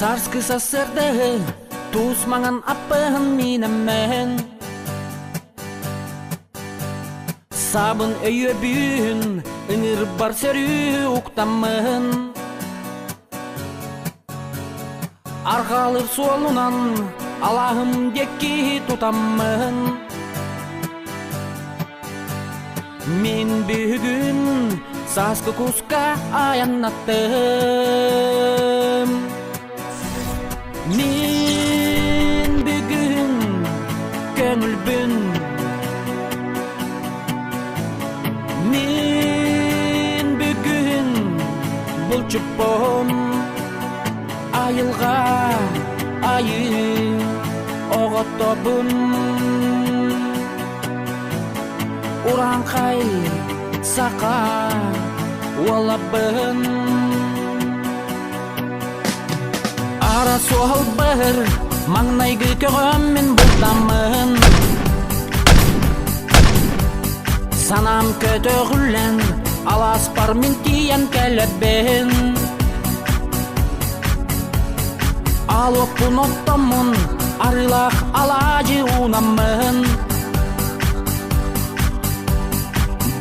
Сарскы сарсыардаһы туус маҥан аппыһын миинэммэһин Сабын өйөбүүн ыҥырбар сөрүү уктаммыһын Арҕаалыр суолунан алааһым диэки тутаммын Мин бүгүн сааскы куска айаннаттым Мин бүгүн көҥүлбүн Мин бүгүн булчуппун Айылҕа айыы оҕотобун Урааҥхай саха уолабын Ара суолбар маҥнайгы көҕөм мин бултаммын Санаам көтөҕүллэн алааспар мин тиийэн кэлэбин Алоппун оттоммун арыылаах алаадьы уунаммын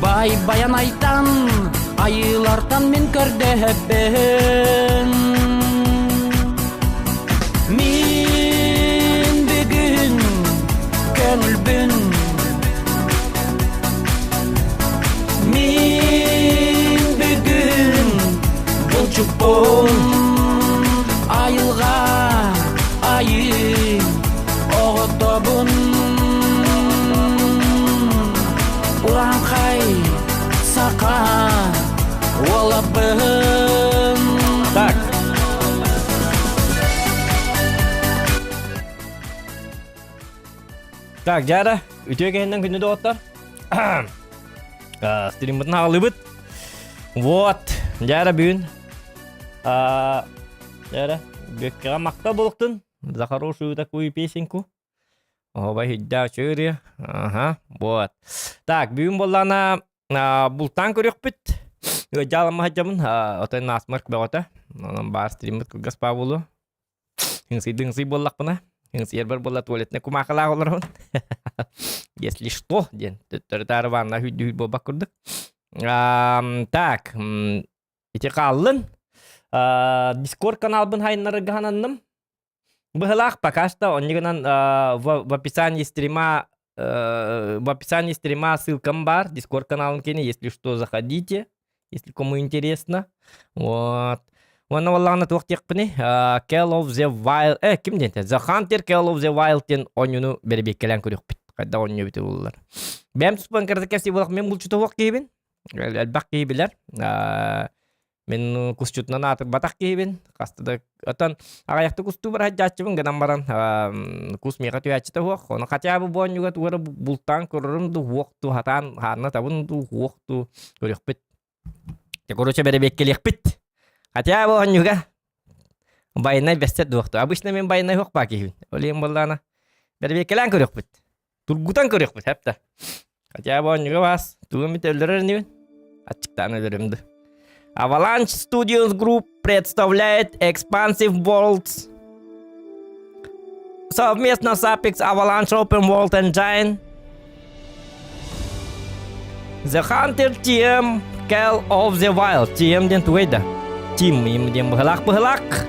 Бай Байанайтан айыылартан мин көрдөһөбүн Мин бүгүн көҥүлбүн Мин бүгүн булчуппун айылҕа айыы оҕотобун Урааҥхай саха уолабын Так. Так, Дьара, үтүө кэһиннэн күндү доҕоттор. Стриммытын аҕалыбыт. Вот, Дьара бүгүн Дьара, бүөккэҕэ махтал буолуохтун за хорошую такую песенку. Оһобай хиддаа чөөрү. Ага, вот. Так, бүгүн буоллаана бултаан көрүөхпүт. Ыадьааламма сылдьабын, отой насморк бөҕөтө. Онон баар стриммит кылгас баа буолуо. Ыҥсыйды-ыҥсый буоллахпына, ыҥсыйарбар буолла туалетнай кумаахылаах олоробун. Если что, диэн төттөрү-таары ванна хүддү буолбат курдук. Так, ити хааллын. Дискорд каналбын хайыннарарга сананным. Быһылаах пока что онньу гынан в, в описании стрима в описании стрима ссылкам бар, Дискорд каналым кини, если что, заходите, если кому интересно. Вот. Уонна буоллаҕына туох диэхпиний? Call of the Wild, э, ким диэн The Hunter Call of the Wild диэн оонньууну бэрэбиэркэлээн көрүөхпүт. Хайдах оонньуу эбитэ буоллар. Бэйэм туспан кырата кэпсии буолах мен булчута суох киһибин. Элбэх киһи билэр. Мин кусчутунан аатырбатах киһибин. Хаста да отон аҕыйахта кустуу бар сылдьааччыбын гынан баран кус миэхэ түһээччитэ суох. Ону хотя бы бу оонньууга тугу эрэ бултаан көрөрүм дуу, уох дуу, хатаан хаанна табын дуу, уох дуу көрүөхпүт. Дьэ, короче, бэрэбиэккэлиэхпит. Хотя бы оонньууга байынай бэстэ дуохту. Обычно мин байынай суох баа киһибин. Ол иһин буоллаҕына бэрэбиэккэлээн көрүөхпүт. Тургутан көрүөхпүт, хэп Хотя бы оонньууга баас, тугу эмит өлөрөр инибин. Аччыктаан өлөрүм да. Avalanche Studios Group представляет Expansive Worlds совместно с Apex Avalanche Open World Engine The Hunter TM Call of the Wild TM диэн тугай да? Team им диэн быһылаах быһылаах.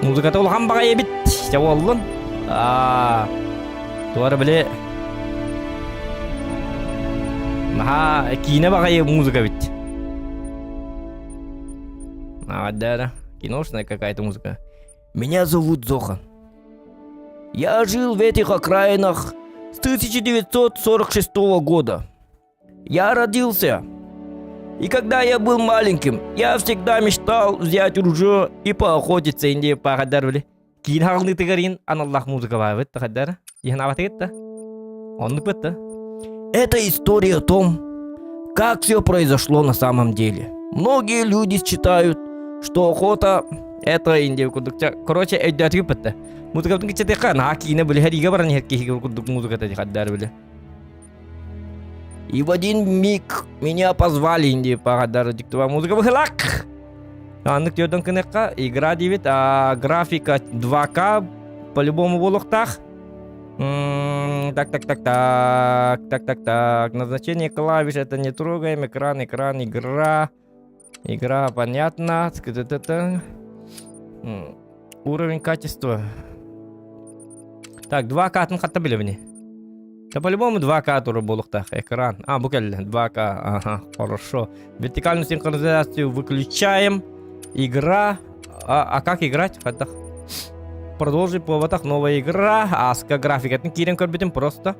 Музыката улахан баҕайы эбит. Дьэ буоллун. Аа, туора били наһаа киинэ баҕайы музыка эбит. А, да, да. Киношная какая-то музыка. Меня зовут Зохан. Я жил в этих окраинах с 1946 года. Я родился. И когда я был маленьким, я всегда мечтал взять ружье и поохотиться инде пагадар били. Киин хаҕылныытыгар аналлаах музыка баабыт тахадар. Иһин та. Оннук бытта. Это история о том, как все произошло на самом деле. Многие люди считают, что охота это инде курдук. Короче, өйдөөтүгү бытта. Музыкабытын кичэтиэххэ наһаа киинэ били хэриигэ баран иһэр киһигэ курдук музыката хаддар били. И в один миг меня позвали инде пагадар диктова музыка быһылак. Аннык төрдөн кыныкка игра диэбит, а графика 2К по-любому буолуохтаах. Так, так, так, так, так, так, так. Назначение клавиш это не трогаем. Экран, экран, игра. Игра, понятно. Уровень качества. Так, 2К-тын хатта билэбини. Да по-любому 2К туру буолуохтаах экран. А, бу кэллэ. 2К. Ага, хорошо. Вертикальную синхронизацию выключаем. Игра. А как играть? Хайдах? Продолжить буолбатах новая игра. Аска графикатын киирэн көрбүтүм просто.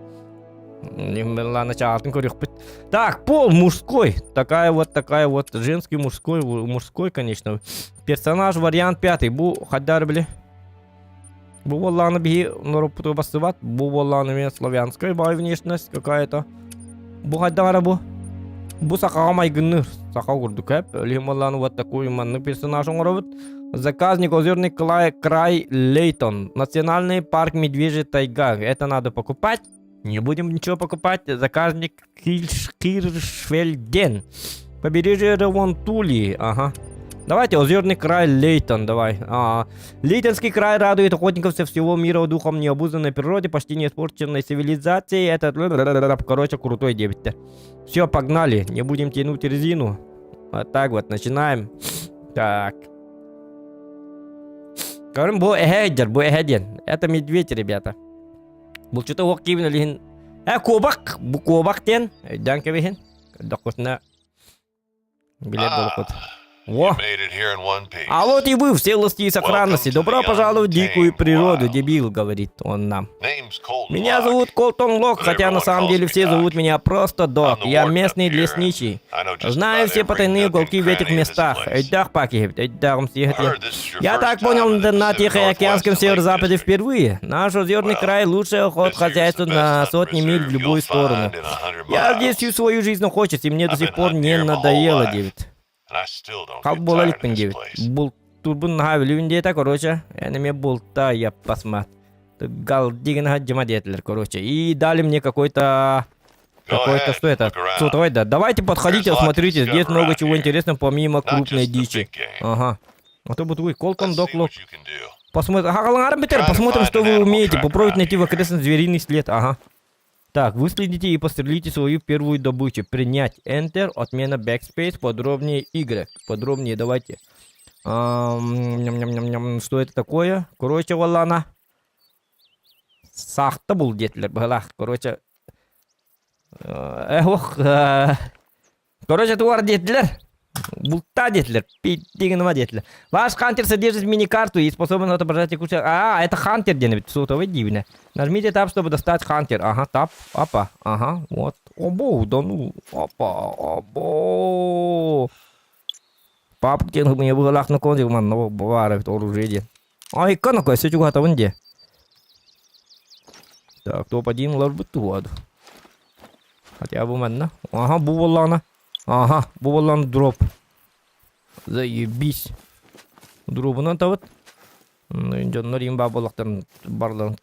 Ладно, чаҕатын көрүөхпүт. Так, пол мужской. Такая вот, такая вот. Женский, мужской, мужской, конечно. Персонаж вариант пятый. Бу хайдах били. Бу буоллаҕына биһи норуоппутугар бастыбат, бу буоллаҕына эмиэ славянская баай внешность какая-то. Бу хайдах эрэ бу? Бу сахаҕа майгынныыр. Саха курдук эп. Өлүһүн буоллаҕына вот такой маннык персонаж оҥоробут. Заказник Озерный край Лейтон. Национальный парк Медвежья тайга. Это надо покупать. Не будем ничего покупать. Заказник Киршфельден. Побережье Ревонтули. Ага. Давайте Озерный край Лейтон, давай. А, Лейтонский край радует охотников со всего мира духом необузданной природы, почти не испорченной цивилизацией. Это, короче, крутой дебит. Все, погнали. Не будем тянуть резину. Вот так вот, начинаем. Так. Көрүҥ, бу эһэ бу эһэ диэн. Это медведь, ребята. Булчута уох киибин илиһин. Э, куобах! Бу куобах диэн. Өйдөөн кэбиһин. Көрдөххүтүнэ билэр буолуккут. Во! А вот и вы в целости и сохранности. Добро пожаловать в дикую природу, дебил, говорит он нам. Меня зовут Колтон Лок, хотя на самом деле все зовут меня просто Док. Я местный лесничий. Знаю все потайные уголки в этих местах. Өйдөөх пакиһибит, өйдөөҕүм Я так понял, на Тихоокеанском северо-западе впервые. Наш озерный край лучший охотхозяйство на сотни миль в любую сторону. Я здесь всю свою жизнь охочусь, и мне до сих пор не надоело, диэбит. Хал буола иликпин диэбит. Бултуурбун наһаа билибин диэтэ, короче. Эн эмиэ булта, я посмотр. Галдигин хаджима диэтилэр, короче. И дали мне какой-то какой-то, что это? Сотовой, да. Давайте подходите, осмотрите. Здесь много чего интересного, помимо крупной дичи. Ага. А то будет Колтон Док Лок. Посмотрим. Ага, посмотрим, что вы умеете. Попробуйте найти в окрестности звериный след. Ага. Так, выследите и пострелите свою первую добычу. Принять Enter, отмена Backspace, подробнее Y. Подробнее давайте. Что это такое? Короче, валана. Сахта был диэтилэр быһалаах. Короче, эх, короче, туар диэтилэр. Булта диэтилэр. Питтигинма диэтилэр. Ваш хантер содержит мини-карту и способен отображать текущий... А, это хантер диэн сотовый диибинэ. Нажмите Tab, чтобы достать хантер. Ага, Tab. Опа. Ага, вот. Обо, да ну. Опа, обо. Пап диэн мне быһалаах након манна баар эбит оружие диэн. Ай, канака, өссө чугаһатабын диэ. Так, топ-1 ыларбыт туһуаду. Хотя бы манна. Ага, бу буоллаҕына. Ага, бу буоллаҕына дроп. Заебись. Дробунан табыт. Дьоннор им баа буоллахтарын барларын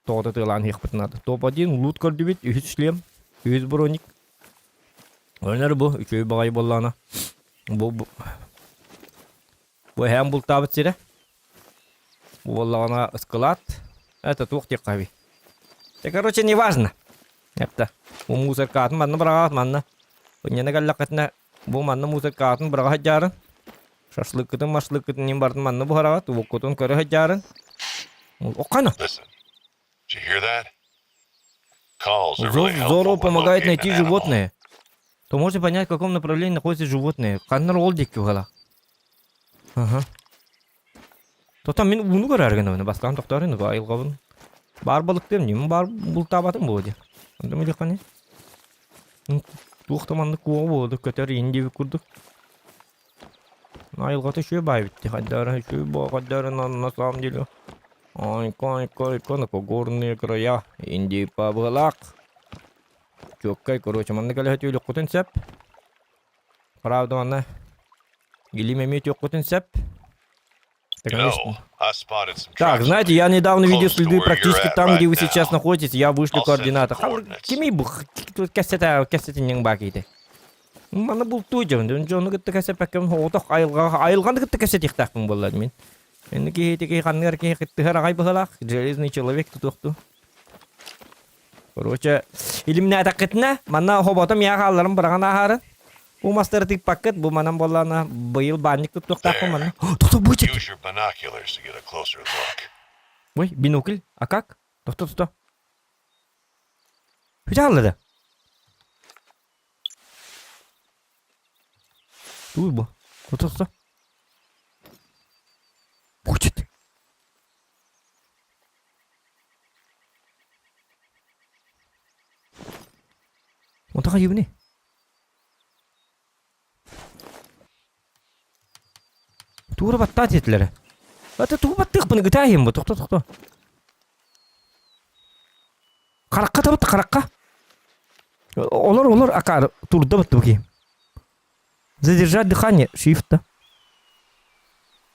тоҕото тыалаан иһиэхпит наада. Топ-1 лут көрдүбүт, үһүс шлем, үһүс броник. Өнөр бу, үчүгэй баҕайы буоллаҕына. Бу, бу, бу эһээм бултаабыт сирэ. Бу буоллаҕына ыскылаат. Это туох диэххэ Да, короче, не важно. Это бу мусоркаатын манна быраҕаҕыт манна. Инньэнэ кэллэххитинэ бу манна мусоркаатын быраҕа сылдьаарын. Шашлыккытын, машлыккытын иһин барытын манна буһараҕыт, уоккутун көрө сылдьаарын. Оххана. Зов здорово помогает найти животное. То можете понять, в каком направлении находится животное. Ханнар ол диэки уһала. Ага. Тота мин ууну көрөр гынабын бастаан тохтоорун айылҕабын. Баар балыктыам дии, баар бултаабатым буолуо дии. Онтум илиххани. Туох да маннык куоҕа буолуо көтөр иин диэбит курдук. Айылҕата үчүгэй баай эбит дии, хайдара үчүгэй буо хайдара на самом деле. Айка айка айка на горные края Индии быһалаах. Чуоккай, короче, манна кэлэ түөлүөххүтүн сөп. Правда, манна илим эмиэ түөххүтүн сөп. Так, знаете, я недавно видел следы практически там, где вы сейчас находитесь. Я вышлю координаты. Кими бу кэссете кэссете баките. Маны бултуу дьон, дьону кытта кэсэппэккэбин оҕотох айылҕаҕа айылҕаны кытта кэсэтиэхтээхпин буоллар мин. Инни киһи киһи ханныгар киһи кыттыһар аҕай быһылаах, железный человек тутуохтуу. Короче, илимнээтэххитинэ, манна хоботом миэхэ хаалларын быраҕан ааһаарын. Бу мастары тыыппаккыт, бу манан буоллаҕына быйыл баанньык туттуохтаахпын манна. Тохто, бу Use your binoculars to get a closer look. Ой, бинокль, а как? Тохто, тохто. Хүчаалла да. Туй бу. Тохто, тохто. Будет. Онто хайыбыный? Туура баттаат диэтилэр. Ата тугу баттыахпын ытаайым бу тохто тохто. Харахха табытта харахха. Олор олор акаар турда баттыбы киһи. Задержать дыхание shift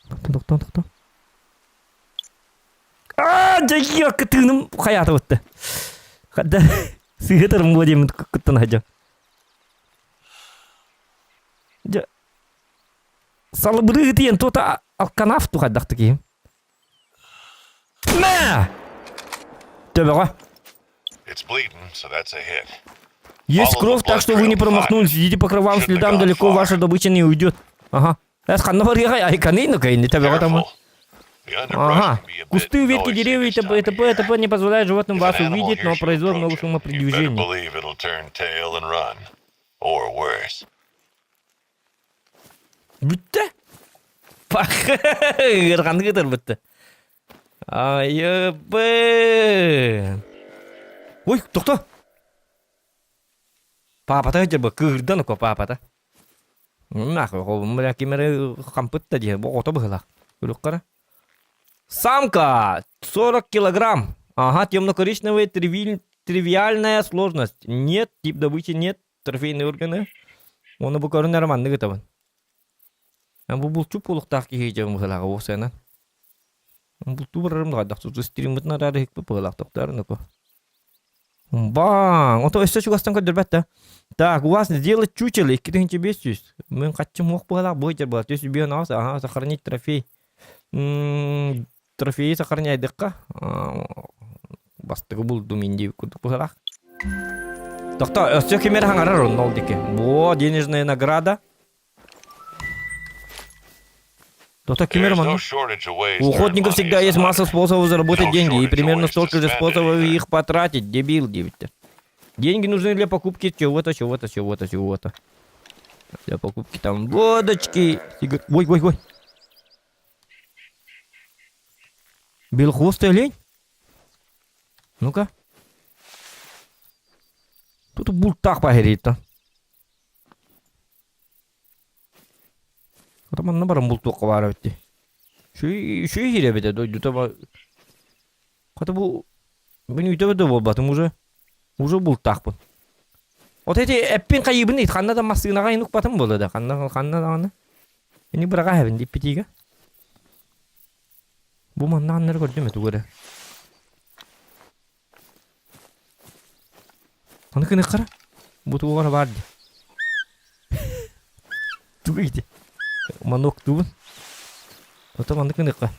Тохто тохто тохто. Аа дьайыа кытыыным хайаата бытты. Хадда сыһытарым буо диэммит кыттан хадьа. Дьэ салыбырыы тиийэн туота алканаaf тухайдахты киһим. Мэ! Төбөҕө. It's bleeding, so that's a hit. Есть Follow the кровь, так blood что вы не trail to find промахнулись. it. Идите по кровавым Shouldn't have следам, gone далеко far. ваша добыча не уйдет. Ага. Эс ханна барыаҕай айканы ну кайны төбөҕө там. Careful. The underbrush Ага. can be a bit Кусты, ветки, noisy деревья и this т.п. time и of т.п. и year. т.п. не позволяют животным If an вас animal увидеть, но hears you производят много approaching, шума при you better движении. believe it'll turn tail and run. Or worse. Бүттэ? Пах! Ыараханнык ытар бүттэ. Айыбы! Ой, тохто! Паапата сылдьар кыырдан око паапата. Нахуй, бля, ким эрэ хампыт да диэ, бу оҕото быһыылаах. Күлүк Самка! 40 килограмм. Ага, темно-коричневый, тривиальная сложность. Нет, тип добычи нет, трофейные органы. Оны бу көрүнэр маннык ытабын. Бу булчуп буолуохтаах киһи дьон быһыылааҕа уопсайынан. Бултуу барарым да хайдах стриммытын араары иһикпит быһыылаах тохтоорун око. Баң! Ото өссө чугастан көрдөрбөт да. Так, у вас сделать чучело 2500. Мен хаччым уох быһыылаах бу ыйдьар буолар. 358, ага, сохранить трофей. М, Трофейи сохраняйдыкка. Бастыгы булдум инди курдук быһыылаах. Тохто, өссө ким эрэ хаҥарар онно ол диэки. Во, денежная награда. Тохто, ким эрэ There's no манна? shortage of ways У to earn охотников money всегда as a есть масса hunter. способов заработать No деньги и shortage of примерно ways to столько же spend it способов either. их потратить, дебил диэбиттэр. Деньги нужны для покупки чего-то, чего-то, чего-то, чего-то. Для покупки там водочки, сигар... Ой, ой, ой. Белохвостый олень? Ну-ка. Тут бултах пахерит-то. Хата манна баран бултуохха баара эбит дии. Үчүгэй үчүгэй иһиир эбит ээ дойдута ба Хата бу мин үтэ да буолбатым уже уже бултаахпын. Вот эти эппин хайыыбын ханна да массыынаҕа ин укпатым буолла да ханна ханна даҕаны ини быраҕа эбин диппитиигэ. Бу манна ханна эрэ көрдүм эту эрэ. Аны кыныххара бу тугу баар дии. Тугу ити? Манок тугун? Потом маннык гыныахха.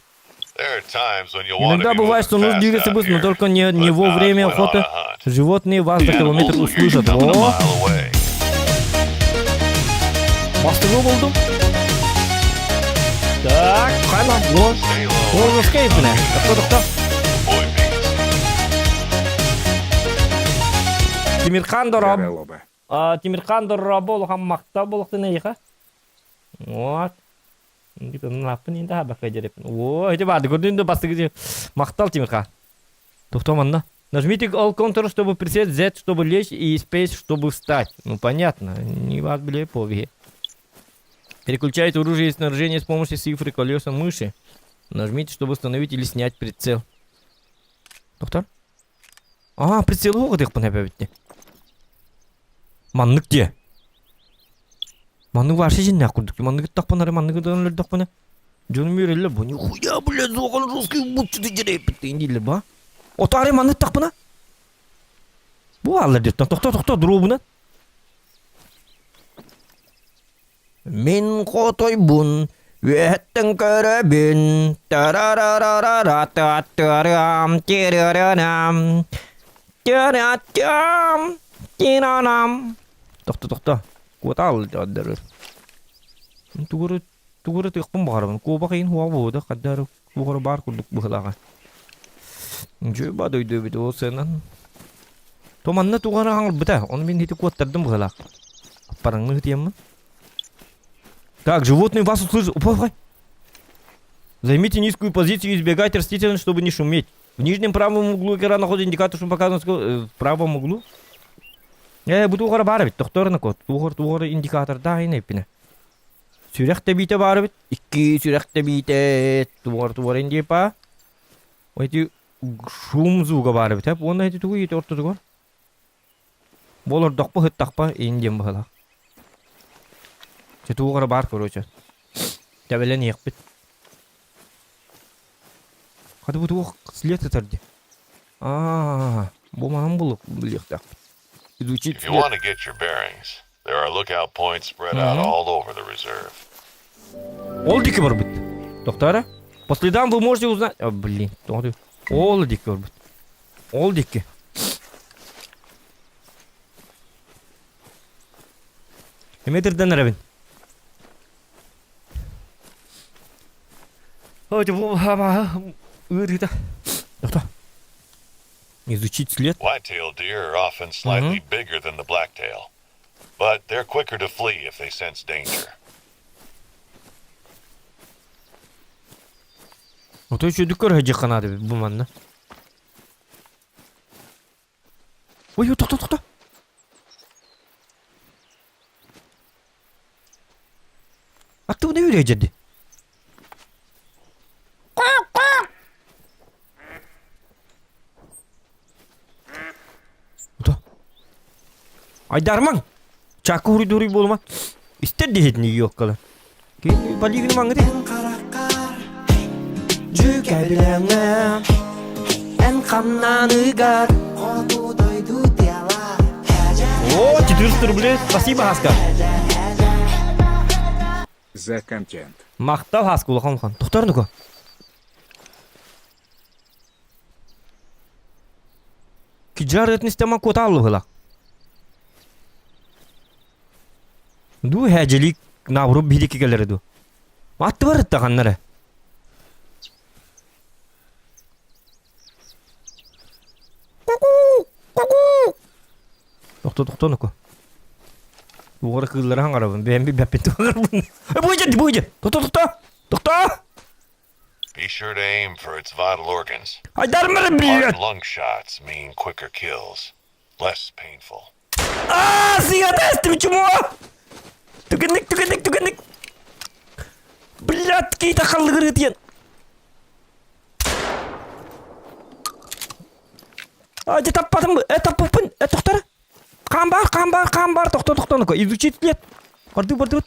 There are times when you'll want to Иногда be бывает, moving что нужно fast двигаться out быстро, но here, только не, не but во not время when on охоты. a hunt. Животные вас The за километр animals will hear you услышат. coming a О, mile away. бастыгы булдум. Так, хана, вот. Stay low Ол and escape міне. Тоқта, тоқта. avoid bees. Тимирхан Дороб. Дороба. Тимирхан Дороба улахан махтал буолуохтун эйиэхэ. Вот. Наппын инде хабакка дерепин. О, эти барды көрдүн да бастыгы махтал Тимирхан. Тоқта манна. Нажмите Alt Ctrl, чтобы присесть, Z, чтобы лечь, и Space, чтобы встать. Ну, понятно. Не вас, бля, пове. Переключайте оружие и снаряжение с помощью цифры колеса мыши. Нажмите, чтобы установить или снять прицел. Доктор? А, прицел оҕо эбит Маннык дии. Маннык вообще дьиннээх курдук. Маннык ыттахпына маннык ытан өлөрдөхпүнэ. Дьонум үөрэллэр бу нихуя, блядь, суохан русский булчут дьирэйпит дииллэр ба. Отаары маннык ыттахпына. Бу бааллар диэттэн тохто тохто дробунан. Мин хотойбун, үөһэттэн көрөбүн, тарарарарара-таттарам, тирарарам, тираттам, тиранам. Тохто, тохто. Куотаал дьаддары. Тугуру тугуру тыахпын баҕарабын. Куобах иин хуа буода, хаддары кугары баар курдук быһылааҕа. Дьү ба дойду эбит ол сыанан. То манна тугары хаҥырбыта, ону мин ити куоттардым быһылаах. Аппараҥны ытыйаммын. Так, животные вас услышат. Опа, Займите низкую позицию и избегайте растительности, чтобы не шуметь. В нижнем правом углу экрана находится индикатор, что показан в правом углу. Э, бу туохара баар эбит, тохторуна кот. Туохар туохара индикатор да ин эппине. Сүрэх тэбиитэ баар эбит. Икки сүрэх тэбиитэ туохар туохар индипа. Эти шум звуга баар эбит. Уонна эти тугу ити ортотугар? Бу олордохпо сыттахпа иин диэн быһалаах. Чэ туох эрэ баар короче. Тэбэлэн иһиэхпит. Хата бу туох след сытар дии. Аа, бу маһын булук билиэхтээхпит. Изучить If you след. want to get your bearings, there are lookout points spread out all over the reserve. Ол диэки барбыт. Доктора, по следам вы можете узнать... А, блин, Ол диэки барбыт. Ол диэки. Метрден эрэбин. Ыарыыта. Изучить след. White-tailed deer are often slightly bigger than the blacktail, but they're quicker to flee if they sense danger. Отой үчүгдүк көрө сылдьыахха наада эбит бу манна. Ой, тохто, тохто. Аттыбына үүрэ дьэрди. Ото. Айдармаҥ! Чаакка уруйдууруй буолума. Истэр диһитини ёккала. Полигин маҥыты. Дьүкэбилэҥэ эн хамнаныгар хоту дойду тела О, 400 рублей. Спасибо, Хаска. За контент. Махтал Хаска улахан улахан. Тохтор ну-ка. Киджар этнистема куотааллыһыла. Ду хэдьилик наоборот биһиги кэлэрэ ду. Аттыбар ыттаханнара. Тохто тохто нуку. Угара кыыллары хаҥарабын, бэйэм билбэппин туһаҥарбын. Бу бу Тохто тохто! Тохто! Be sure to aim for its vital organs. Айдармары Heart блядь! and lung shots mean quicker kills, less painful. Аа, сыата эстим чмо! Түгэнник, түгэнник, түгэнник! Блядь, кейта халлыгыры диэн. А, дьэ таппатым, э, таппыппын, э, тохтор. Хаан баар, хаан баар, хаан баар, тохто, тохто, ну-ка, изучить лет. Барды, бардыбыт.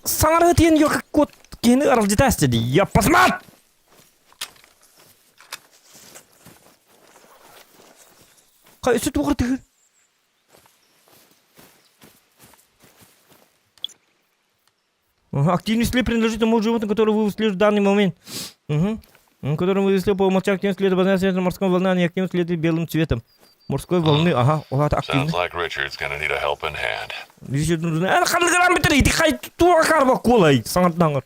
Саҥарыы тиэн куот киһини аралдьытаас дии. Я посмат! Өссө туох ытыгыр? Активный след принадлежит тому животному, которое вы выслеживаете в данный момент. Угу. Которым вы выследили по умолчанию активный след обозначается морской волны, а не активный след белым цветом. Морской волны, ага, это активный. Sounds like Richard's gonna need a helping hand. Ханныгыран бүтэр ити хай туакар куолай саҥардаҥар.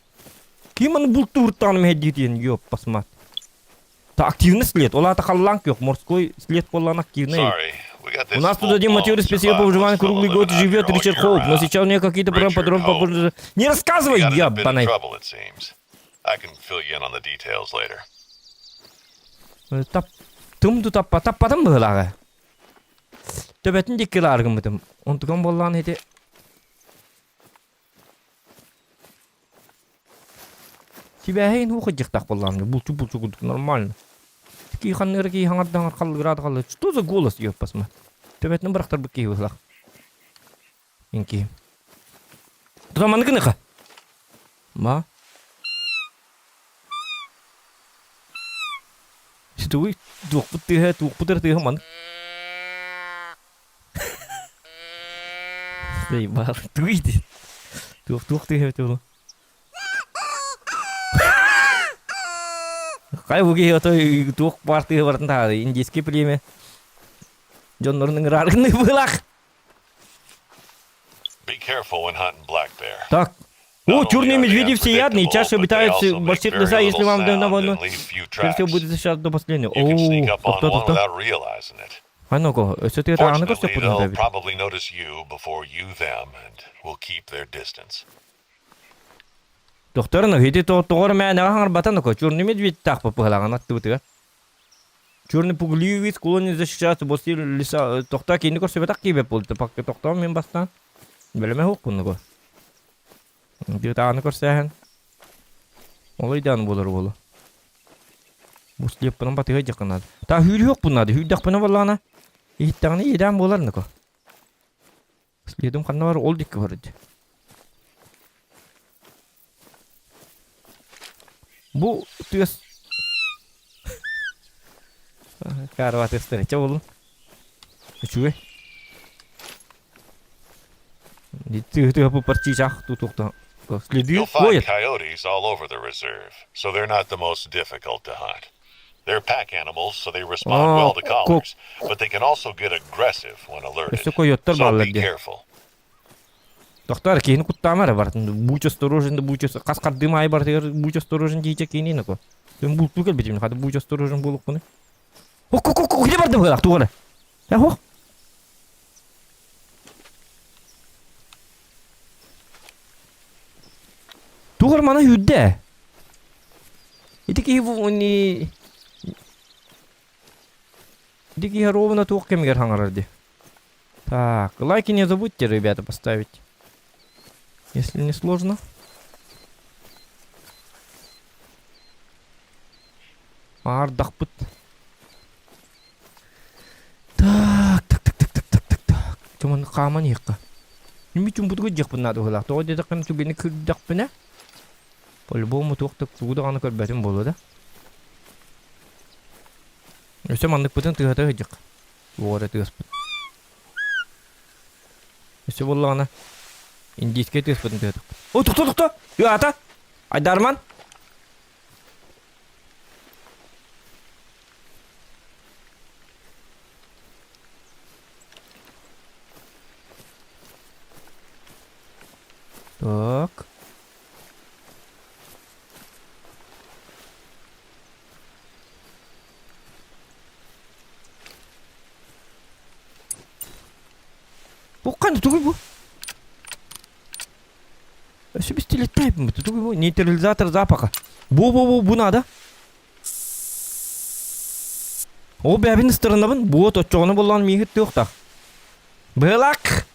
Ким аны бултууртаҕын мэһэйдиитиэн ёппасмат. Та активный след, ол аата халлаан күөх, морской след буоллаҕына активный. Sorry, we got this У нас тут один full-blown матерый специалист по survivalist выживанию fellow круглый living год out here живет all Ричард year Хоуп, но round. сейчас у него какие-то прям Richard подробно Hope. попозже. Не He рассказывай, got in a bit of ебаный. trouble, it seems. I can fill you in on the details later. Тап тым таппа таппатым быһылааҕа. Төбөтүн диэки гыммытым. Онтуган буоллаҕына ити Сибээһин уу хадьыктаах буоллаҕына булчу-булчу курдук нормально. Кии ханныгар кии хаҥардаҥар халлыгыраат халлы. Что за голос ёппасма? Төбөтүн бырахтарбыт киһи быһылаах. Инки. Туда маннык гыныха. Ма. Тугуй туохпут тыаһа туохпут эрэ тыаһа маннык. Заебал. Тугуй ити? Туох туох тыаһа эбитэ буолуо? Хай бу киһи отой туох баар тыаһа барытын таһаары индийский племя дьоннорун ыҥырааргыныы быһыылаах. Be careful when hunting black bear. Так. Not О, only черные are they медведи всеядные, unpredictable, чаще but they обитают also в make больших very лесах, если little вам дано sound войну. and leave few Скорее всего, tracks. будет защищаться до последнего. You can sneak О, up on тохто, one тохто. without realizing it. Ханна-ко, өссө тыатааҕыны Fortunately, көрсөхпүтүн they'll эбит. probably notice you before you them and will keep their distance. Тохторун ити тоҕор мээнэҕэ хаҥарбатан око черный медведь таахпа пыһалаҕын аттыбытыгар. Черный пугливый склонен защищаться после леса тохтоо кини көрсүбэтэх киибэт буолта пакка тохтоон мин бастаан бэлэмэ хуохпуннуго. Тыатааҕыны көрсөөһөн ол ыйдаан буолар буолу. Бу слеппынан батыһа дьаххынаады. Та хүүрүһүөхпүн наада хүүрдэхпинэ буоллаҕына иһиттэҕинэ иэдээн буолар ныко. Следом ханна бар ол дикки бар дии. Бу тыас Каарва тыастара чэ буоллун. Үчүгэй. Тыһы парчичах тутуохта. Следы You'll find ходят. coyotes all over the reserve, so they're not the most difficult to hunt. They're pack animals, so they respond well to collars, but they can also get aggressive when alerted. Өссө койоттор So бааллар be диэн. careful. Тохтоор киһини куттаама эрэ бартын. Будь осторожен, да будь хас хардыым аайы барытыгар будь осторожен диэчэ киинин око. Мен бултуу кэлбитим, хата будь осторожен буолукпуну. Ок, ок, ок, киһи барды быһыылаах, туох эрэ. Э, ох. Туох эрэ мана сүүрдэ. Ити киһи бу ни Ити киһи ровно туох кэмигэр хаҥарар дии. Так, лайки не забудьте, ребята, поставить. Если не сложно. Ардахпыт. Так, так, так, так, так, так, так, так. Чуман хааман иһиэххэ. Мин чумпутуга дьиэхпин наада быһыылаах. Тоҕо диэтэххинэ түгэни кырдахпына по-любому туох да тугу даҕаны көрбөтүм буолуо да. Өссө манныкпытын тыаһата сылдьык. Туох эрэ тыаспыт. Өссө буоллаҕына индийскэй тыаспытын тыаһатахпыт. О, тохто, тохто! Ыата! Айдарман! Так. Бу ханна тугуй бу? Өссө пистолеттаайбын тугуй бу? Нейтрализатор запаха. Бу-бу-бу бу надо. Ол бэйэбин ыстырынабын, буот оччоҕуна буоллаҕына миигин туохтаах. Быһылаак!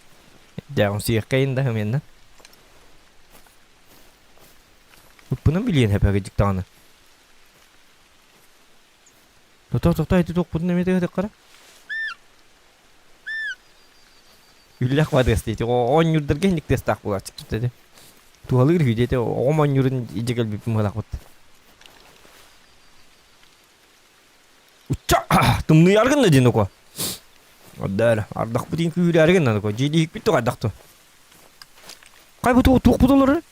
Дьээҕим сиэххэйин да ымыанна. Ыппынан билиэн хэпэгэ дьиктаҕына. Тохтоо, тохтоо, ити туохпутун эмиэ тыһытык Үллэх бадыас диэти оонньуурдарга инник тыастаах буолааччы диэти. Туһалыыр үһү диэти оҕом оонньуурун илдьэ кэлбиппин быһалаахпыт. Учча тымныйар гынна диэн око. Ордоор ардахпыт иин күүрээри гынна око. Дьиэлиһикпит тоҕо ардахту. Хай бу туохпут олорор?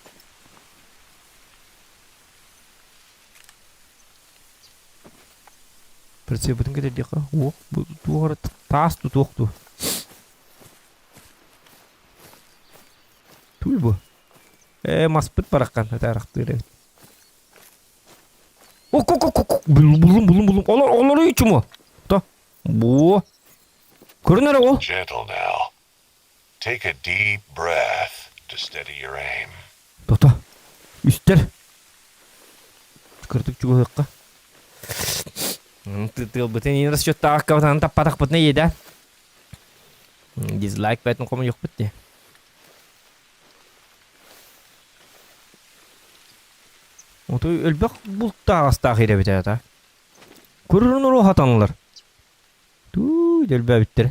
Прицепытын кэтэрдиэххэ уох бу туох эрэ таас тутуох дуу. Туй бу. Ээ маспыт бараххан атаарахтыыр эбит. Ок ок ок ок буллум буллум буллум олор олору чумо. То. Бу. Көрүн эрэ ол. Gentle now. Take a deep breath to steady your aim. Тото. Үстэр. Кырдык чугаһыахха. Тыалбытын иин расчеттаахка таппатахпытына иэдэ. Дизлайк бэтин хомуйуохпут дии. Отой өлбөх бултааҕастаах ирэбит это. Көрөрүн оруо хатанылар. Туу, дөлбөөбүттэр.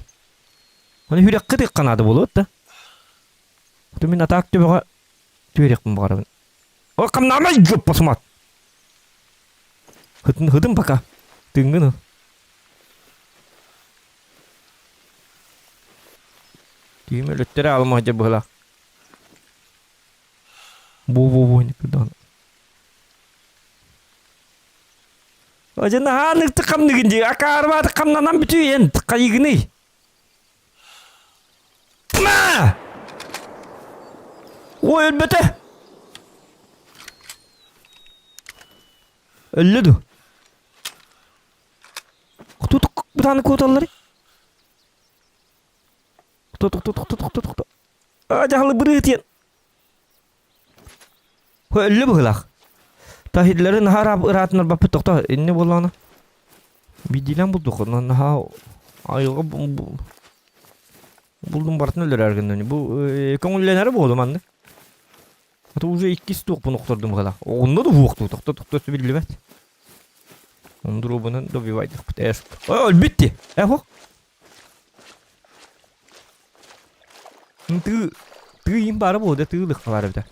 Оны хүрэххэ тыахха наада буолуо да. Оту мин атаак төбөҕө түөриэхпин баҕарабын. О, хамнаамай дьоппосумат. Хытын, хытын пока. Тыҥгын ыл. Киһим өлөттөрө аалыма сылдьар быһыылаах. Бу-бу-бу никуда. Дьэ наһаа ныктык хамныгын дии. Акаарыбааты хамнанан бүтүйэн хайыгыный? Ма! Ой, өлбөтө. Өллө ду. Тут бутаны куоталлар. Тохто, тохто, тохто, тохто, тохто. А, дьаһалы бырыытыйан. Өллө быһылаах. Таһидлары наһаа ыраатынар баппыт тохто. Инне буоллаҕына. Биирдиилээн булдук. Наһаа айылҕа булдум барытын өлөрөр гыннын. Бу көҥүллэнэрэ буолу маннык. Это уже иккис туохпун охтордум быһылаах. Онно да уһуохтуу тохто тохто биллибэт. Ондуруобунан добивайдахпыт. Өлбүт ти. Э, Тыы тыы иһин баара буолуо да тыы ылыахха баар эбитэ.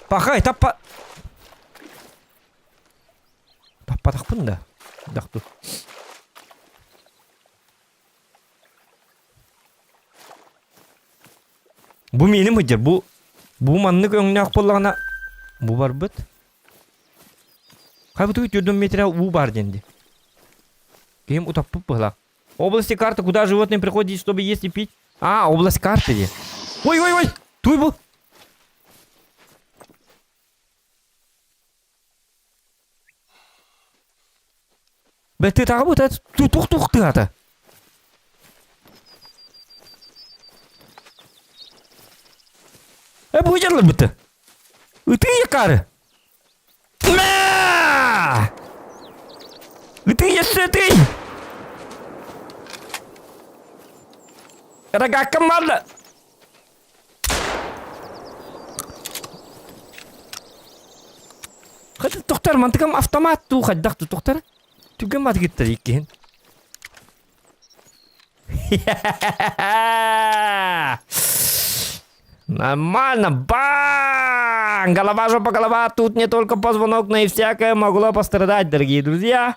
Пахай таппа Таппатахпын да дахту. Бу миэним сылдьар бу бу маннык өҥнөөх буоллаҕына бу барбыт. Хайбытыгы 4 метрэ уу баар диэн дии. Киһим утаппыт быһылаах. Области карты, куда животные приходят, чтобы есть и пить? А, область карты дии. Ой, ой, ой! Туй бу! Бэттиэтаҕа бу тух тух тыата. Э бу дьалларбыты. Ытыы якары. Мэ! Ытыы ессе ытый. Рогаккам барда. Хата тохтор мантыкам автомат туу хайдах ту тохтор. Түгэн бат гиттер иккиһин. Нормально, бан! Голова жопа голова, тут не только позвонок, но и всякое могло пострадать, дорогие друзья.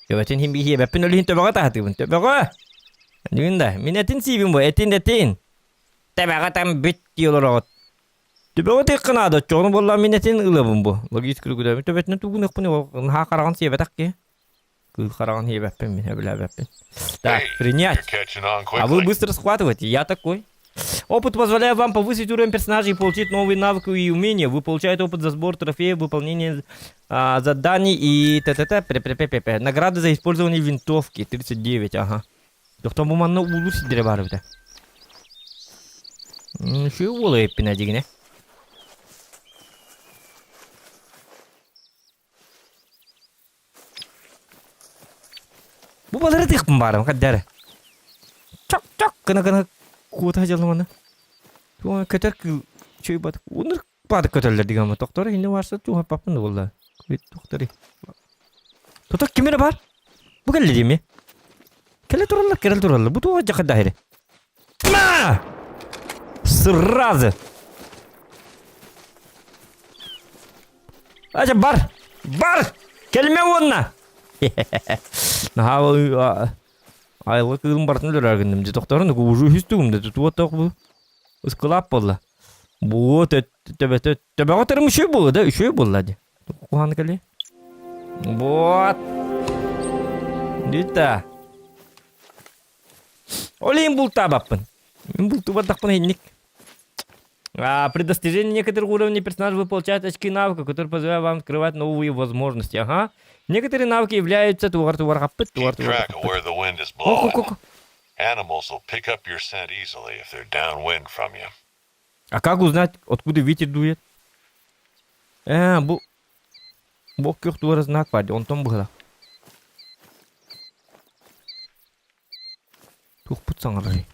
Төбөтүн хин биһиэ бэппин өлүһүн төбөҕө таһатыыбын төбөҕө. Дүн да, мин этин сиибин бу, этин этин. Төбөҕө там бүт дии олороҕут. Төбөҕө тыахха наада, оччоҕуна буоллаҕа мин этин ылабын бу. Логически күлэбин төбөтүнэн тугун ыкпын, наһаа хараҕын сиэбэтэх киһи. Кыыл хараҕын сиэбэппин мин, сөбүлээбэппин. Так, принять. А вы быстро схватываете, я такой. Опыт позволяет вам повысить уровень персонажа и получить новые навыки и умения. Вы получаете опыт за сбор трофеев, выполнение а, заданий и т.т.т. п.п.п. Награды за использование винтовки 39, ага. Тохтон бу манна уулу сирдэрэ баар эбитэ. Үчүгэй уола эппинэ дигинэ. Бу балары тыахпын баарым хаддары. Чок-чок гына-гына куота дьалыманы. Туга көтөр кыыл чөй бат. Унур баады көтөллөр деген тохтор инне барса туха папын болла. Тохтори. Тоток кимере бар? Бу келли дими. Келе тураллар, келе тураллар. Бу туга жакы дахири. На! Сразу. Ача бар! Бар! Кэлимэ уонна! Наһаа айылҕа кыылын барытын өлөрөр гынным дии тохторун уже үһүс тугум да тутуоттох бу ыскылаап буолла бу төбөтө төбөҕө төрүм үчүгэй буолла да үчүгэй буолла дии куһаҕаны кэлиэ вот Дита ол иһин бултаабаппын мин бултуубардахпына инник А, при достижении некоторых уровней персонаж вы получаете очки навыка, которые позволяют вам открывать новые возможности. Ага. Некоторые навыки являются туар туар хаппыт, туар Keep туар track of хаппыт. where the wind is Ок, ок, blowing. ок. Animals will pick up your scent easily if they're downwind from you. А как узнать, откуда ветер дует? Э, бу бу күөх туора знак бар, онтон быһыла. Туохпут саҥарарый?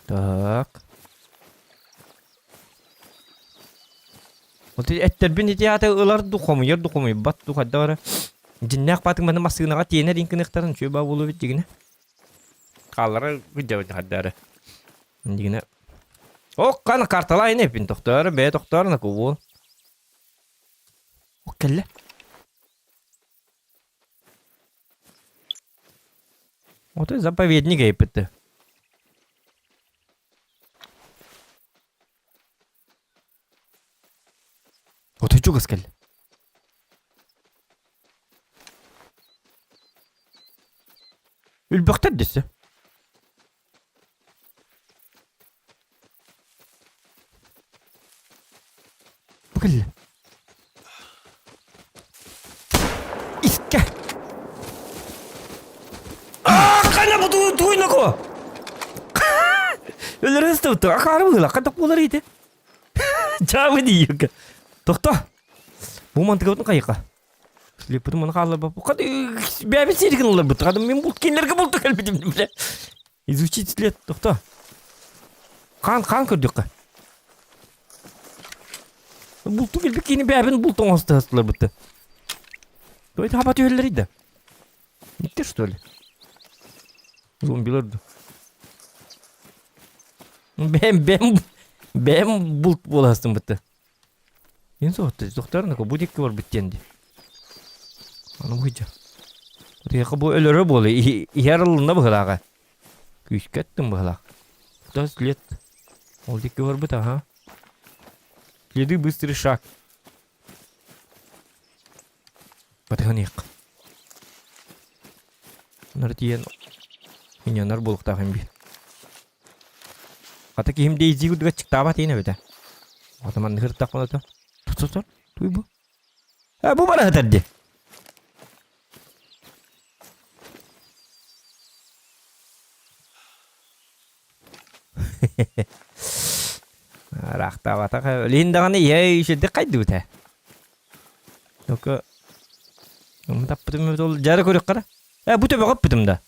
Так. Вот эттэрбин ити аата ылар ду хомуйар ду хомуйбат ду хайдах эрэ дьиннээх баатыҥ маны массыынаҕа тиэнэр иҥкыныахтарын үчүгэй баа буолуо эбит дьигинэ. Хааллара кырдьабыт хайдах эрэ. Дьигинэ. Ок, кана карталаайын эппин тохтоору бэйэ тохтоору накуул. Кэллэ. Ото заповедник эйпитти. Ото чугас кэллэ. Үлбэхтэр дэссе. Бу кэллэ. Искэ. Аа, хана бу туйнако. Өлөрө сытыбыт. Акаары быһыылаах. Хайдах буолар ити? Дьаабы дииргэ. Тохто. Бу мантыгабытын хайыха. Слепытым маны хаалларбаппын. Хады бэйэбит сиэригин ылларбыт. Хады мин булт кинилэргэ булту кэлбитим бile. Изучить след. Тохто. Хаан хаан көрдөххө. Булту кэлбит кини бэйэбин булт оҥостуһастыларбытты. Той хаба түһэллэрий да. Никте что ли? Зомбилар да. Бэм бэм бэм булт буоластым бытты. Ин соһутта тохторно бу дикки барбыт диэн ди. Аны бу Тиэхэ бу өлөрө буола иһэр ылынна быһылааҕа. Күүскэ эттим быһылаах. Тас лет. Ол дикки барбыт аха. Следы быстрый шаг. Батыһан иэк. Нар тиийэн миньонар буолуохтаах им биир. Хата киһим Дейзи курдук аччыктаабат иин эбитэ. Хата маннык ырыттахпына то. Тутутар, туй бу. Э, бу бара сытар дии. Ыраахтаабатах Илин даҕаны ийэ үчүгдүк хайдыбыта. Только таппытым эбит ол дьара көрүөххэ Э, бу төбөҕө ыппытым да.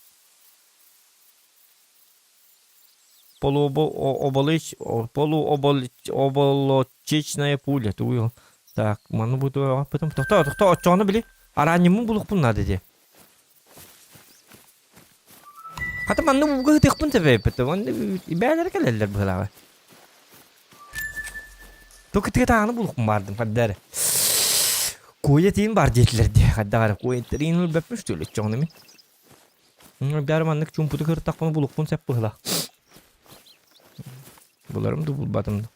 Полуоболочечная пуля тугуй ол? Так, маны бу төбөҕө ыппытым. Тохтоо, тохтоо, оччоҕуна били араанньыммын булуохпун наада дии. Хата манна ууга ытыахпын сөп эбиппит. Манна бээлэрэ кэлэллэр быһылааҕа. Только тыатааҕыны булуохпун баардым хадда эрэ. Куойа тиин бар диэтилэр дии. Хайдах эрэ куойа тиин өлбөппүн что ли оччоҕуна мин. Бары маннык чуумпутук ырыттахпына булуохпун сөп быһылаах. Буларым да булбатым да.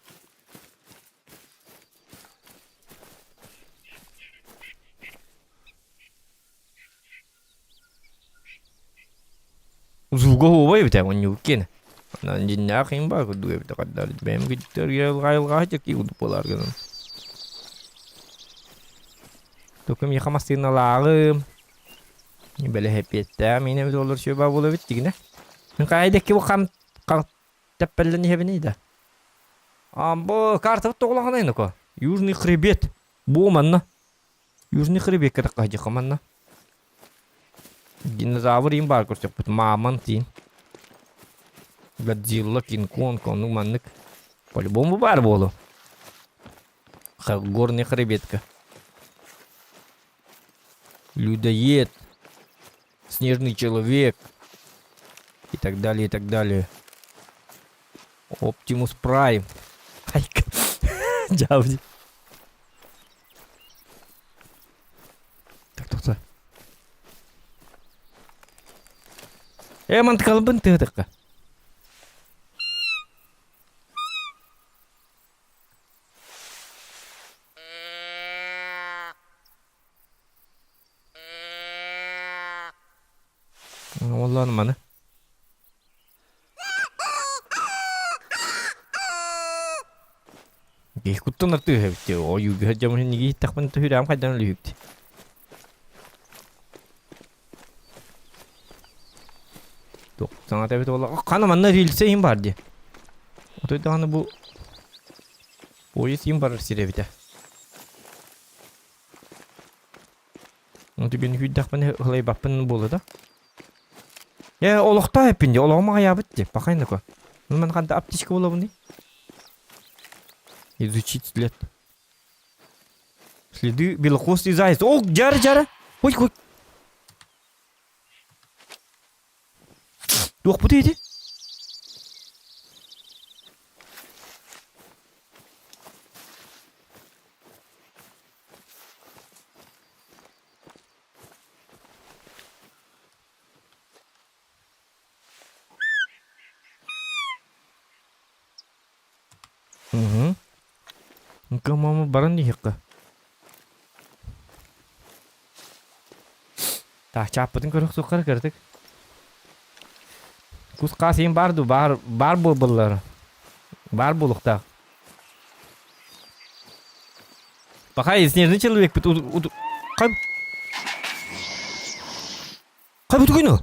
Узуга оһуобай эбит ээ онньугу киэнэ. Онон дьиннээх иһин баар курдук эбит хаддар бэйэм киттэр айылҕаһа дьэки курдук буолаар гынан. Только миэхэ массыыналааҕым, бэлэһэпиэттээх миинэ эбит олор сүө баа буола эбит дигинэ. Мин хайа бу хам тэппэллэн иһэбиний да. А бу картабыт тоҕулаҕанай ноко. Южный хребет. Бу манна. Южный хребеккэ таххаһдьыхха манна. Динозавр им баар көрсөппүт. Мамонт иин. Годзилла, Кинг-Конг, оннук маннык. По-любому баар буолу. Горный хребетка. Людоед. Снежный человек. И так далее, и так далее. Оптимус Прайм. Айка. Дьаабы. Так, тохто. Э, мантыкалбын тыатыкка. Оллоон маны. Киһи куттанар тыаһа эбит дии. Ойууга сылдьаммын инники иһиттэхпинэ түһүрэҕим хайдан өлүһүк дии. Туох саҥата эбит буолла. Хана манна рельсэ иһин баар дии. Отой даҕаны бу поезд иһин барар сир эбитэ. Түгэн күүрдэхпинэ ылайбаппын буолла да. Э, олохтоох эппин дии, олоҕум аҕыйаабыт дии, пахайныко. Ну, мен ханта аптечка буолабыный? Изучить след. Следы белохвостый заяц. О, жара, жара! Ой, ой. Туохпут ити? Мама баран иһиэххэ. Так, чааппытын көрөх кырдык. Кус-хаас иин баар дуу, баар, баар буолбаллар. Баар буолуохтаах. Пока снежный человек бит Хай... Хай бутугуну?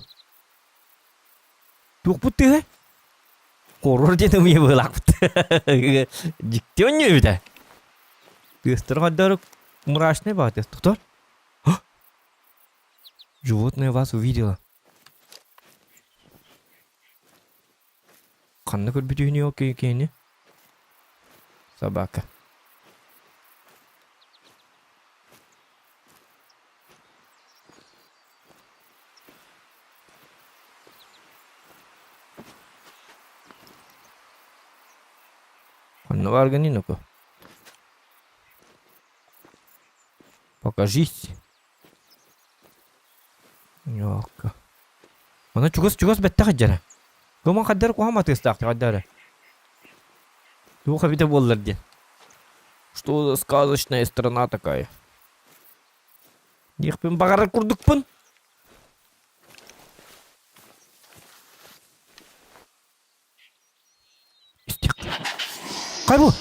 Туохпут тыһы? Хоррор диэн ымыйа быһыылаахпыт. Дьикти онньу эбитэ. Тыастары хайдары мрачный баҕа Тохтор. Животное вас увидело. Ханна көрбүтүһүнүй ол киһини? Собака. Ханна бааргыный ну-ка? Покажись. Ньоокко. Ону чугас-чугас бэттэх дьара. Гомон хаддар куһам атыыстаах хаддара. Туох эбитэ буоллар диэн. Что за сказочная страна такая? Диэхпин баҕарар курдукпун. Хай бу?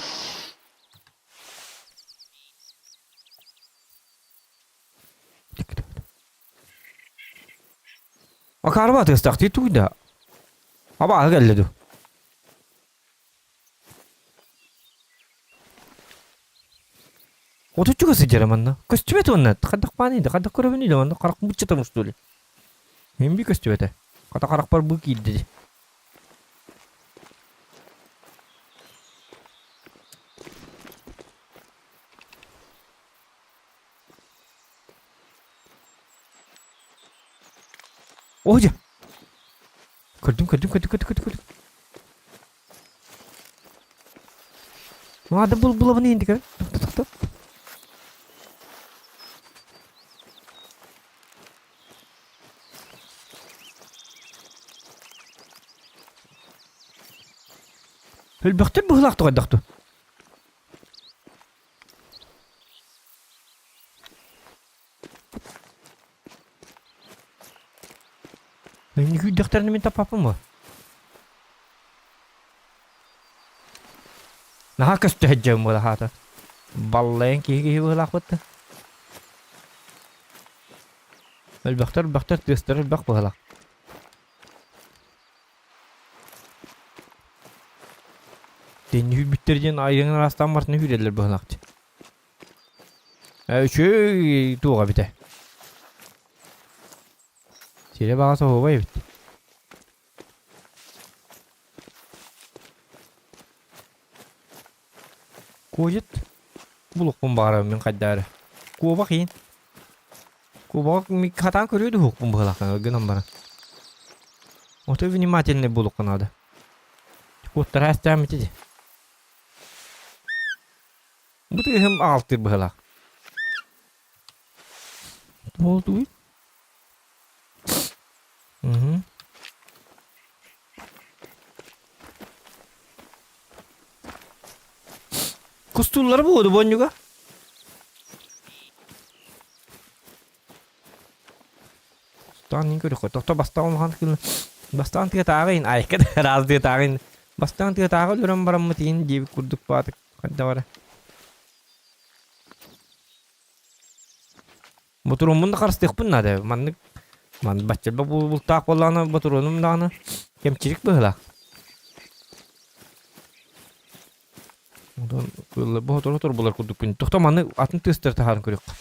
Акаарба атыыстаах дии тугуйда. Абааһы кэллэ дуу. Отуччуга сылдьара манна. Көстүбэт уонна хайдах бааный да хайдах көрөбүнүй да манна харах буччата мустули. Мин би көстүбэтэ. Хата харахпар бу киирдэ дии. О, дьэ. Көрдүм, көрдүм, көрдүм, көрдүм, көрдүм, көрдүм. Надо был булавын инди көр. Тоқта, тоқта. Өлбөхтөр быһылаах тугайдахту. Күүрдэхтэринэ мин таппаппын буо. Наһаа көстө сылдьабын буола хаата. Баллайан киһи киһи быһыылаахпыт да. Өлбөхтөр өлбөхтөр тыастара элбэх быһыылаах. Теннүһүйбүттэр диэн айаҥын араастаан бартын үүрэллэр быһыылаах дии. Үчүгэй туох эбитэ. Сирэ баҕас оһуобай эбит. Куодьут булукпун баҕарабын мин хайдаары. Куобах иин. Куобаҕа хатаан көрүө дуһуохпун быһалаахтан гынан баран. Ото внимательный булукка надо. Куоттара эстээммити дии. Бу тыаһым аҕалтыыр быһалаах. Буолтуй? Угу. Кустууллара буолуо буонньуга? Бастаан мин көрүөххэ. Тохто бастаан улахан кыыл бастаан тыатааҕы айка араас тыатааҕы бастаан тыатааҕы өлөрөн бараммыт иин диэбит курдук баатык хайдах эрэ. Ботуруоммун да харыстыахпын наада. Маннык маннык баччалба бултаах буоллаҕына ботуруонум даҕаны кэмчирик быһыылаах. Онтон кыылларбы сотору-сотору булар курдукпун. Тохто маны атын тыастары таһааран көрүөххэ.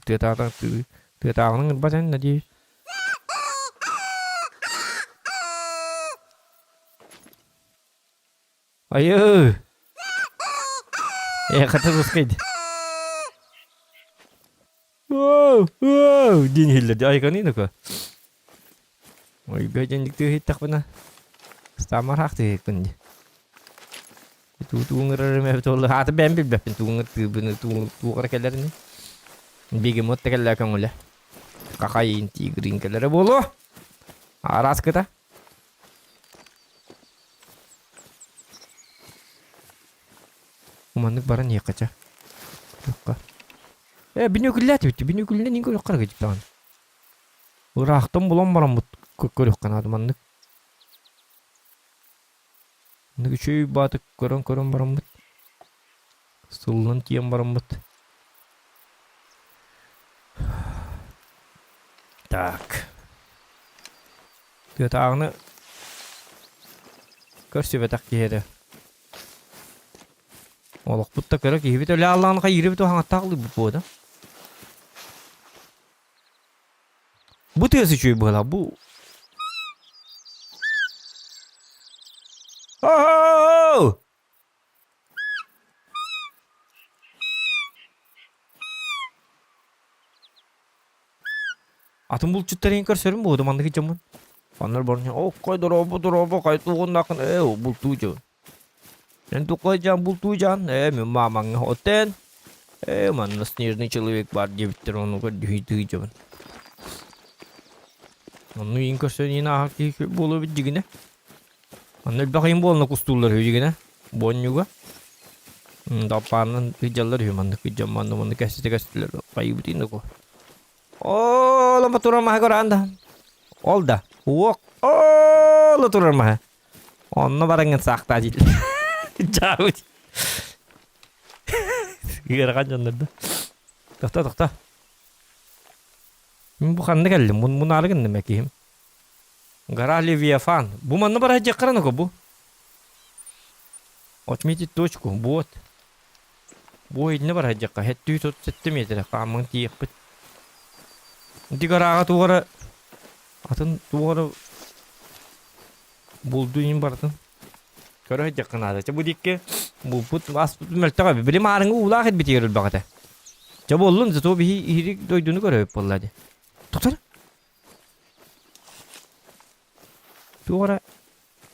Тыатааҕы тыатааҕының ырбат эн, надеюсь. Айыы! Э, хата русскайды. Воу, воу, диэн иһиллэр. Айканы нука. Ой, бэдьэнник тыаһыттахпына. Стамар хаахтыһыкпын дии. Тууҥырар эбит ол ааты бэйэм билбэппин тууҥыр тыыбыны тууҕара кэлэрини. Бегемот да кэллээ көҥүлэ. Какайын тигрин кэлэрэ буолуо. Араскыта. Маннык баран иһиэххэ чэ. Э, бүнүкүллээтибит. Бүнүкүллэн иин көрүөххэ эрэ даҕаны. Ыраахтан булан бараммыт көрүөххэ наада маннык. Маннык үчүгэй баатык көрөн-көрөн бараммыт. Сыллан тиийэн бараммыт. Так. Тыатааҕыны көрсүбэтэх киһи эрэ. Олохпут да кыра киһибит өлө аллаҕына хайыырыбыт хаҥаттаах ылыйбыт буо да. Бу тыас үчүгэй быһыылаах бу О-о-о! Атын булчуттар иһин көрсөрүм буолуо маннык дьоммун. Оннор борньо оккой дорообо дорообо хайтуугуннаахын ээ бултуу дьон. Эн тукайдьаан бултуйдьаан ээ мин маамаҥҥа отен ээ манна снежный человек баар диэбиттэр ону көрдүһүй дьабын. Онну иин көрсөн иин ааһар киһи буолуо эбит дьигинэ. Онно элбэх иин буолна кустууллар үһү дьигинэ. Буонньуга. Далпаанынан ыдьаллар үһү маннык ыдьан манна манна кэститэ кэстилэр хайыбыт иин оку. Оо, лама турар маһа көрөөн да. Ол да. Уок. Оо, турар маһа. Онно бараҥҥын саахтаа дииллэр. Дьаабыт. Ыарахан дьоннор да. Тохто, тохто. Мин бу ханна кэллим? Мунаары гынным киһим. Гора Левиафан. Бу манна бара дьеккаран бу. Отметить точку. Вот. Бу иннэ бара дьекка. 737 метр. Хааммын тиийэхпит. Ити гарааҕа туора атын туора Булду иһин барытын көрө сылдьыахха наада. Чэ бу диэки булпут аспыт мөлтөх эбит. Били маарыҥҥы уулаах ирбитигэр өлбөх этэ. Чэ буоллун, зато биһи иһирик дойдуну көрөбүт буолла дии. Тохтор. Туох эрэ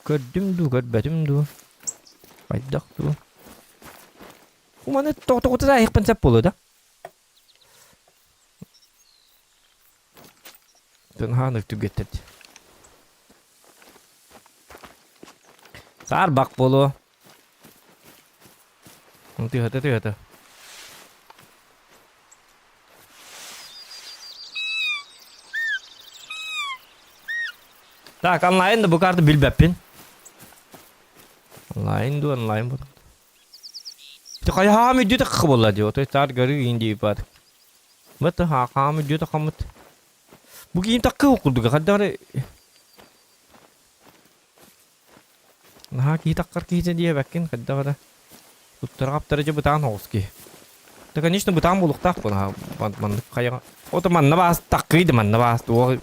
көрдүм дуу, көрбөтүм дуу. Хайдах дуу. Уманы тоҕотоҕута да айыхпын сөп буолуо да. Тынхаан түгэттэрди. Саарбах буолуо. Тыһата тыһата. Так, онлайн да бу карта билбэппин. Онлайн ду онлайн бу. Хайаам үдү такка буолла дии. Отой таар көрүү иин дии баар. Бат хаам үдү такаммыт. Бу киин такка курдук хайдах эрэ Наһаа киһи таккар киһитэ диэбэккин хайдах эрэ туттара-хаптара дьэ бытаан оҕус киһи. Да, конечно, бытаан буолуохтаах бу наһаа маннык хайаҕа. Ото манна баас таккый да манна баас туох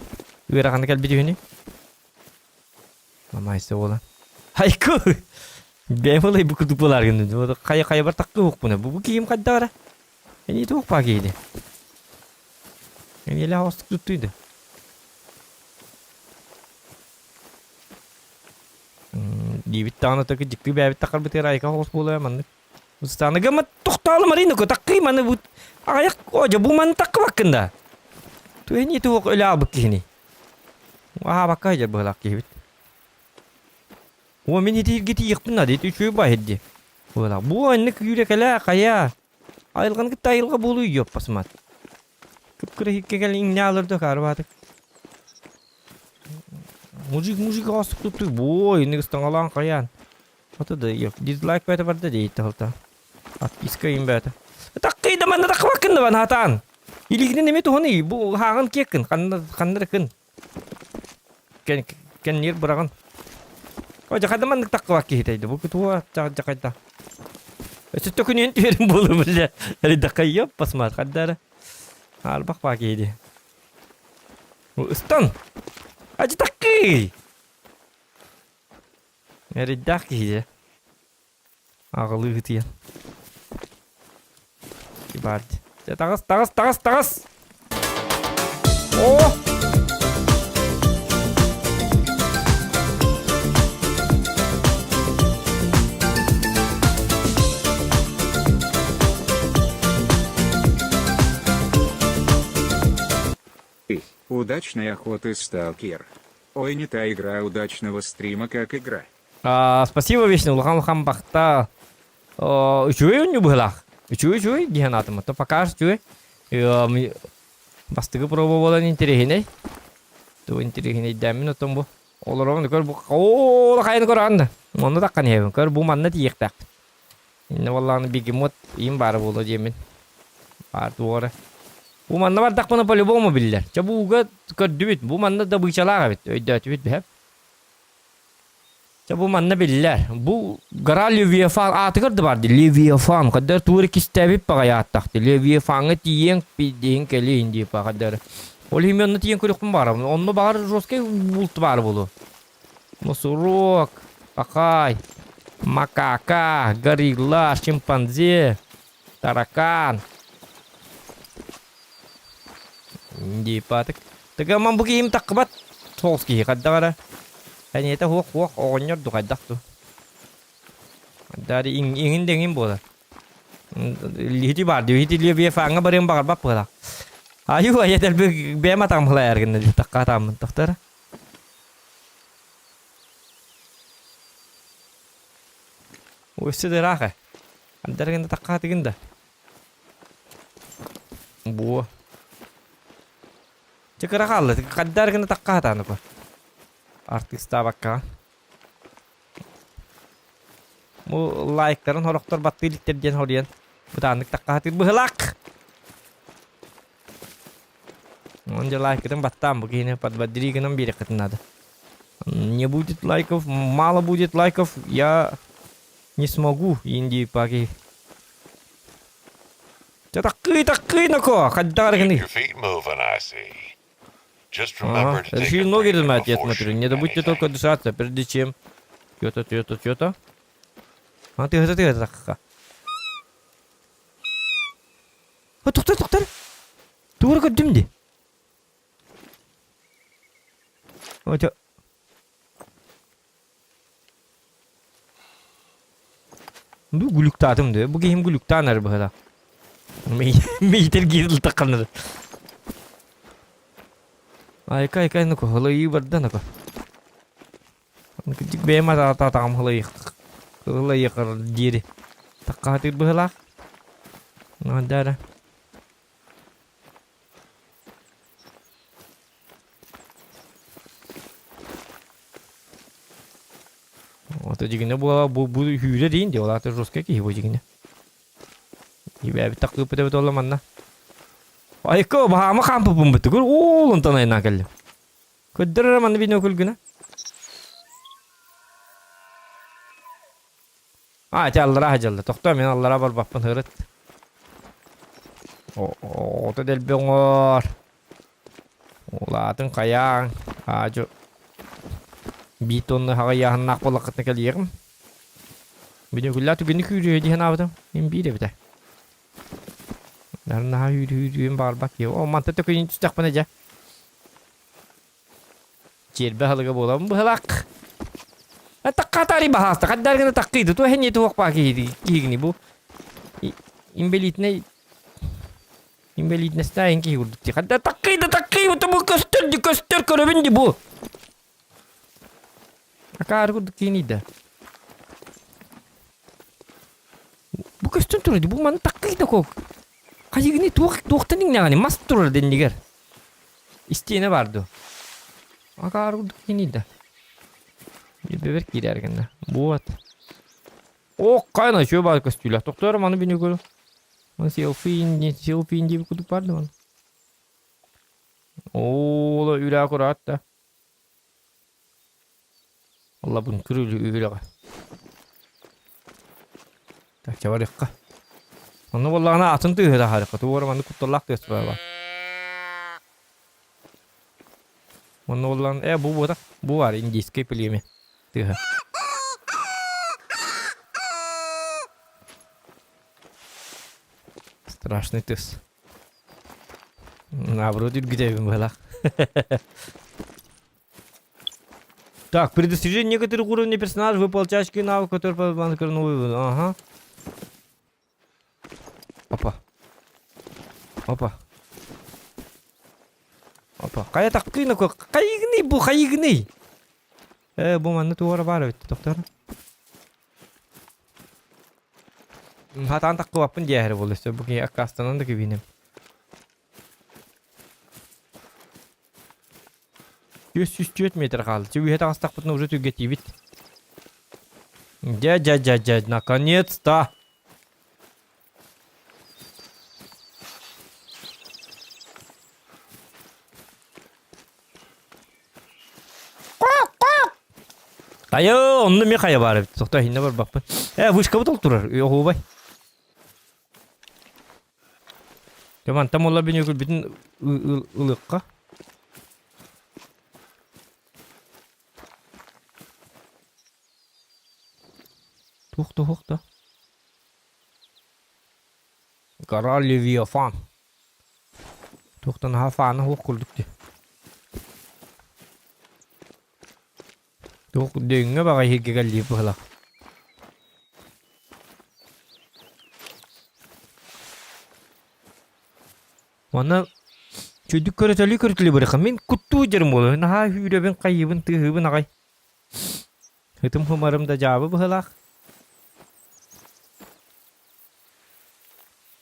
ыараханы кэлбит үһүнүй? Мамайса буолан. Хайку! Бэйэм ылай бу курдук буолаар гынным. Хайа хайабар таккы уһукпуна. Бу бу киһим хайдах эрэ? Эни туох баа киһини? Эниэлээх оҕустук туттуйда. Диибит даҕаны только дьикти бээбит тахарбытыгар айка оҕус буолуо маннык. Устааныга ма тохтоолу Марина ко таккый маны бу аҕайах о бу маны таккыбаккын да. Туэни туох өлө албыт киһини. Аһаабакка сылдьар быһыылаах киһибит. О мин итииргэ тиийиэхпин наада ити үчүгэй баай дии. Быһыылаах. Бу аннык үүрэ кэлээ хайа. Айылҕаны кытта айылҕа буолуу йоппасмат. Кып-кыра иһиккэ кэлэн иҥнэ алырда каарбаатык. Мужик мужик оҕостук туттуй буой инник ыстаҥалаан хайаан. Ото да дизлайк бээтэ барда дии тахалта. Отписка им бээтэ. Таккый да манна таккыбаккын да хатаан. Илигинен эме туһаны бу хаагын киэккин ханна ханна кын. Кен кеннир быраҕын. О жахайда маннык таккыбак киһитэйди бу туа жахайда. Өссө төкүнүөн түһэрин буолу биле. Эридакайып басмат хаддара. Арбах баа киһиди. Ыстан. Ажы таккый. Эриддаах киһи Аҕалыы ытыйан. Баар дии. Таҕыс, таҕыс, таҕыс, таҕыс! О! Удачной охоты, сталкер. Ой, не та игра удачного стрима, как игра. А, спасибо вечно, улахан улахан бахта. Үчүгэй үннү быһылаах. Үчүгэй үчүгэй диэн аатым. То пока үчүгэй. Бастыгы проба буолан интэриэһинэй. Ту интэриэһинэйдээммин оттон бу. Олоробун көр бу оо хайын көрөҕүн да. Онно таххан иһэбин. Көр бу манна тиийиэхтээхпин. Иннэ буоллаҕына бегемот им баара буолуо диэммин. Баар туора. Бу манна бардахпына по-любому биллэр. Чэ бу ууга көрдүбүт. Бу манна добычалаах эбит. Өйдөөтүбүт бэһэп. Чэ бу манна биллэр. Бу гора Левиафан аатыгар да бар дии. Левиафан. Хаддар туора кистээбит баҕайы ааттахты. Левиафаҥҥа тиийэн пиздиһин кэлиин дии хаддар. Ол иһин онно тиийэн көрүөхпүн баҕарабын. Онно баҕар жесткай булт баар буолуо. Носорог, пахай, макака, горилла, шимпанзе, таракан. Дипатык. Тыгаман бу киһим таххыбат. Соҕус киһи хайдах эрэ. Эниэтэ хуох-хуох оҕонньор ду хайдах ду. Дари иҥин да иҥин буолар. Лихити бар дии. Хити левиафаҥҥа барыан баҕарбат буолар. Аю айа дэлби бэйэм атаҕым халайар гынна дии тахха атааммын тохтор. Өссө да ыраах ээ. Андар гына таххаатыгын да. Буо. Чэ кыра хаалла. Хаддар гына таххаатааны ко. Артыыстаабакка. Бу лайктарын хорохтор баттыы иликтэр диэн хоруйан бытааннык таххаатыр быһылаах. Он дьэ лайкытын баттаан бу киһини подбодри гынан биэриэххитин надо. Не будет лайков, мало будет лайков, я не смогу, Инди паки. Чэ таккый таккый нако, хайдах Keep гыный. your feet moving, I see. Just remember Ага. to take Решили a ноги breather размять, я before смотрю. Не shooting забудьте только anything. дышаться, прежде чем... Чё-то, чё-то, чё-то. А ты это, ты это, ха. А, тоқтар, тоқтар. Тура көрдүм ди. Отё. Бу гүлүктаатым дии. Бу киһим гүлүктаан эрэ быһыылаах. Миитэр гиирил тахханнар. Айка айка ну хылайыы барда ну Кырдьык бэйэм атаҕым хылайыах диэри таххаатыыр быһыылаах. Наада Ото дьигинэ буола бу бу хүүрэ диин дии ол аата жесткай киһи бу дьигинэ. Ибээбит таххыыппыт эбит уолла манна. Айка баһаама хаампыппын бытыгыр уол онтон айнаан кэллим. Көрдөр эрэ манна бинокль гына. А, ити аллараа сылдьаллар. Тохтоо, мин аллараа барбаппын һырыт. Оҕото дэлби оҥоор. Улаатын хайааҥ. Аадьу. Биир тонна хаҕыйааһыннаах буоллаххытына кэлиэҕим. Бинокльлаах түгэни күүрүө дии санаабытым. Мин биир эбитэ. Наһаа үүрүүрүүм баҕарбат киһи. О, мантан төкүнүн түстэхпинэ дьэ. Чиэрбэ аһылыга буолабын быһылаах. Таккаатари баһааста хаддар гына таккыйды туох эмиэ туох баа киһигини бу инбэлиитинэй инбэлиитинэстээһин киһи курдук дии хаддар таккыйды таккый бу көстөр ди көстөр көрөбүн ди бу акаары курдук киинийдэ бу көстөн турар ди бу маны таккыйда кок хайыгыны туох туохтан иҥнэҕини мас турар дэннигэр Истиэнэ баар дуо? Акаары курдук кииний да. Бэбэр киирээр гынна. Вот. О, хайна үчүгэй баар көстүүлээх. Тохтоор маны бини көрө. Маны селфи селфи диэбит курдук баар да маны. Оо, үрээ кураат да. Аллабын күрүлү үрэҕэ. Так, чэ барыахха. Онно буоллаҕына атын тыаһы таһаарыахха. Тугу эрэ маннык кутталлаах тыас баар. Онно буоллаҕына, э, бу буотах, бу баар индийскэй племя тыаһа. Страшный тыас. Наоборот үргүтэбин быһалаах. Так, при достижении некоторых уровней персонаж вы получаете навык, который по Ага. Опа. Опа. Опа, хайа таккыына хайыгыный бу хайыгыный? Э, бу манна туора баар эбит, тохтор. Хатаан таккыбаппын диэһэрэ буолла, өссө бу киһи аккаастанан да кибиинем. 404 метр хаалла. Үһэ таҕыстахпытына уже түргэтиибит. Дьэ, дьэ, дьэ, дьэ, наконец-то! Айо, онно ми хайа баар эбит. Тохто иһинне барбаппын. Э, вышкабыт ол турар. Оһуобай. Дьэ мантан буолла бин үкүлбүтүн ылыахха. Туох да туох да. Гора Левиафан. Туохтан наһаа фаана суох курдук дии. Туох дөҥҥө баҕайы иһиргэ кэллии быһылаах. Манна чөйдүк көрөтөлүү көрөтөлүү барыха. Мин куттуу дьарым буолар. Наһаа үүрэбин, хайыыбын, тыаһыыбын аҕай. Ытым хымарым да дьаабы быһылаах.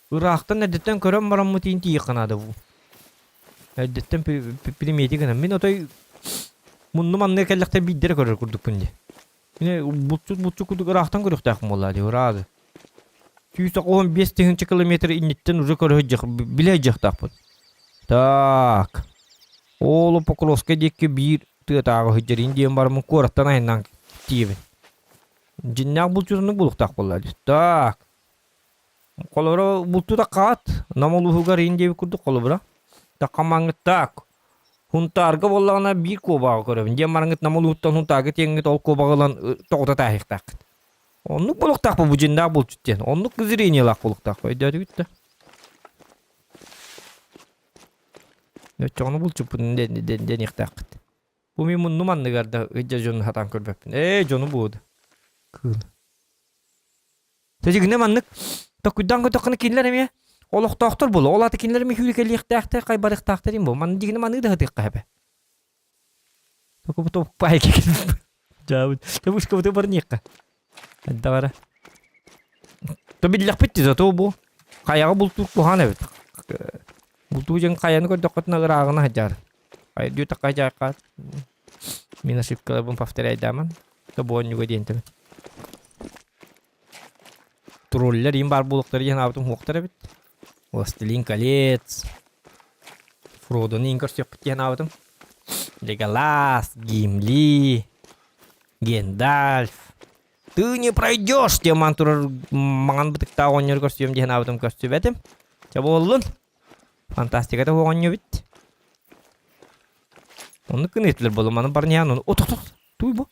Ыраахтан эрдэттэн көрөн бараммыт иин тиийиэххэ наада бу. Эрдэттэн примети гынан. Мин отой муннум анныга кэллэхтэр биирдэрэ көрөр курдукпун дии. Мин булчут булчут курдук ыраахтан көрүөхтээхпин буоллаа дии, ыраады. 195 тыһыынча километр инниттэн уже көрө сылдьых, билэ сылдьыахтаахпын. Так. Ол Покровскай диэки биир тыатааҕы сылдьарин диэн бараммын куораттан айаннаан тиийэбин. Дьиннээх булчутунук булуохтаах буоллаа дии. Так. Холобура, бултуу такаат, Нам улууһугар иин диэбит курдук холобура. Такамаҥҥыт так. Хунтаарга буоллаҕына биир куобаҕы көрөбүн. Диэн бараҥҥыт Нам улууһуттан Хунтаарга тиэҥҥит ол куобаҕы ылан тоҕута тааһыахтааххыт. Оннук буолуохтаах бу дьиннээх булчут диэн. Оннук зрениелаах буолуохтаах. Өйдөөтүгүт да? Оччоҕуна булчуппун диэниэхтээххит. Бу мин муннум анныгар да ыдьа дьону сатаан көрбөппүн. Ээ, дьону буоду. Кыыл. Тэдигинэ маннык токуйдаан көтөххүнэ кинилэр эмиэ олохтоохтор буолуо. Ол аата кинилэр эмиэ сүүрэкэлиэхтээхтэр, хайбарыахтаахтар им бу. Манна дигинэ маныы да сытыахха эбэ. Токубут оппай Дьаабыт. Табышкабыты барниэххэ. Эддагара. То биллэхпит дии зато бу хайаҕа бултуур куһаан эбит. Бултуу дьон хайаны көрдөххүтүнэ ырааҕына сылдьар. Хайдыы такка дьаакка мин ошибкаларбын повторяйдааман. Тобуонньуга диэн тэбин. Троллер им баар буолуохтара диэн аабытым хуохтар эбит. Властелин колец. Фродону иин көрсүөхпүт диэн аабытым. Леголас, Гимли, Гендальф. Ты не пройдешь диэн маан турар маҥан бытыктаах оҕонньору көрсүөм диэн аабытым көрсүбэтим. Чэ буоллун. Фантастиката оҕонньо эбит. Оннук гыныытылар буоллум. Маны барньаан ону. О, тох, туй бу.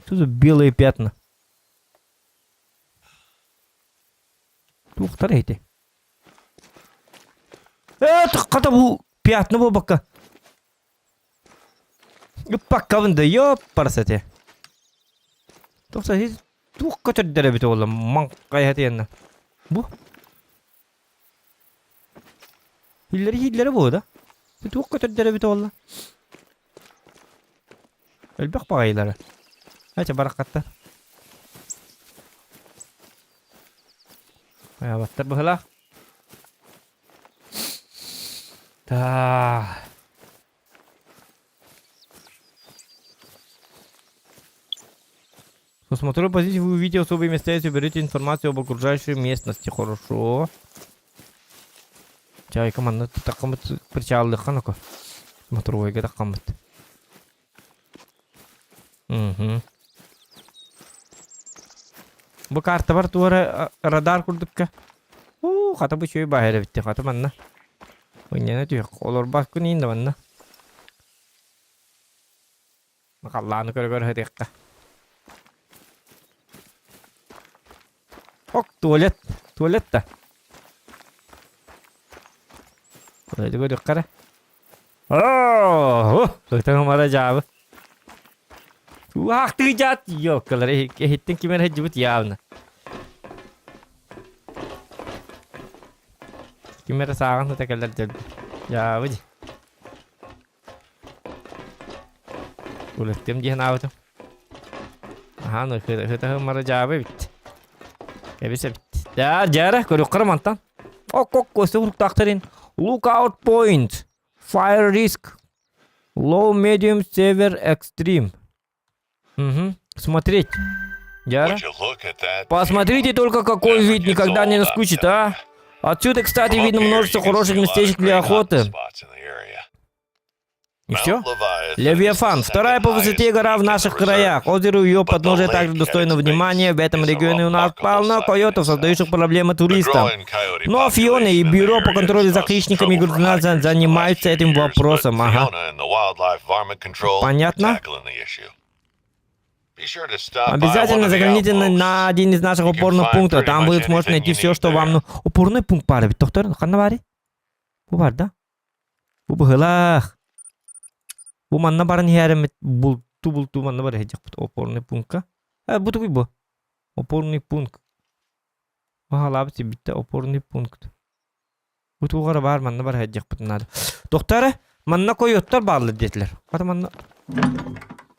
Что за белые пятна? Туохтар эти? Э, хата бу пятна буолбакка. Ыппаккабын да, ёппарсате. Тохса туох көтөрдөр эбит оҕолор маҥхайа тиэннэ. Бу Хиллери хиллери буо да. Туох көтөрдөр эбит оҕолор. Элбэх баҕайылара. Ача бараххаттар. Айабаттар быһылаах. Та. Посмотрю позицию, вы увидите особые места и соберете информацию об окружающей местности. Хорошо. Чайка манна таххаммыт причаллыхха ноко. Смотровойга таххаммыт. Угу. Бу картабар туора радар курдукка. Уу, хата бу үчүгэй баһа эбит хата манна. Унньана түһэх олорбаккын иин да манна. Халлааны көрө-көрө сытыахха. Ок, туалет. Туалет да. Туалеты көрүөххэ эрэ. Оо, ытыҥ мара дьаабы. Туохтыы дьаат, ёлкалар, иһиттин ким эрэ сылдьыбыт явно. Ким эрэ сааҕын сыта кэлэр дьэлби. Дьаабы дии. Улэттим диэн аабытым. Аһаан ыһытаһыммара дьаабы эбит. Кэбис эбит. Да, дьара, көрүөххэ мантан. Ок-ок, өссө уруктаахтарын. Lookout point. Fire risk. Low, medium, severe, extreme. Угу. Смотреть. Дьара. Посмотрите только, какой вид никогда не наскучит, а? Отсюда, кстати, видно множество хороших местечек для охоты. И все? Левиафан, вторая по высоте гора в наших краях. Озеро у ее подножия также достойно внимания. В этом регионе у нас полно койотов, создающих проблемы туристам. Но Фиона и Бюро по контролю за хищниками и грызунами занимаются этим вопросом. Ага. Понятно? Обязательно загляните на один из наших опорных пунктов. Там вы сможете найти все, что вам... Ну, опорный пункт баар эбит. Доктор, ханна баарый? Бу баар да? Бу быһылаах. Бу манна баран иһээриммит булту булту манна бар иһэдьэхпит опорный пункка. Э, бу тугуй бу? Опорный пункт. Баһалаабыт сибиттэ опорный пункт. Бу тугара баар манна бар иһэдьэхпит наада. Доктора, манна койоттар бааллар диэтилэр. Хата манна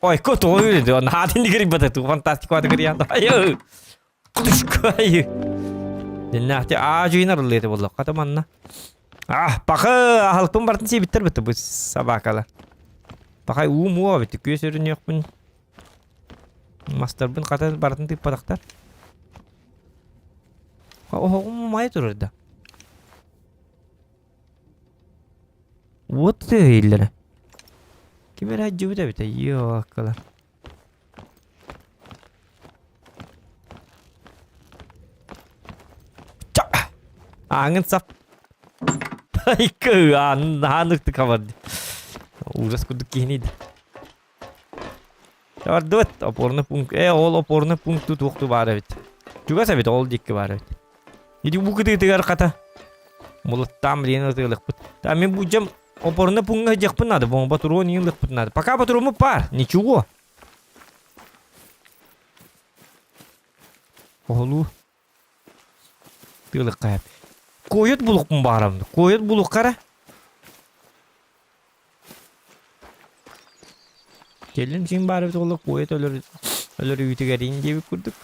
Ой, кото үйреді. Наатын дигери бата ту фантастика дигери. Ай. Кутушкай. Диннахти аажуйнар ыллыты болла. Хата манна. А, пахы, ахалпын бартын сиэбиттэр битти бу собакалар. Пахай уу муа битти күөс өрүнүөхпүн. Мастарбын хата бартын тыыппатахтар. Оһоҕум умайа турар да. Вот тыһыйлара. Ким эрэ дьыбыт эбитэ, ёккалар. Ааҥын сап. Айкы, аан ыкты хабарды. Ужас курдук киһини Бардыбыт, опорный пункт. Э, ол опорный пункту туохту баар эбит. Чугас эбит, ол диэки баар эбит. Ити бу кытыытыгар хата. Мулаттаам диэн ытыалыхпыт. Та мин бу дьам опорный пункка дьахпын надо, бу патрон иин надо. Пока патрону пар, ничего. Оһолуу. Тыалыкка Койот булукпун баарам. Койот булуккара. Кэлин син баар эбит буолла койот өлөр өлөр үүтүгэрин диэбит курдук.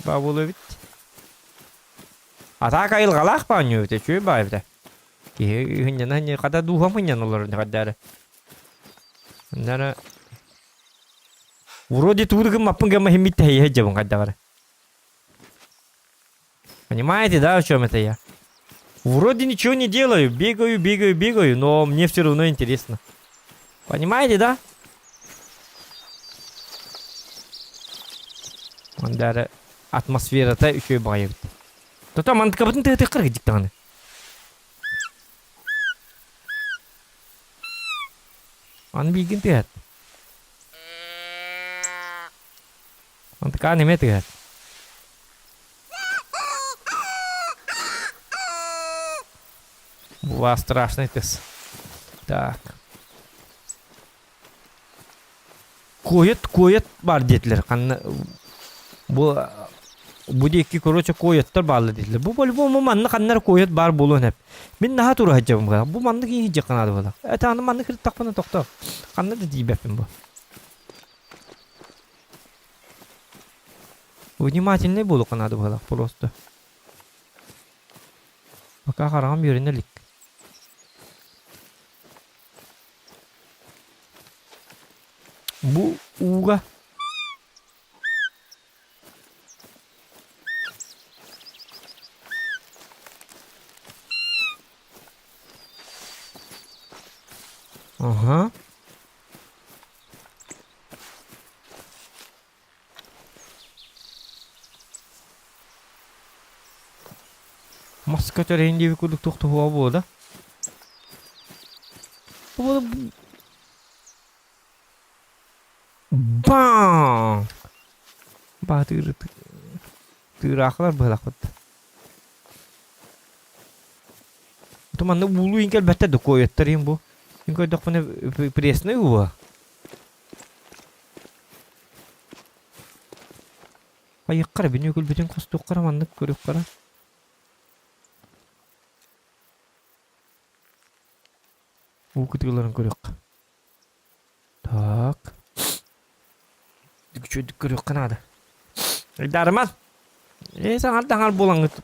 Баа буолуо эбит. Атаак айылҕалаах баанньуу эбитэ, үчүгэй баа эбитэ. Киһи ыһынньана хата дууһам ынньан олорор хайдары. Нара Вроде тугу гыммаппын гымма химмит тэһийэ дьабын хайдагары. Понимаете, да, о чем это я? Вроде ничего не делаю, бегаю, бегаю, бегаю, но мне все равно интересно. Понимаете, да? Мандары атмосферата үчүгэй баҕайы эбит. Тото мантыкабытын тыатыахха эрэ даҕаны. Аны бииргин тыаһат. Мантыкаан эмиэ тыаһат. Була страшный тыс. Так. Койот, койот бар диэтилэр. Ханна бу бу диэки короче койоттор бааллар диэтилэр. Бу по-любому манна ханна койот баар буолуон сөп. Мин наһаа тура сылдьабын. Бу маннык иһи дьиэххэ наада буолар. Это аны маннык ырыттахпына тохтоо. Ханна да тиийбэппин бу. Внимательный буолуохха наада буолар просто. Пока хараҕым үөрэнэ илик. Бу ууга Ага. Мас көтөрөйүн диэби курдук туох буолуо да? Баң! Баатыыр тыыраахылар быһалахпыт. Ото манна уулуу иин кэлбэттэр да куойаттар иин бу. Мин көрдөхпүнэ пресный уу. Хайыахха эрэ, бүнү күлбүтүн хостуохха эрэ маннык көрүөххэ эрэ. Уу кытыыларын көрүөххэ. Так. Үчүгэйдик көрүөххэ наада. Айдаарыман. Ээ саҥардаҥар буолаҥҥыт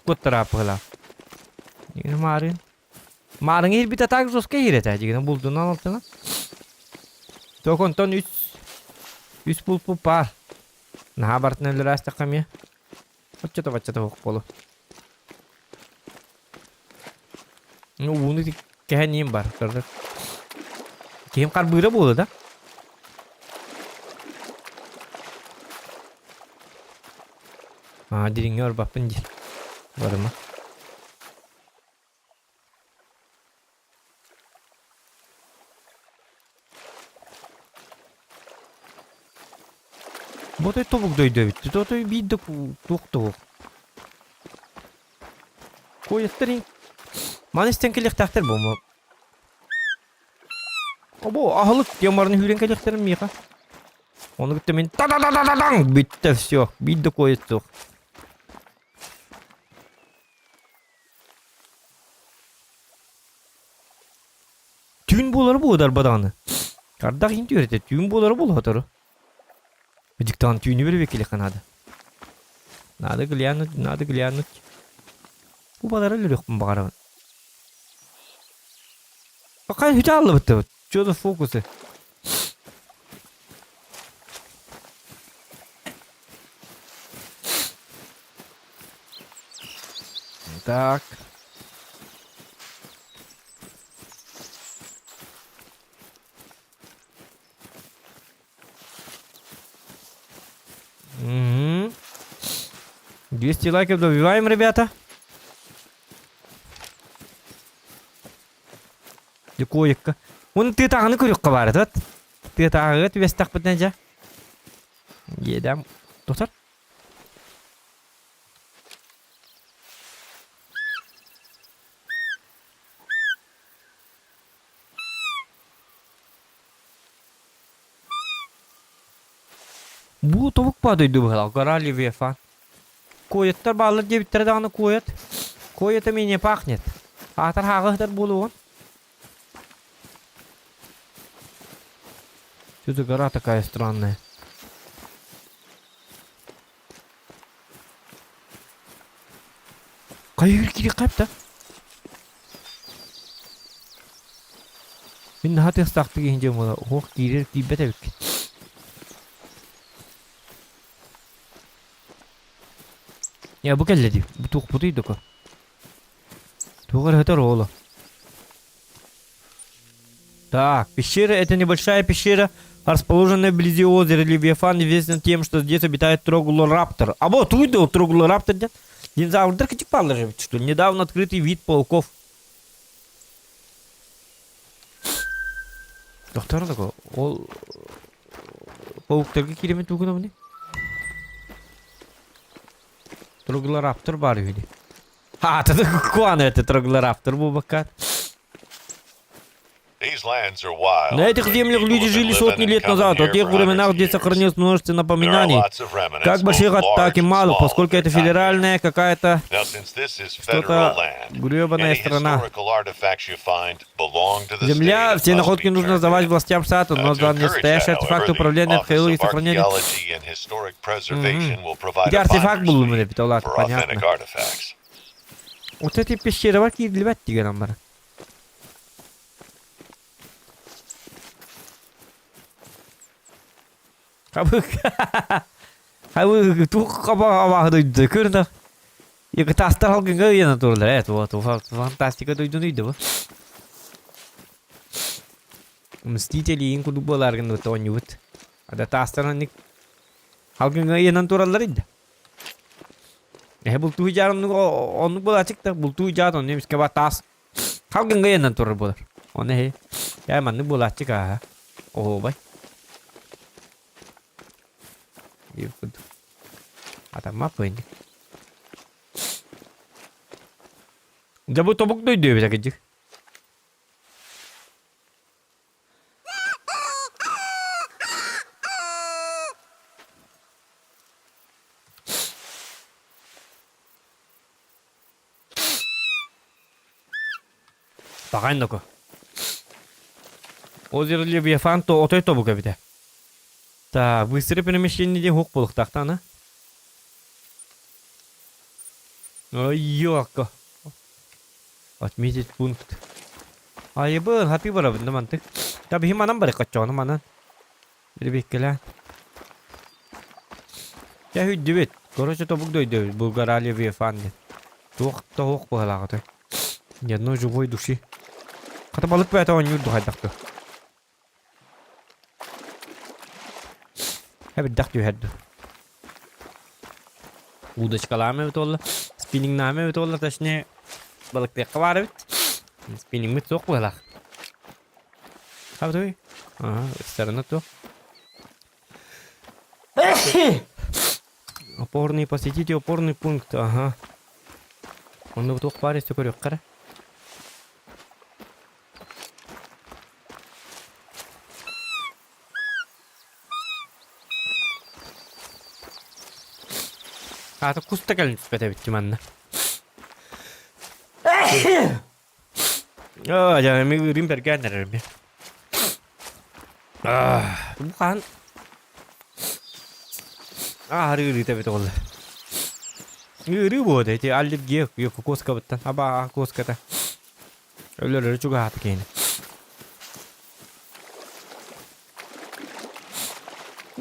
куттарааппыһылаах. Дигинэ маарыын. Маарыҥ иһирбитэ так жестко иһир этэ. Дигинэ булдунан алтынан. Ток онтон үс үс булпут баар. Наһаа барытын өлөрөөстөххө эмиэ. Оччото-баччата суох буолуо. Ну, ууну кэһэниим бар. Киһим харбыыра буолла да? Аа, дириҥҥэ барбаппын диир. Барыма. Ботой тобук дойду эбит. Тотой биир да туох тобук. Куойаттар Маны истэн кэлиэхтээхтэр буолма. Обо аһылык диэн баран үүрэн кэлиэхтэрин миэхэ. Ону кытта мин та-да-да-да-да-даҥ бүттэ все. Биир да куойат суох. Түүн буолары буолар даҕаны. Ардах иһин түөрэтэ түүн буолары буолуотору. Диктант түүнү бэрбэккилиэххэ наада. Надо глянуть, надо глянуть. Кубалары өлөрүөхпүн баҕарабын. Пока үтэ аллыбыттыбыт. Что за фокусы? Так. Угу. 200 лайков добиваем, ребята. Дьэ Уон тыатааҕыны көрүөххэ баар этэ. Тыатааҕыга түбэстэхпитинэ дьэ. Иэдэм тутар. Бу тобук баа дойду быһалаах гора Левиафан. Куойаттар бааллар диэбиттэрэ даҕаны куойат. Куойата не пахнет. Аатар хааҕы ыһытар буолуоҕун. Что за гора такая странная? Хайыр кири кайпта. Мин наһаа тыастаахтык иһин дьон буола уһуох киирэр киирбэт эбиккин. Я бу кэллэ дии. Бу туохпутуй доко. Туох эрэ өтөр ооло. Так, пещера – это небольшая пещера, расположенная вблизи озера Левиафан, известна тем, что здесь обитает троглораптор. А вот увидел троглораптор, да? Динозавр, же, что ли? Недавно открытый вид пауков. Доктор такой, ол пауктарга киирэми тугунабыный? Троглораптор баар үһү дии. Аата куан это троглораптор буолбакка. На этих землях люди жили сотни лет назад. О тех временах здесь сохранилось множество напоминаний, как больших, так и малых, поскольку это федеральная какая-то что-то гребаная страна. Земля, все находки нужно сдавать властям штата, но за настоящие артефакты управления МХЛ и сохранения... Где артефакт был у меня, ладно, понятно. Вот эти пещеры киирдилбэт деген аммара. Хабы хабы туох хабаҕа дойду көрүнэ Таастар халгыҥҥа ыйана тураллар ээ туох фантастика дойдуну ыйда бу. Мстители иин курдук буолааргын оонньуубут. Ада таастар аннык халгыҥҥа ыйанан тураллар ыйда. Эһэ бултуу дьаар оннук оннук буолаачык да бултуу дьаат онно эмискэ ба таас халгыҥҥа ыйанан турар буолар. Оны эһи я маннык буолааччык ааһа. Оһуобай. Атаммаппын. Дьэ бу тобук дойду эбит кырдьык. Баҕайын доку. Озеро Левиафан то отой тобук эбитэ. Так, быстрое перемещение диэн хук буолуохтаахтаана. Ой, ёлка. Отметить пункт. Айыбын, хатыы барабын да мантык. Та биһи манан бары коччоҕуну манан. Ребеккелээн. Дьэ хүддүбүт. Короче, тобук дойду Булгара Левиафан диэн. Туох тоһуох быһалааҕытай. Ни одной живой души. Хата балык бэйэтэ оонньуур дуу хайдах дуу. Эбирдэх түһэр дуу. Удочкалаама эбит буолла. Спиннингнаама эбит буолла, точнее балыктыахха баар эбит. Спиннингмит суох быһалаах. Хабытый? Ага, сторона то. Опорный посетите опорный пункт, ага. Онно туох баар өссө көрүөххэ эрэ. Аата кус да кэлин түспэт эбит манна. Аа, дьэ, эми ыырыым бэргээн эрэр эми. Аа, бу хаан ааһар ыарыыта эбит оҕолор. Ыарыы буолуо ити аллергия кокоскабыттан абаа кокоската. Өлөрөрү чугаһаата киһини.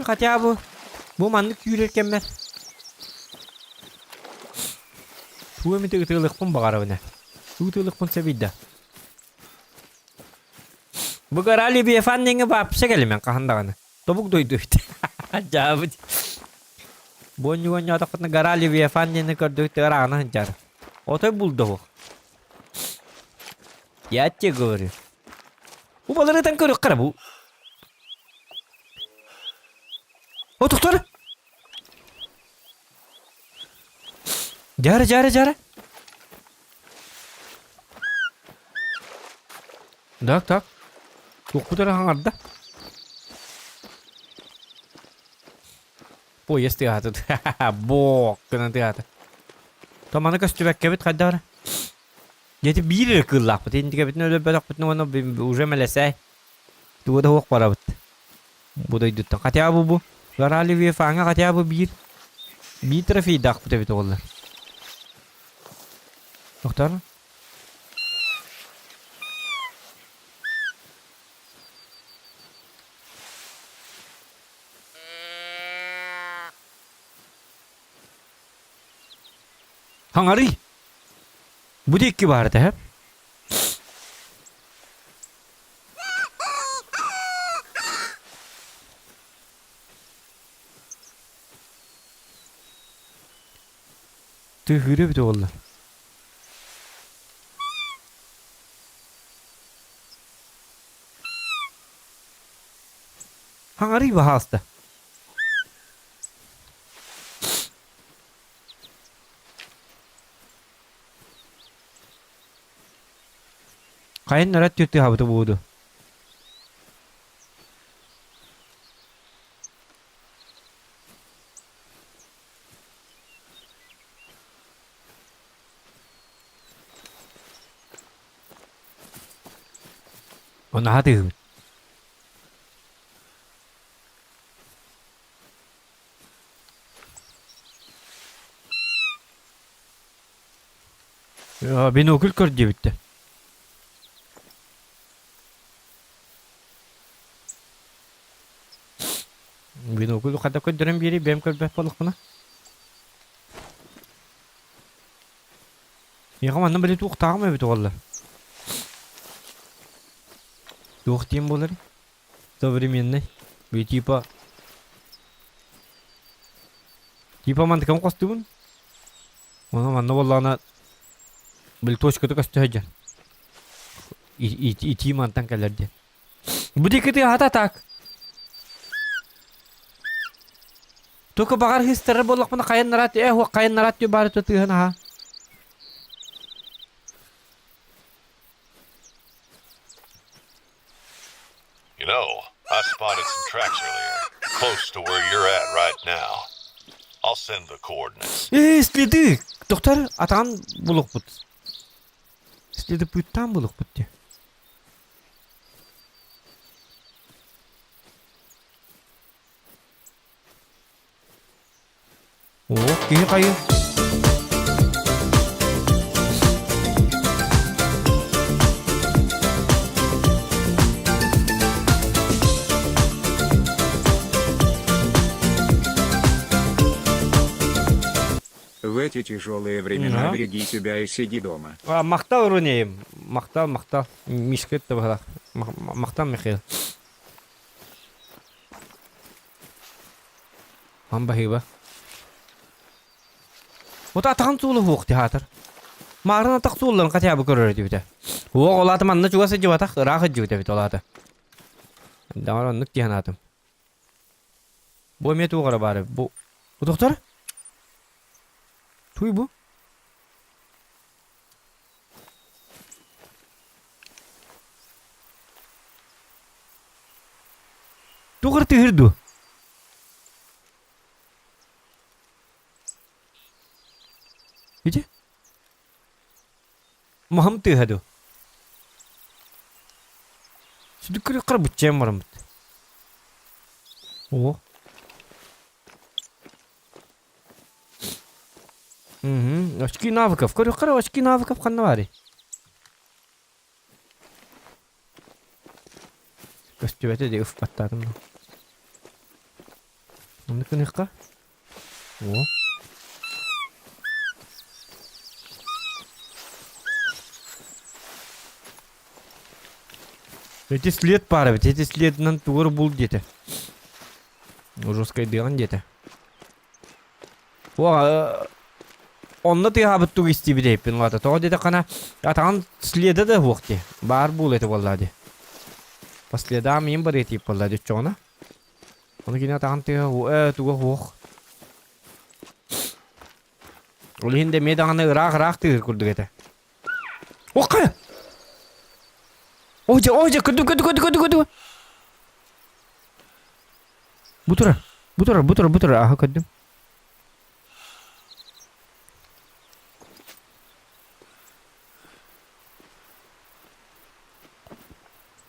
Хотя бы бу маннык күүрэр кэммэр тугу эмит ытыалыахпын баҕарабын ээ. Ытыалыахпын сөбүй да. Бу Горали Бефан диэҥҥэ вообще кэлимэн хаһан даҕаны. Тобук дойду эбит. Дьаабыт. Бу оонньоотохпутуна Горали Бефан диэни көрдүбүт ыраҕына сылдьар. Отой булда Я тебе говорю. Бу баларытан көрүөххэ эрэ бу. О, тохтор! Дьара, дьара, дьара. Так, так. Туохпут эрэ хаҥарда. Поезд тыаһаата. Бок гынан тыаһаата. То маны көстүбэккэбит хайдах эрэ. Дьэ биир эрэ кыыллаахпыт. Интикэбитин өлөрбөтөхпүтүнэ уонна уже мэлэсээй. Тугу да суох барабыт. Бу дойдуттан. Хотя бы бу Гора Левиафаҥҥа хотя бы биир биир трофейдаахпыт эбит оҕолор. Доктор? Хаҥарый! Бу диэки баар этэ, Тыаһыыр эбит буолла. Хаҥарый баһаалыста. Хайын нарат түөртү буоду. Наһаа тыыһыбыт. Бинокль көр диэбиттэр. Бинокль хата көрдөрөн биэрий, бэйэм көрбөт буоллахпына. Миэхэ манна били туохтааҕым эбит уоллар. Туох диэн буолар? Современный. Би типа Типа мантыкам хостубун. Ону манна буоллаҕына били точката көстө сылдьар. Итии мантан кэлэр диэн. Бу диэки тыаһата так. Только баҕар хыстарар буоллахпына хайан нарат э хуох хайан нарат диye баары тыаһын аха. You know, I spotted some tracks earlier, close to where you're at right now. I'll send the coordinates. Ээ, следы! Доктор, атаан булукпут. Следы пыттаан булукпут дии. О, киһи хайы. В эти тяжелые времена береги себя и сиди дома. А, махтал Рунеем. Махтал, махтал. Мишка это Махтал Михаил. Ам баһыыба. Вот атаҕын суолу суох театр. Маарын атах суолларын хотя бы көрөр этибитэ. Уох ол аата манна чугас сылдьыбатах, ыраах сылдьыбыт эбит ол аата. Даҕар оннук дии санаатым. Бу эмиэ туох эрэ баар эбит. Бу Бу доктор? Туй бу? Туох эрэ тыаһыыр дуо? Ити? Маһым тыаһа дуо? Сүдүккүрү быччайан бараммыт. О. Угу. Очки навыков. Көрүөххэ очки навыков ханна баарый? Көстүбэтэ дии ыфпаттаатым да. Оннук гыныахха. О. Эти след баар эбит. Эти следынан тугу бул диэтэ. Жесткайдыаҕын диэтэ. О, онно тыаһаабыт тугу истибит эппин улаата. Тоҕо диэтэххинэ, атаҕын следа да суох дии. Баар буолуо этэ буоллаа дии. По следам им барыа тиип буолла дии оччоҕуна. Ону кини атаҕын тыаһа туга суох. Ол иһин да эмиэ даҕаны ыраах-ыраах тыаһыыр курдук этэ. Ох, О, дьэ, о, дьэ, көрдүм, көрдүм, көрдүм, көрдүм, көрдүм. Бу турар, бу турар, бу турар, бу турар, аха көрдүм.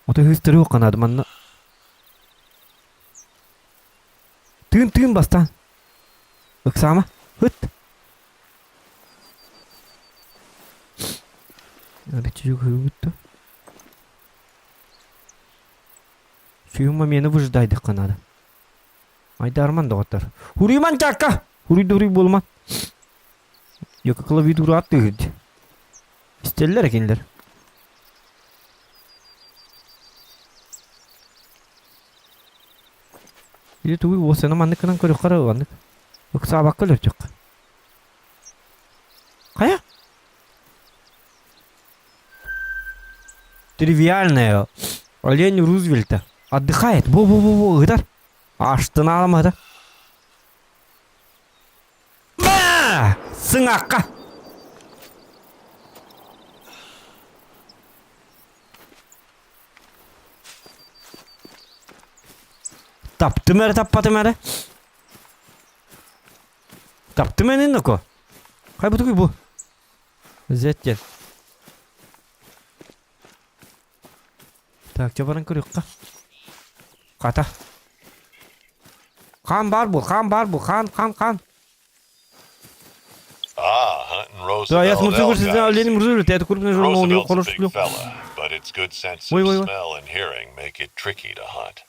Ото хыстыры канады манна. Тыын тыын бастаан. Ыксаама. Ыт. Сүүһүн момены выжидайдыхха надо. Айдарман доҕоттор. Хуруйман чакка! Хуруй да хуруй буолуман. Йока клавиатура аттыыр. Истэллэр кинилэр. Или тугуй уосана маннык гынан көрүөххэ эрэ маннык. Ыксаабакка өлөртөххө. Хайа? Тривиальная. Олень Рузвельта. Отдыхает. Во-во-во-во, ыытар. Аштын аламата. Ма! Сыҥаахха! Таптым эрэ таппатым эрэ. Таптым энин око. Хай бу бу. Зеттен. Так, чабаран көрүөххэ. Хата. Хаан баар бу, хаан баар бу, хаан, хаан, хаан. Ah, hunting Да, я Roosevelt смотрю, elk, что I Ленин see. Рузвельт, это крупный журнал, у него Roosevelt's a хороший big клюв. fella, but its good sense Ой, of ой, ой. smell and hearing make it tricky to hunt.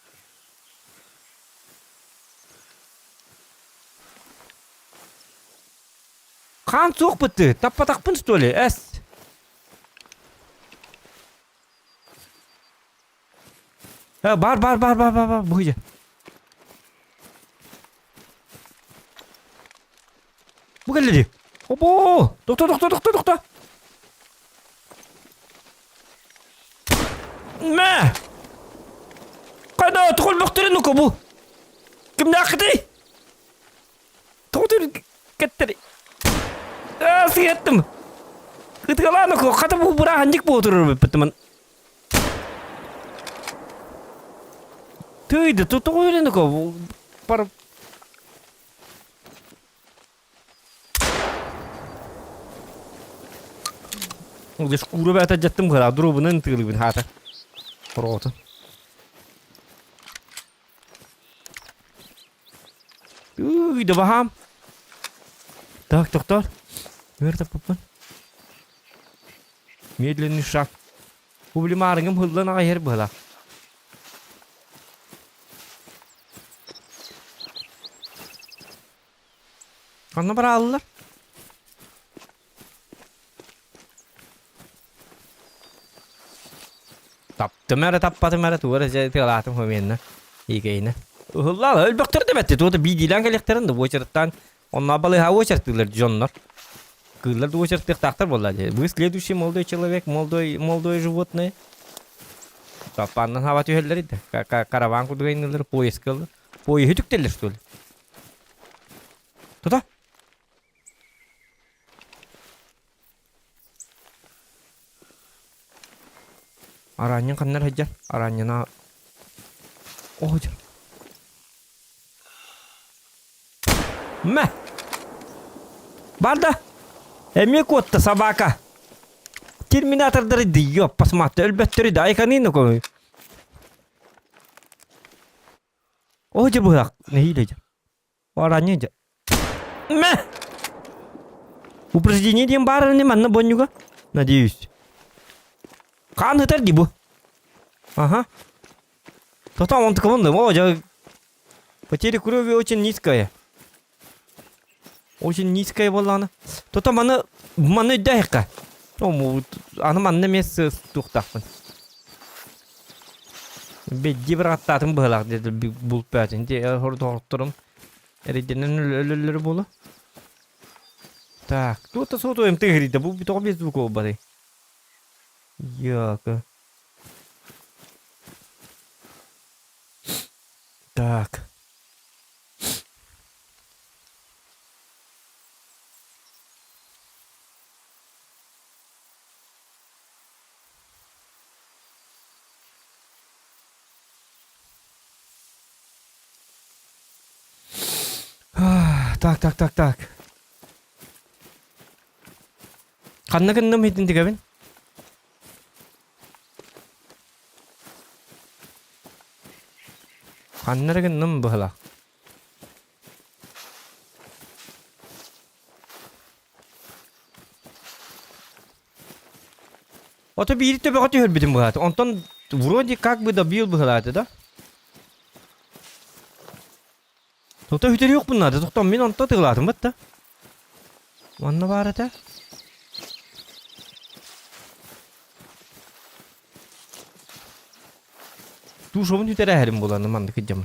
Хаан суох бытты, таппатахпын что ли, эс? Э, бар, бар, бар, бар, бар, бар, бу Бу кэллэ дии. Опо! Тохто, тохто, тохто, тохто! Мэ! Қайда тұқылмақтырын ұқы бұл? Кімнәқіді? Тоғытыр кеттер. Сыйаттым. Ытыгалаан ұқы, қата бұл бұра хандик бұл отырыр бітімін. Түйді, тоғытырын ұқы. Бар... Шкура бәті жаттым қара, дұрубынан тығылыбын хата. Хоротун. Үй, да бахам. Так, тохтоор. Мөр таппыппын. Медленный шаг. Бу били маарыҥым һыллан аҕай иһэр быһалаах. Ханна барааллар? Таптым эрэ таппатым эрэ тугу эрэ дьэ тыалаатым хомиэннэ иикэйинэ. Ыһыллаал өлбөхтөр да бэтти туота биидиилээн кэлиэхтэрин да буочарыттаан онно балыыһа уочартыылар дьоннор. Кыыллар да уочартыахтаахтар буолла дии. Вы следующий молодой человек, молодой, молодое животное. Таппааннан хаба түһэллэр да. Караван курдук айнылар, поезд кыллар. Поезды түктэллэр что ли? Тута. Араанньын ханна эрэ сылдьар? Араанньына Оо дьэ. Мэ! Барда! Эмиэ куотта собака! Терминатордары дийио посмотри өлбөттөрү да айканын көмүй. Оо дьэ быһах нэһиилэ дьэ. Араанньа дьэ. Мэ! Упреждение диэн баар ини манна бонньуга? Надеюсь. Хаан ытар дии бу. Ага. Тотом он такой, о, дьэ. Потеря крови очень низкая. Очень низкая буоллаҕына. Тото маны маны өйдөөһүккэ. Аны манна эмиэ туохтаахпын. Бэдди бырахаттаатым быһалаах диэтэ булт бөөтүн. Ити хордоҕотторум эрэйдэнэн өлөллөрө буолуо. Так, туох да суотуйум тыаһырыйда. Бу тоҕо без звука буолбатый? Яка. Так. Так, так, так, так. Ханна гынным иһитин тигэбин? Ханна эрэ гынным быһылаах. Ото биири төбөҕө түһэрбитим быһааты. Онтон вроде как бы добил быһылааты да. Тото үтөрүөхпүн наада. Тохтон мин онто тыылаатым батта. Манна баар этэ. Туушабын үтэрээһэрим буланы маннык кыдьамын.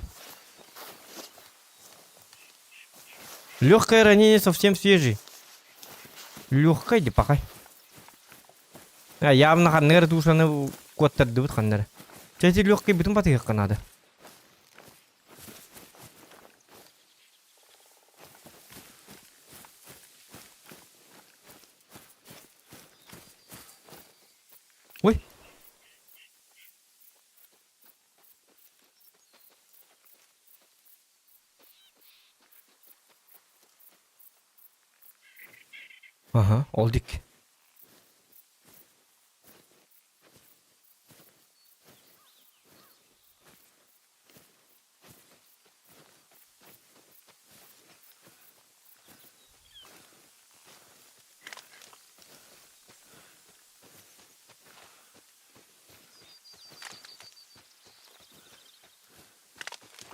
Легкое ранение совсем свежий. Легкое ди пахай. А, явно ханныгар тушаны куоттардыбыт ханнары. Чэ, легкий бүтүн батыһыахха наада. Ой. Ага, ол дик.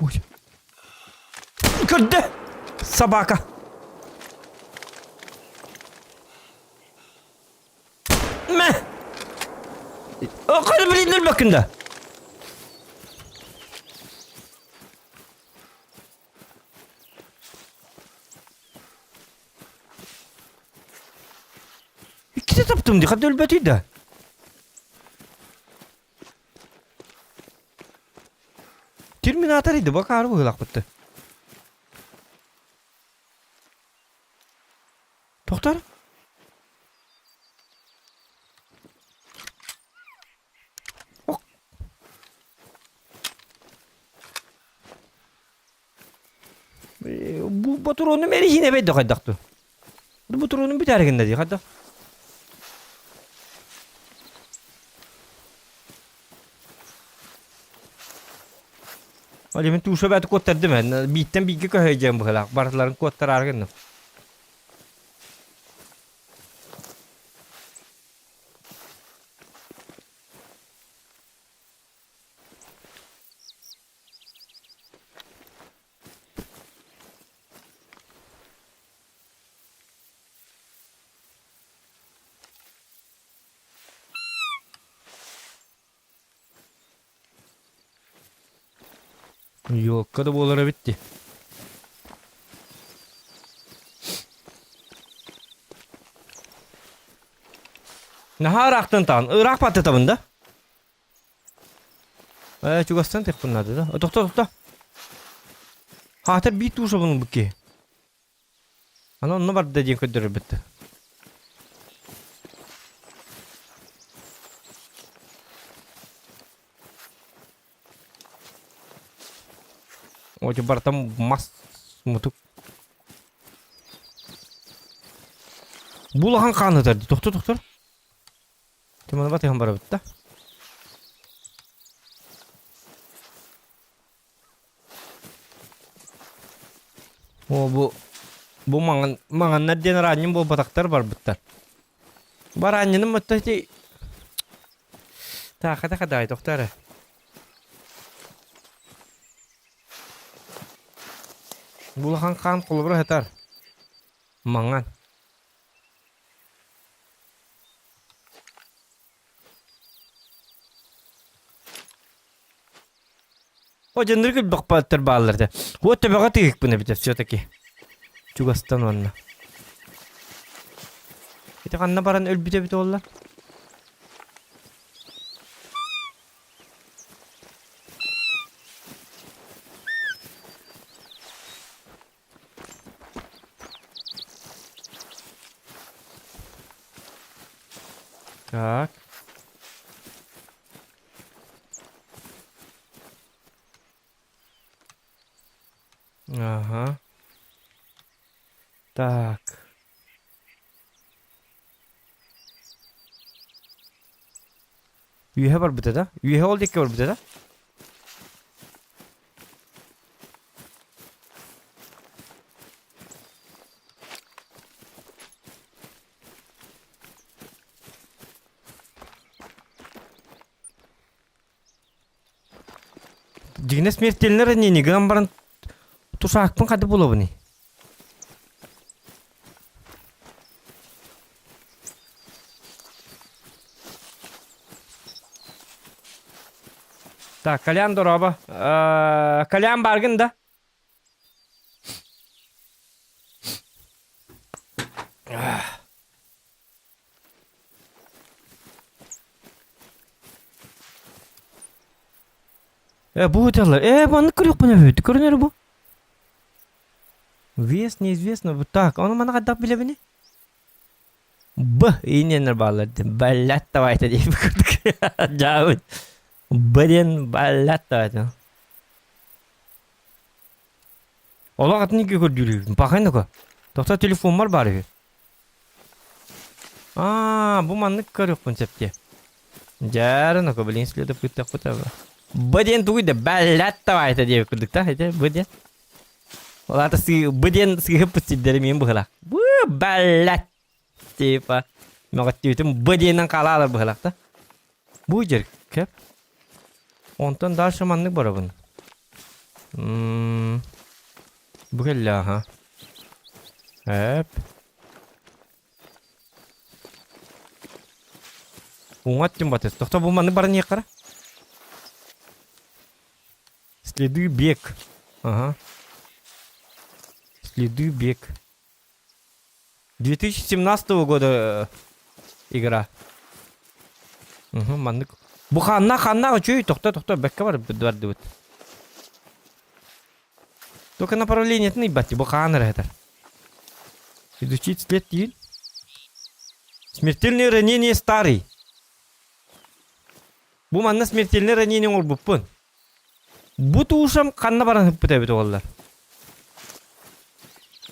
Ой. Көрдө! Собака! Мэ! О, блин, өлбөккүн да! Иккитэ таптым дии, хата өлбөтүй да. Терминатор иди, бакаары быһыылаахпытты. Тохтор. Ок. Бу ботуруону мэриһиинэ бэйдэ хайдахту. Бу ботуруону бүтээригиннэ дии хайдах. Ол мин тууша бэт куоттардым эн бииттэн бииргэ көһөйдьэн быһылаах барыларын куоттараары гынным. Ёлка да буолара эбит дии. Наһаа ыраахтан таҕын. Ыраах баттатабын да? Ээ, чугастан тыхпын наада да. Тохто, тохто. Хаатар биир туушабын ылбыт киһи. Аны онно барда диэн көрдөрөрбүт. О, бартан мас мутук. Бу улахан хаан ытар дии. Тохтор, тохтор. Тиманы батыһан барабыт да. О, бу бу маҥан маҥаннар диэн араанньын буолбатахтар барбыттар. Бараанньыным отто ити таахата хадаай тохтоо эрэ. Бу улахан хаан холобура сытар. Маҥан. О, дьоннор күлбэхпаттар бааллар да. Вот төбөҕө тыһыкпын эбитэ все-таки. Чугастан уонна. Ити ханна баран өлбүт эбит буолла? Так. Ага. Так. Үөһэ барбыта да? Үөһэ ол диэки барбыта да? Дьиҥинэ смертельнай ранение гынан баран тусаакпын хады булабыный? Так, Колян дорообо. Колян бааргын да? Э, бу ыыталлар. Э, маннык көрүөхпүн эбит. Көрүнэр бу. Вес неизвестно. Так, ону маны хайдах билэбини? Б ииннэнэр бааллар диэн. Баллят давайте диэн курдук. Дьаабыт. Б диэн баллят давайте. Олох атын икки көрдүүрүбүн. Пахай нука. Тохто телефоммар баар үһү. Аа, бу маннык көрүөхпүн сөп дии. Дьээрэ нука, блин, следов кыттахпыт аба. Б диэн тугуй да баллят давайте диэбит курдук та, ити Б диэн. Ол аата сыы Б диэн сыыһыппыт сирдэри миин быһылаах. Б баллят типа мөҕөттүүтүм Б диэнэн хаалаалар быһылаах да. Бу дьэркэп. Онтон дальше маннык барабын. М бу кэллэ аха. Эп. Уҥа өттүн батыс. Тохто бу маннык баран иһиэххэ. Следы бег. Ага. Следы бег. 2017 года игра. Угу, маннык. Бу ханна ханна үчүгэй тохто тохто бэккэ бар бардыбыт. Только направлениетын ыйбат бу хаан эрэ этэр. Изучить след диир. Смертельное ранение старый. Бу манна смертельное ранение оҥорбуппун. Бу туушам ханна баран ыппыт эбит уоллар.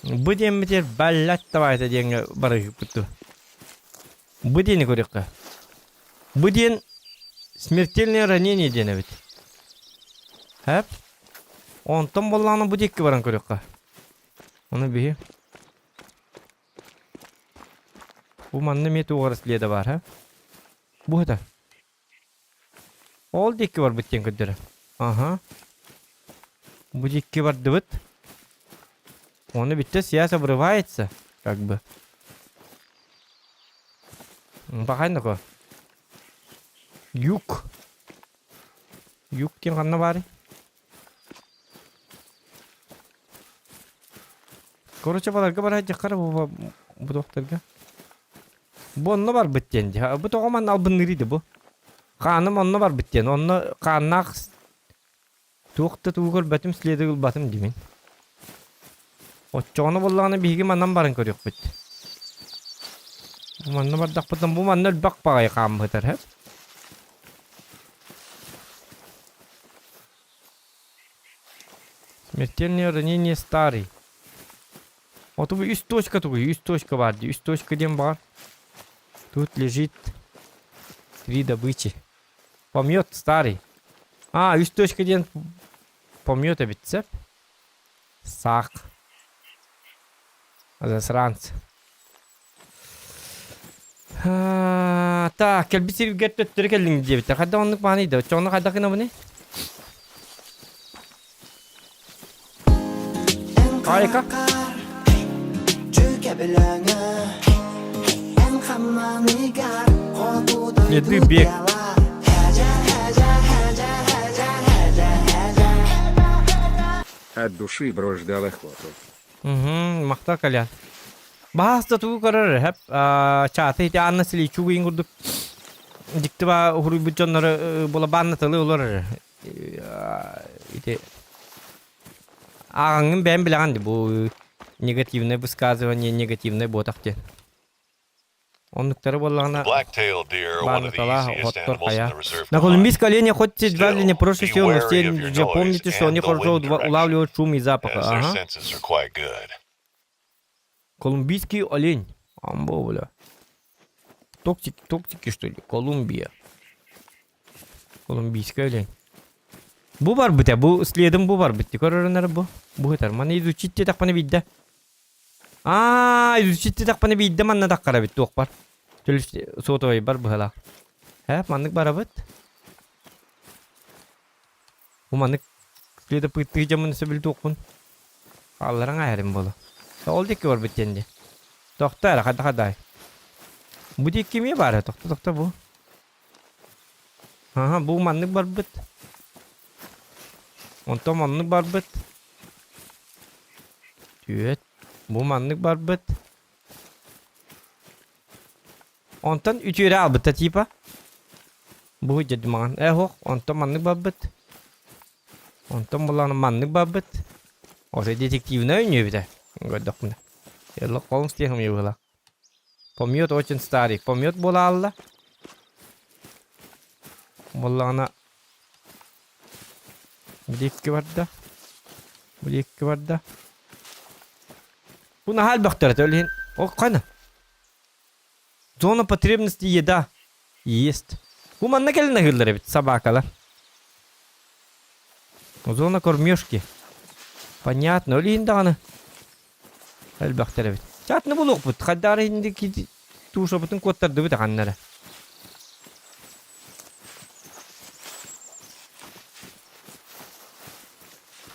Бу диэммитигэр баллат давайте диэҥҥэ барыһыппыт дуо. Бу диэни көрүөххэ. Бу диэн смертельное ранение диэн эбит. Хэп. Онтон буоллаҕына бу диэки баран көрүөххэ. Ону биһи. Бу манна эмиэ туох эрэ следа баар, һэ? Бу это. Ол диэки барбыт диэн көрдөрөр. Аха. Бу диэки бардыбыт. Ону бүттэ связь обрывается, как бы. Бахай такой. Юг. Юг диэн ханна баарый? Короче, баларга бара дьаххара бу бу докторга. Бу онно барбыт диэн дии. Бу тоҕо манна албынныырый да бу? Хааным онно барбыт диэн. Онно хааннаах туох да тугу көрбөтүм, следы ылбатым димин. Оччоҕуна буоллаҕына биһиги манан баран көрүөхпүт. Бу манна бардахпытына бу манна элбэх баҕайы хааммытар һэп. Смертельное ранение старый. Вот бу үс точка тугуй, үс точка бар дии. Үс точка диэн баар. Тут лежит три добычи. Помет старый. А, үс точка диэн помет эбит сөп. Саак. Засранцы. Так, кэлбит сиргэр төттөрү кэллиҥ диэбиттэр. Хайдах оннук бааный да? Оччоҕуна хайдах гынабыный? Айка. Еды бег. От души бро ждал охоту. Угу, махтал Колян. Баас да тугу көрөр эһэп чааты ити Анна Селичугин курдук дьикти ба уһуруйбут дьоннору була баанна тылы олорор ити ааҕаҥҥын бэйэм билэҕин ди бу негативное высказывание негативное буотах диэн Оннуктары буоллаҕына Black-tailed deer are one of the бааннаталаах easiest оттор animals in хайа. the reserve На to hunt. колумбийской олене хоть едва ли не Still, проще be всего, но wary все of your же noise помните, что and они the хорошо wind direction, улавливают шум и запах. as their Ага. senses are quite good. Колумбийский олень. Амбо, бля. Токсики, токсики, что ли? Колумбия. Колумбийский олень. Бу бар бите, бу следом бу бар битти. Көрөрөнөр бу. Бу хытар. Маны изучить тахпаны бидде. Аа, изучить тахпаны бидде манна тахкара бит туох бар. Төлүс сотовой бар быһалаах. Һэ, маннык барабыт. Бу маннык следопыттыы дьоммун сөбүлдүөхпүн. Хаалларан ааһарым буолуо. Ол диэки барбыт диэн дии. Тохто эрэ, хайдах дай. Бу диэки эмиэ баар ээ, тохто тохто бу. Аха, бу маннык барбыт. Онтон маннык барбыт. Түөт. Бу маннык барбыт. Онтон үтүөрэ аалбыта типа. Бу дьэди маҥан. Ээ суох, онтон маннык барбыт. Онтон булан маннык барбыт. Ото детективнай өнүөбүтэ. Көрдөхпүнэ. Шерлок Холмс диэх эмиэ быһыылаах. Помет очень старый. Помет буола аалла. Буоллаҕына Биликки барда. Биликки барда. Бу наһаа элбэхтэр этэ ол иһин. О, хана. Зона потребности еда. Есть. Бу манна кэлин аһыыллар эбит собакалар. Зона кормежки. Понятно, ол иһин даҕаны элбэхтэр эбит. Чатны булуохпут. Хайдаары иһин туушабытын куоттардыбыт аҕаннара.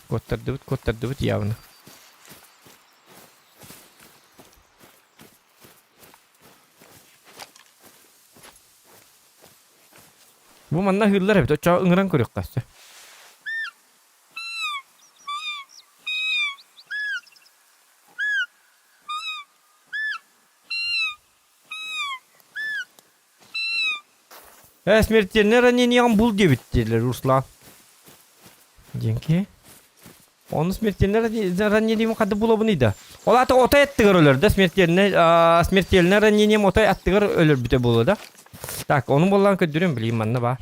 Куоттардыбыт, куоттардыбыт явно. Бу манна аһыыллар эбит, оччоҕо ыҥыран көрүөххэ сөп. Э, смертельное ранениеҕын бул диэбит диэтилэр Руслан. Диэҥки. Ону смертельное ранением ханна булабыный да? Ол аата отой аттыгар өлөр да смертельное смертельное ранением отой аттыгар өлөрбүтэ буолуо да? Так, ону буоллаан көрдөрүм билигин манна баар.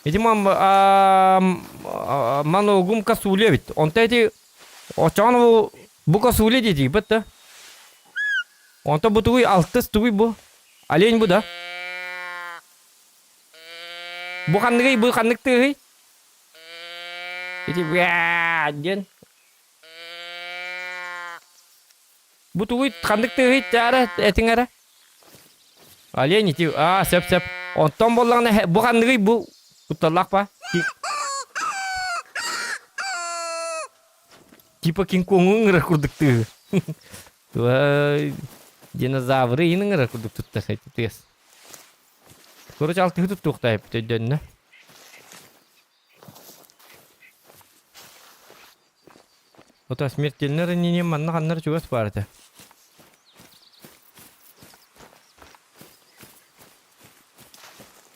Ити маногум косуля эбит. Онто ити очоон бу бу косуля диэтигибит да? Онто бу тугуй алтыс тугуй бу? Олень бу да? Бу ханныгый, бу ханнык тыаһый? Ити бээ диэн. Бу тугуй ханнык тыаһый эрэ этиҥ эрэ. Олень ити аа сөп сөп. Онтон буоллаҕына бу ханныгый бу кутталлаах ба? Типа Кинг-Конгу ыҥырар курдук тыаһы. Динозавры иһин ыҥырар курдук туттар ити тыас. Короче, алтыһы туттуохтаайбыт өйдөннө. Ото смертельное ранение манна ханнар чугас баар этэ.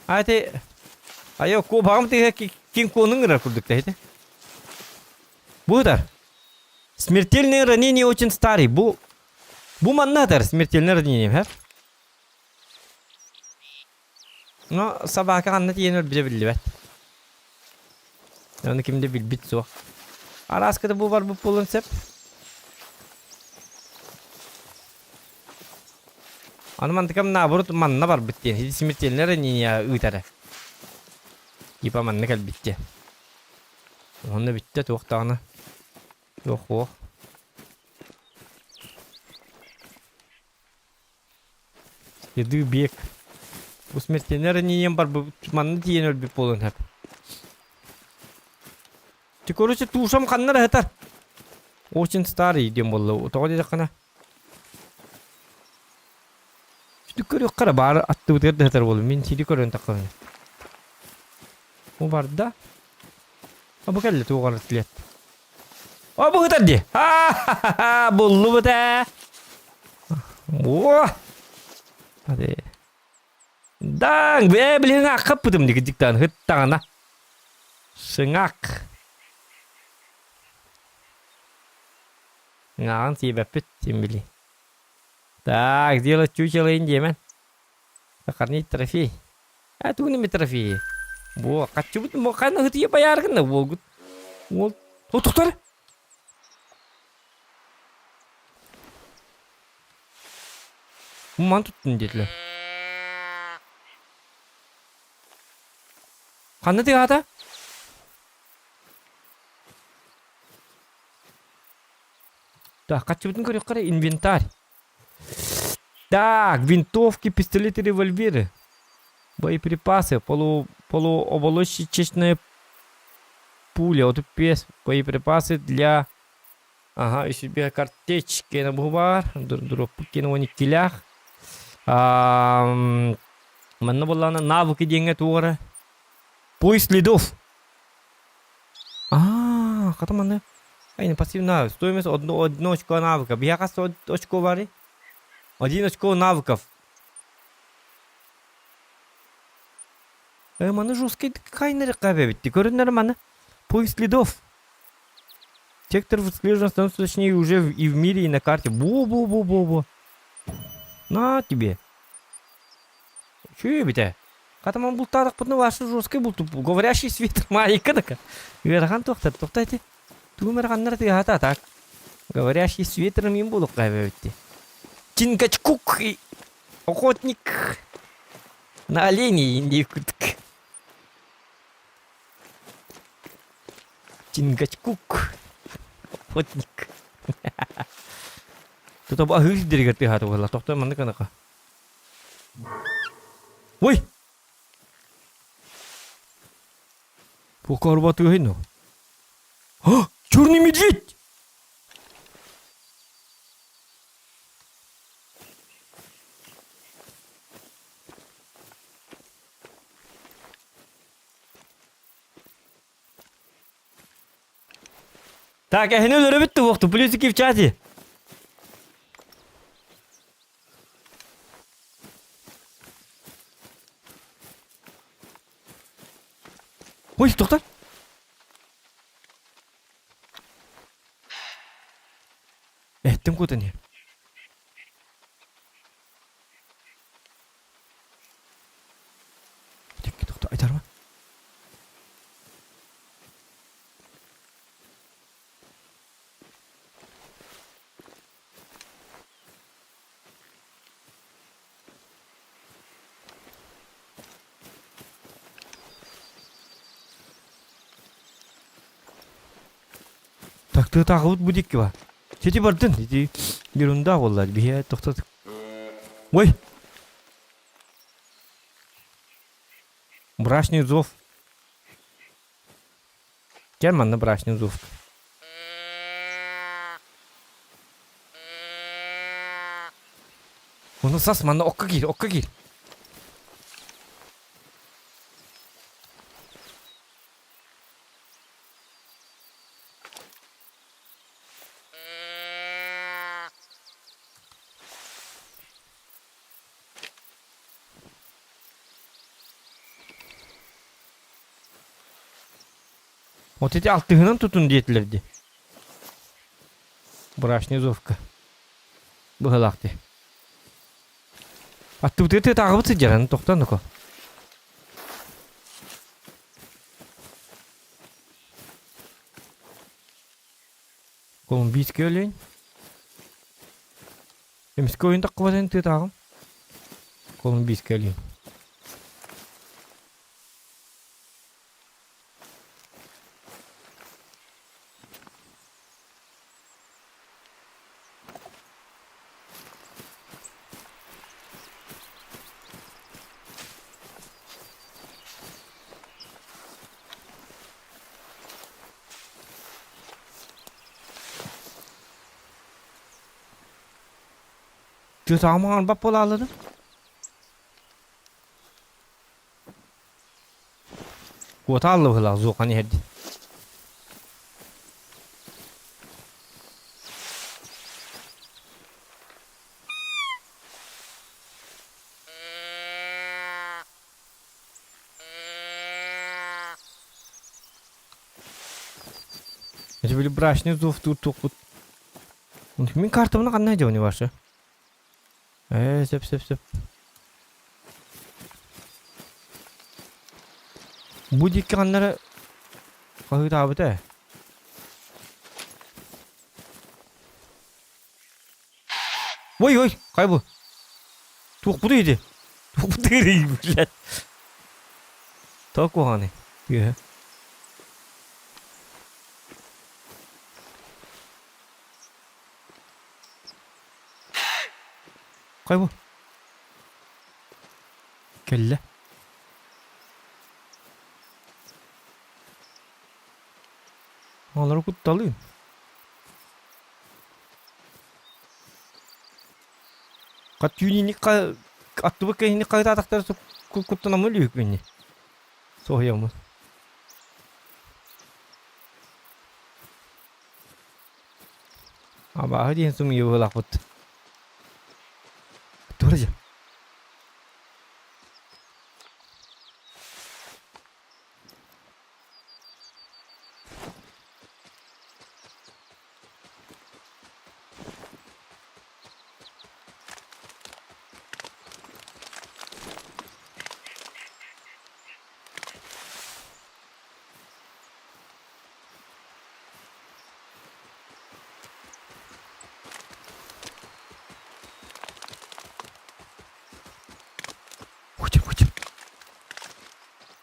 А ити айо куобаҕым тыаһа ким куонун гынар курдук да ити. Бу ытар. Смертельное ранение очень старый. Бу бу манна ытар смертельное ранение, һэр? Но собака ханна тиийэн өлбүтэ биллибэт. Ону ким да билбит суох. Арааската бу барбыт буолуон сөп. Аны мантыкам наоборот манна барбыт диэн. Ити смертельное ранение ыытара. Типа манна кэлбит диэн. Онно бүттэ туох даҕаны. Туох-уох. Следы бег. Бу смертельное ранением барбыт манна тиийэн өлбүт буолуон сөп. Ты, короче, тушам ханна эрэ сытар. Очень старый диэн буолла. Тоҕо диэтэххинэ Сүтүк көрүөххэ эрэ баар аттыбытыгар да сытар буолуо. Мин сири көрөн таххабын. Бу барда. А бу кэллэ туох эрэ след. О, бу сытар дии. Ха-ха-ха, буллубут ээ. О! Hadi. Даҥ, бээ билигин ааххаппытым дии диктан хыттаҕына. Сыҥаах. Ҥааҕын сиэбэппит, син били. Так, делать чучело диэмэн. Сохранить трофей. А тугун эми трофейи? Бу хаччыбыт бу ханна ытыйа байааргын буолгут. Уол тохтор. Ман туттун диэтилэр. Ханна тыаата? Так, хаччыбытын көрүөххэ эрэ инвентарь. Так, винтовки, пистолеты, револьверы. Боеприпасы, полу, полуоболочечная пуля, вот пес, боеприпасы для... Ага, үсүбэ картечь кена бу бар, дроппут кена он иккилээх. Манна буоллаҕына навыки диэҥҥэ туора. Поиск следов. Аа, хата манна Ай, пассивно. Стоимость одно, одно очко навыка. Биһиэхэ хас очко баарый? Один очко навыков. Э, маны жесткий хайнарыкка эбитти. Көрүннэр маны. Поиск следов. Сектор выслеживания становится точнее уже и в мире, и на карте. Бо-бо-бо-бо-бо. На тебе. Чү эбитэ. Хатаман бултаатахпытына ваша жесткий булту. Говорящий свитер маайка така. Үөрэхэн туохтар тухта ити. Тугум эрэ ханнара тыаһата так. Говорящий с ветром им булукка эбэбитти. Чингачкук охотник на оленей индийкутк. Чингачкук охотник. Тута бу аһыы сирдэригэр тыаһаата буолла. Тохтоо маннык анака. Ой! Бу тыаһын А! Черный медведь! Так, эһини өлөрөбүт туохту, плюсики в чате. Ой, тоқтар. Эттим кутан Айтарма. Так тыатааҕыбыт бу диэки ба. Сити бардын ити ерунда буолла биһиэ тохтот. Ой! Брачный зов. Кэл манна брачный зов. Ону сас манна окко киир, окко киир. Вот эти алтыһынан тутун диэтилэр дии. Брачная зовка. Быһалаах дии. Аттыбытыгар тыатааҕыбыт сылдьар, тохтоон око. Колумбийский олень. Эмискэ ойун таххыбатын тыатааҕым. Колумбийский олень. Тыатааҕым хаҥарбат буолааллар. Куота алла быһыылаах зуохан иһэрди. Это были брачный зов тут тухпут. Мин картабына ханна дьони ваша? Э, сөп сөп сөп. Бу диэки ханна эрэ хаһыытаабыта ээ. Ой, ой, хай бу? Туохпутуй ити? Туохпутуй блядь. Тоҕо куһаҕаный? Тыаһа. Хай бу? Кэллэ. Олору кутталыын. Хат түүнүнүк аттыбыт киһини хаһыытаатахтара куттанаммын үлүһүкпүн Соһуйаммын. Абааһы диэн сымыйа быһыылаахпыт. Тура дьэ. Хочем, хочем.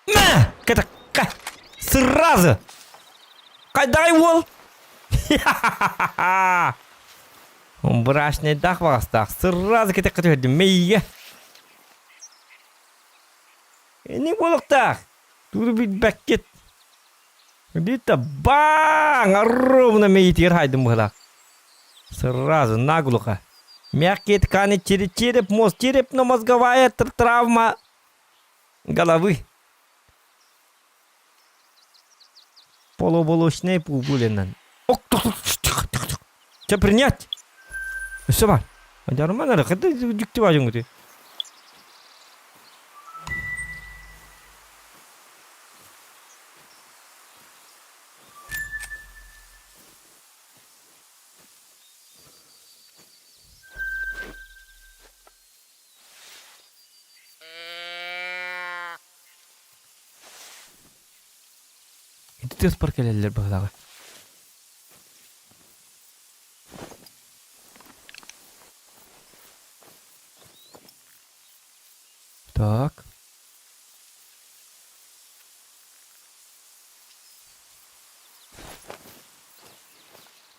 На! Кэтакка! Сразу! Хайдаҕай уол? Брашнайдаах баҕастаах. Сразу кэтэххэ түһэрдим. Мэйигэ. Ини буолуохтаах. Тугу билбэккит. Дита баң! Ровно мэйиитигэр хаайдым быһылаах. Сразу наглухо. Мягкие ткани череп, мозг, черепно-мозговая травма головы. Полуоболочная пубулинан. Чэ принять! Өссө бар. Жарыман эрэ, хата дьикти баажыҥҥыты. Ити тыаспар кэлэллэр быһыылааҕа. Так.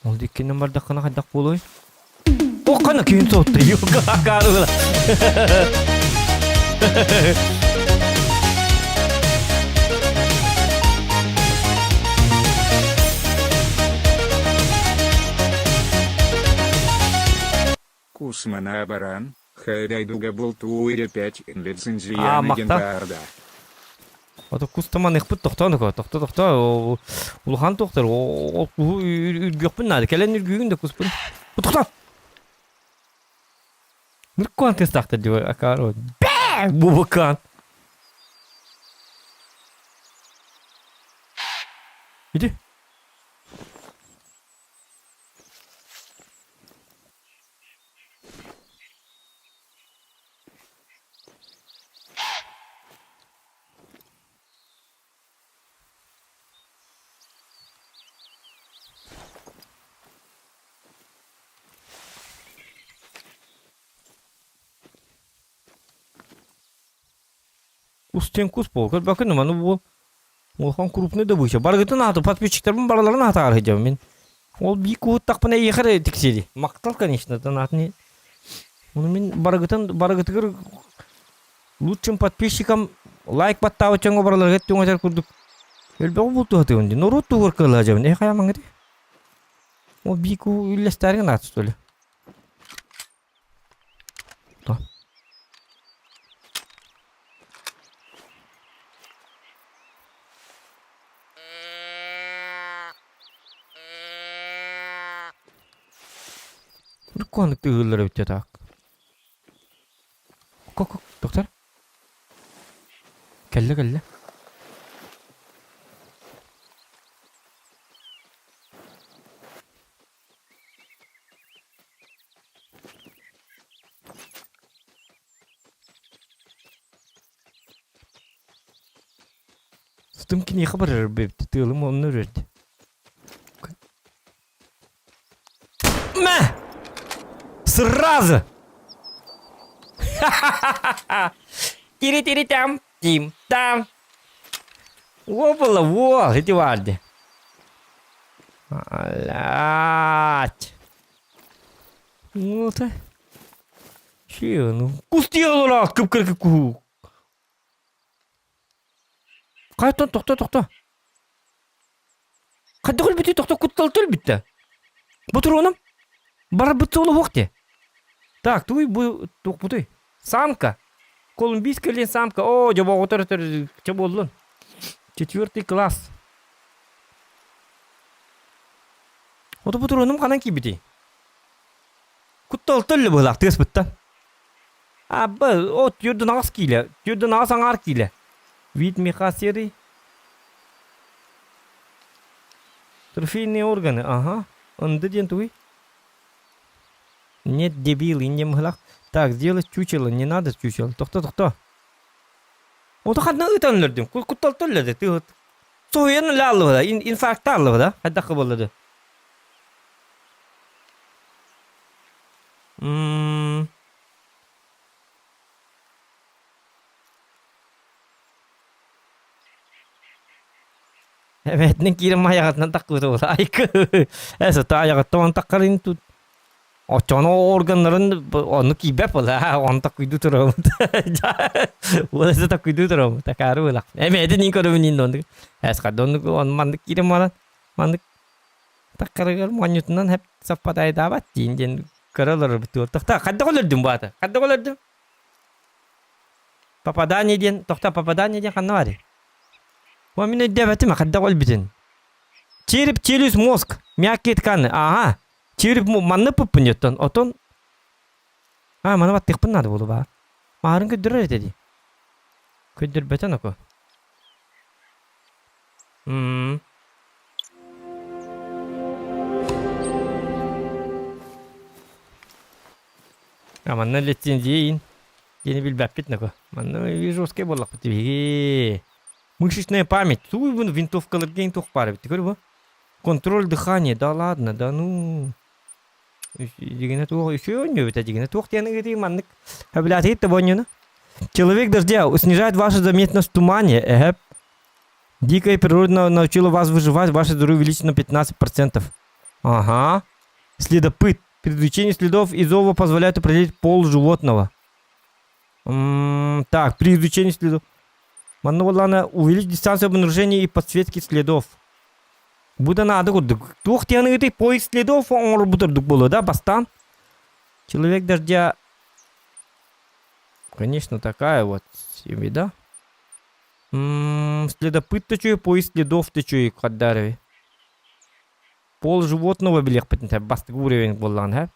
Ол иккинэн бардаххына хайдах буолуой? Оххана күн сотту юга Кусмана баран, хайдайдуга бултууре 5 А, лицензияны махта. гендарда. Ото кустаманыхпыт тохтоон тохто тохто улахан тохтор ол куһу үргүөхпүн наада кэлэн үргүүгүн да куспун тохто Ныркуан тыастаахтар дии акаары бээ бубукаан. Иди. Кус диэн кус буол. Көрбөккүн маны буол. Улахан крупный добыча. Барыгытын ааты подписчиктарбын барыларын аатаар сылдьабын мин. Ол биир куһуттахпына эйиэхэ эрэ тиксиэди. Махтал, конечно, атын Ону мин барыгытын барыгытыгар лучшим подписчикам лайк баттаабыт дьоҥҥо барыларыгар түҥэтэр курдук элбэҕи бултуһатыгын дии. Норуот туһугар кыалла сылдьабын. Э хайа маҥҥыты? Ол биир куһу үллэстээригин аат что ли? То. Куаннык тыһыыллар эбит так. Кок, доктор. Кэллэ, кэллэ. Сытым киниэхэ барар эбит, тыалым онно үрэрди. Мэ! Сразу! Тири-тири-там, тим-там. Опала, во, ити баарди. Блядь. Вот. Че, ну, кус тиэлора, кып-кыркы куһу. Қайтан тоқта, тоқта. Хайдах өлбүтүй тоқта куттал өлбүттэ. Ботуруонум. Барбыт суолу суох дии. Так, туй бу туохпутуй? Самка. Колумбийская лен самка. О, дьобоҕутар өтөр чэ буоллун. Четвертый класс. Ото ботуруонум ханан киирбитий? Куттал төллө быһылаах тыаспыттан. Абба, о, түөрдүн аҕыс киилэ, түөрдүн аҕыс аҥаар киилэ. Вид меха серый. Трофейные органы, ага. Онды диэн тугуй? Нет, дебил, инде мыһылах. Так, сделать чучело, не надо чучело. Тохто, тохто. Ото ханна ыытан өлөрдүм. Куттал төллөдө. Ты Соһуйан ылааллыбыда, инфарктааллыбыда. Хайдах боллады? М Эбэтинэн киирэн майаҕатынан таккыбыта буолла. Айкы. Э, сата айаҕыттан он таккарын тут. Оччону органнарын ону киирбэт буолла. Он таккуйду турабыт. Уоласы таккуйду турабыт. Такаары буолах. Эбэтин ин көрөбүн ин оннук. Эс хадоннук он маннык киирэн манан маннык таккарыгар монньутунан хэп саппатайдаабат диин диэн көрө олорорбут. Тохта хайдах өлөрдүм баата? Хайдах өлөрдүм? Попадание диэн, тохто попадание диэн ханна баарый? О, мин өйдөөбөтүм, хайдах өлбүтүн. Череп, челюсть, мозг, мягкие ткани. Ага. Череп манны пуппун диэттон. Отон А, маны баттыахпын наада буолу баар. Маарын көрдөрөр этэ дии. Көрдөрбөтөн око. М. А манна лицензия диэни билбэппит нако. Манна жесткий буоллахпыт биһиги. Мышечная память. Туй бу винтовкалар диэн туох баар эбит. Көр бу. Контроль дыхания. Да ладно, да ну. Дигинэ туох үчүгэй оонньуу эбит дигинэ туох диэн ыйытыы маннык сөбүлээтигит да бу оонньууну? Человек дождя снижает вашу заметность в тумане. Эһэп. Дикая природа научила вас выживать, ваше здоровье увеличено на 15%. Ага. Следопыт. При изучении следов из зова позволяет определить пол животного. М-м, так, при изучении следов. Манна буоллаҕына увеличить дистанцию обнаружения и подсветки следов. Бу да наада курдук. Туох диэн ыйытый поиск следов оҥорбут ордук буолуо да бастаан. Человек дождя Конечно, такая вот беда. М-м, следопыт ты поиск следов ты хаддарави. Пол животного билиэхпитин сөп бастакы уровень буоллаҕына һэ.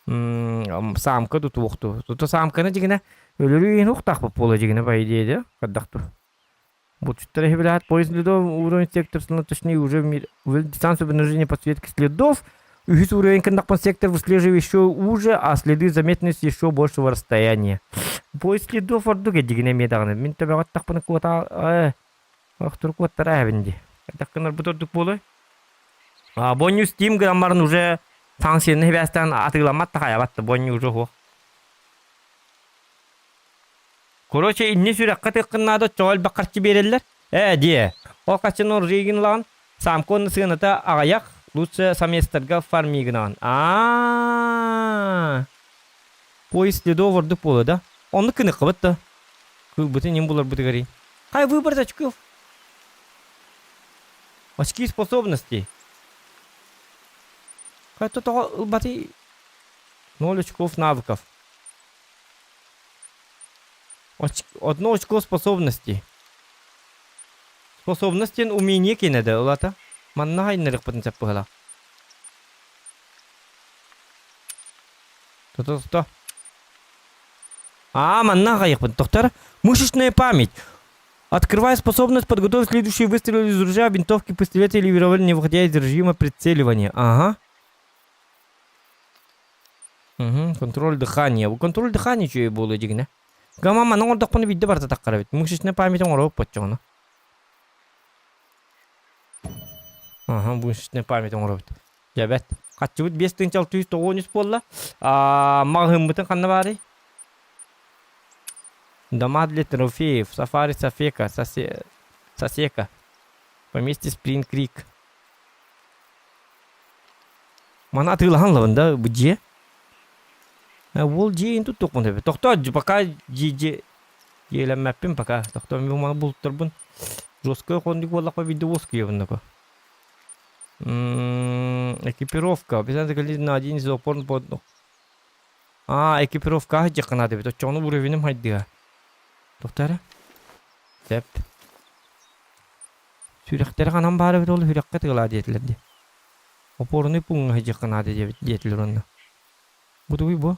Самка тутуохту. Тута самканы дьигинэ өлөрүү иһин ухтаахпыт буола дьигинэ по идее да хайдах ту. Булчуттар иһибилэһэт поезд следов уровень сектор точнее уже в мире дистанцию обнаружения подсветки следов. Үһүс уровень кындахпын сектор выслеживает еще уже, а следы заметность еще большего расстояния. Поезд следов ордук эдигине эмиэ даҕаны. Мин төбөҕө аттахпына куота э охтур куоттара эбин ди. Хайдах бут ордук буолуой? А бонню Steam граммарын уже санкцияны хибээстээн атыыламмат да хайабат да бонню уже суох. Короче, инни сүрэххэ тыккын наада оччоҕо элбэх харчы биэрэллэр. Ээ, диэ. Ол харчыны оружиегин ылаҕын, самка уонна сыаната аҕыйах, лучше самецтарга фармигынаҕын. Аа. Поезд следов ордук буолуо да? Оннук гыныаххыбыт да. Кыылбытын им буларбытыгар Хай выбор очков. Очки способностей. Хай тоҕо ылбатый ноль очков навыков. Одно очко способности. Способность диэн умение киэнэ да ылата. Манна хайыннарыахпытын сөп быһыылаах. То-то-то. А, манна хайыхпын. Доктор, мышечная память. Открывая способность подготовить следующий выстрел из ружья, винтовки, пистолета или револьвера, не выходя из режима прицеливания. Ага. Угу, контроль дыхания. Контроль дыхания үчүгэй буолуо дьигинэ. Гама манна оҥордохпуна биирдэ барыта таххар эбит. Мышечная память оҥоруох боччоҕуна. Аха, мышечная память оҥоробут. Дьэбэт. Хаччыбыт 5693 буолла. Аа, маҕаһыыммытын ханна баарый? Дома для трофеев, сафари Сафека, Сосе... Сосека. Поместье Спринг Крик. Маны атыылаһан ылабын да бу дьиэ. Уол дьиэ туттуохпун сөп. Тохтоо пока дьиэ дьиэлэммэппин пока. Тохтоо мин маны бултарбын. Жесткой хондук буоллахпа биирдэ уоскуйабын нако. Экипировка. Обязательно на один из опорных под... А, экипировка дьиэххэ наада эбит. Оччоҕуна уровеним хайдыа. Тохтоо эрэ. Сөп. Сүрэхтэрэ ханан баар эбит ол сүрэххэ тыалаа диэтилэр дии. Опорный пууҥҥа сылдьыахха наада диэбит диэтилэр онно. Бу тугуй бу?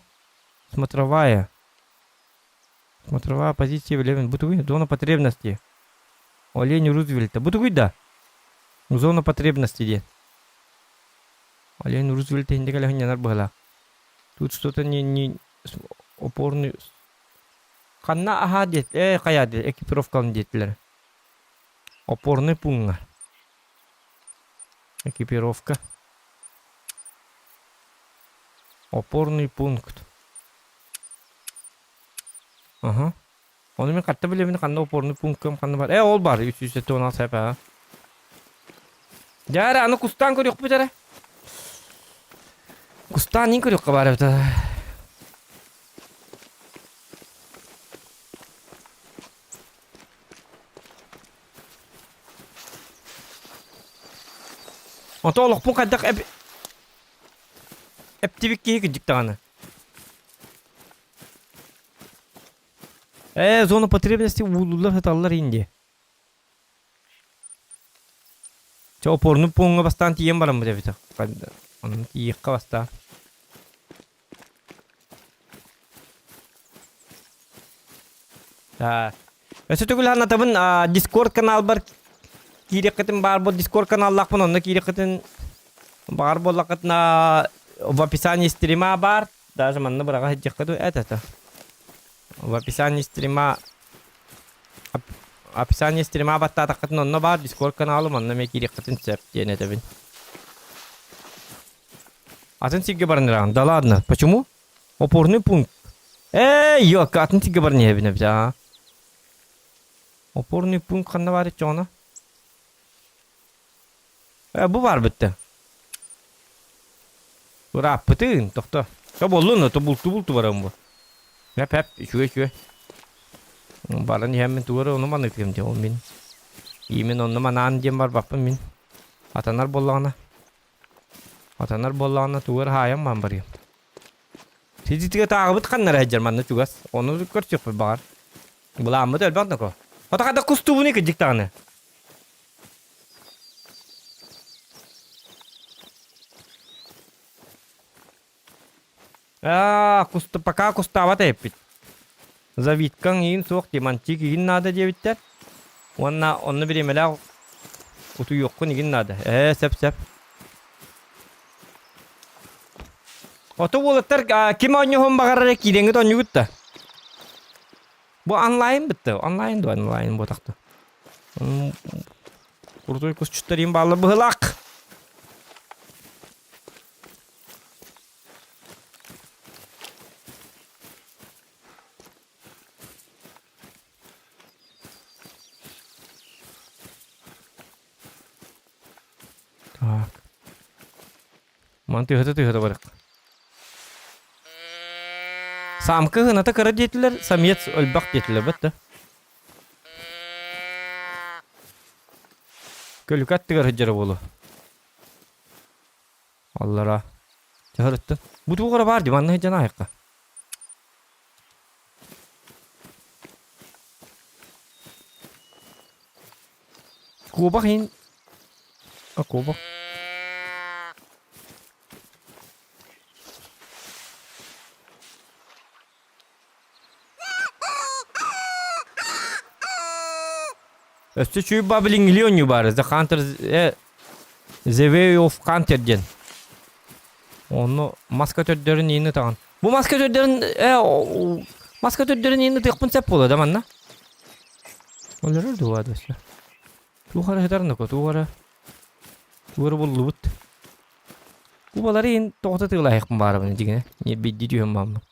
Смотровая. Смотровая позиция билэбин. Бу тугуй? Зона потребности. Олень Рузвельта. Бу тугуй да? Зона потребности диэн. Олень Рузвельта инде кэлэ сынньанар быһалаах. Тут что-то не, не опорный... Ханна аһаа диэт, э хайаа диэт, экипировкалын диэтилэр. Опорный пууҥҥа. Экипировка. Опорный пункт. Ага. Ону мин хатта билэбин ханна опорный пункт ханна бар. Э, ол бар. 376 сэп аа. Дьэ эрэ, аны кустаан көрүөхпүт эрэ. Кустаан нин көрүөххэ баар эбит. Ото олохпун хайдах эп... эптибит киһи кырдьык даҕаны. Э, зона потребности ууллулар сыталлар инди. Чэ, опорный пууҥҥа бастаан тиийэн бараммыт эбит. Онон тиийиэххэ бастаан. Өссө төгүл санатабын, Discord каналбар киириэххитин баар бу Discord каналлаахпын, онно киириэххитин баҕар буоллаххытына в описании стрима баар. Даже манна быраҕа сылдьыаххыт это. В описании стрима описание стрима баттаатаххытын онно баар Discord каналым, онно эмиэ киириэххитин сөп диэн этэбин. Атын сиргэ баран ыраҕын. Да ладно. Почему? Опорный пункт. Эй, ёк, атын сиргэ баран иһэбин эбит, аа. Опорный пункт ханна баар иччоҕуна? Э, бу баар бүттэ. Ырааппытын, тохто. Чо буоллун, то булту-булту барам бу. Хэп хэп, үчүгэй үчүгэй. Баран иһэммин тугу эрэ ону маныытыам дии, ол мин. Именно онно манаан диэн барбаппын мин. Атанар буоллаҕына. Атанар буоллаҕына тугу эрэ хаайан баан барыам. Сититигэ тааҕыбыт ханна эрэ сылдьар манна чугас. Ону көрсүөхпүт баҕар. Былааммыт элбэх доко. Хата хата кустуубуну кырдьык даҕаны. Аа, куста, пока кустаабат эппит. Завиткаҥ иин суох, димантик иин наада диэбиттэр. Уонна онно бириэмэлээх утуйуоххун игин наада. Ээ, сөп-сөп. Ото уолаттар ким оонньуһун баҕарар киирэҥҥит оонньугут да. Бу онлайн бытты. Онлайн дуо онлайн буотахты. Крутой кусчуттар им бааллар быһылаах. Так. Ман тыһыта-тыһыта барык. Самка ыһыната кыра диэтилэр, самец өлбөх диэтилэр бытта. Көлүкэ аттыгар сылдьара буолуо. Аллара. Чаһырыттын. Бу туох эрэ баар дии, манна сылдьан аайыкка. Куобах иһин... А, куобах. Өссө чүй бабылиҥҥилии оонньуу баар The Hunter The Way of Hunter диэн. Онно маска төрдөрүн иин ытаҕын. Бу маска төрдөрүн маска төрдөрүн иин ытыахпын сөп буолуо да манна? Олорор дуо өссө? Туох эрэ сытар ноко, туох эрэ туох эрэ буллубут. Кубалары иин тоҕото тыылаһыахпын баарабын дьиҥинэ. Биирдии түһэн бааммын.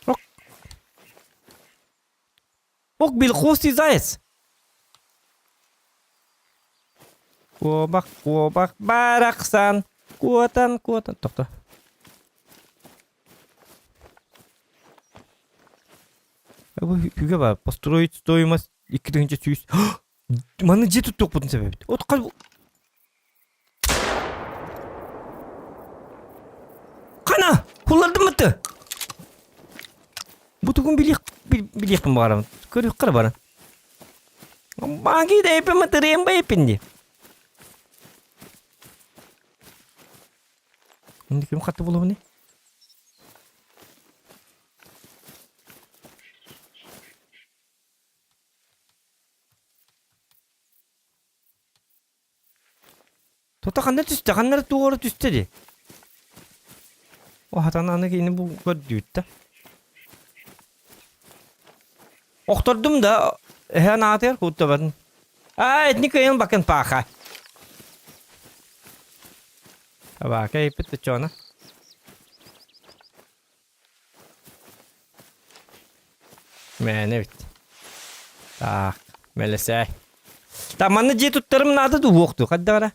Ок. Ок, белхвостый заяц. Куобах, куобах, барахсан. Куотан, куотан. Тохто. Бу үгэ бар. Построить стоимость 2100. Маны дьиэ туттуохпутун сөп эбит. От хас Хана! Хуллардым бытты! Бу тугун билиэх билиэхпин баҕарабын. Көрүөххэ эрэ баран. Бааги да эппин матырыйан байыппин дии. Ким хатты булабыный? Тута ханна түстэ? Ханна эрэ туох эрэ түстэ дии. О, хатан аны кини бу көрдүүттэ. Охтордум да, эһэн аатыгар куттабатын. Аа, этини кыайан бакын пааха. Табака иппит тычона. Мээнэ эбит. Так, мэлэсээй. Так, манна дьиэ туттарым наада дуу уох дуу, хайдах эрэ?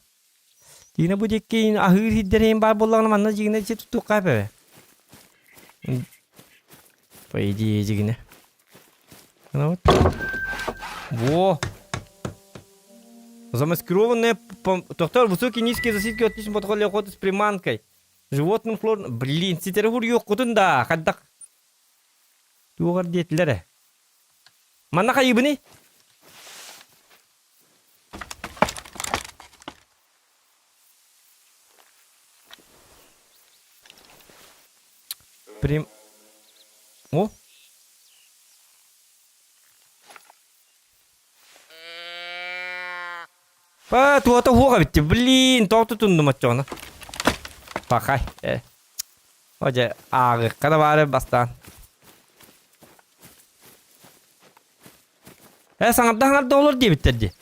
Дьиҥэ бу диэки аһыыр сирдэр баар буоллаҕына манна дьиҥэ дьиэ туттуохха эбэ. По идее дьиҥэ. Ну вот. Во! Замаскированная... Доктор, высокие низкие засидки отлично подходят для охоты с приманкой. Животным хлор... Блин, ситэри хуруйуоххутун да, хайдах... Туоҕар диэтилэр ээ. Манна хайыбыный? Прим... О! Па, туота хуох эбит. Блин, тоҕо тутуннум оччоҕуна. Пахай. Э. О дьэ, ааҕыахха да баары бастаан. Э, саҥарда саҥарда олор диэбиттэр дии.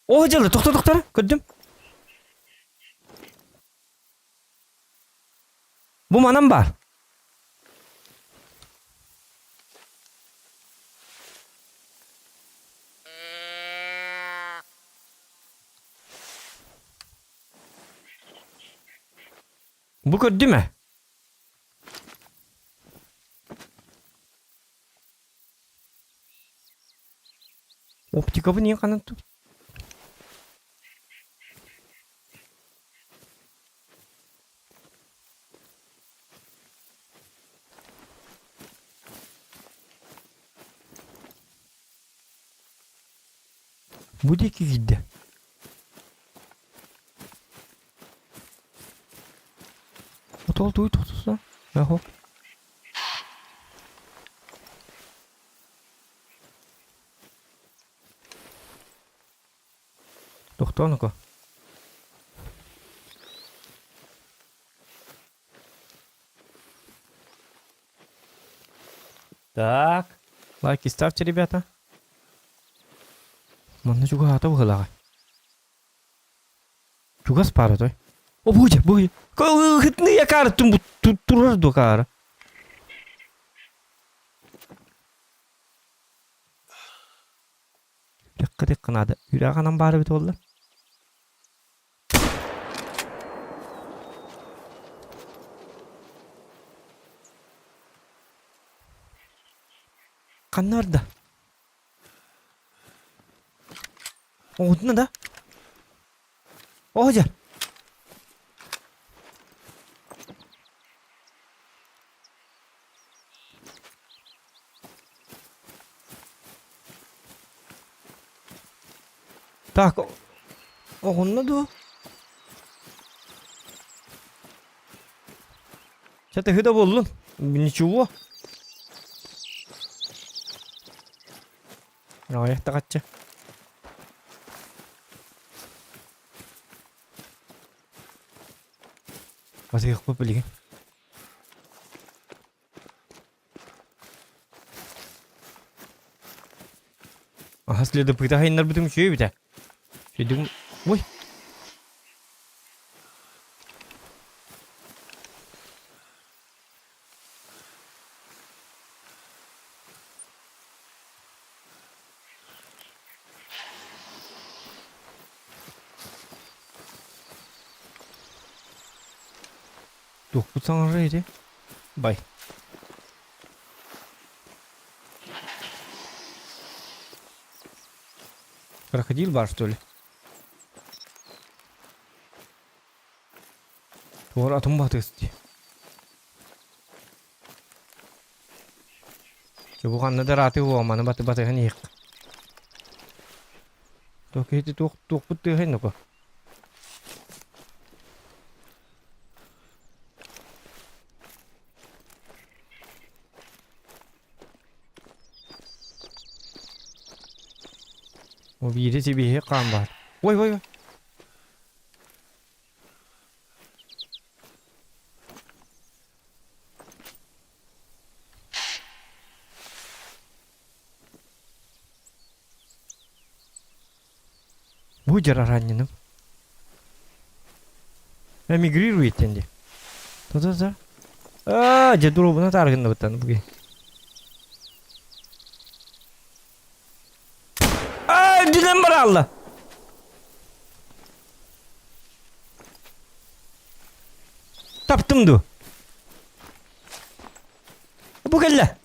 О, дьылы, тохто тохтор, көрдүм. Бу манан баар. Бу көрдүм ээ. Оптикабын иин ханан туп Бу диэки киирдэ. Отол туй тохтосо. Эхо. Тонуку. Так. Лайки ставьте, ребята. Манна чугаһаата быһыылааҕа. Чугас паара той. О, бу бу. Хытны якар тум турар дукара. Үрэххэ тикка наада. Үрэҕ анан баар эбит буолла. Ханна барда? Оҕутуна да? Оо дьэ. Так, оҕунна дуо? Чэ, төһө да буоллун. Ничего. Аҕыйах даҕаччы. Батыахпыт билигин. Аһа следопыта хайыннарбытым үчүгэй эбитэ. Сүдүм... Ой! Туохпут саҥарар ити? Бай. Крокодил бар что ли? Туора атын батыс дии. Бу ханна да ыраатыы буолманы баты батыһан иһиэх. Туох киһити туох туохпут тыаһын нуку. О биири сибиһи хаан баар. Ой ой ой. Бу дьара раненым. Эмигрирует дии. То-то-то. Аа, дьэ дуруобуна таарыгыннабыттан буги. Аа, үрдүнэн бараалла. Таптым дуу. Бу кэллэ.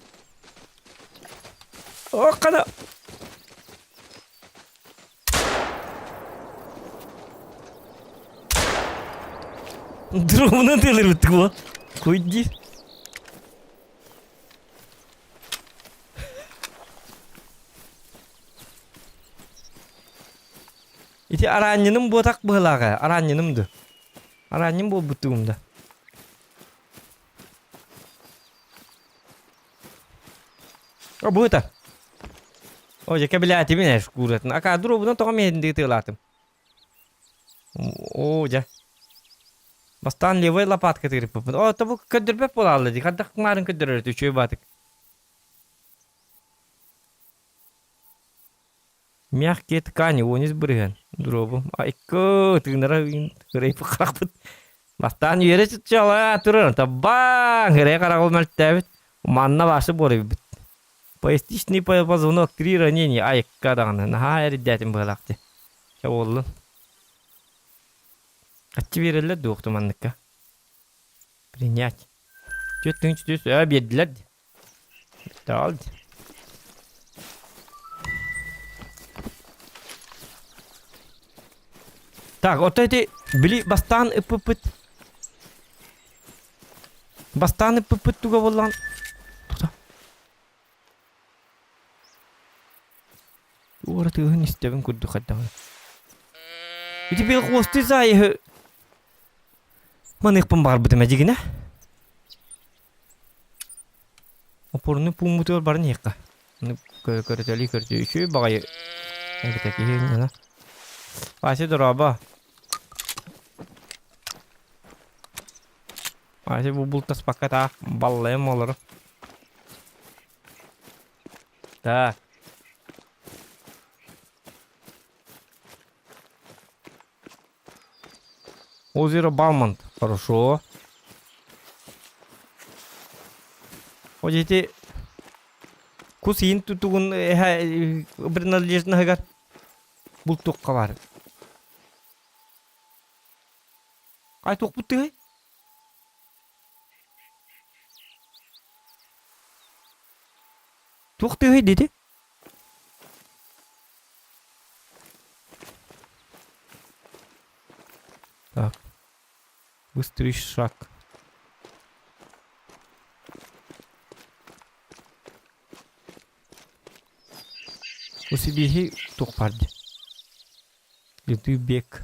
Ох, хана. Дромунан тыалырбыттык буо. Куйди. Ити араанньыным буотах быһылааҕа, араанньыным ду. Араанньым буолбуттугум да. О, бу это. О, дьэ кэбилээтибин ээ шкуратын. Ака дробунан тоҕо миэһин тыалаатым. О, дьэ. Бастаан левой лопатка тыырыппыппын. О, тобу көрдөрбөт буолаалла дии. Хардах маарын көрдөрөр үчүгэй баатык. Мягкие ткани, онис бырыһыан. Дробу. Айкы, тыынара кырайпы харахпыт. Бастаан үөрэ чала турар, табаң, кырай карагыл мөлтөөбүт. Манна башы буорайбыт. Поясничный позвонок, три ранения, айыкка даҕаны. Наһаа эрдээтим быһалаах дии. Чэ буоллун. Хаччы биэрэллэр дуохту манныкка. Принять. Түөрт тыһыынча түс, ээ биэрдилэр дии. Таал дии. Так, ото ити били бастаан ыппыппыт. Бастаан ыппыппыт туга буоллаҕын тута. Туора тыаһын истэбин курдук хайдаҕый. Ити бил хвосты заайыһы маныахпын баҕарбытым эдьигинэ. Опорный пууммутугар баран иһиэххэ. Көрөтөлүү көрдүү үчүгэй баҕайы эбитэ киһи инньэ. Вася дорообо. Вася бу бултаспакка таах баллайым олору. Так. Озеро Балмонт. Хорошо. Вот эти кус иин тутугун принадлежныгар бултукка бар. Ай туохпут тыһай? Туох тыһай дети? Так. Быстрый шаг. Усибиһи туох бар дии. Лютый бег.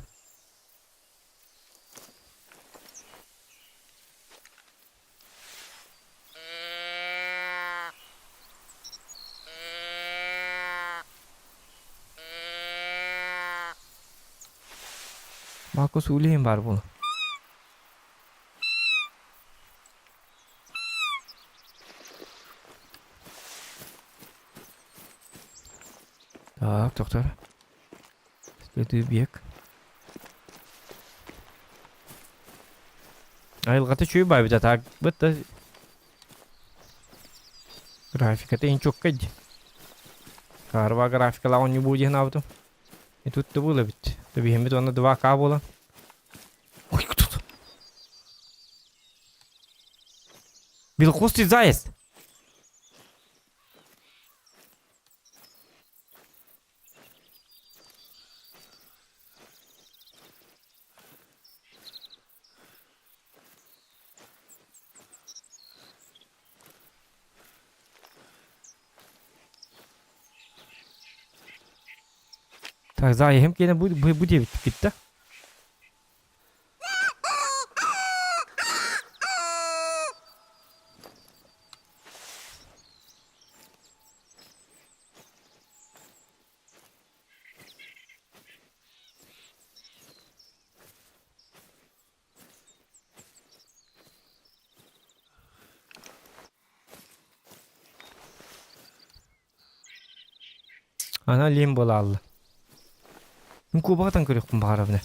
Маркус үлэһин баар буолла. Так, доктор. Следует бег. Айылҕата үчүгэй баайбыт а так бытта графиката иһин чуоккай дии. Каарба графикалаах оонньуу бу диэн аабытым. И тут да буола эбит. Биһиммит уонна 2К буолан. Ой, тут. Белохвостый заяц. Так, заеһым киэнэ бу бу диэбит да. Ана лим буолаалла. Мин куобаҕытан көрүөхпүн баҕарабын ээ.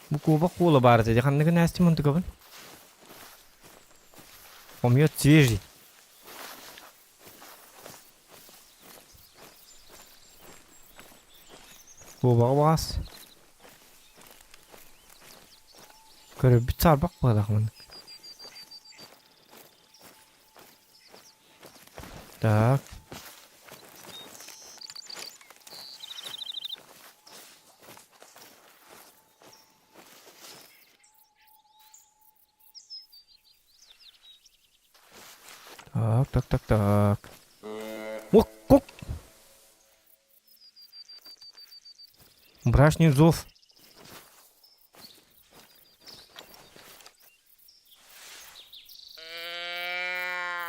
Бу куобах куола баар этэ, ханныгын ээстим онтукабын? Помет свежий. Куобаҕы баҕас. Көрөрбүт саарбах быһалаах маннык. Так. Так, так, так, так. Ок, кок. Брашний зов.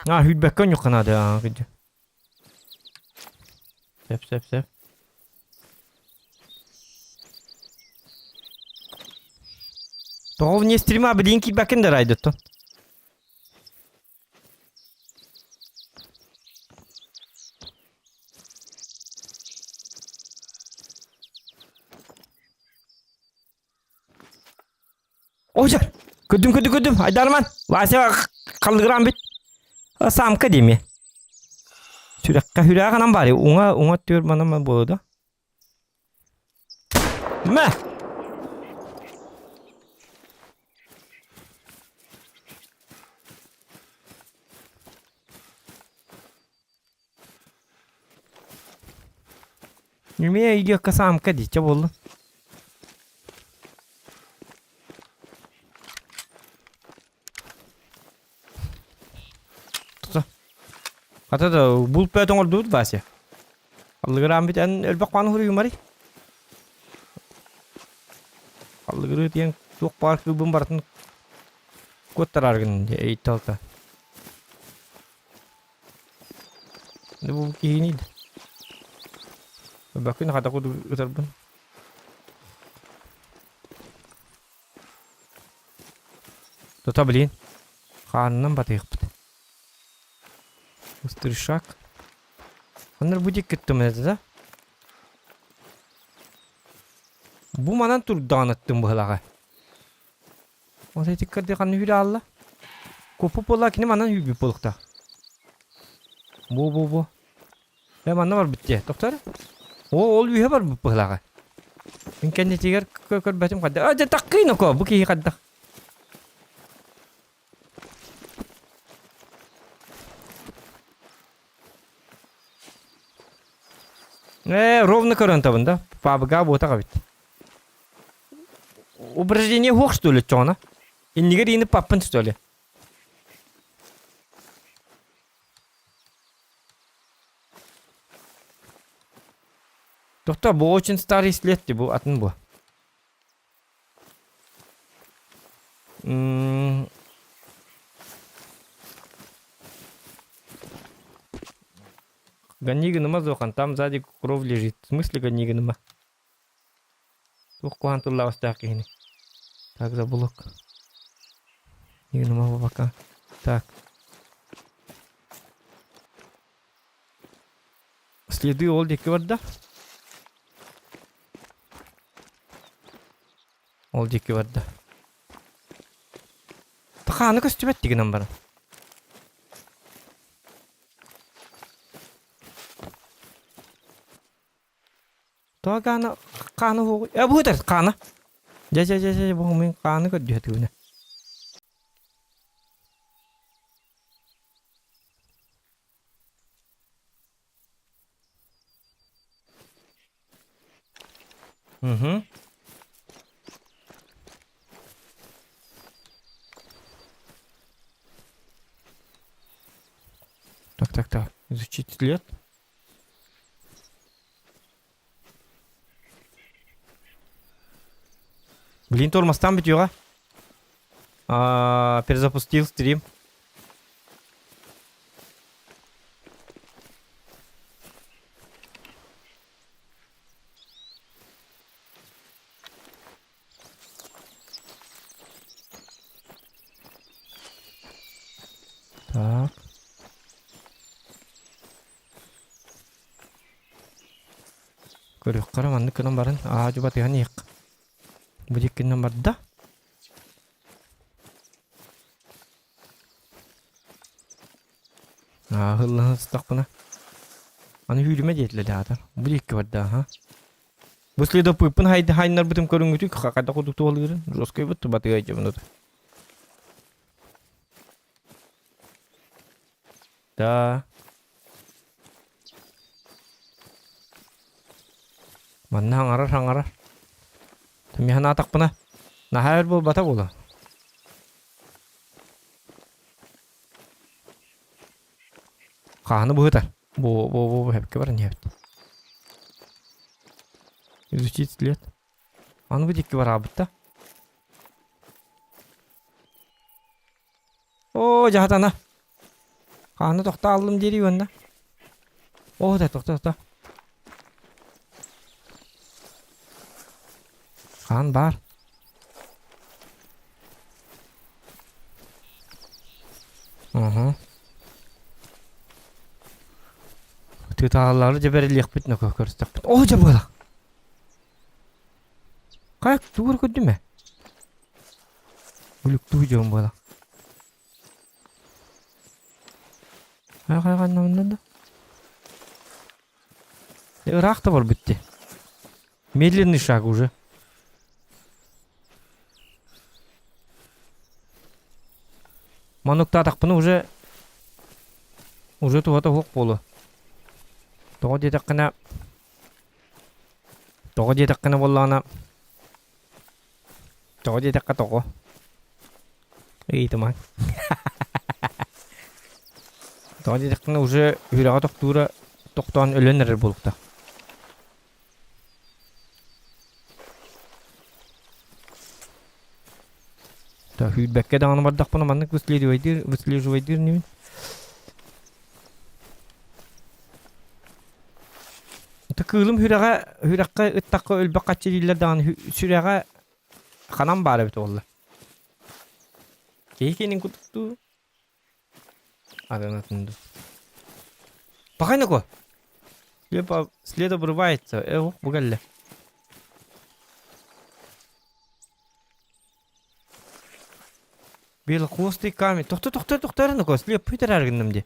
А, хүлбэккэ онньукка наада кырдьык. Сөп, сөп, сөп. Тоҕо вне стрима билигин киирбэккин да райдыттан. Ожар! Көрдүм, көрдүм, көрдүм. Айдарман. Вася халлыгыраан бит. Самка диэми. Сүрэххэ сүрэҕэ ханан баарый? Уҥа, уҥа түөр манан буолуо да. Мэ! Эмиэ өйдүөххэ самка дии, чэ буоллун. Тута. Хата да булт бөт оҥордубут Вася. Аллыгыраан бүтэн өлбөх хаан уһуруйумарый. Аллыгырыы диэн туох баар кыылбын барытын куоттарар гын эйтталта. Бу киһини Бакын хата курдук ытарбын. Тута блин. Хаанынан батыахпыт. Быстрый шаг. Аннар бу диэки кыттым это да? Бу манан турдаҕын аттым быһылаҕа. Ол этиккэрди ханна үүрэ аалла? Куппут буолла кини манан үүрбүт буолуохтаах. Бу бу бу. Э манна барбыт дии. Тохтор. О ол үөһэ барбыт быһылааҕа. Мин кэннитигэр көрбөтүм хайдах. А дьэ таккый ноко бу киһи хайдах. Э, ровно көрөн табын да. Пабыга буотах эбит. Упражнение хуох что ли чоҕуна? Иннигэр иини паппын что ли? Тохто, бу очень старый след бу атын бу. М Гони гыныма Зохан, там сзади кровь лежит. В смысле гони гыныма? Туох куһаҕан тыллаах киһини. Так, заблок. Игныма пока. Так. Следы ол диэки барда. Ол диэки барда. Хааны көстүбэт гынан баран. Тоҕо хаана хаана уһугуй? Э бу хаана. Дьэ дьэ дьэ дьэ бу мин хааны көрдүһэ түгүнэ. Угу. Так, так, так. Изучить след. Блин, тормозтан бүтүөҕэ. А, перезапустил стрим. Так. Көрүөххэ маннык гынан баран аа дьубатыһан иһиэх. Бу диэккинэн барда. Ааһыллаһан сытахпына. Аны үүрүмэ диэтилэр аата. Бу диэкки барда аха. Бу следопыппын хайнарбытым көрүҥүтүк хайдах курдук туолыырын жесткой бут батыга дьабынут. Да. Манна хаҥарар хаҥарар. Мин санаатахпына наһаа өр буолбата буолуо. Хааны быһытар. Бу бу бу бу баран иһэбит. Изучить след. Аны бу диэки бараабыт да. Оо, дьаһатана. Хааны тохто аллым диэри уонна. Оо, да тохто тохто. Хаан баар. Уһу. Тыытааллары дьэ бэриллиэхпит нөкө көрүстэхпит. Оо, дьэ буолах. Как тугур көрдүм ээ? Үлүктүү дьон буолах. Хайа ханна да? Ыраах да барбыт дии. Медленный шаг уже. Манныктаатахпына уже уже туһата суох буолуо. Тоҕо диэтэххинэ тоҕо диэтэххинэ буоллаҕына тоҕо диэтэххэ тоҕо ыйытымаҥ тоҕо диэтэххинэ уже үрэҕэ тохтуура тохтоон өлөн эрэр буолуохтаах Так, үүрбэккэ даҕаны бардахпына маннык выслеживайдыыр выслеживайдыыр инибин. кыылым сүрэҕэ сүрэххэ ыттахха өлбөх хаччы дииллэр даҕаны сүрэҕэ ханан баар эбит буолла. Киһи киэнин курдук дуу? Атын атын дуу. Пахай Слепо след обрывается. Э, бу кэллэ. Белохвостый камень. Тохто, тохто, тохто, эрэ слеп бүтэрээр гынным дии.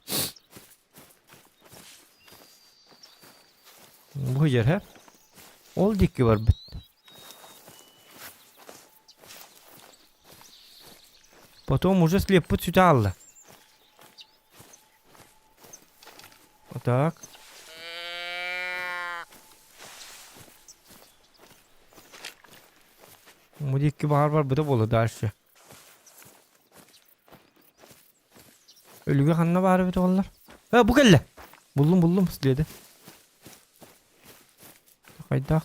Бу жер, һэ? Ол диэки барбыт. Потом уже слеппут сүтэ хаалла. Вот так. Бу диэки баҕар барбыта буолуо дальше. Өлүгэ ханна баар эбит оҕолор? Э, бу кэллэ. Буллум, буллум, следы. Хайдах?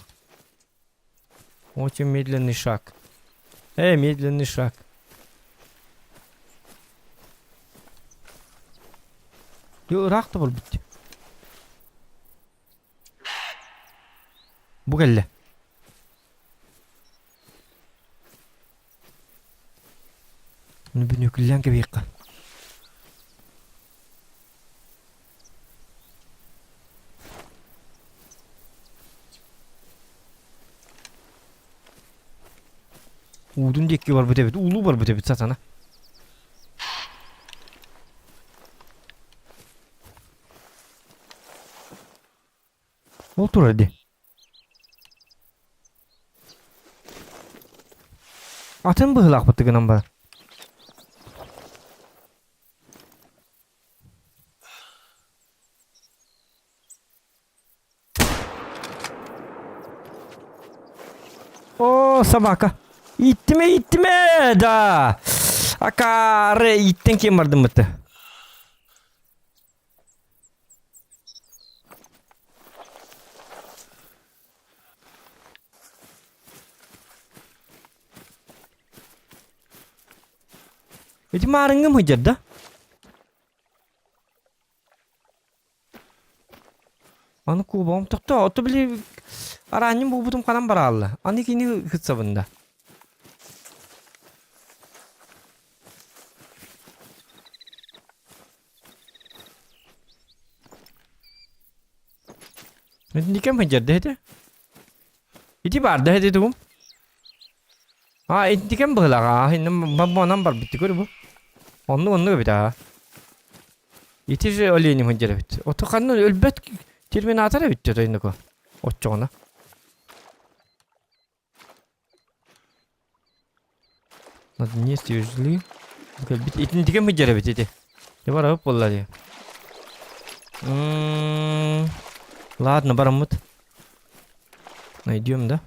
Очень медленный шаг. Э, медленный шаг. Ыраах да буолбут. Бу кэллэ. Бүнүкүллээн кэбиһиэххэ. Уутун диэки барбыт эбит, уулуу барбыт эбит сатана. Ол турар дии. Атын быһыылаахпыт гынан барар. О, собака. Иттиме, иттиме, да. Акаары иттен киэн бардым бытты. Ити маарыҥҥым сылдьар да? Аны кубогум тохтоо, ото били араанньым буолбутум ханан бараалла. Аны кини кытсабын да. Итинникем сылдьар да этэ. Ити баар да этэ тугум? А, итинникем быһылаҕа. Иннем барбыт көрү бу. Оннук оннук эбит аа. Ити же оленем сылдьар эбит. Ото ханна өлбөт терминатор эбит дьэ тойнуку. Оччоҕуна. Надо не свезли. Итинтигэ мыдьар эбит ити. Дьэ барабыт буолла дии. Ладно, бараммыт. Найдем, да?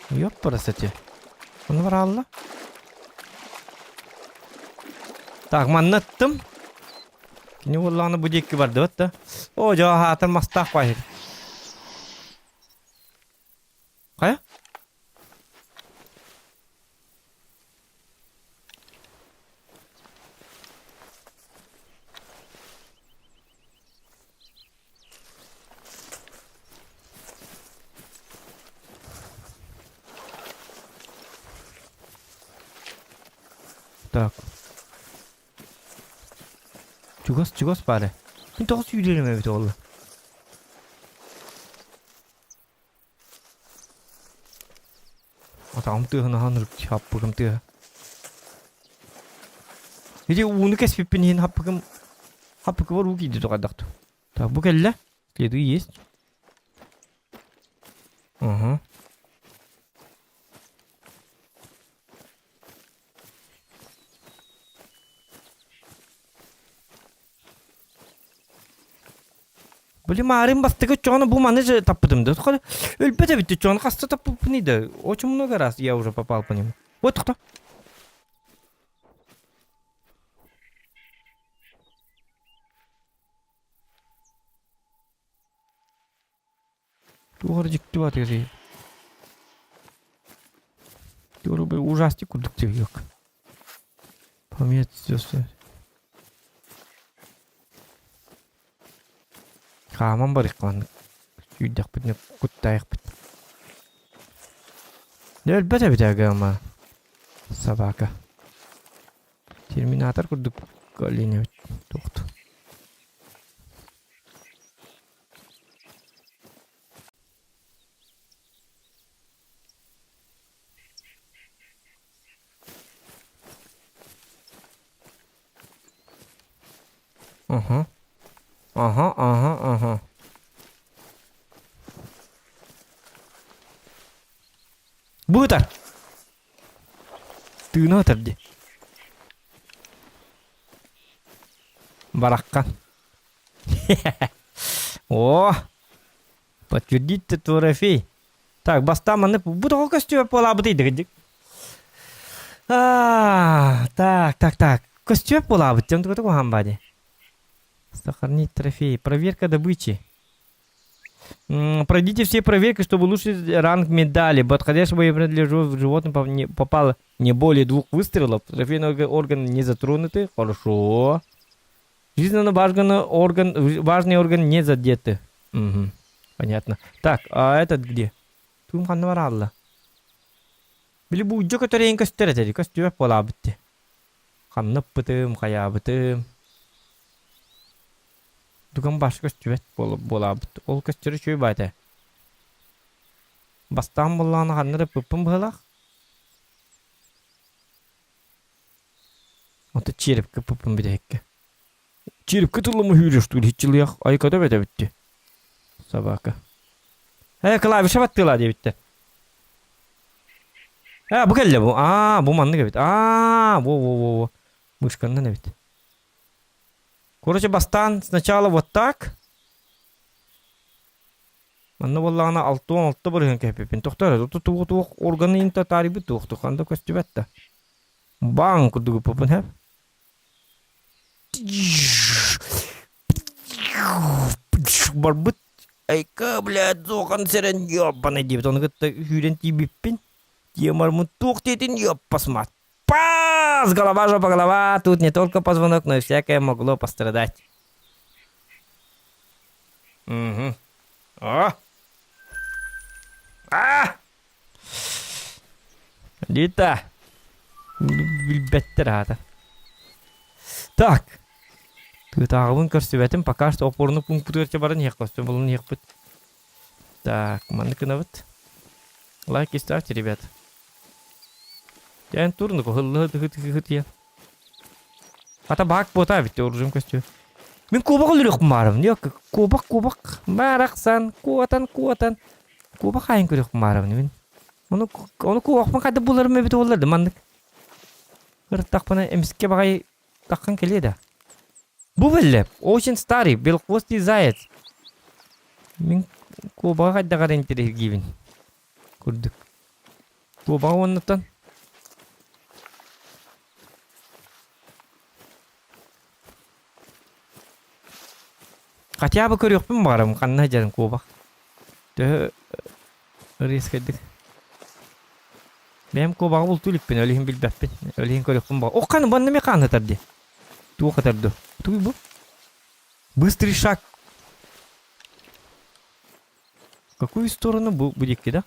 Ёппарасати. Оны баралла. Так, манна ыттым. Кини буоллаҕына бу диэки бардыбыт да. О, дьэ, аһаатар мастаах баһыр. Хайа? Так. Чугас, чугас баар ээ. Мин тоҕо сүүрэрим эбит буолла? Атаҕым тыаһын аһан хаппыгым тыаһа. Ити ууну кэспиппин иһин хаппыгым хаппыкыбар уу киирдэ тоҕойдохту. Так, бу кэллэ. Следы есть. Ага. Били маарыын бастакы оччоҕуна бу маны же таппытым да. Өлбөт эбит оччоҕуна хаста таппыппыный да. Очень много раз я уже попал по нему. Вот кто? Туох эрэ дьикти баатыгар Туох ужастик курдук тиһиэк. Поменять все. Хааман барыахха маннык. Сүүрдэхпитинэ куттаайахпыт. Дьэ өлбөт эбит ама собака. Терминатор курдук олень эбит туохту. Ага. Ага, ага, ага. Бу ытар. Тыына ытар дии. Бараххан. О! Подтвердить ты трофей. Так, бастаан маннык бу тоҕо көстүбэт буолаабытый дыгыдьык. А, так, так, так. Көстүбэт буолаабыт дьон тугу куһаан бади. Сохранить трофей. Проверка добычи. Пройдите все проверки, чтобы улучшить ранг медали. Подходящему принадлежу животным попало не более двух выстрелов. Трофейные органы не затронуты. Хорошо. Жизненно важный орган, важный орган не задеты. Угу. Понятно. Так, а этот где? Туум ханна бараалла? Били буулдьа көтөрөйн көстөр этэ көстүбэт буолаабыт дии. Ханна ыппытым, хайаабытым. Дуган баш көстүбэт буолаабыт. Ол көстөрө үчүгэй баа этэ. Бастаан буоллаҕына ханна эрэ ыппыппын быһыылаах. Ото черепкэ ыппыппын бүтэһиккэ. Черепкэ тыллама сүүрүстүүр иччилиэх айката эбит Собака. Э, клавиша баттыылаа диэбиттэр. Э, бу кэллэ бу. Аа, бу маннык эбит. Аа, во во во во. Мышканнан эбит. Короче, бастаан сначала вот так. Манна буоллаҕына 66 бырыһыан кэппиппин. Тохтоо эрэ, туох туох органы инта таарыйбыт туох ханда көстүбэт да. Баң курдук ыппыппын һэ. Барбыт айка, блядь, суохан сэрэн ёбаный диэбит. Ону кытта сүүрэн тиийбиппин. Тиэмармын туох диэтин ёппасмат. Пас! Голова, жопа, голова. Тут не только позвонок, но и всякое могло пострадать. Угу. О! А! Лита! Билбэттэр аата. Так. Тыытааҕыбын көрсүбэтим, пока что опорный пунктугар баран иһиэх көстөн булан иһиэхпит. Так, маннык гынабыт. Лайки ставьте, ребят. Дьэн турнук хыллы тиен. Ата баак буота битте оружием көстүө. Мин куобах өлөрүөхпүн баарым. Yok, куобах куобах барахсан куотан куотан Куба хаайын көрүөхпүн баарабын мин. Ону ону куобахпын хайда буларым эбит буоллар да маннык. Ырыттахпына эмискэ баҕайы таххан кэлиэ да. Бу биллэ, очень старый, белохвостый заяц. Мин куобаҕа хайдах эрэ интэриэһиргиибин курдук. Куобаҕа уоннаттан Хотя бы көрүөхпүн баҕарабын ханна сылдьарын куобах. Төһө резкайдык. Бэйэм куобаҕы бултуу иликпин, ол иһин билбэппин. Ол иһин көрүөхпүн баҕар. Ох, ханна манна эмиэ хаан ытар дии. Туох ытар дуу? Тугуй бу? Быстрый шаг. В какую сторону бу, бу диэки да?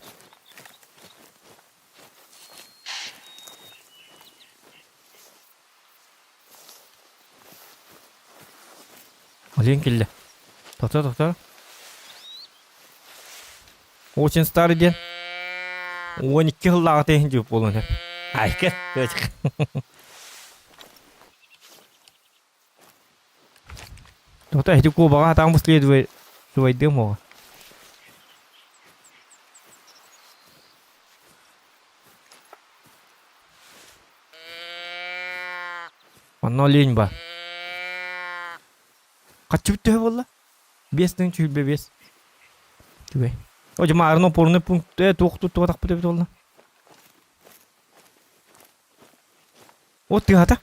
Олень кэллэ. Тохтоо, тохтоо. Очень старый диэн. 12 сыллааҕыта иһин дьип буолуон сөп. Айка. Тохтоо, ити куобаҕа хатаан последовай субайдыам оҕо. Онно олень бар. Хаччыбыт төһө буолла? 5 тыһыынча 25. Түгэй. О, дьэ, опорный пункт туох туттубатахпыт эбит буолла. О, тыһата.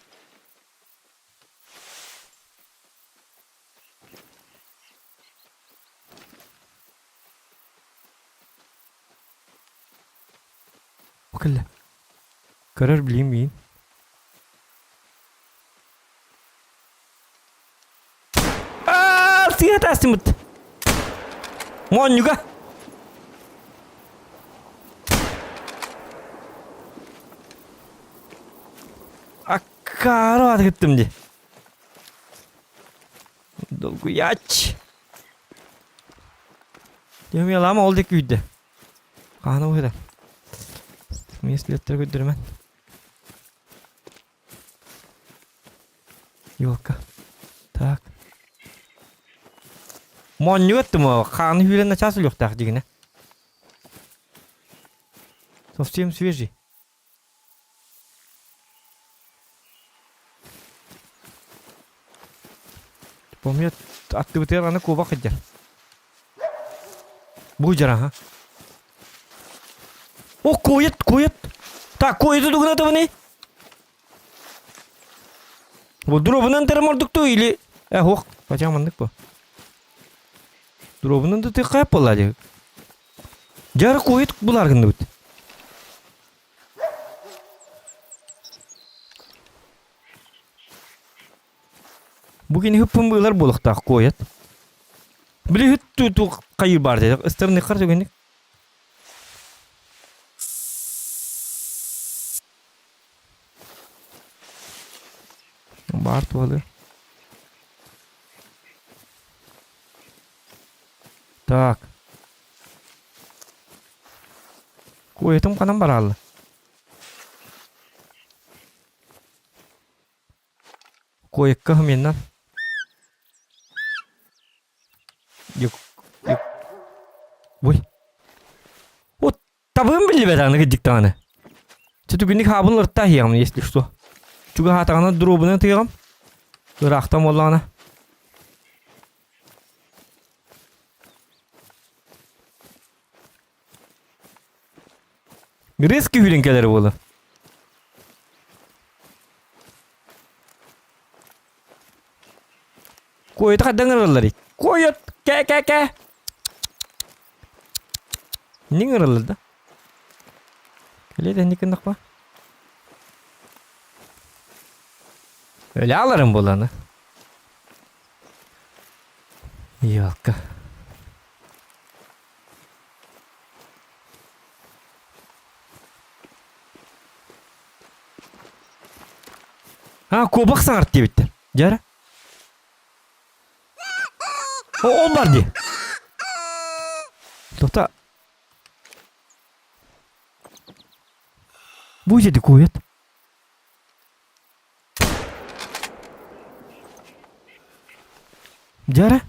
Бу кэллэ. Көрөр билиим миин. Аа, сыыһа таастымыт. Моонньуга! Аккаары атыттым дии. Долгуйач. Дьэ, ол диэки күүрдэ. Хаана уһуйда. Миэстэлэттэр көрдөрүмэн. Елка. Так. Моонньуга ыттым хааны сүүрэн начаас өлүөхтээх дьигинэ. Совсем свежий. Помню, аттыбытыгар аны куобах сылдьар. Бу дьара, ха. О, куойат, куойат. Так, куойаты дугуна табыны. Бу дробунан терем ордукту или... Э, ох, хотя маннык бу. Дробунан да тыққайып болла дии. Дьара куойат булар гынныбыт. Бу кини хыппын быылар буолуохтаах куойат. Били хыт ту хайыр бар деді. Ыстырны қар түгенник. Бар туалы. Так. Куоятым ханан бараалла? Куойакка хыменнан. Ой. Вот табыым биллибэт аны кырдьык даҕаны. Түгүнник хаабын ырта иһиэҕим, если что. Чугаһаатаҕына дробунан тыаҕым. Ыраахтан буоллаҕына. Резкий күүрэн кэлэр буола. Куойата хайдан ыраллар Куойат кэ кэ кэ. Нин ыраллар да? Кэлиэ да инникин Өлө аларым буоланы. Елка. А, куобах саҥарт диэбиттэр. Дьара. О, ол бар дии. Тота. Бу деді кует. Дьэ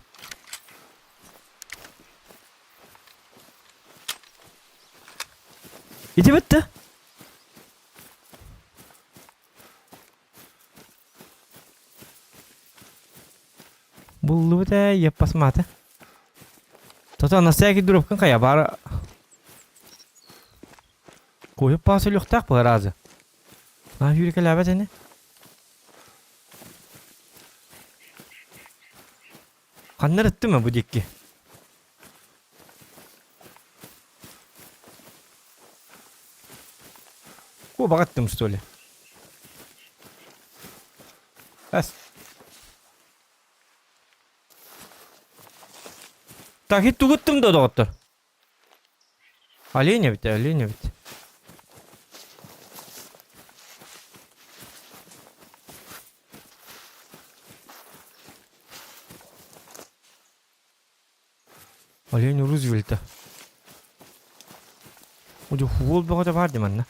Ити бүттэ. Буллубут ээ, еппасмаата. Тото на всякий дробкын хайа баар Куһуп паас өлүөхтээх быһараазы. Аа сүүрэкэлээбэт ини. Ханна ыттым бу диэки? Куобах ыттым что ли? Эс. Так, тугуттум да доҕоттор. Олень эбит, олень эбит. Олень Рузвельта. Удьу футбол бөҕөтө баар дии манна.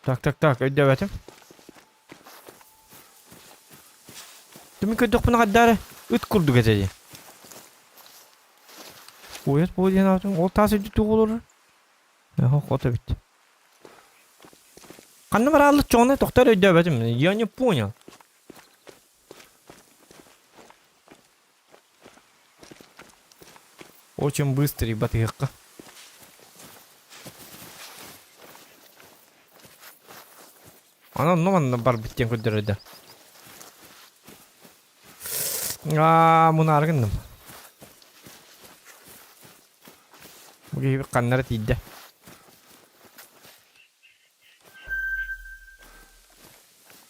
Так, так, так, өйдөөбөтүм. Түмүк көрдөхпүнэ хайдаа эрэ ыт курдук этэ дии. Уйат буо диэн аатым ол таас үрдүк туох олорор? Оһо, хото эбит. Ханна барааллыт чоҕуна тохтор өйдөөбөтүм. Я не понял. Очень быстрый батыһыахха. Аны онно манна барбыт диэн көрдөрөдө. Аа, мунаары гынным. Бу киһи ханнара тиийдэ.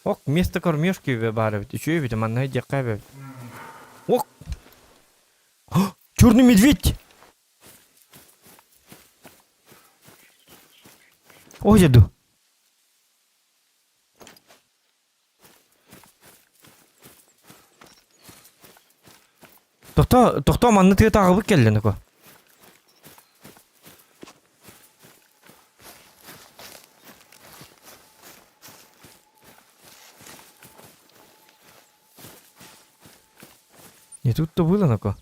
Ок, место кормежки баар эбит. Үчүгэй эбит, манна диэххэ эбит. Ок! Черный медведь! Ой, деду. Тохтоо, тохтоо манна тыатааҕыбыт кэллэ Ноко. Не тут-то было, Ноко.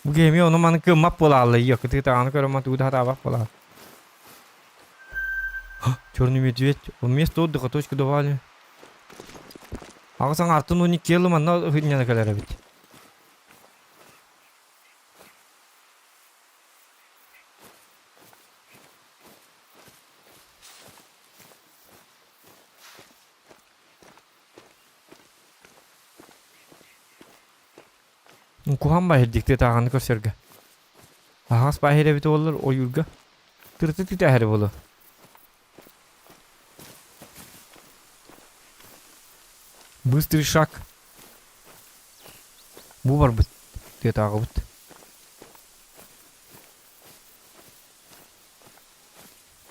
Бу киһи ону маны кыаммат буолаалла ийэ кытыытаҕаны көрөммө тугу да сатаабат буолаал. Черный медведь. Вместо отдыха точку давали. Аҕыс аҥаартан уон икки манна хынньана кэлэр эбит. Куһаҕан баһирдикти тааҕаны көрсөргө. Аһаҕас баһир эбит буоллар ойуурга тырты түтэһэр буолуо. Быстрый шаг. Бу барбыт. Тыатааҕыбыт.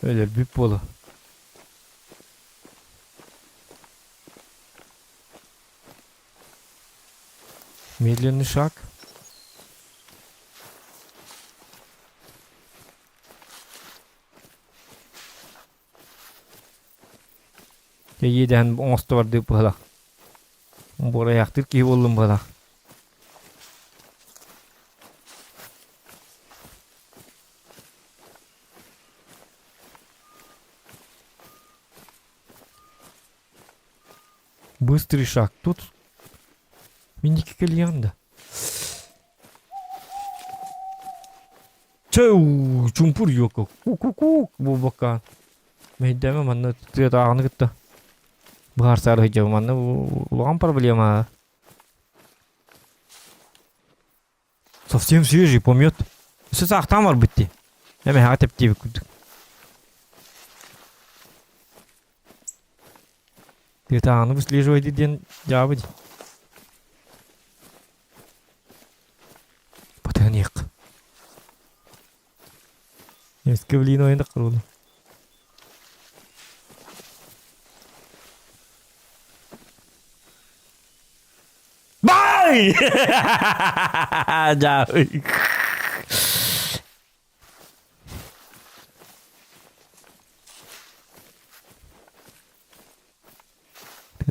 Өлөрбүт буолуо. Медленный шаг. Иэдэһэн оҥосто бардыы быһалах. Буорайаахтыыр киһи буоллум быһалах. Быстрый шаг. Тут миники кэлиэҕин да. Чэу, чумпур йоко. Ку-ку-ку буолбакка. Мэйдээмэ манна тыатааҕыны кытта быһаарсаары сылдьабын. Манна улахан проблема. Совсем свежий помет. Өссө саахтаан барбыт дии. Эмэһэҕэ тэптиэбит курдук. Тыатааҕыны выслеживайте диэн дьаабы дии. Потаниях. Эске блин ойында кырылды. Бай! Дьаабы.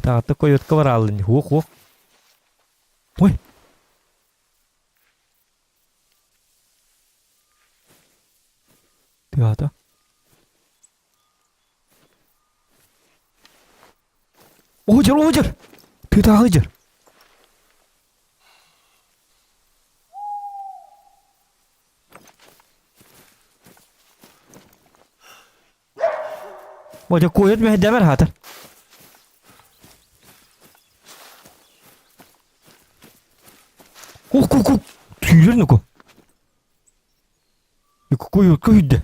Таатта койотка барааллын. Хуох хуох. Ой. Тыата. Оһдьор, оһдьор! Тыатааҕы дьэр. О, койот мэһэйдээмэр хаатар. Ух, ку, ку, сүүрэр нуку. Койотка сүүрдэ.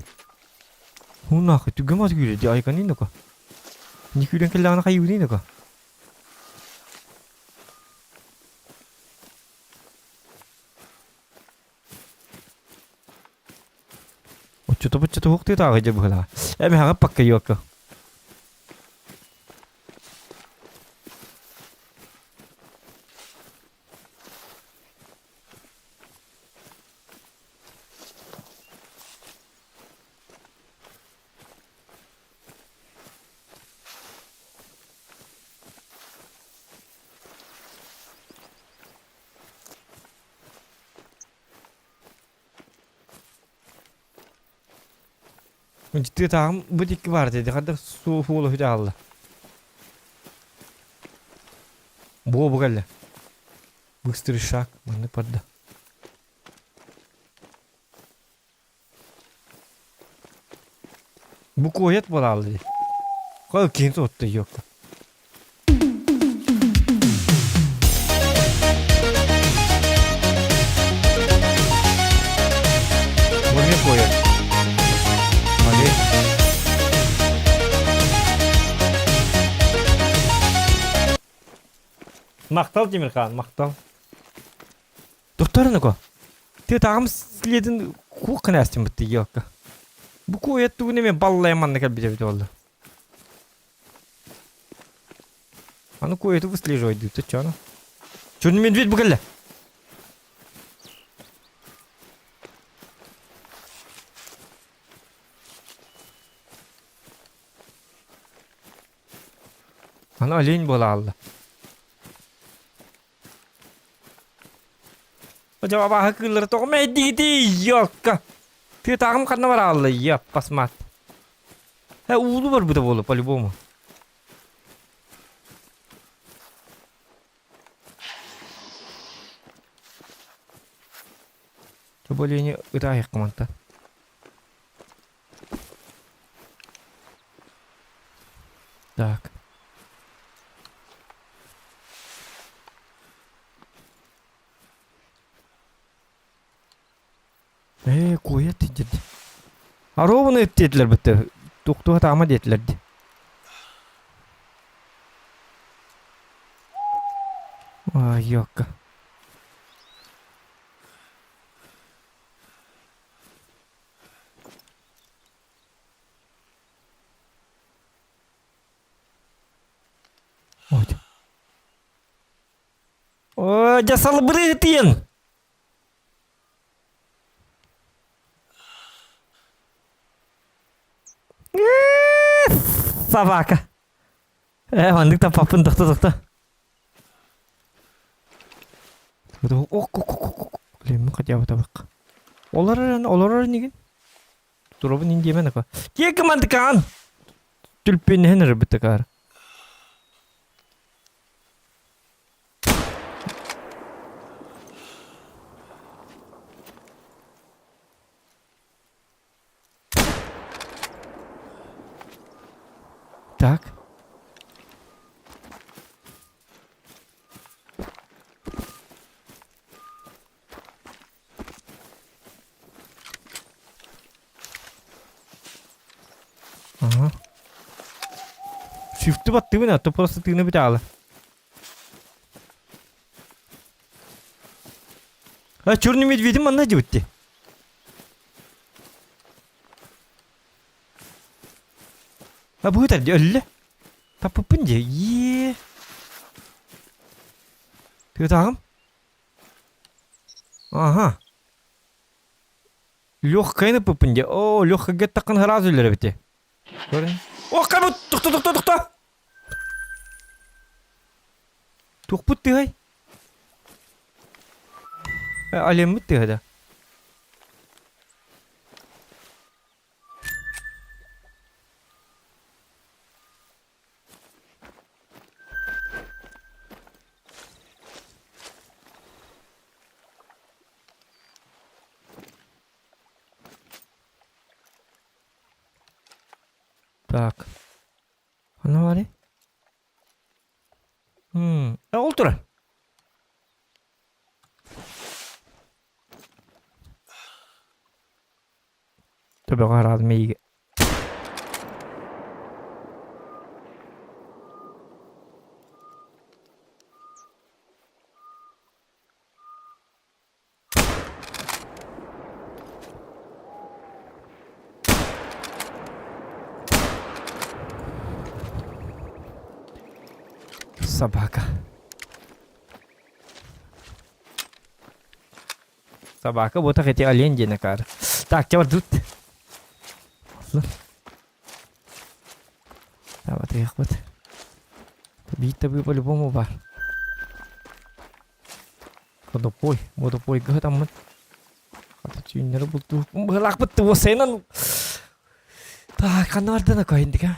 Унаах, түгэн мас күүрэ, ди айканын нуку. Не күүрэн кэллэҕинэ хайыыбыный нуку. Оччото-боччото суох тыатааҕы дьэ быһыылааҕа. Эмэһэҕэ паккайыакка. Тыатааҕым бу диэки баар диэди хайдах суолу хаалла. Буо бу кэллэ. Быстрый шаг маннык барда. Бу куойат буолаалла дии. Хой киин суотта йокка. Бу эмиэ куойат. Али. Махтал Тимирхан, махтал. Доктор Тыатааҕым следин куох кынаастым бытты елка. Бу куойат тугун эме баллайан манна кэлбит эбит буолла. Аны куойату выслеживай дуу чоно. Черный медведь бу кэллэ. Аны олень буола хаалла. Дьэ абааһы кыыллары тоҕо мэйдиигитий, ёлка! Тыатааҕым ханна барааллай, яппасмат. Э, уулу барбыта буолуо по-любому. Тоболини ытаайахха мантан. Так. Ээ, куойа тиийдит. Арованы диэтилэр бытты. Туохтуха таама диэтилэр ди. Ай, ёкка. Ой. Ой, дьэ салбырыы тиийэн! Собака. Э, маннык таппаппын тохто тохто. Ох, хотя бы табак. Олорор олорор инигин. Туробун ин диэмэн ака. Киэ командыкаан! Түлпүннэһэн ырбытыкаар. Так. Ага. Шифты баттыбын, а то просто тыына бүтэ А черный медведь манна дебитти. А быытар дии өллө. Таппыппын дии. Е. Тыытааҕым. Ага. Легкайны пыппын дии. О, легкайга таххан сразу өлөр эбити. Көрүн. Ох, кабыт! Тохто, тохто, тохто! Туохпут тыһай? Алеммыт тыһа да. Так. Ханна баарый? Ол турар. Төбөҕө араадым эйиги. Собака. Собака буотах эти олень диэн акаары. Так, чэ бардыбыт. Табатыахпыт. Биир табыы по-любому баар. Водопой, водопойга сытаммыт. Хата түүннэри бултууппун быһылаахпыт уосайынан. Так, ханна бардан акайындыга?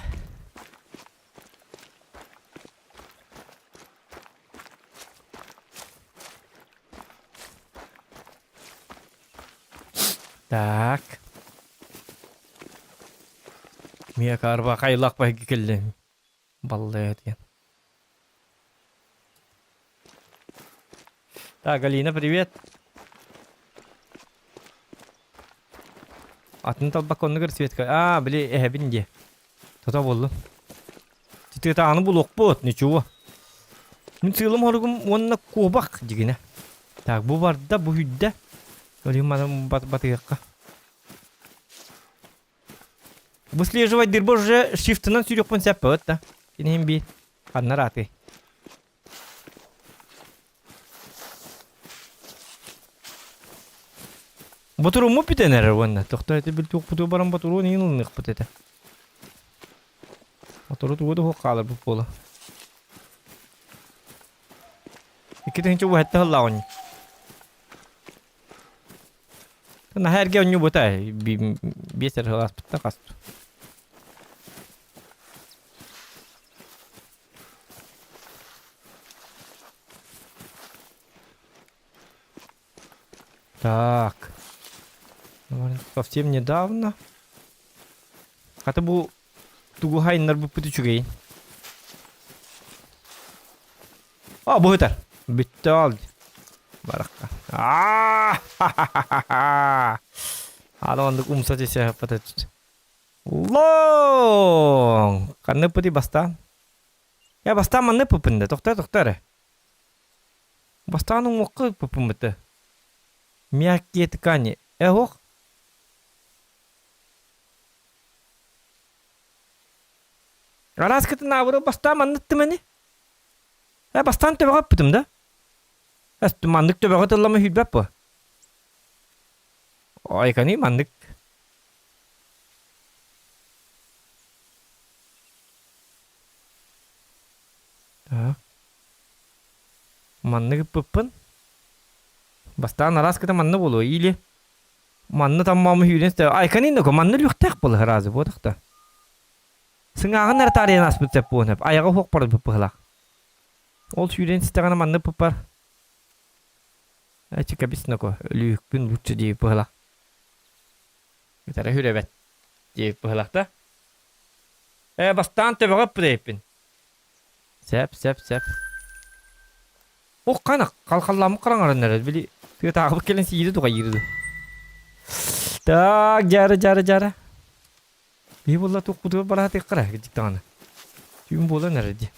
Так. Мия карба хайлах байгы келлем. Баллая диэн. Так, Галина, привет. Атын талбакка оннугар Светка. А, били эһэбин диэ. Тото буоллум. Тытыатааҕыны булуохпут, ничего. Мин сыалым хоругум уонна куобах дьигинэ. Так, бу барда, бу хүддэ. Өлүм маны батыахха. Выслеживать дырбы уже шифтынан сүүрүөхпүн сөп бөт да. Киниһин би ханнар аты. Ботуруммут бүтэн эрэр уонна тохто эти бил туохпуту баран ботуруон иин ылыныахпыт этэ. Мотору тугу да суох хааларбыт буола. 2000 уһэтте сыллааҕын. Наһаа эргэ онньубута биэс эрэ сыл ааспытта хас. Так. Совсем недавно. Хата бу тугу хайыннарбыппыт үчүгэй. А, бу ытар. Бүттэ ол. Барахха. Аа! Аны оннук умса түсэ патат. Лоң! Ханнык пути бастаан? Я бастаан маннык пуппун да, тохтоо тохтоо эрэ. Бастаан уҥуохха ыппыппын быта. Мягкие ткани. Э, ох. Араас кытынаабыры бастаан манныттым ини. Э, бастаан төбөҕө ыппытым да. Эс, маннык төбөҕө тыллама сүүрбэт буо. Айканы маннык. Так. Маннык ыппыппын. Бастаан араас кыта манна буолуо или манна таммаамы сүүрэн сте айканы инноко манна лүхтээх буолар разы буотахта. Сыҥааҕын эрэ таарыйан ааспыт сөп буолуон сөп. Айаҕа суох барбыт быһыылаах. Ол сүүрэн истэҕинэ маннык пыппар Эчи кэбис ноко, өлүүкпүн лучше диэбит быһыылаах. Бүтэрэ хүрэбэт диэбит быһыылаах да. Ээ, бастаан төбөҕө ыппыт Сөп, сөп, сөп. Ох, хана, халхалламмыт хараҥаран эрэр, били тыатааҕыбыт кэлэн сиири туҕайыырды. Так, дьара, дьара, дьара. Биһи буолла туохпутугар бараатыахха эрэ кырдьык даҕаны. Түүн буолан эрэр дии.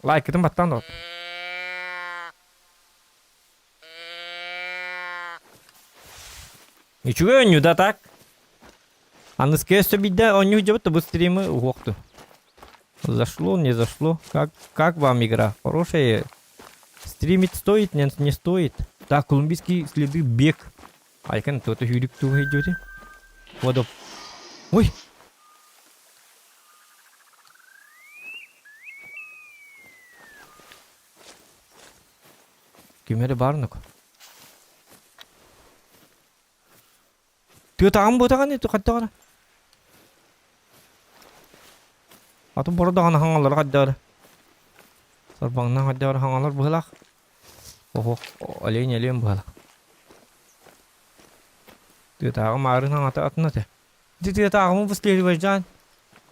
Лайкытын баттаан доҕот. Үчүгэй оонньуу да так. Аныскы өссө биирдэ оонньуу сылдьабыт да бу стримы уһуохту. Зашло, не зашло. Как, как вам игра? Хорошая. Стримить стоит, не, не стоит. Так, колумбийские следы бег. Айкан, кто-то сүүрүк туга идете? Вот. Ой! Ким эрэ баар нук. Тыатаҕым буотаҕын хайдаҕына. Атын бородаҕына хаҥалар хайдаҕына. Сарбаҥнаах хайдаҕына хаҥалар быһылаах. Оһох олень олень быһылаах. Тыатааҕы маарыын хаҥата атын этэ. Ити тыатааҕымы выслеживайдаан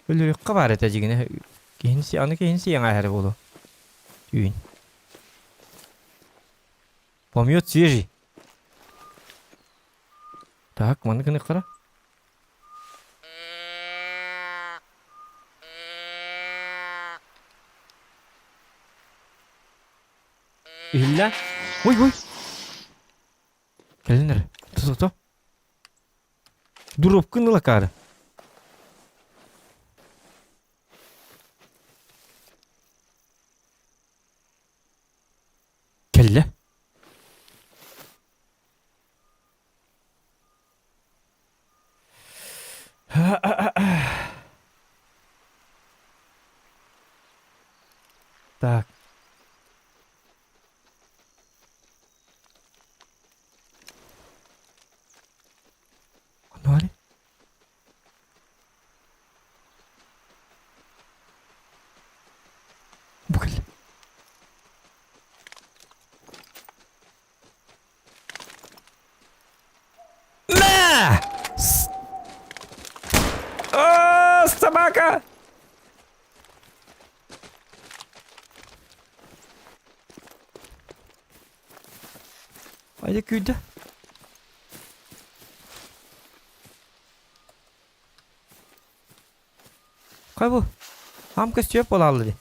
өлөрүөххэ баар этэ дьигинэ. Киһини аны киһини сиэҥ ааһара буолуо. Түүн. Помет свежий. Так, манны гыныххара. Иһиллэ. Ой, ой. Кэлин эрэ. Тото. Дуруопкун ылакаары. Кэллэ. Так. Ону Бу кэллэ. Айда күйдэ. Хай бу. Ам көстүөп буолаалла ди.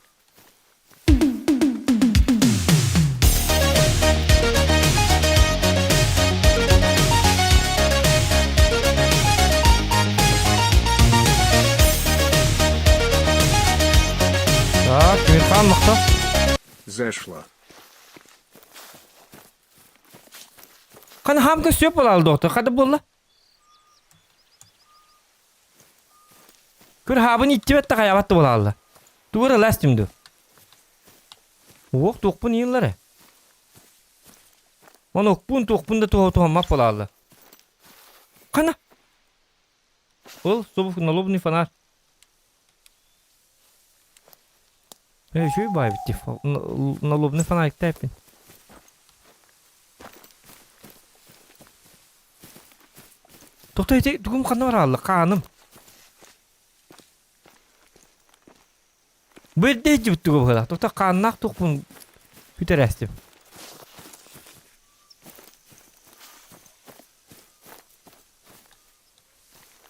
Так, Мирхан мыкты. Зашло. Хана хам көстүөп буолаалла доктор. Хада буолла? Көр хаабын иттибэт да хайабат да буолаалла. Тугу эрэ ылаас дуу. Уох туохпун ииллэр Оны укпун туохпун да туһа туһаммат буолаалла. Хана? Ол субух налобный фонарь. Э, үчүгэй баайбыт дии. Налобный фонарик тээппин. Тохто ити тугум ханна бараалла хааным. Бу эрдэ иһдьибит тугу быһыылаах. Тохто хааннаах туохпун бүтэрээстим.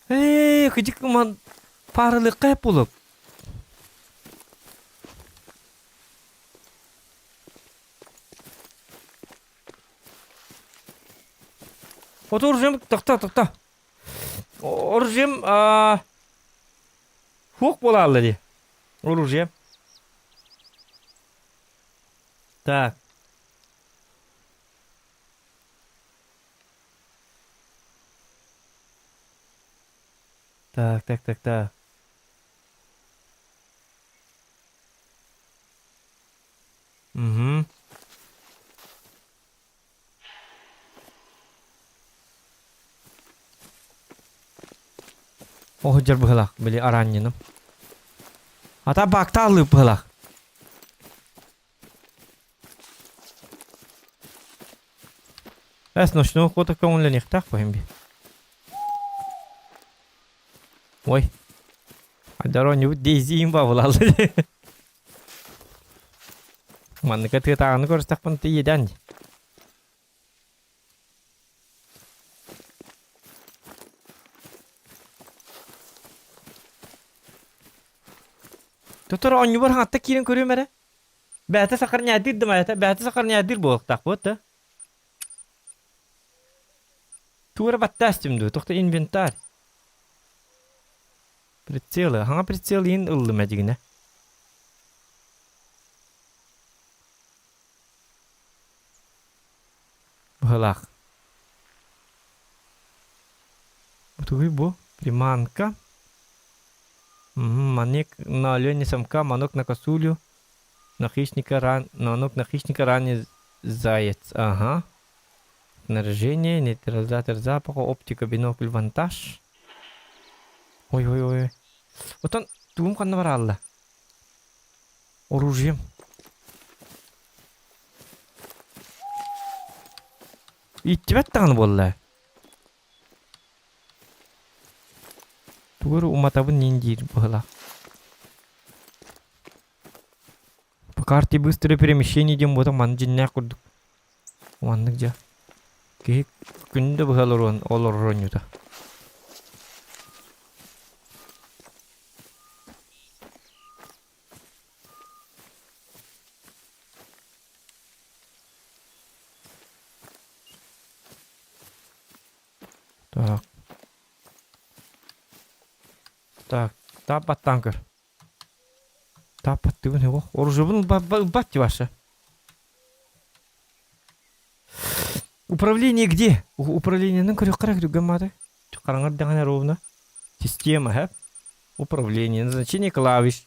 Ээ, кыдьык ман пааралыахха буолуп. Вот оружием тохто тохто. Оружием хук буолаалла дии. Оружие. Так. Так, так, так, так. Угу. Оһдьар быһылаах, били араанньыным. Ата баактааллыы быһылаах. Эс ночной охота көҥүллэниэхтээх бу би. Ой. Айдар оонньуубут Дейзи бабылаллы. Манныка тыатааҕыны көрүстэхпин тиийэдэн. Тотор оонньуубар хаҥатта киирэн көрүөм эрэ. Бэйэтэ сахарньаадыыр да майата, бэйэтэ сахарньаадыыр буолуохтаах буот да. Туора баттаастым дуу, тохто инвентарь. Прицелы, хаҥа прицел иин ыллым эдигинэ. Быһылаах. Тугуй бу? Приманка. Манек на оленя самка, манок на косулю, на хищника ран... манок на хищника ранний заяц. Ага. Снаряжение, нейтрализатор запаха, оптика, бинокль, вантаж. Ой-ой-ой. Отон тугум ханна бараалла? Оружием. Иттибэт даҕаны буолла. Тугу эрэ уматабын нин диир быһыылаах. По карте быстрое перемещение диэн буотах манна дьиннээх курдук. Маннык дьэ. Киһи күнү да быһа олоруон олорор оонньуута. Так. Так, таап баттаан көр. Таап баттыыбын һуох. Оружиебын ылбат дии Ваша. Управление где? Управлениенын көрүөххэ эрэ күргэн мааты. Хараҥар даҕаны ровно. Система, һэ? Управление. Назначение клавиш.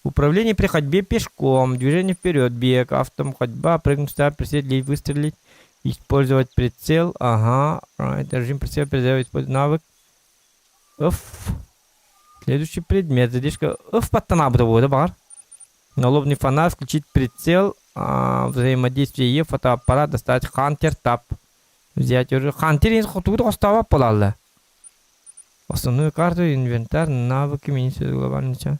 Управление при ходьбе пешком, движение вперед, бег, автом, ходьба, прыгнуть, старт, присесть, лечь, выстрелить, использовать прицел, ага, right, режим прицел, призыв, использовать навык. F. Следующий предмет, задержка F баттанаабыта буолуо баҕар. Налобный фонарь, включить прицел, взаимодействие Е, фотоаппарат, достать Хантер, тап. Взять оружие. Хантер хотугу хостообот буолаллар. Основную карту, инвентарь, навыки, меню глобальный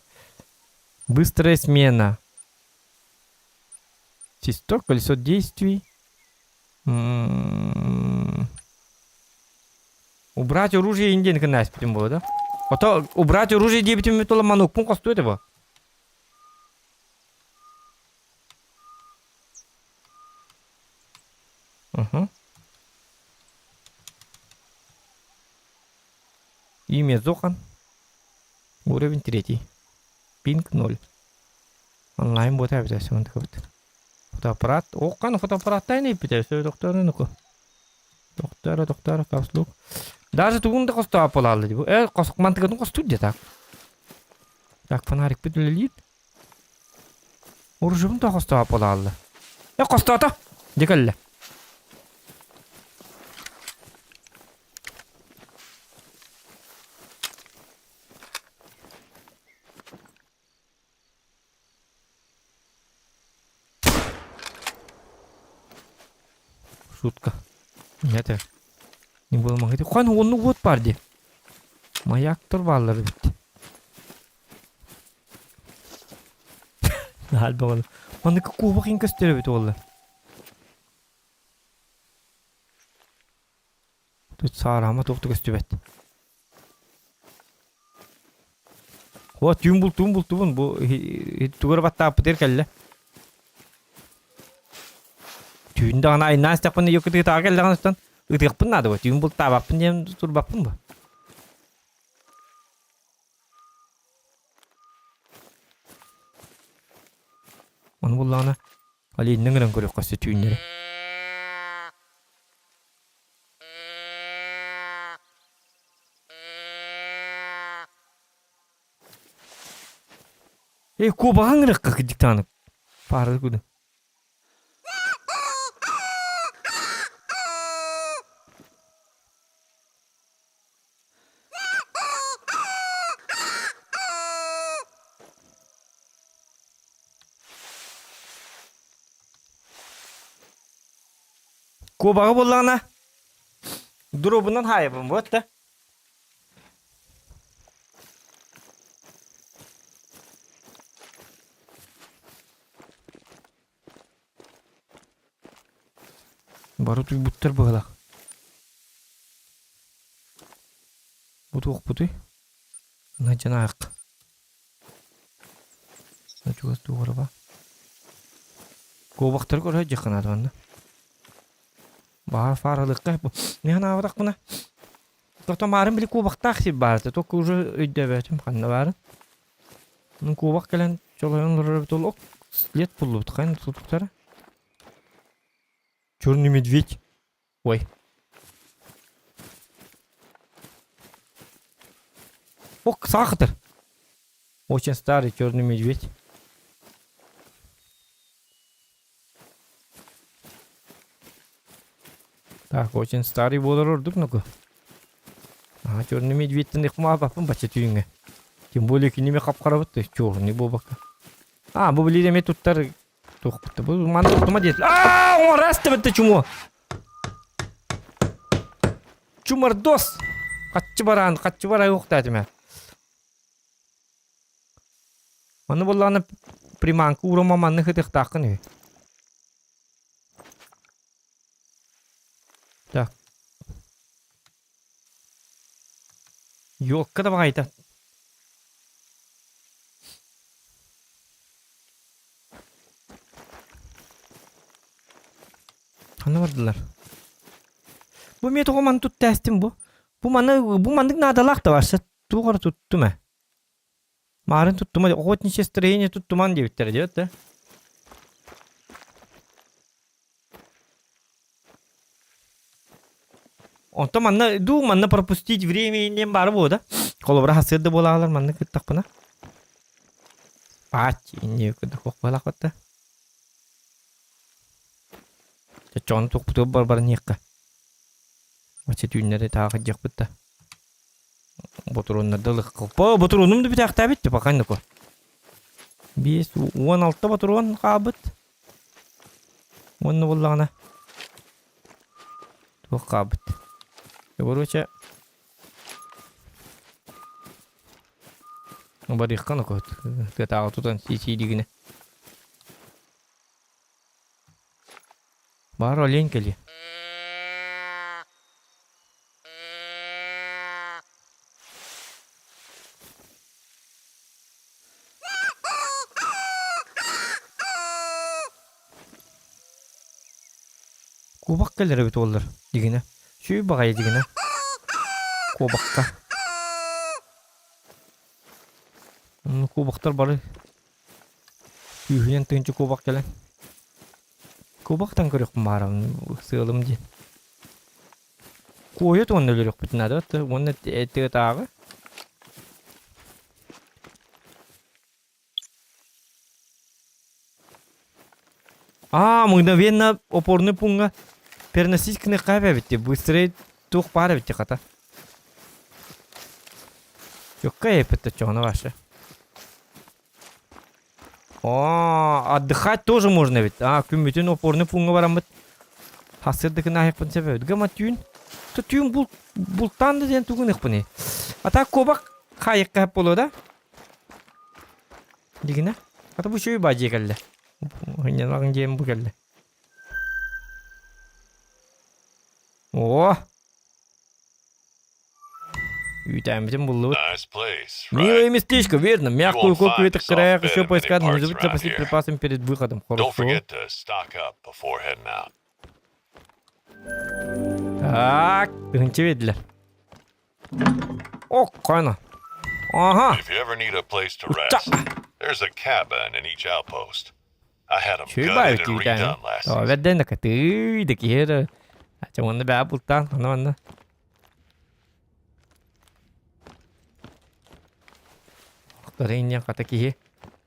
Быстрая смена. Свисток, колесо действий. Убрать оружие индиан кынааспытым буолла да? Ото убрать оружие диэбитим тула манукпун хостуо этэ бу. Угу. Имя Зохан. Уровень третий. Пинг 0. Онлайн буота эбитэ сымантыкыбыт. Фотоаппарат. Ооккан фотоаппараттаан ииппитэ. Сөй доктору Доктора, доктора, капслук. Даже тугун да хостоох буолаалла дии. Э, мантыкатын хостуур дии так. Так, фонарикпыт үлэлиир. Оружиебын да хостоох буолаалла. Э, хостоото! Дьэ кэллэ. Шутка. Это не было могли. Хан онну вот бар дии. Маяктар бааллар эбит. Наһаа баҕана. Маннык куобах иҥ көстөр эбит уолла. Тут саараама туох да көстүбэт. О, түүн бултуун бултубун бу тугу эрэ баттааппытыгар кэллэ. Түүн даҕаны айнаан истэхпинэ йокытыытааҕа кэллэҕинэ оттон ытыахпын наада бу. Түүн бултаабаппын диэн турбаппын бу. Ону буллаҕына Алинны ыҥыран көрүөххэ өссө түүннэри. Эй, куобаҕаҥ ырыахха кырдьыктааны. Паарады куду. Куобаҕы буллаҕына Дробунан хаайабын вот да. Бары түйбүттэр быһылах. Бу туохпутуй? Надьанаах. Чугас туох Куобахтары көрө дьахханаат манна. Баар фааралыкка бу. Не ханаабатахпына. Тото маарын били куобахтаах сир баар этэ. Только уже өйдөөбөтүм ханна баарын. Ну куобах кэлэн чолойон олорор эбит ол след буллубут хайын тутуктара. Черный медведь. Ой. Ок, саахытыр. Очень старый черный медведь. Так, очень старый буолар ордук нуку. А, черный медведьтен ыкмаабаппын бачча түүҥҥэ. Тем более киними хап-харабыт черный буолбакка. А, бу билиир эмиэ туттар туохпут бу маны туттума диэт. Аа, оҥорас тэбэтте чумуо. Чумардос! Хаччы бараан, хаччы барай уохтаатым Маны буоллаҕына приманка уурума маннык ытыахтааххын үһү. Так. Ёлка да баҕайыта. Ханна бардылар? Бу эмиэ тоҕо маны туттаастым бу? Бу маны бу маннык наадалаах да барса туох эрэ туттум ээ. Маарын туттума, охотничье строение туттуман диэбиттэрэ диэт да. Онтон манна дуу манна пропустить время диэн баара буо да. Холобура хасыар да буолаалар манна кыттахпына. Пач инне кыдах буолаахпатта. Чочоон туохпутугар бар-баран иһиэххэ. Оччо түүннэри таах дьиэхпит да. Ботуруоннарда ылыахха. Ботуруонум да бүтээхтээбит да пока нөкө. 5 16 ботуруон хаалбыт. Уонна буоллаҕына туох хаалбыт. Короче барыахха нөкө тыатааҕы тутан сии-сиилигинэ. Баар олень кэлиэ. Куобах кэлэр эбит уоллар, дигинэ. Сүй баҕайы дигинэ. Куобахха. Куобахтар бары күүһүнэн тыынчы куобах кэлэн. Куобахтан көрүөхпүн баарабын сыалым диэн. Куойа уонна өлөрүөхпүтүн наада уонна тыатааҕы. А, мгновенно опорный пунга переносить кыныхха эбит быстрее туох баар эбит хата. Чөккө эппит чоҕуна ваша. О, отдыхать тоже можно ведь. А, күммүтүн опорный пунга бараммыт. Хасырдыкын аһыппын сөп эбит. Гама түүн. То түүн бул бултаан да диэн тугун ыхпыны. А так кобак хайыкка боло да? Дигинэ. Ата бу үчүгэй баадьыйа кэллэ. Ынньанаҕын диэн бу кэллэ. О! Үүтээммитин буллубут. Nice place, Милое right? местечко, верно. You Мягкую won't койку в find a этих soft краях bed еще in many поискать, но не parts забудь around запастись here. припасами перед выходом. Don't Хорошо. forget to stock up before heading out. Так, тыһынча биэрдилэр. Оккана. Ага. If you ever need a place to Утта. rest, there's a cabin in each outpost. I had 'em Үчүгэй gutted баайы and түүтээн. redone last Оо, season. бэрдэн да кытыы да киһи эрэ. Ача уонна бээ бултаан, аны манна. Охторо инньэн хата киһи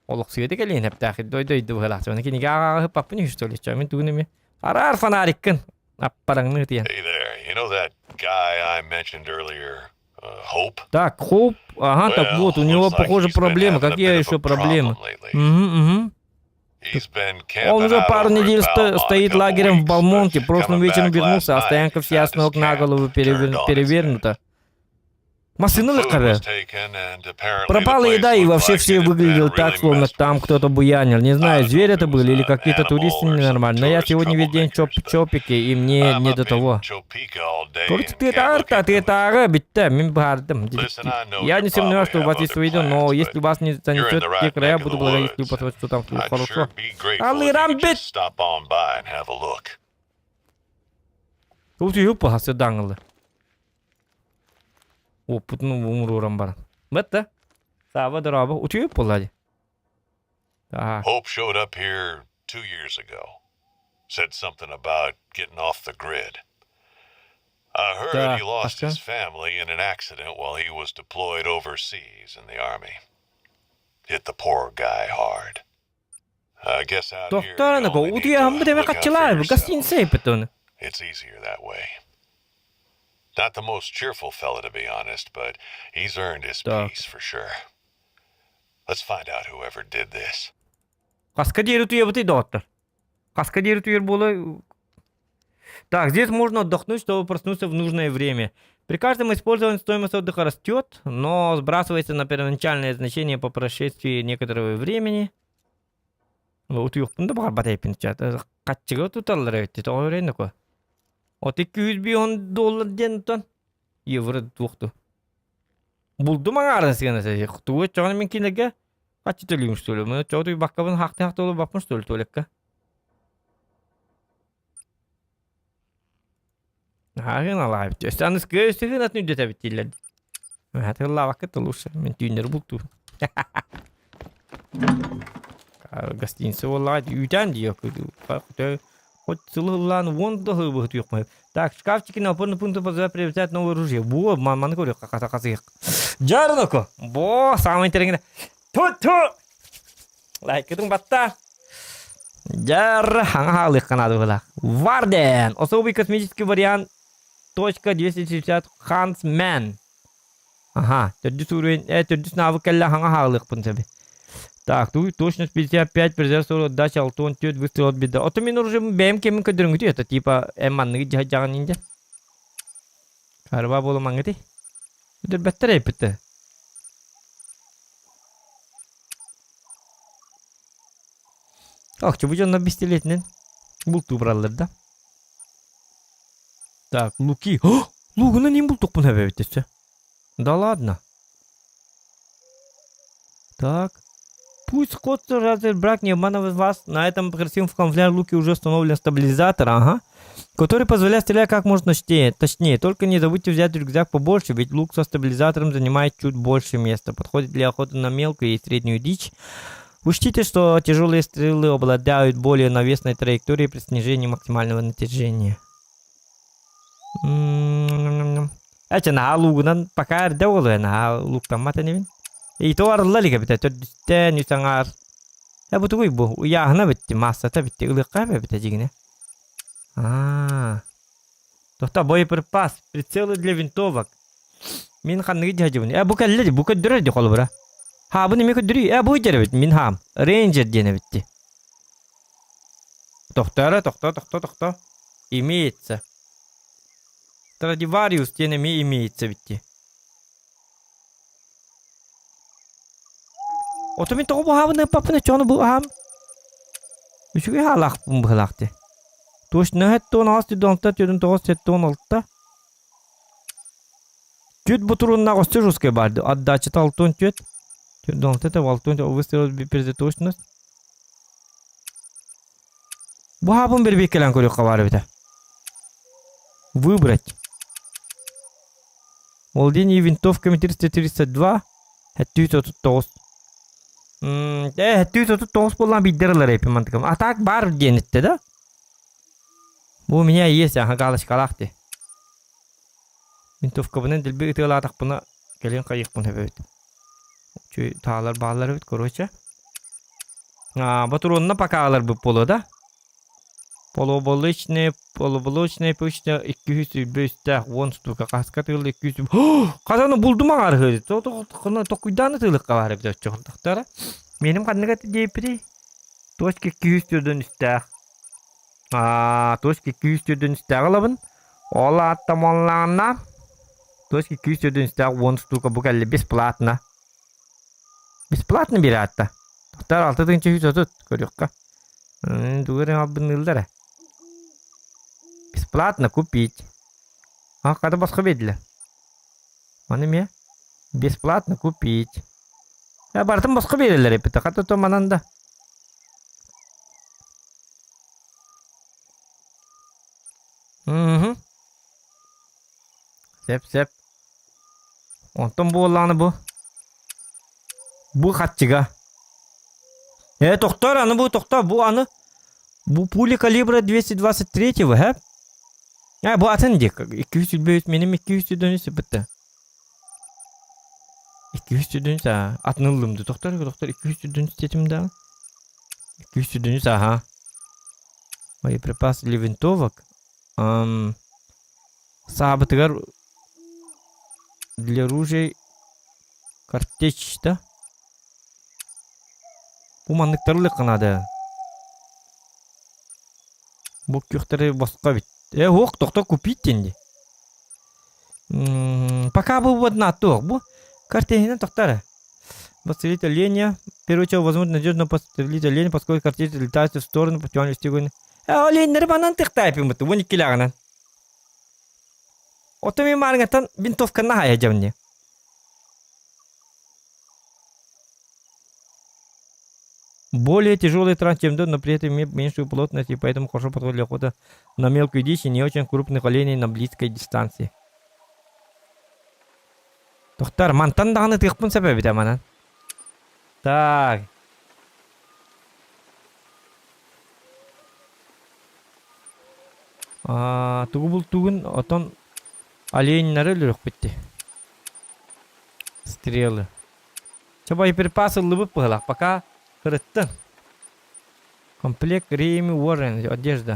олохсуйа да кэлиэн эптээх дой-дойду быһыылаах. Уонна кинигэ ааҕа ыппаппын үһү что ли? Чэ, мин тугун эмиэ араар фонариккын аппараҥныы тиийэн. Hey there, you know that guy I mentioned earlier, Hope? Так, Хоуп, ага, так Well, вот, у него, looks like похоже, he's been проблемы. having a Какие bit of еще a проблемы? problem lately. Угу, угу. He's been Он camping уже out пару over at недель Balmont a стоит couple лагерем в weeks, but Балмонте. Прошлым coming вечером back last вернулся, а night, стоянка he вся found с ног his на camp голову turned on its head. перевернута. Машина Food лакаря. was taken, and apparently the Пропала place еда, и looked вообще like все it had been выглядел так, really словно messed там with. кто-то буянил. Не I знаю, don't know зверь if это it был was или an какие-то animal туристы or some ненормальные. Но я tourist сегодня весь день troublemakers, чоп but чопике, и мне I'm не up до in того. Chopika all day Короче, and ты can't это look арта, ты into это it. ага, битте, мин баардым. Listen, I know Я you не сомневаюсь, probably что у have вас есть other свои дела, но plans, если but вас не you're in занесет the в те right края, neck of буду the благодарен, если вы woods. посмотрите, что там I'd хорошо. sure be grateful if you Алырам could бит! just stop on by and have a look. Тут юпа даҥылы. Опытын умурууран баран. Бытта. Сааба дорообо утуйуп буолла дии. Так. Hope showed up here 2 years ago. Said something about getting off the grid. I heard Так, he lost хаска. his family in an accident while he was deployed overseas in the army. Hit the poor guy hard. I guess out here you Тохтооноко only need утуйаһаммыт to эмэ look out for хаччылаа yourself. гостиница эппитон. It's easier that way. Not the most cheerful fella, to be honest, but he's earned his Так. peace for sure. Let's find out whoever did this. Хаска диэри утуйабытый доҕоттор. Хаска диэри утуйар буола. Так, здесь можно отдохнуть, чтобы проснуться в нужное время. При каждом использовании стоимость отдыха растет, но сбрасывается на первоначальное значение по прошествии некоторого времени. Утуйуохпун да баҕарбат эбиппин хаччыга туталлар эбит тоҕо өрөйнөкө. От 200 доллар диэн тон евро туохту. Булдум аҥаарын сыана тугу чоҕун мин кинилэргэ хаччы төлүүм что ли. Мын чоҕу баккабын хаахты хаахты баппын что ли туалекка. Ааҕын алаабыт. Өстө аныскы өстө атын үрдэтэбит дииллэр. Хатыллаабакка лучше. Мин түүннэри бултуу. Гостиница буоллаҕа үүтээн дии хоть сылы-ыллаан уон да быһытыахпын. Так, шкафчики на опорный пункт позволяют приобретать новое оружие. Бу маны көрүөх хасыах. Дьарноко. Бо, самый интересный. Ту-ту! Лайкытын батта. Дьар, хаҥа хаалыахха наада быһыылаах. Варден! Особый космический вариант. Точка 260 Хансмен. Ага, төрдүс уровень, төрдүс навык кэллэ хаҥа хаалыахпын сөбү. Так, тут точность 55, резерв 40, отдача алтон 4, выстрел от беда. Ото мин уже бэйэм кэмин көрдөрүҥүтүй, это типа эн манныгы дьаһаҕын инде. Карба буолумаҥҥыты. Үдүрбэттэр эппитте. Ах, бу дьонно пистолетинэн бултуу бараллар да. Так, луки. Лугунан им бултукпун эбэбит өссө. Да ладно. Так. Пусть код разве брак не обманывает вас. На этом красивом камуфляже луке уже установлен стабилизатор. Ага. Который позволяет стрелять как можно точнее. Точнее, только не забудьте взять рюкзак побольше, ведь лук со стабилизатором занимает чуть больше места. Подходит для охоты на мелкую и среднюю дичь. Учтите, что тяжелые стрелы обладают более навесной траекторией при снижении максимального натяжения. Эчэ наһаа луугунан пока эрдэ буолуо наһаа лууктаммат инибин. И то арылла илик эбитэ төрдүстэн үс аҥаар. Э бу тугуй бу ыйааһына битти маассата битти ылыахха эбитэ дьигинэ. Аа. Тохто боеприпас, прицелы для винтовок. Мин ханныгы дьаһдьыбын. Э бу кэллэ ди, бу көрдөрөр ди холобура. Хаабын эмиэ көрдөрүй. Э бу эбит мин хаам. Рейнджер диэн эбитти. Тохто эрэ, тохто, тохто, тохто. Имеется. Страдивариус диэн эмиэ имеется эбитти. Ото мин тоҕо бу аһаабын ыппаппын оччоҕуна бу аһаам үчүгэй хаалаахпын быһыылаах дии. Точно 78 49 76. Түт бутуруннаах өссө русскай баар дии. Отдачата 64. 46 64 выстрел перезаточность. Бу хаабын бэрбиэккэлээн көрүөххэ баар эбитэ. Выбрать. Владение винтовками 332 739. Э, 739 буоллаан биирдэр ылар эппин мантыкым. А так бар диэн эттэ да? Бу у меня есть, ага, галочкалаах дии. Винтовкабынан дэлби ытыалаатахпына кэлин хайыахпын сөп эбит. Үчүгэй таалар бааллар эбит, короче. А, ботуруонна пока ыларбыт буолуо да? Полуоболочная, полуоболочная почта 223 10 штука. Хаска тыыл 200... Хатаны булдум аҕарыһы. Токуйдааны тыылыкка баар эбит оччоҕун тахтара. Меним ханнык это диэппитий? Точка 204 үстээх. Аа, точка 204 үстээх ылабын. Ол аатта моллаҕына точка 204 үстээх 10 штука бу кэллэ бесплатно. Бесплатно биэрэ Тахтар 6 330 көрүөххэ. Тугу эрэ албынныыллар ээ. Бесплатно купить. А, хата босхо биэрдилэр. Маны эмиэ бесплатно купить. Э, барытын босхо биэрэллэр эппитэ. Хата то манан да. Мгм. Сөп, сөп. Онтон буоллаҕына бу Бу хаччыга. Э, тохтоор, аны бу тохтоо, бу аны бу пули калибра 223-го, һэ? А, бу атын дии. 223 меним 204 бытта. 204 а, атын ыллым ду. Тохтоор, тохтоор, 204 дедим да. 204 ага. Боеприпас для винтовок. Ам, саабытыгар для ружей Картечь да? Бу манныктары ылыахха наада. Бу күөхтэри босхо эбит. Э, уох, тохто купить диэн дии. Пока бу одна туох. Бу картечинэн тохто эрэ. Подстрелить оленя. Первый очередь, возможно, надежно подстрелить оленя, поскольку картечь летает в сторону путем вести огонь. Э, оленнери банан тыктайпын бу 12 Оттон мин маарыҥаттан винтовканы хаайа дьэбинни. Более тяжелый транс, чем но при этом имеет меньшую плотность и поэтому хорошо подходит для охоты на мелкую дичь и не очень крупных оленей на близкой дистанции. Тохтар, мантан даҕаны тыахпын сөп эбит манан. Так. Аа, тугу бултуугун, отон оленнары өлөрүөхпүт дии. Стрелы. Чэ, боеприпас ыллыбыт быһылаах, пока кырыттын. Комплект Рейми Уоррен, одежда.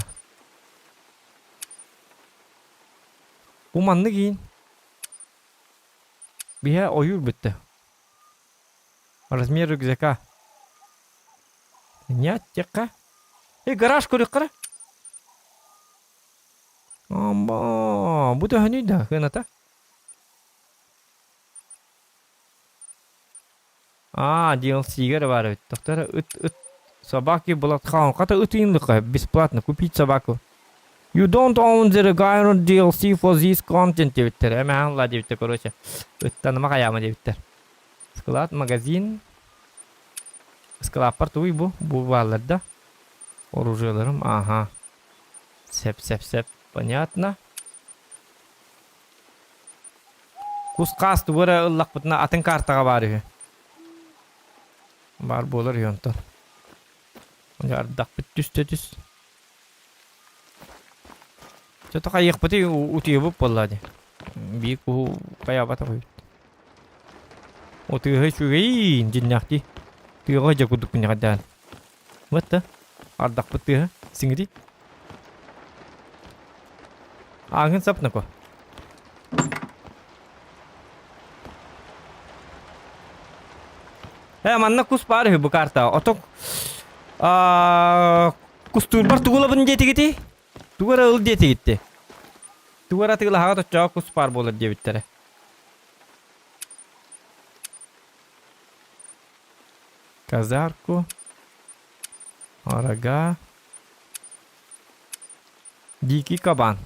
Бу маннык иин. Биһэ ойуур бүттэ. Размер рюкзака. Нет, тихо. Эй, гараж көрүк Амба, бу төһөнүй да, хыната? А, DLC-гэр бар эбит. Тохтор ыт ыт собаки Bloodhound. Хата ыт ыйынлыкка бесплатно купить собаку. You don't own the required DLC for this content диэбиттэр. Эмэһэн ла диэбиттэр, короче. Ыттаныма хайаама диэбиттэр. Склад, магазин. Ыскылааппар тугуй бу? Бу бааллар да? Оружиеларым, ага. Сеп, сеп, сеп. Понятно. Кус-хаас тугу эрэ ыллахпытына атын картаҕа баар үһү. Баар буолар үһү онтон. Ардахпыт түстэ түс. Чото хайыахпытый утуйабыт буолла дии. Биир куһу хайаабатах үһү. Утуйа үчүгэйин дьиннээхтии. Тыаҕа дьэ курдук күннэҕэрдээн. Вот да. Ардахпыт тыаһа. Сиҥири. Ааҥын сапнако. Э, манна кус баар үһү бу карта. Ото кустуурбар тугу ылабын диэтигити? Тугу эрэ ыл диэтигитти. Тугу эрэ атыылаһаҕа оччоҕо кус баар буолар диэбиттэрэ. Казарку. Арага. Дикий кабан.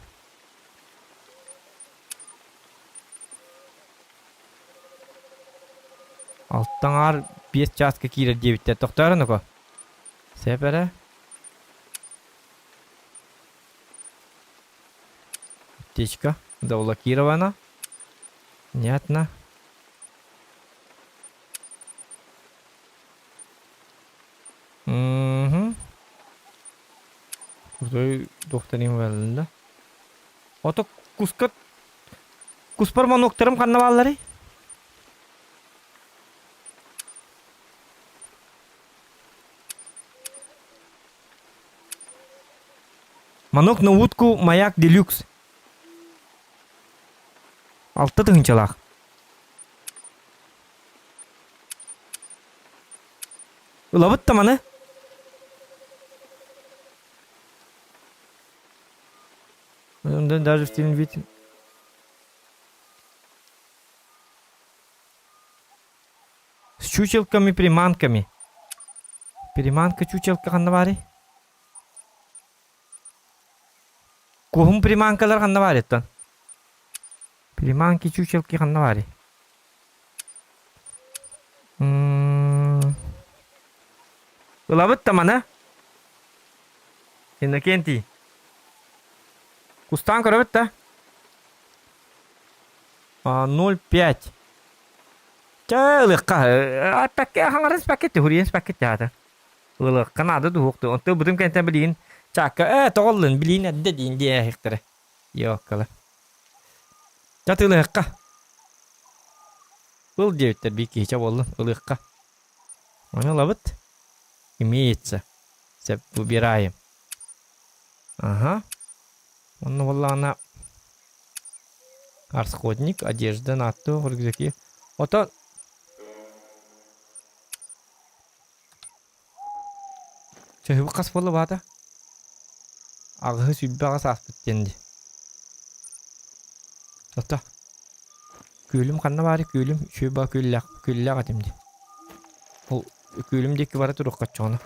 Алтаҥаар 5 чааска киирэр диэбиттэр. Тохтоору ноко. Сөп эрэ. Аптечка заблокирована. Понятно. Угу. Крутой докторин да. Ото куска куспар монуктарым ханна баалларый? Манок на утку маяк делюкс. Алта тыһыынчалаах. Ылабыт да маны. Даже в стиле вид. С чучелками, приманками. Приманка чучелка ханна баарый? Куһум приманкалар ханна баар оттон? Приманки чучелки ханна баарый? Ылабыт да маны. Иннокентий. Кустаан көрөбүт да. 0,5. Чэ, ылыахха. Аппакка хаҥарыс пакет, хуриен пакет театр. Ылыахха наада дуһуохту. Онто бутум кэнтэн билигин чаакка ээ тоҕоллун билиин эрдэ диин диэһихтэрэ. Йооккала. Чат ылыахха. Ыл диэбиттэр биир киһичэ буоллун ылыахха. Ону ылабыт. Имеется. Сөп, выбираем. Ага. Онно буоллаҕына расходник, одежда, нааттуох, рюкзаки. Ото Чөһүбүт хас буолла баата? Аҕыһы сүүрбэҕэ сааспыт диэн дии. Ото күөлүм ханна баарый күөлүм үчүгэй баа күөллээх күөллээх этим дии. Ол күөлүм диэки бара туруохха оччоҕуна.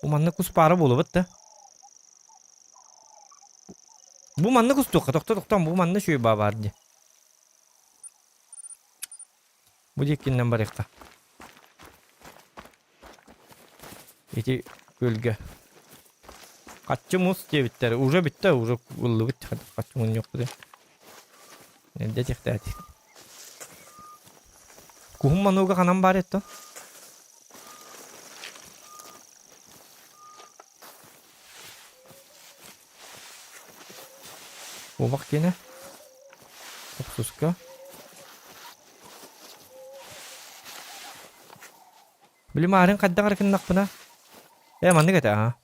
Бу манна кус баара буолубут да. Бу манна кустуохха тохто тохтоон бу манна үчүгэй баа баар дии. Бу диэкинэн барыахха. Ити күөлгэ. Хаччы мус диэбиттэр. Уже бүттэ, уже ыллыбыт. Хаччы мунньуохпут. Эрдэ тихтээтик. Куһум манууга ханан баар этто? Куобах киэнэ. Уксуска. Били маарыҥ хайдах эрэ гыннахпына. Ээ маннык этэ аа.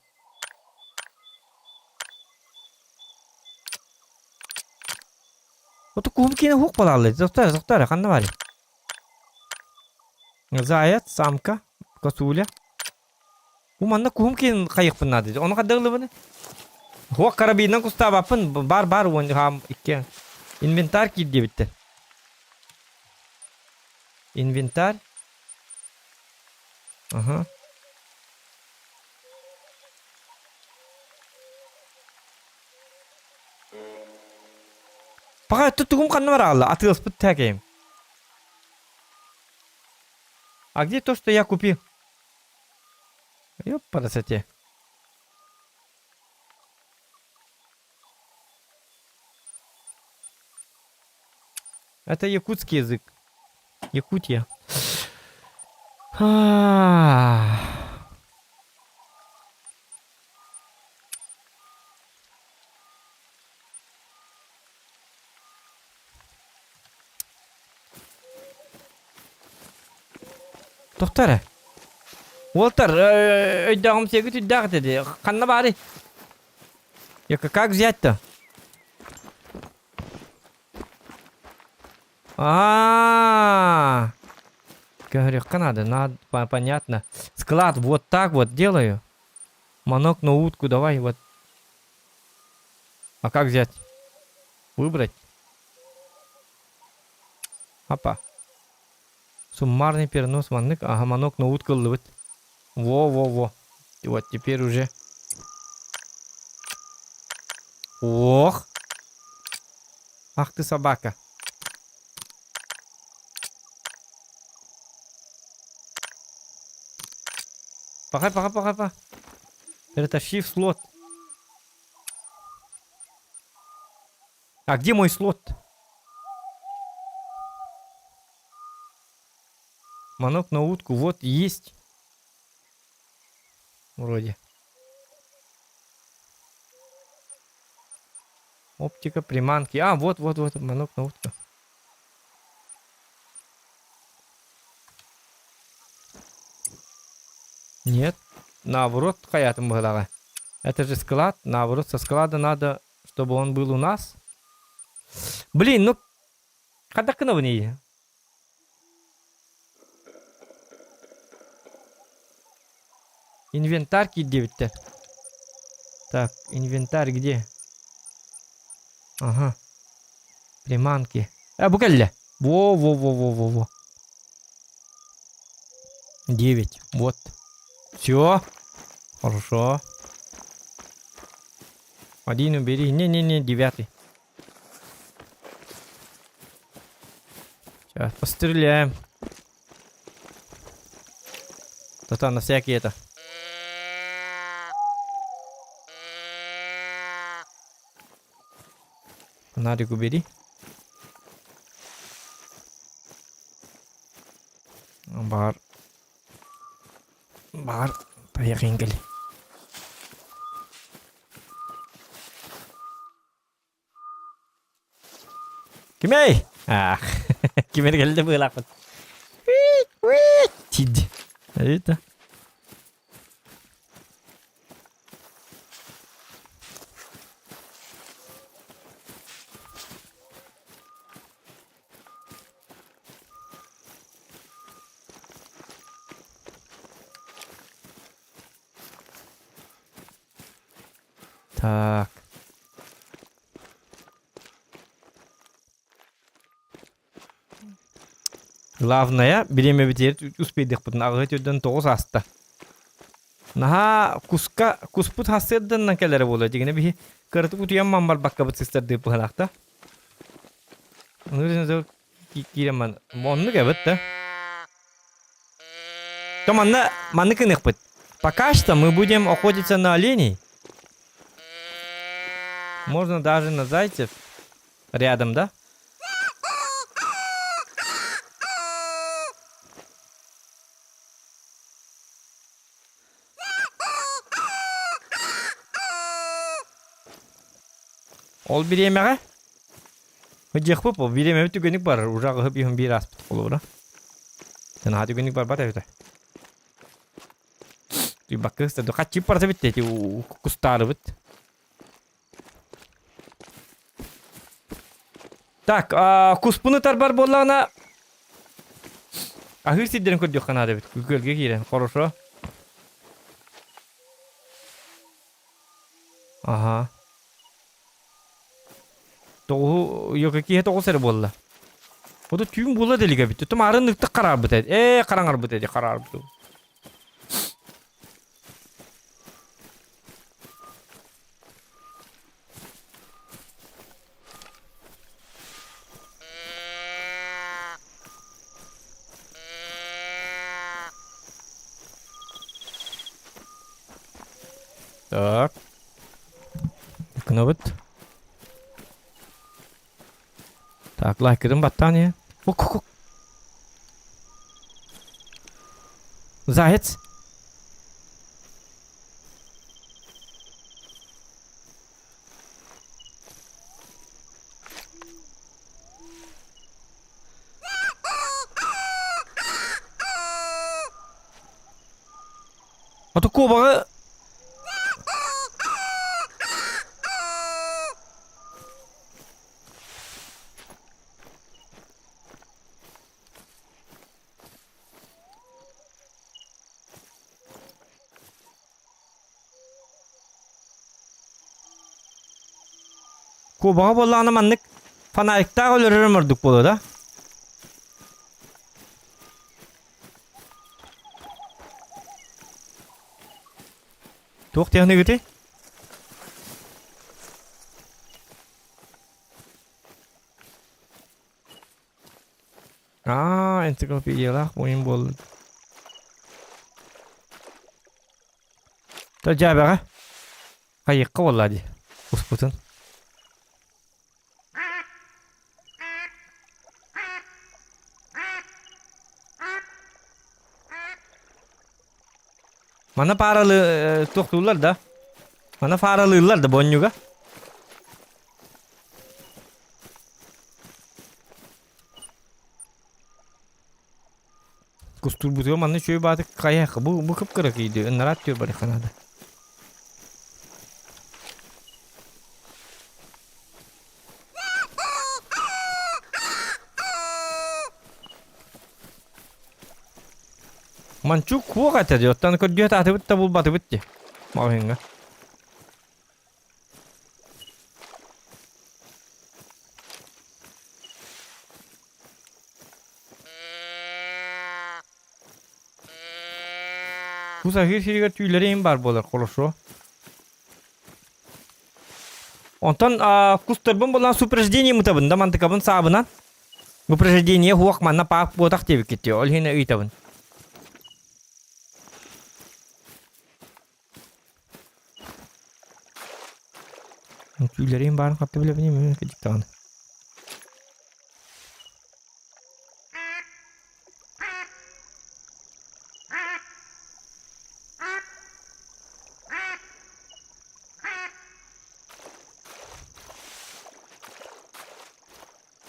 Ото куһум киэнэ хук балааллы. Тохтоо, тохтоо эрэ, ханна баарый? Заяц, самка, косуля. Бу манна куһум киэн хайыахпын наада. Ону хайдах ылыбыны? Хуох карабинынан кустаабаппын. Бар бар уон хаам икки. Инвентарь киир диэбиттэр. Инвентарь. Ага. Пока тугум ханна бараалла? Атыыласпыт тээкэйим. А где то, что я купил? Ёпарасоте. Это якутский язык. Якутия. А. Тохтор эрэ. Уолтар, өйдөөҕүм сиэгит үрдээх этэ дии. Ханна баарый? Яка как взять-то? А, Көһөрүөххэ надо, надо, понятно. Склад вот так вот делаю. Манок на утку давай вот. А как взять? Выбрать. Опа. Суммарный перенос маннык. Ага, манок на утку ыллыбыт. Во-во-во. Вот теперь уже. Ох! Ах ты собака. Пока, пока, пока, пока. Перетащи в слот. А где мой слот? Манок на утку. Вот есть. Вроде. Оптика приманки. А, вот, вот, вот, манок на утку. Нет. Наоборот, хаятым быһылаҕа. Это же склад. Наоборот, со склада надо, чтобы он был у нас. Блин, ну... Хайдах гынабын Инвентарь киирдибиттэр. Так, инвентарь где? Ага. Приманки. А, бу кэллэ. Во-во-во-во-во-во. 9. Вот. Все. Хорошо. Один убери. Не-не-не, девятый. Сейчас постреляем. То на всякие это. Фонарик убери. Бар. Бар. Поехали. Кимэй? Ах, кимэр кэллэ быылаахпыт. Тид. Это. Так. Главное, бириэмэбитигэр успейдыхпытын аҕыһы төрдөн тоҕус ааста. Наһаа куска куспут хассыарданнан кэлэрэ буолуо дьигинэ биһи кыратык утуйан ман барбаккабыт сыстардыы быһалаахта. Ону киирэн ман оннук эбит да. То манна маннык гыныахпыт. Пока что мы будем охотиться на оленей. Можно даже на зайцев. Рядом, да? Ол бириэмэҕэ Дьиэхпит бу бириэмэбит түгэнник барар, уже аҕыһы биһин биир ааспыт холобура. Наһаа түгэнник барбат эбитэ. Бакка ыстады. Хаччы барса битте эти кустаарыбыт. Так, куспуну тарбар буоллаҕына аһыыр сирдэрин көрдүөххэ наада эбит. Күөлгэ киирэн, хорошо. Аха. Тоҕуһу киһи тоҕус эрэ буолла. Ото түүн буола да илик эбит. Тум арын ыктык хараарбыт эт. Ээ хараҥарбыт эти хараарбыт. Так. Гынабыт. Так, лайкырын баттаан иһэ. Ок, Заяц. Ото куобаҕы Куобаҕа буоллаҕына маннык фонариктаах өлөрөрүм ордук буолуо да? Туох диэхнигитий? Аа, энциклопедиялаах буойун буолла. То дьээбэҕэ хайыахха буолла дии успутун. Мана пааралы туохтууллар да? Мана фааралыыллар да бонньуга? Кустуурбутугар манна үчүгэй баатык хайыахха бу бу кып-кыра киирди ыннараат түөр барыахха наада. Манчук куох этэ дии, оттон көрдүө таатыбыт да булбатыбыт дии. Маҕаһыыҥҥа. Бу саһыыр сиригэр түүлэрэ иһин баар буолар хорошо. Онтон кустарбын булан супреждение мытабын да мантыкабын саабынан. Упреждение хуох манна паап буотах диэбиккит ол иһин ыйтабын. Түүлэрим баарын хатта билэбин эмиэ кыдьыктаҕына.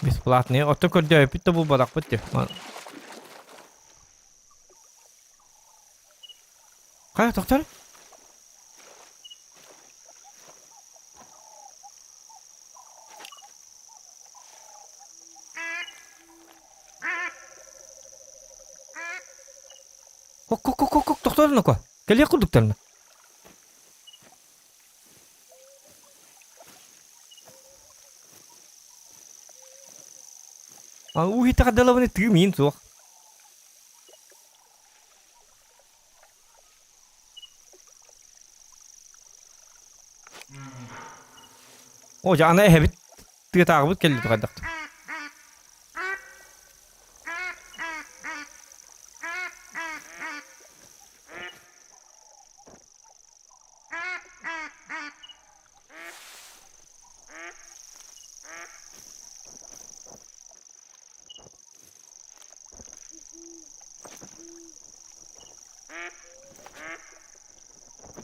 Бесплатные. Ото көрдөөппүт да булбатахпыт дии. Хайа, тохтор? Кок кок кок кок тохторно Кэлиэх курдуктарна. А уу итэҕэдэлэбини тыы миин суох. О, дьэ, аны эһэбит тыатааҕыбыт кэллэ хайдах.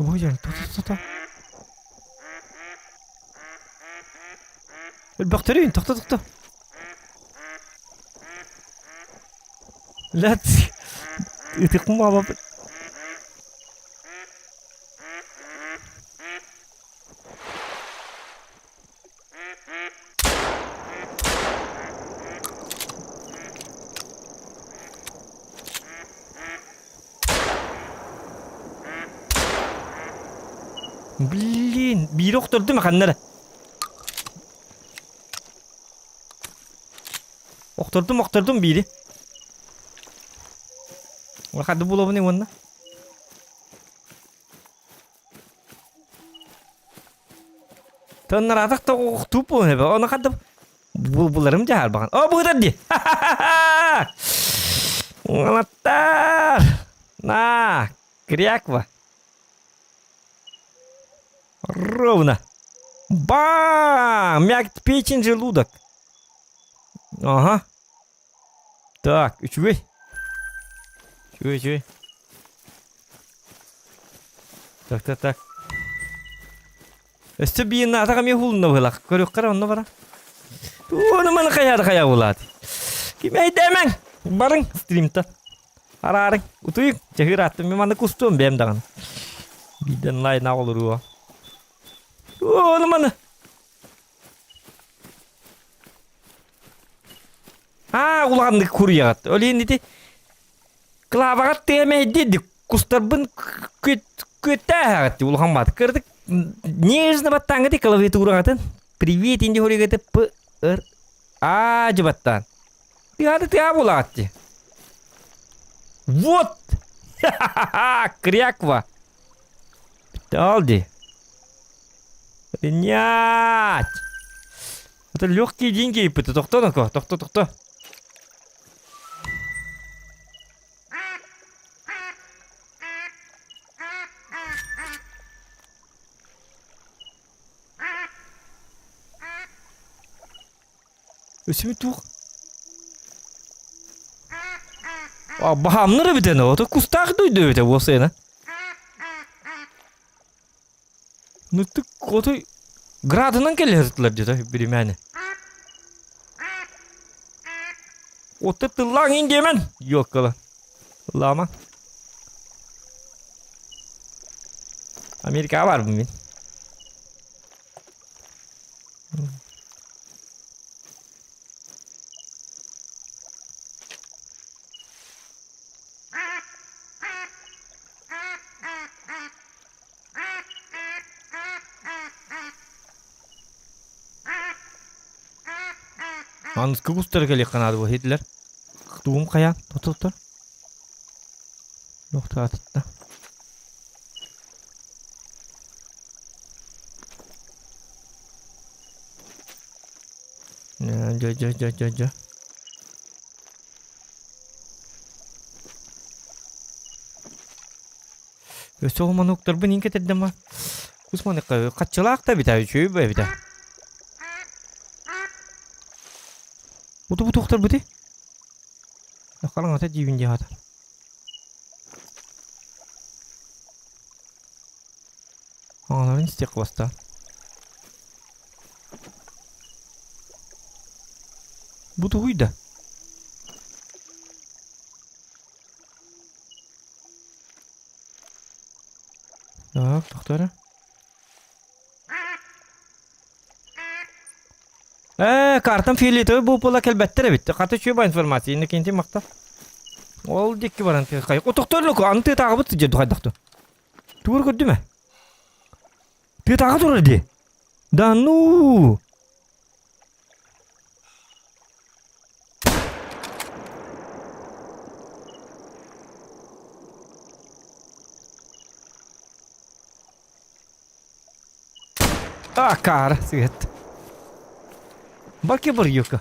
Ой, тохто Өлбөхтөрүүн, тохто тохто. Лат. Ытыкмын баабаппыт. Блин, биири охтордум ханна эрэ. Охтордум, охтордум биири. Хады булабын уонна. Тоннаратах да охтуу буолан эбэ. Оны хадды буларым дьаһар баҕан. О, быытар дии. Уолаттар! На, кряква. Ровно. Бам! Мягкий печень желудок. Ага. Так, үчүгэй. Үчүгэй, үчүгэй. Так, так, так. Өссө биир наатаҕа эмиэ уһулунна быһылаах. Көрүөххэ эрэ онно бара. Уону маны хайаары хайа булаат. Кимэйдээмэҥ! Барыҥ стримтан. Араарыҥ. Утуйуҥ. Чаһыыр ааттым. Мин манна кустуом бэйэм даҕаны. Биирдэн онлайн олоруо. Уону маны. Аа, улаханнык куруйаҕыт. Ол иһин ити Клаваҕа тыамэйдиир кустарбын күөттээһэҕит улахан баат. Кырдык нежно баттааҥҥыт клавиатураҕытын. Привет инди хоригаты п р а жыбаттаан. Тыаады тыа булаҕат ти. Вот! Кряква. Алди. Принять! Это легкие деньги иппити. Тохто нако, тохто, тохто. Өсүмү туох? А, баһаамнар эбитэ ото кустаах дойду эбитэ буосайна. Ну ты отой градынан кэллэһэртилэр дьэ биримээни. Отто тыллаан ин диэмэн ёккала. Лама. Америкаҕа барбын мин. Аныскы кустары кэлиэххэ наада буо иһиттилэр. Тугум хайаан тотуттар. Нохтаатытта. Дьэ дьэ дьэ дьэ дьэ. Өссө ол мануктарбын иҥ кэтэрдэм а. Кус маныкка хаччылаах да эбитэ, үчүгэй эбитэ. Уту бутуохтарбыты? Хараҥата диибин диэхатар. Аҕаларын истиэх бастаан. Бу тугуй да? Так, тохтоо эрэ. Ээ, картам фиолетовый буолла кэлбэттэр эбит. Хата үчүгэй информация. Иннокентий махтал. Ол диэки баран кай. Отохторлук аны тыатааҕыбыт сылдьар духайдахту. Тугур көрдүмэ? Тыатааҕы турар дии. Да ну! Акаары сыһыт. Баки барьюка.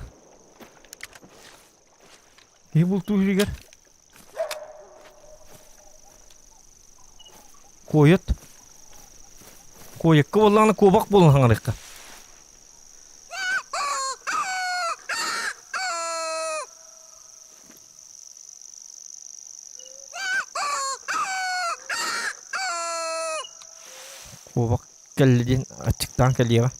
И бултуу иһигэр. Куойат. Куойакка буоллаҕына куобах буолан хаҥарыахха. Куобах кэллэ диэн аччыктаан кэлиэҕэ.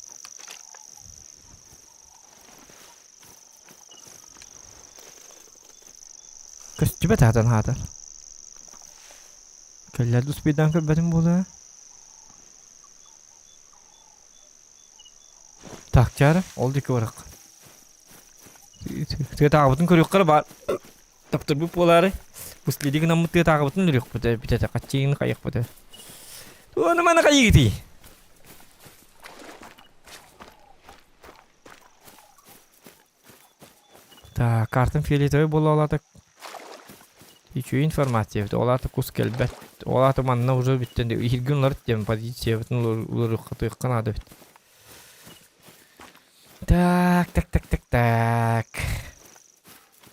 Көстүбэт аатан аатар. Кэллэр успейдаан көрбөтүм буолуо. Так, чаара, ол диэки барахха. Тыатааҕыбытын көрүөххэ эрэ баар. Таптырбыт буолаары. Уследи гынаммыт тыатааҕыбытын өлөрүөхпүт эбит хаччыын хайыахпыт. Туону маны хайыгытый? Так, картам фиолетовый буолла Үчүгэй информация эбит. Ол аата кус кэлбэт. Ол аата манна уже бүттэн иһиргин уларыт диэн позициябытын уларыахха наада эбит. Так, так, так, так, так.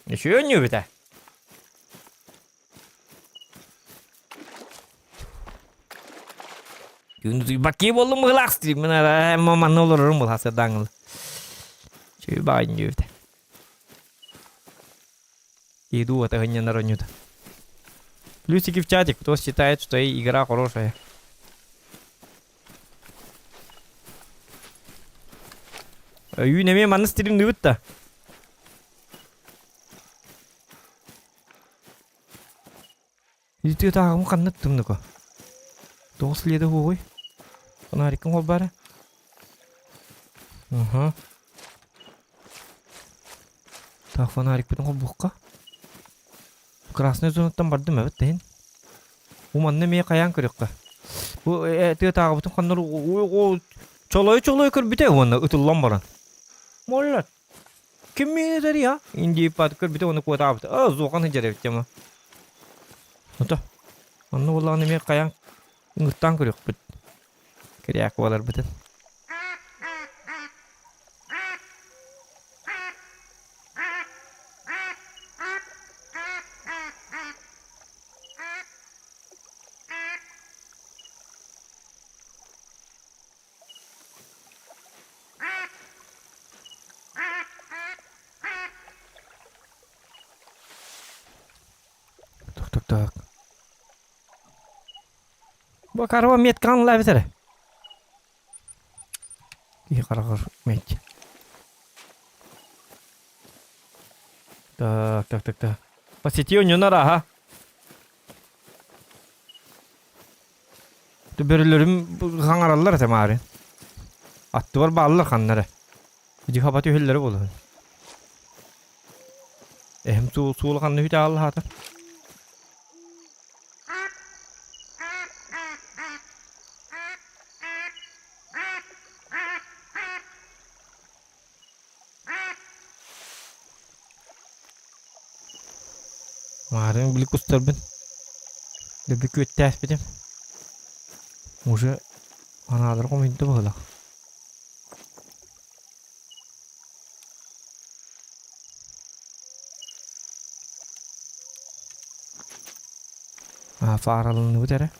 Үчүгэй оонньуу эбит ээ. Бакки буоллум быһылаах стриммин манна олорорум булхасырдааңыл. Чүй баҕайын диэбитэ. Иду это не наронют. Плюсики в чате, кто считает, что игра хорошая. Үүн эмиэ манна стримнүүбүт да. Итиэтааҕым ханна тымныко? Тоҕус лиэдэ уоҕуй? Фонариккын холбаара. Аха. Так, фонарикпытын холбуохха. Красная зонаттан бардым эбит тэһин. Бу манна эмиэ хайаан көрүөххэ. Бу тыатааҕыбытын ханнар чолойу-чолойу көрбүтэ уонна ытыллан баран. Моллар. Ким миинэтэр я? Индииппат көрбүтэ уонна куотаабыт. А, зуохан сылдьар эбит тема. Ото. Онно буоллаҕына эмиэ хайаан ыҥыртаан көрүөхпүт. Киряк буоларбытын. Так, так, так. Бу карва меткан лабитер. Киһи хараҕар мет. Так, так, так, так. По сети ойнонор аха. Бөрөлөрүм хаҥараллар этэ маары. Аттыбар бааллар ханна эрэ. Дьыхаба түһэллэрэ буолуо. Эһэм суола ханна үһү тааллаата. Маарыҥ били кустарбын дөбү күөттээспитим. Уже анаалары хомуйда быһыылаах. Аа, фаараланныбыт эрэ.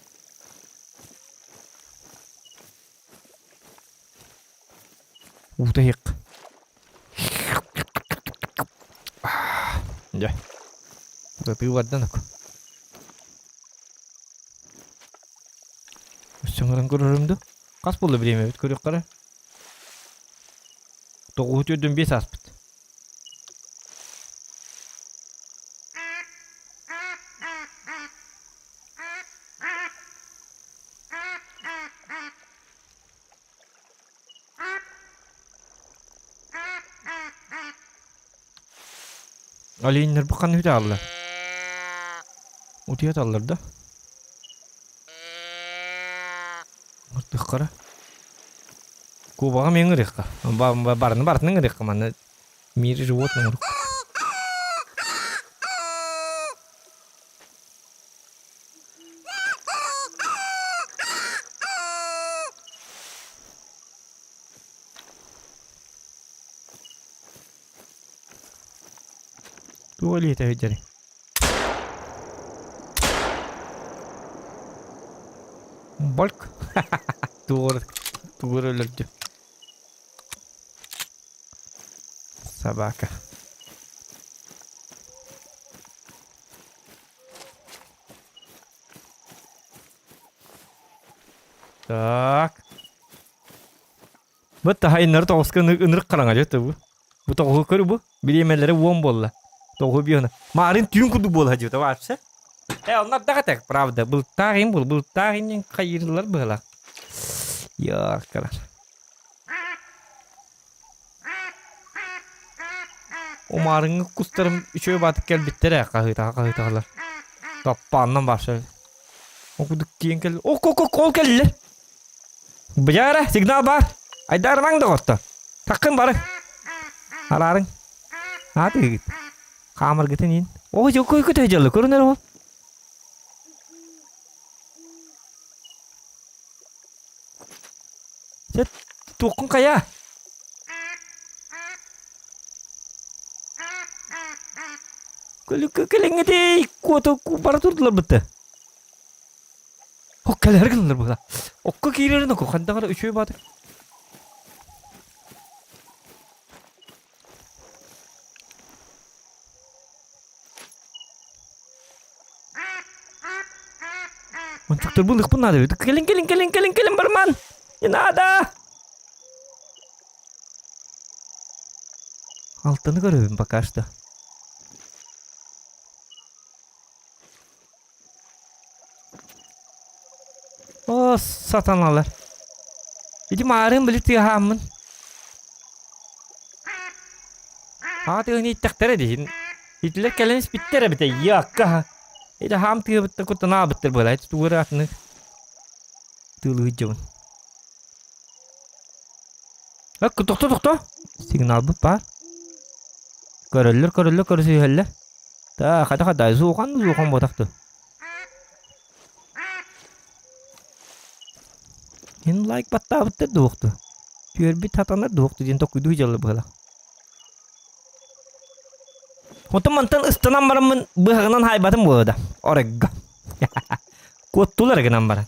Уута иһиэх. Дьэ. Ытыы бардан ок. Өссө көрөрүм ду? Хас буолла бириэмэбит көрүөххэ эрэ. Тоҕуһу түөрдүн биэс ааспыт. Оленнар бу ханна үтэ Утуйа таллар да? Ыртыххара. Кубаҕа мен ырыахха. Барыны барытын ырыахха манна мире животных оҥорук. Туох илиитэ сылдьарый? Больк. Тугур тугур өлөрдү. Собака. Так. Бу таһайыннары тоҕуска ынырык хараҥа дьэ бу. Бу тоҕуһу көр бу. Бириэмэлэрэ уон буолла. Тоҕуһу биона. Маарын түүн курдук буола дьиэта вообще. Э, онно ардах этэ, правда. Былтаах им был, былтаах иннин хайырылар быһыла. Яркалар. Умаарыҥҥы кустарым үчүгэй баатык кэлбиттэрэ хаһыытаха хаһыытаһалар. Таппааннан барса. Ол курдук тиийэн кэл. О, ко ко ол кэллилэр. Быйаара, сигнал баар. Айдаарымаҥ доҕотто. Таххын бары. Араарыҥ. Аатыгыт. Хаамаргытын иин. О, жокой көтө дьаллы көрүнэр ол. Сет, туоххун хайа? Кэлиҥҥитий, куоту бара турдулар бытты. Ок кэлэр гыннар була. Окко киирэрин оку хандаҕар үчүгэй баатыр. Манчуктарбын ыкпын надо эбит. Кэлин, кэлин, кэлин, кэлин, кэлин, барман! Не надо! Алтаны көрөбүн пока что. О, сатаналар. Ити маарыын били тыаһааммын. Аа тыаһын ииттэхтэрэ диһин. Итилэр кэлэн испиттэр эбитэ, якка. Ити хаам тыабыттар куттанаабыттар буолай, тугу эрэ атыны тыылыһыт дьобун. Тохто, тохто. Сигналбыт баар. Көрөллөр, көрөллөр, көрүсүһэллэр. Та, хата хата, зухан, зухан ботахты. Ин лайк баттаабыттар дуохту. Түөрбүт хатанар дуохту диэн токуйдуу дьалла быһыла. Онтон мантан ыстанан бараммын быһаҕынан хаайбатым буолла да. Орегго. Куоттулар гынан баран.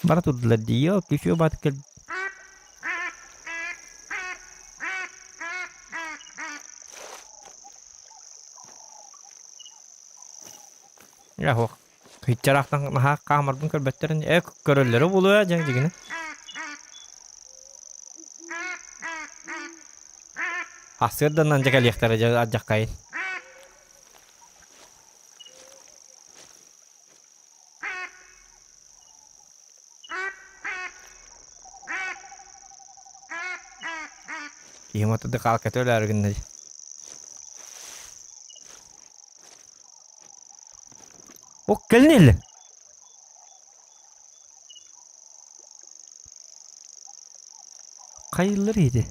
Бара турдулар дии, күчүө бат кэл. Яһох. Кыйчараахтан наһаа хаамарбын көрбөттөрүн э көрөллөрө буолуо дьэ дьигинэ. Ассыырданан дьэ кэлиэхтэрэ дьэ адьаххайын. Киһим отуду хаалката өлөөрү гынна дии. О, кэлин иһиллэ. Хайыллар иһити.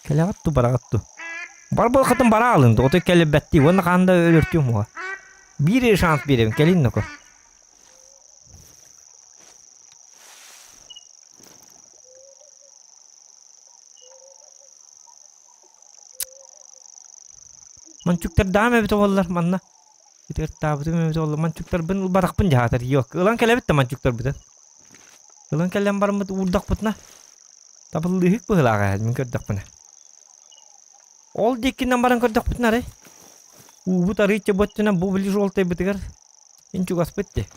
Кэлэҕит ту бараҕыт ту. Бар буолхатын бара алын, отой кэлбэттии, уонна хаан да өлөртүөм уоҕа. Биир эрэ шанс биэрэбин, кэлин ноко. Мончуктардаам эбит буоллар манна. Ытыртаабытым эбит буоллар мончуктарбын ылбатахпын дьаһаатар йок. Ылан кэлэбит да мончуктарбытын. Ылан кэлэн бараммыт уурдахпытына табыллыыһык быһыылаах ээ мин көрдөхпүнэ. Ол диэкинэн баран көрдөхпүтүнэ арай уубут арыычча бу өттүнэн бу били желтайбытыгар ин чугаспыт дии.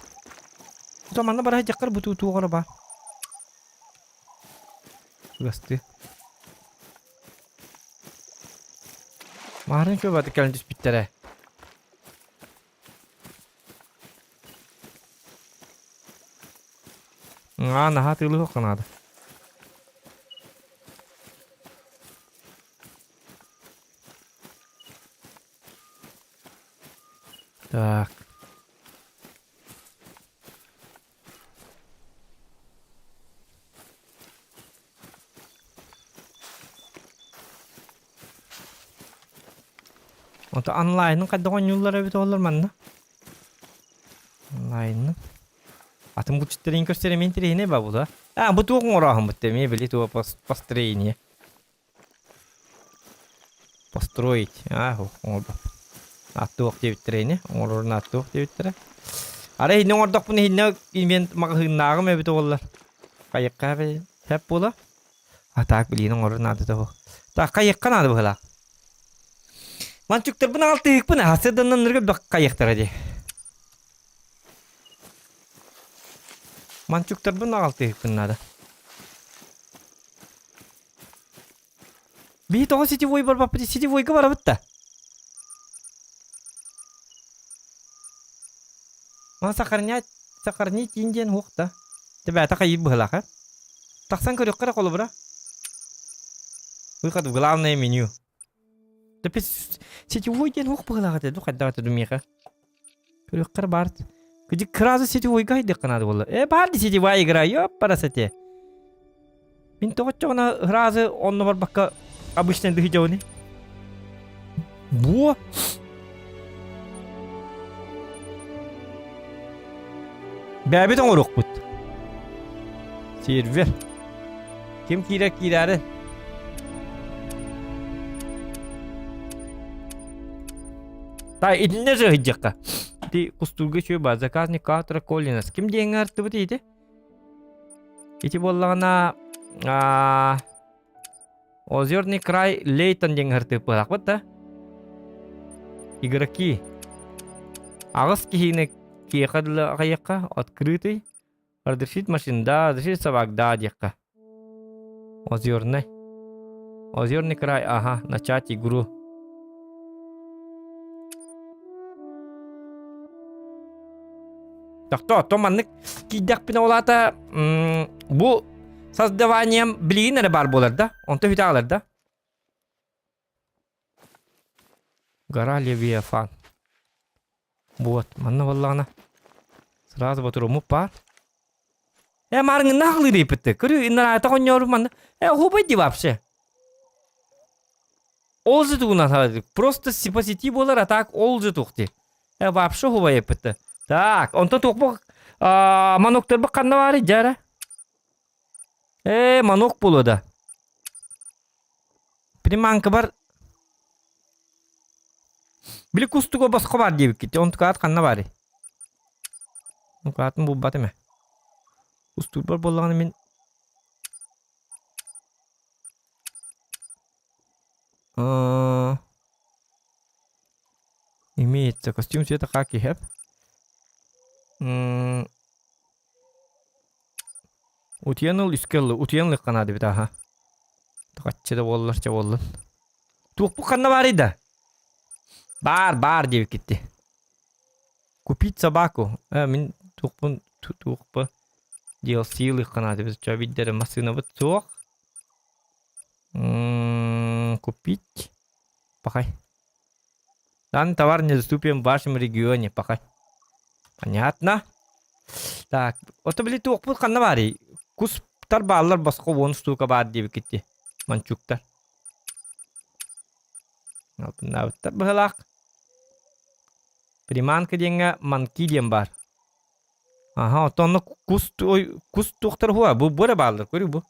То манна бара сылдьаххар бу туох эрэ баар. Чугастыы. Маарын чуобаты кэлэн түспүттэрэ. Аа, наһаа тыылыһыахха наада. Так. Ото онлайнын хайдах оонньууллар эбит оҕолор манна? Онлайнын. Атын булчуттарын көрсөр эмиэ интэриэһинэй ба була. А, бу туох оҥорооһуммут эмиэ били туох построение. Построить. А, оҥорбот. Аттуох диэбиттэрэ ини. Оҥорорун аттуох диэбиттэрэ. Арай иһинэ оҥордохпуна иһинэ ивент маҕаһыыннааҕым эбит оҕолор. Хайыкка хэп буола. А так билиин оҥорор наадата суох. Так хайыкка наада быһыылаах. Манчуктарбын аҕалтыһыкпын аһасыданнаннарга бөх хайыктара дии. Манчуктарбын аҕалтыһыкпын наада. Биһи тоҕо сетевой барбаппыт сетевойга барабыт да. Мана сохранять сохранить диэн уох да. Тэбээтэ хайыыр быһылаах э. Тахсан көрүөххэ эрэ холобура. Выход в главное меню. Сетевой диэн уох быһылаах этэ ду хайдах этэ ду миэхэ. Көрүөххэ эрэ баар. Кыдьык сразу сетевойга хайдыахха наада буолла. Э баар ди сетевая игра, ёппарасате. Мин тоҕо оччоҕуна сразу онно барбакка обычный дыһыдьабыный. Буо! Бэйэбит оҥоруохпут. Сервер. Ким киирэр киирээри. Та итиннэ сыһыдьахха. Ти кустуурга үчүгэй баар. Заказник Катра Коллинас. Ким диэҥҥэ артыбыт ити? Ити буоллаҕына Озерный край Лейтон диэн артыыппыт да? Игроки. Аҕыс киһини киэхэ дылы аҕыйахха открытый. Разрешить машин, да, разрешить собак, да диэххэ. Озерный. Озерный край, ага, начать игру. Тохто, то маннык киирдэхпинэ ол аата бу создаванием билигин эрэ баар буолар да? Онто үтэ аҕалар да? Гора Левиафан. Вот, манна буоллаҕына сразу ботуруммут баар. Э, маарыҥынна аҕылыыр эппитте. Көрү, иннараата хонньоору манна. Э, хубай ди вообще. Ол же тугунан халадык. Просто сипосити буолар, а так ол же тухти. Э, вообще хубай эппитте. Так, онтон туохпу маноктарбы ханна баары дьара? Э, манок буолуо да. Приманка бар. Били кустуга босхо бар диэбиккит. Онтукаат ханна баарый? Онтукаатын булбатым ээ. Кустуурбар буоллаҕына мин Имеется костюм цвета хаки хэп. Утуйан ыл үскэ ылла, утуйан ылыахха наада эбит аха. Хаччы да буоллар, чэ буоллун. Туохпут ханна баарый да? Баар, баар диэбиккитти. Купить собаку. Э, мин туохпун туохпа DLC ылыахха наада эбит. Чэ биддэрэ массыынабыт суох. Купить. Пахай. Данный товар недоступен в вашем регионе. Пахай. Понятно. Так, ото били туохпут ханна баарый? Кустар бааллар босхо уон штука баар диэбиккитти. Манчуктар. Алтыннаабыттар быһылаах. Приманка диэҥҥэ манки диэн баар. Аха, оттон онно кус ой, кус туохтар хуа бу бу эрэ бааллар, көрү бу.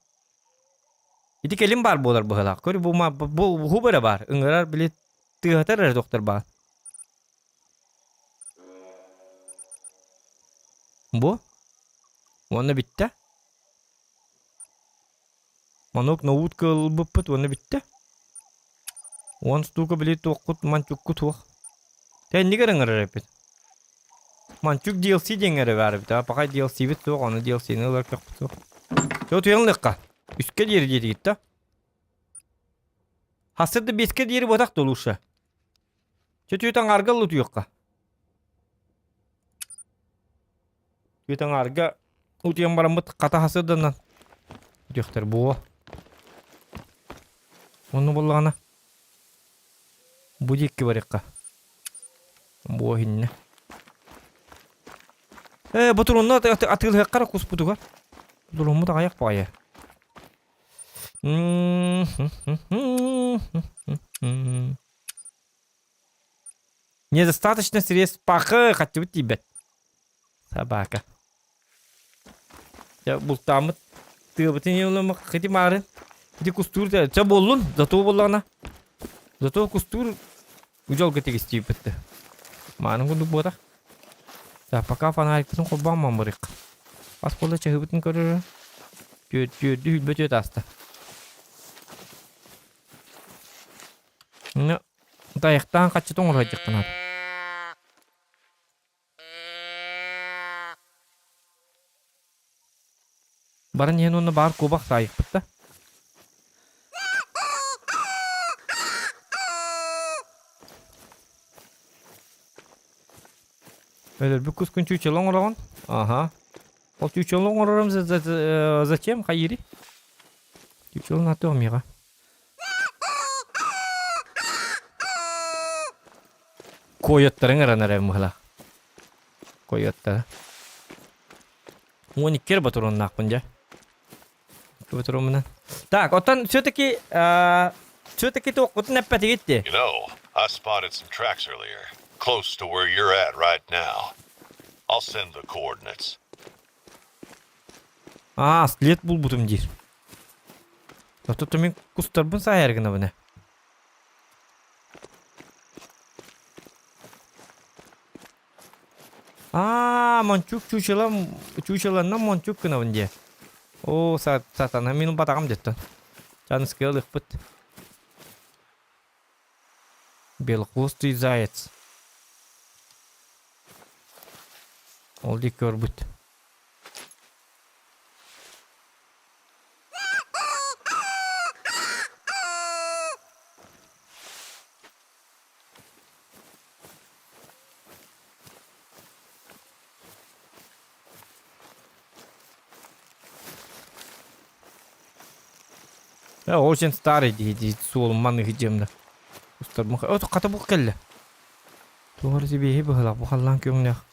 Ити кэлин баар буолар быһылаах. Көрү бу бу бу эрэ баар. Ыҥырар били тыаһатар эрэ туохтар баар. Бу? Уонна бүттэ. Манок ноут кыалбыппыт уонна бүттэ. Уон штука били туоххут манчукку туох. Тэннигэр ыҥырар эппит. Манчук DLC диэҥ эрэ баар эбит. А пока DLC-бит суох, ону DLC-ни ылар кыахпыт суох. Чё утуйан Үскэ диэри диэтигит да? Хасыр да биэскэ диэри буотах да лучше. Чэ түөт аҥаарга утуйуохха. Түөт аҥаарга утуйан бараммыт хата хасырданан утуйахтар буо. Онно буоллаҕына бу диэки барыахха. Буо иһиннэ. Ээ, ботуруонну атыылаһыахха куспутугар. Ботуруоммут аҕыйах баҕайы. Недостаточно средств пахы хаччыбыт тиийбэт. Собака. Дьэ бултааммыт тыабытын иһин хити маарын. Ити кустуур чэ буоллун, зато буоллаҕына. Зато кустуур дьолго тигистииппит. Маанын курдук буотах. Так, пока фонарикпытын холбоон мамырык. Ас буолла чаһыыбытын көрөрө. Түөрдү хүлбэ түөт ааста. Ну, тайахтаан хаччыта оҥоройдьаххын наада. Баран иһэн уонна баар куобах саайыхпыт да. Өлөрбүт кускун чүүчэлэ оҥороҕун? Аха. Ол чүүчэлэ оҥорорум зачем хайыырый? Чүүчэлэ наатыах миэхэ. Койоттарыҥ ыран эрэ мыһылах. Койоттара. 12 эрэ ботуруоннаахпын дьэ. Ботуруоммунан. Так, оттон все-таки все-таки туоххутун эппэтигит дии. You know, I spotted some tracks earlier, close to where you're at right now. I'll send the coordinates. Аа, след булбутум диир. Оттон мин кустарбын саайар гынабын ээ. Аа, мончук чучело чучелоннан мончук гынабын диэ. Оо, сатана мин батаҕым деттон. Чаныскыга ылыахпыт. Белохвостый заяц. Ол диэки көрбүт. Очень старый дии дии суолум маныһы дьиэмнэ. Устарбын хата бу кэллэ. Туора сибиэһи быһылах бу халлаан күҥнээх.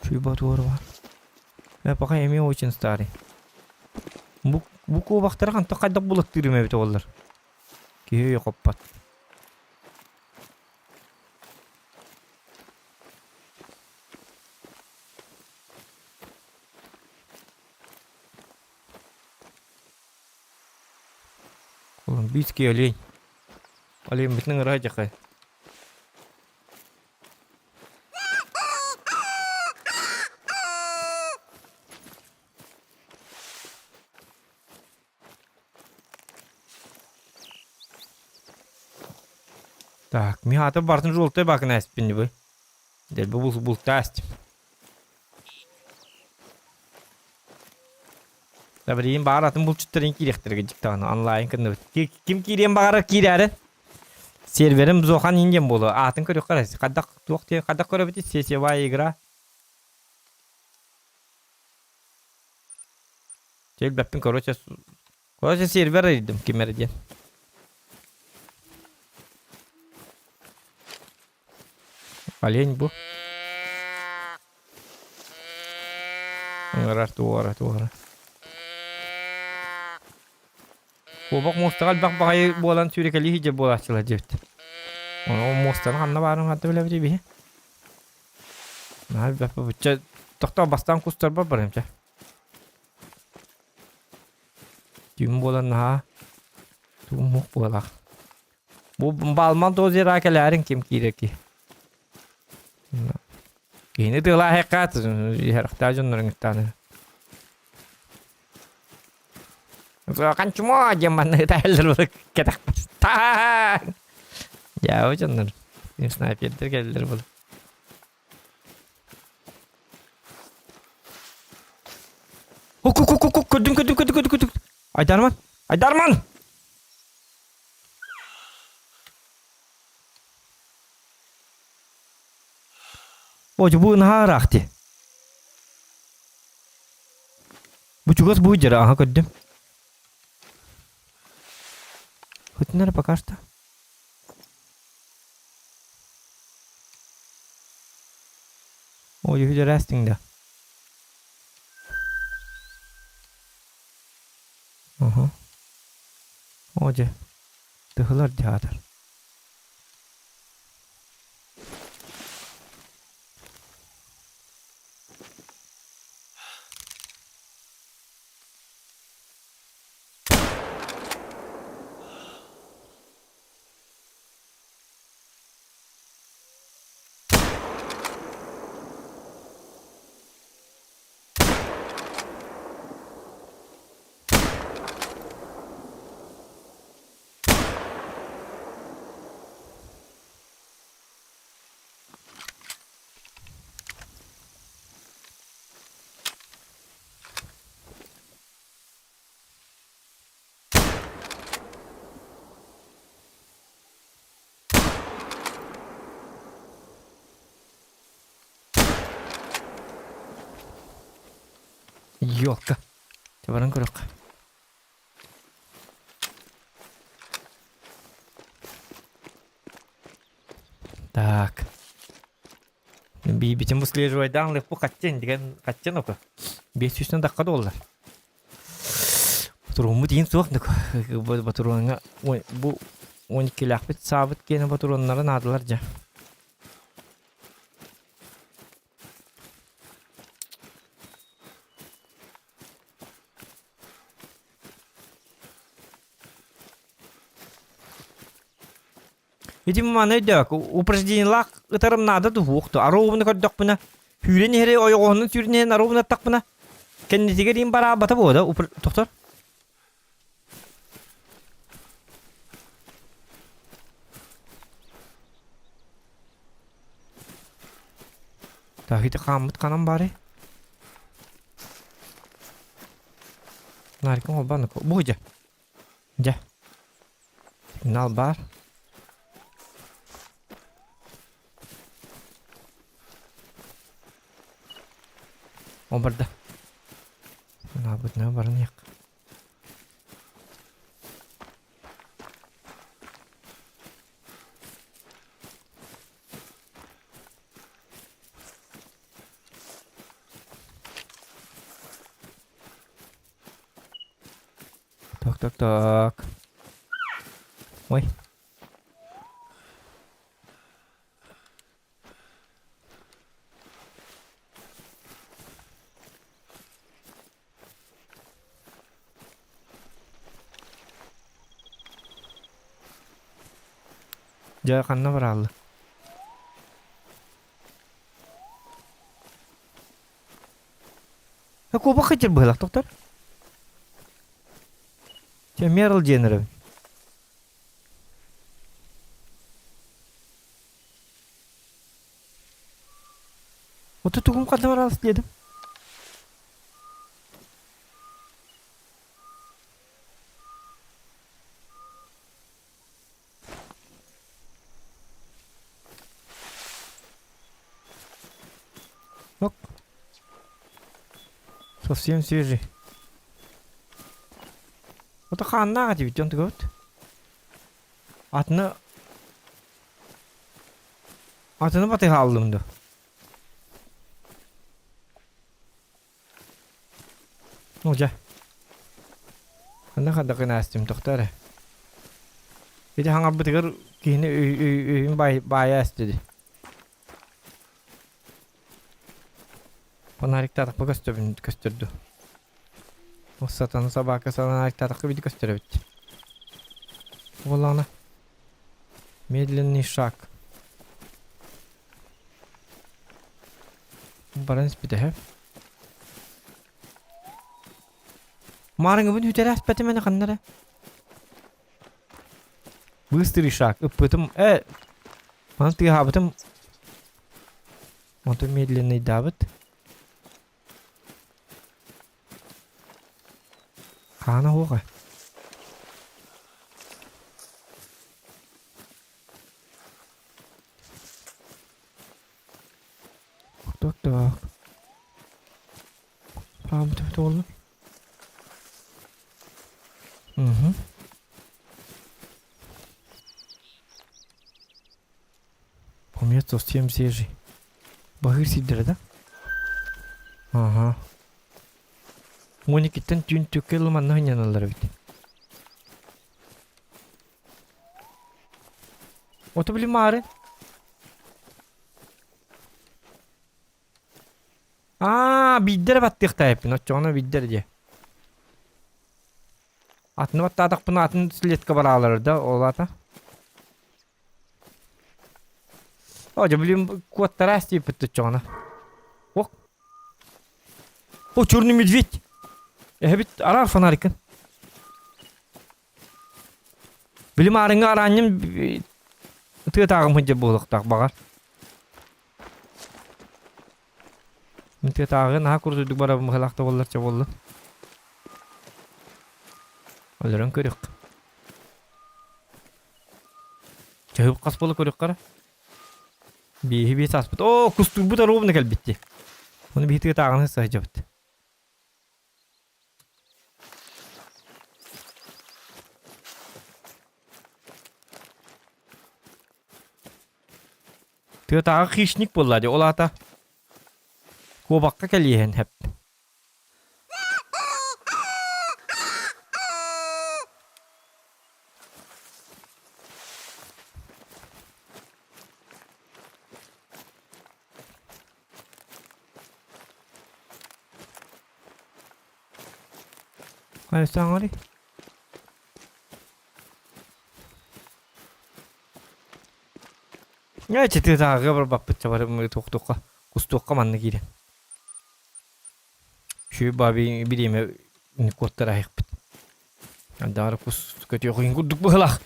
Чуйба туора бар. Пока эмиэ очень старый. Бу бу куобахтары хантан хайдах булаттыырым эбит оҕолор. Киһи өйө хоппот. Колумбийский олень. Олень ыҥыраа дьахай. Так, мин аата бартын жолтой бакын әспин бу. Дел бу бултасть. Билигин баҕар атын булчуттарын киириэхтэрэ дьиктаҕына онлайн кынныбыт. Ким киириэн баҕарар киирээри. Серверим Зохан индиан буолуо. Аатын көрүөххэ эрэ. Хайдах туох диэн хайдах көрөбүтүй? Сетевая игра. Билбэппин короче короче сервер арыйдым ким эрэ диэн. Олень бу. Ыҥырар туора туора. Куобах муостаҕа элбэх баҕайы буолан сүүрэкэлии сылдьар буолааччылар диэбит. Ону муостаны ханна баарын ханта билэбитий биһи? Наһаа элбэх бучча тохтоо бастаан кустарбар барыам чэ. Түүн буолан наһаа тугум буолаах. Бу Балман озера кэлээриҥ ким киирэр ки. Киһини тыалааһыахха иһэрэхтээх дьоннорун ыттааны. Канчумо диэн манна ытаһаллар кэтэхпэр. Таң! Дьаабы дьоннор. Снайпердер кэллэр бұл. Ку-ку-ку-ку көрдүм көрдүм көрдүм көрдүм көрдүм. Айдарман! Айдарман! О, бу наһаа ыраах дии. Бу чугас бу дьара, аха көрдүм. Хоть пока что. О, дьүһү да. Ага. О, дьэ. Тыһылар театр. Елка. Баран көрөххө. Так. Биибитин выслеживайдаан леппу хаттен деген хаттен оку. 500 даққа доллар. Батурууммут иин суох батуруоҥҥа бу 12-лээхпит саабыт киэнэ батуруоннара наадалар дьэ. Ити маны өйдөөх, упражнениелаах ытарым наада дуһуох дуо? Арообуну көрдөхпүнэ, сүүрэн иһэри ойоҕоһунан сүүрэн иһэн арообуну аттахпына, кэннитигэр им бараабата буо да, тохтор. Так, ити хааммыт ханан баарый? Нариком холбаан бу дьэ. Дьэ. Сигнал баар. Ол барда. Сигналбытына баран иһиэх. Так, так, так. Ой. Дьэ, ханна бараалла? Куобах хытыр быһылах доктор. Чэ, Мерл диэн эрэбин. Ото тугум ханна бараалыс диэдим. Оп. Совсем свежий. Ото хааннаах этибит дьон тугабыт. Атыны Атыны батыһа алдым да. Ну дьэ. Ханна хадда гынаастым тохтоо эрэ. Ити хаҥарбытыгар киһини өйүн баайа эстиди. Фонариктаатахпа көстөбүн көстөрдү. Ол сатана собака фонариктаатахха бити көстөр эбит. Буоллаҕына медленный шаг. Баран испитэһэ. Маарыҥыбын үтэрээспэтим эн ханна эрэ. Быстрый шаг. Ыппытым. Э! Маны тыаһаабытым. Онтон медленныйдаабыт. Хаана уоҕа. Так, так. Хаамыт буолла. Угу. Помет совсем свежий. Баһыыр сирдэрэ да? Ага. Моникиттэн түүн түккэ ылыманна сынньаналлар эбит. Ото били маары. Аа, биирдэрэ баттыахтаайыппын, оччоҕуна биирдэрэ диэ. Атыны баттаатахпына атын слетка бараалар да, ол аата. О, дьэ, блин, куоттараас диэппит оччоҕуна. Ох. О, черный медведь! Эһэбит араар фонарикын. Били маарыҥҥа араанньым тыатааҕым сылдьар буолуохтаах баҕар. Мин тыатааҕы наһаа курдук барабын быһалаах да буоллар чэ буоллун. Өлөрөн көрүөх. Чаһыып хас буола көрүөххэ эрэ. Бииһи биэс ааспыт. Оо, кустуурбут оруобуна кэлбит дии. Ону биһи тыатааҕыны сылдьабыт. Тыатааҕы хищник буолла дии, ол аата куобахха кэлиэһин сөп. Хайсаҥарый? Ээ, чытыытааҕыга барбаппыт чабары туохтуохха, кустуохха манна киирэн. Үчүгэй баби бириэмэ куоттар аһыахпыт. Даары кус көтүөх курдук быһылаах.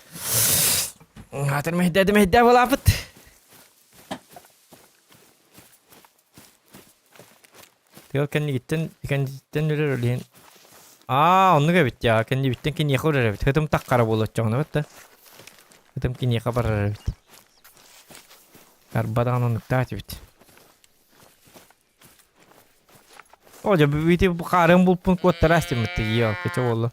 Аатыр мэһдээди мэһдээ былаапыт. Тыал кэннигиттэн кэнниттэн үрэр ол иһин Аа, оннук эбит дьаа. Кэннибиттэн киниэхэ үрэр эбит. Хытым таххара буолуоччаҕына эбит да. Хытым киниэхэ барар эбит. Арба даҕаны оннуктаах эбит. О, дьэ, бити хаарын булпун куоттара астыммыт тиийэ, кыча буолла.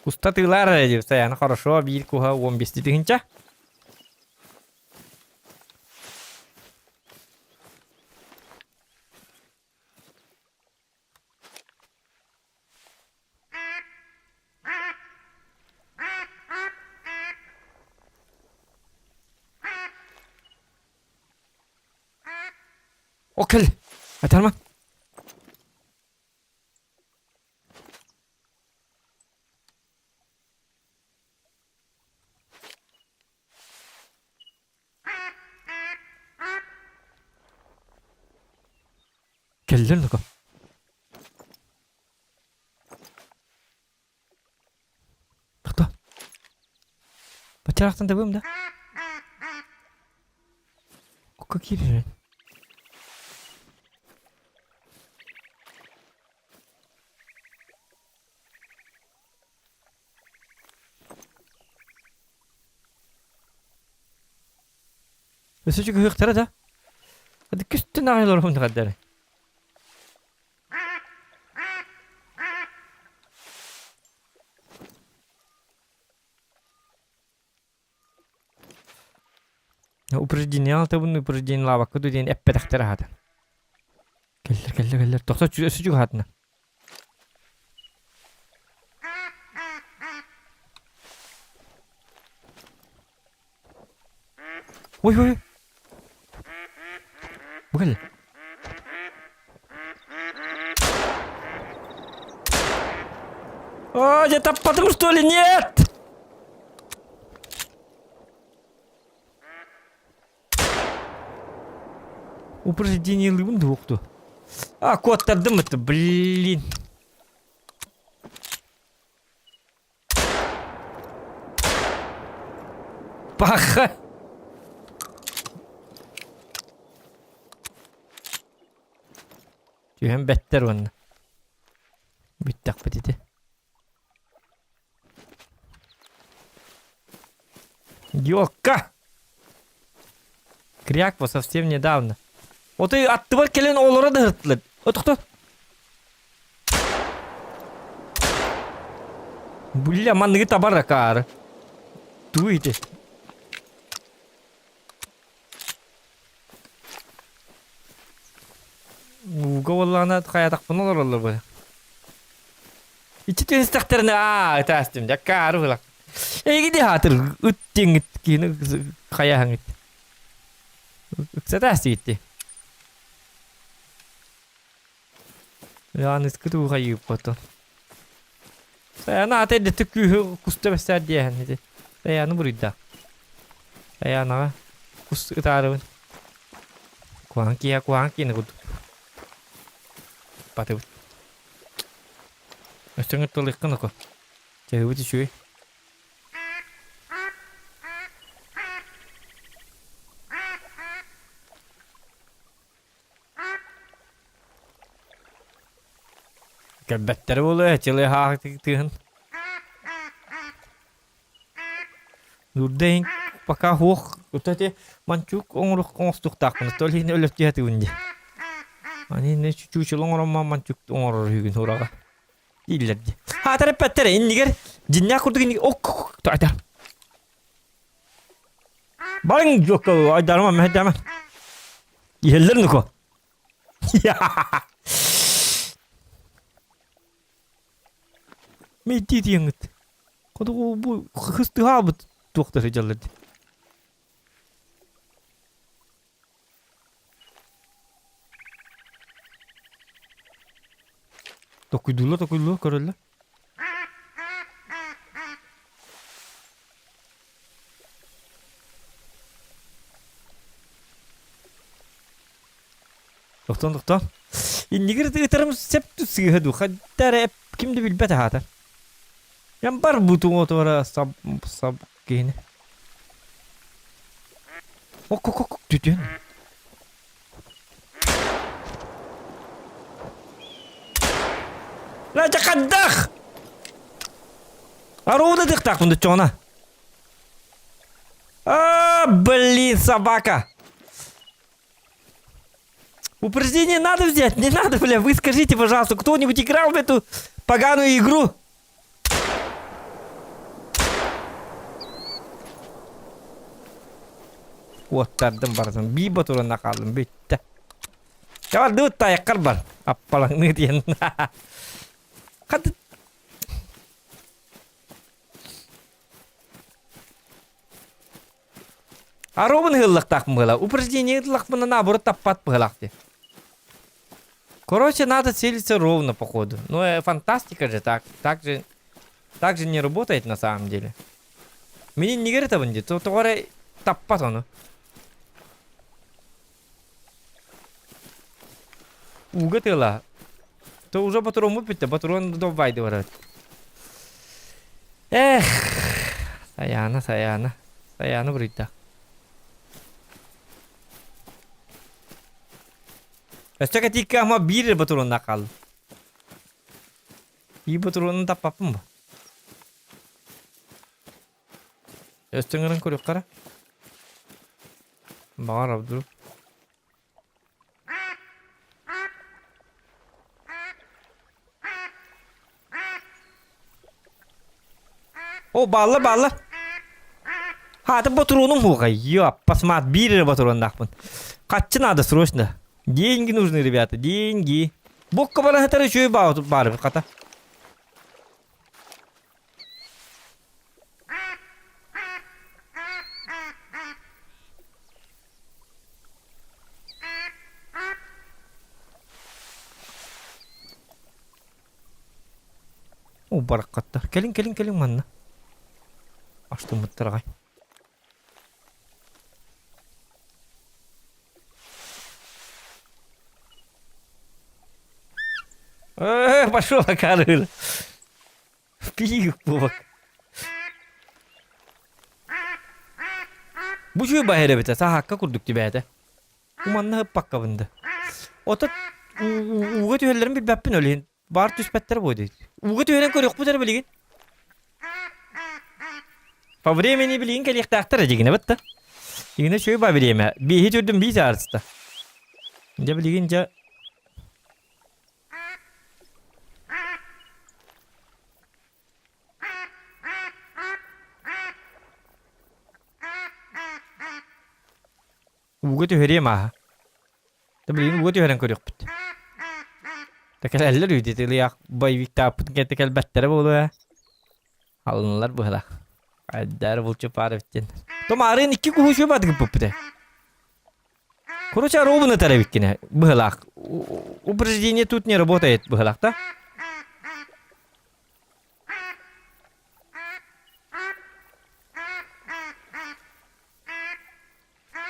Куста тыылаар эрэ диир Саяна хорошо биир куһа 15 тыһыынча. О, кэл! Айтарма! Кэллэр нука. Тохто. Бачарахтан табыам да? Окко киирэр. Өссө чугуһуохтара да? Күстүн аҕай олорон хаддары. Упреждение алтабын упреждение лаабакка ду диэн эппэтэхтэр аһата. Кэллэр, кэллэр, кэллэр. Тохто өссө чугаһаатына. Ой, ой. Бу кэллэ. О, я таппатым, что ли? Нет! Упреждение лыбын двухту. А, куоттардым это, блин. Паха! Түһэн бэттэр уонна. Бүттэхпит ити. Ёлка! Кряква совсем недавно. Отой аттыбар кэлэн олоро да ыһыттылар. Отохто. Бля, манныгы табар акаары. Тугу ити? Ууга буоллаҕына хайатахпын олороллор бу. Иччи түһүстэхтэринэ аа ытаастым дьаккаары булак. Эйиги хаатыр ыт диэҥҥит киһини хайаһаҥыт. Ыксатаастыгитти. Яныскы туу хайыыппатын. Саяна ата эрдэтик күүһү куста бэссээр диэһэн ити. Саяны буруйда. Саянаҕа кус ытаарыбын. Куһаҕан киһи куһаҕан киһини курдук. Батыбыт. Өстөҥөр тылыаххын око. Чаһыыбыт үчүгэй. Көрбөттөрө буолуо, чылыһаах тыһын. Нурда пока хуох, ити манчук оҥорух оҥостуохтаахпын, то иһин өлөттүһэ тыгын дии. Ани чучул оҥороммон манчук оҥорор үһүгүн ураҕа. Дииллэр дии. Хаатар эппэттэр иннигэр дьиннээх курдук иннигэр ок тойтар. Барыҥ дьуокка айдарыма мэһэйдээмэ. Иһэллэр нуко. Мейдии диэҥҥит. Хотугу бу хыстыһаабыт туохтар сылдьаллар дии. Токуйдуулар, токуйдуулар, көрөллөр. Тохтон, тохтон. Иннигэр ытарым сөп сыыһа дуу, ханта эрэ ким да билбэт аһаатар. Эн бар бутуҥ отуора сап сап киһини. Ок ок ок түтүн. Ла хаддах! Арууда дыхтаахпын дуччоҕуна. А, блин, собака! Упреждение надо взять? Не надо, бля. Вы скажите, пожалуйста, кто-нибудь играл в эту поганую игру? Уоттардым барытын. Биир ботуруонна хааллым. Бүттэ. Чабардыбыт тайаххар бар. Аппалаҥныы диэн. Хаты... Аробун ыһыллахтаах быһыла. Упреждение ытлахпына наоборот таппат быһылаах дии. Короче, надо целиться ровно, походу. Ну, фантастика же так. Так же, так же не работает на самом деле. Мин иннигэр ытабын дии. Тоҕо эрэ таппат ону. Ууга тыала. То уже ботуруоммут бүттэ. Ботуруон добайды барабыт. Эх, Саяна, Саяна. Саяна буруйдаах. Өссө кэтииккэ ама биир эрэ ботуруоннаах хаалла. Биир ботуруонун таппаппын бу. Өссө ыҥыран көрүөххэ эрэ. Баҕар вдруг. О, баалла, баалла. Хаата ботуруонум хуҕай. Ёппасмаат, биир эрэ ботуруоннаахпын. Хаччы надо срочно. Деньги нужны, ребята, деньги. Бокка бара сытар үчүгэй баар хата. О, бараккаттар. Кэлиҥ, кэлиҥ, кэлиҥ манна. Астыммыттар аҕай. Э, пошел, акарыр. Пиих кубок. Бу үчүгэй баһыр эбитэ, саһаакка курдук тибээтэ. Уманна ыппаккабын да. Ото ууга түһэллэрин билбэппин ол иһин. Баар түспэттэр буо диит. Ууга түһэрэн көрүөхпүт эрэ билигин. По времени билигин кэлиэхтээхтэр дьигинэ бытта. Дьигинэ үчүгэй ба время. Бииһи түрдүм биис аарыста. Дьэ билигин дьэ Ууга түһэриэм ааһа. Да билигин ууга түһэрэн көрүөхпүт. Да кэлэллэр үһү дии тылыйаах боевиктааппытын кэннэ кэлбэттэрэ буолуо ээ. Алыннылар быһалаах. Айдаар булчу паар эбит диэн. Томаарыын икки куһу үчүгэй баатыгыппыппыт ээ. Короче, ровно ытар эбиккин быһалаах. Упреждение тут не работает быһалаах да?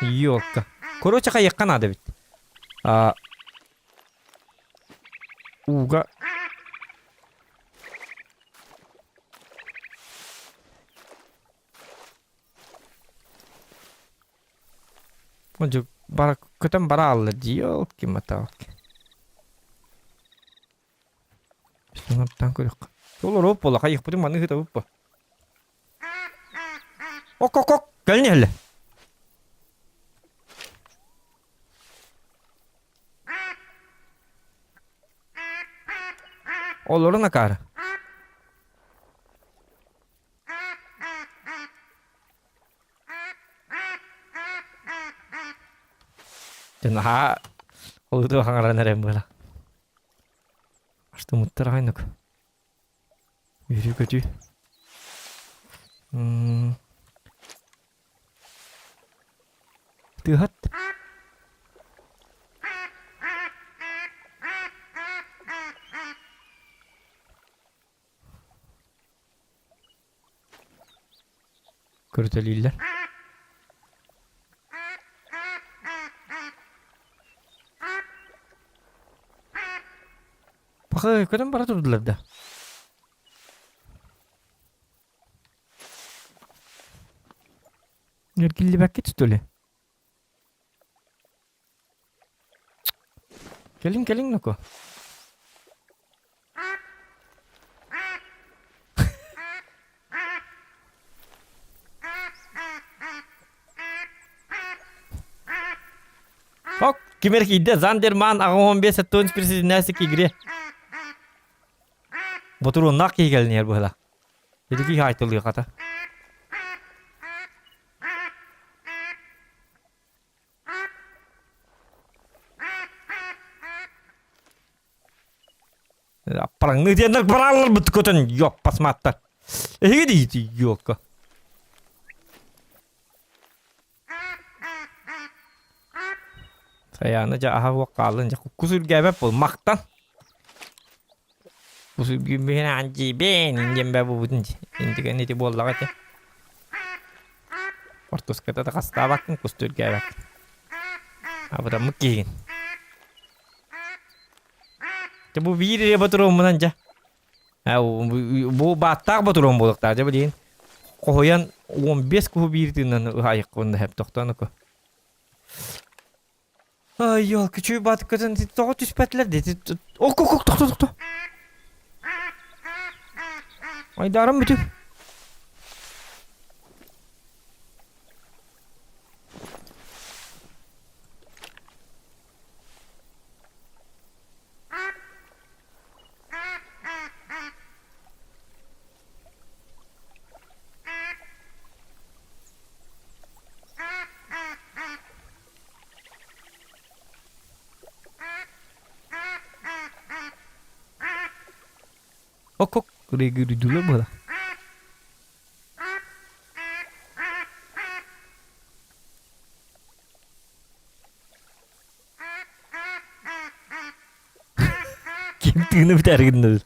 Ёлка. Короче, хайыахха наада эбит. А, ууга Одьу бара көтөн бара алла дии, ёлки-моталки. Саҥаттан көрүөххэ. Олоруоп буола хайыахпытын маны ыытабыт бу. Ок-ок-ок, кэлин иһэллэ. Олорун акаары. Наһаа олуту хаҥаран эрэн буола. Астыммыттар аҕайнык. Үөрүү-көтүү. Тыаһат. Көрүтэлииллэр. Пахай, көтөн бара турдулар да. Эргиллибэккит что ли? Кэлиҥ, кэлиҥ, ноко. Ок, ким эрэ киирдэ Зандерман 85 аттон присоединяйся к игре. Ботуруоннаах киһи кэлин иһэр быһыла. Ити киһи айтылыахата. Аппараҥныы диэннэр бараалларбыт көтөн ёппасмааттар. Эһиги диити ёлка. Хайааны дьэ аһа уох хааллын дьэ кус үргээбэт буол махтан. Кус үргүүммүһүн аан дьиибин диэн бэ бубутун интиген ити буоллаҕа ити. Хортуската да хастаабаккын кус үргээбэккин. Абыраммыт киһигин. Дьэ бу биир эрэ ботуруоммунан дьэ. Бу бааттаах ботуруон буолуохтаах дьэ билигин. Хоһуйан 15 куһу биир тыыннан ыһаайыкпын да тохтоон око. Ай, ёлки, батыккытын тоҕо түспэтилэр дии. Ок, ок, ок, тохто, тохто. Айдарым бүтүн. Ок, ок, регирдүүлэр буола. Ким тыыны бүтэр гынныр.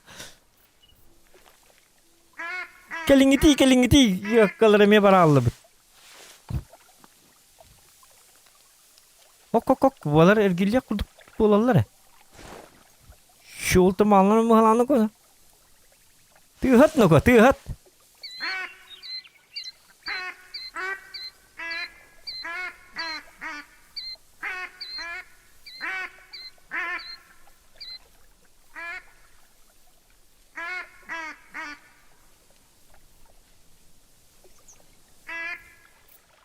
Кэлиҥҥитий, кэлиҥҥитий, ыаккалар эмиэ барааллыбыт. Ок-ок-ок, буолар эргиллиэх курдук буолаллар ээ. Щелта мааллар мыһалааны кона. Тыаһат ноко, тыаһат.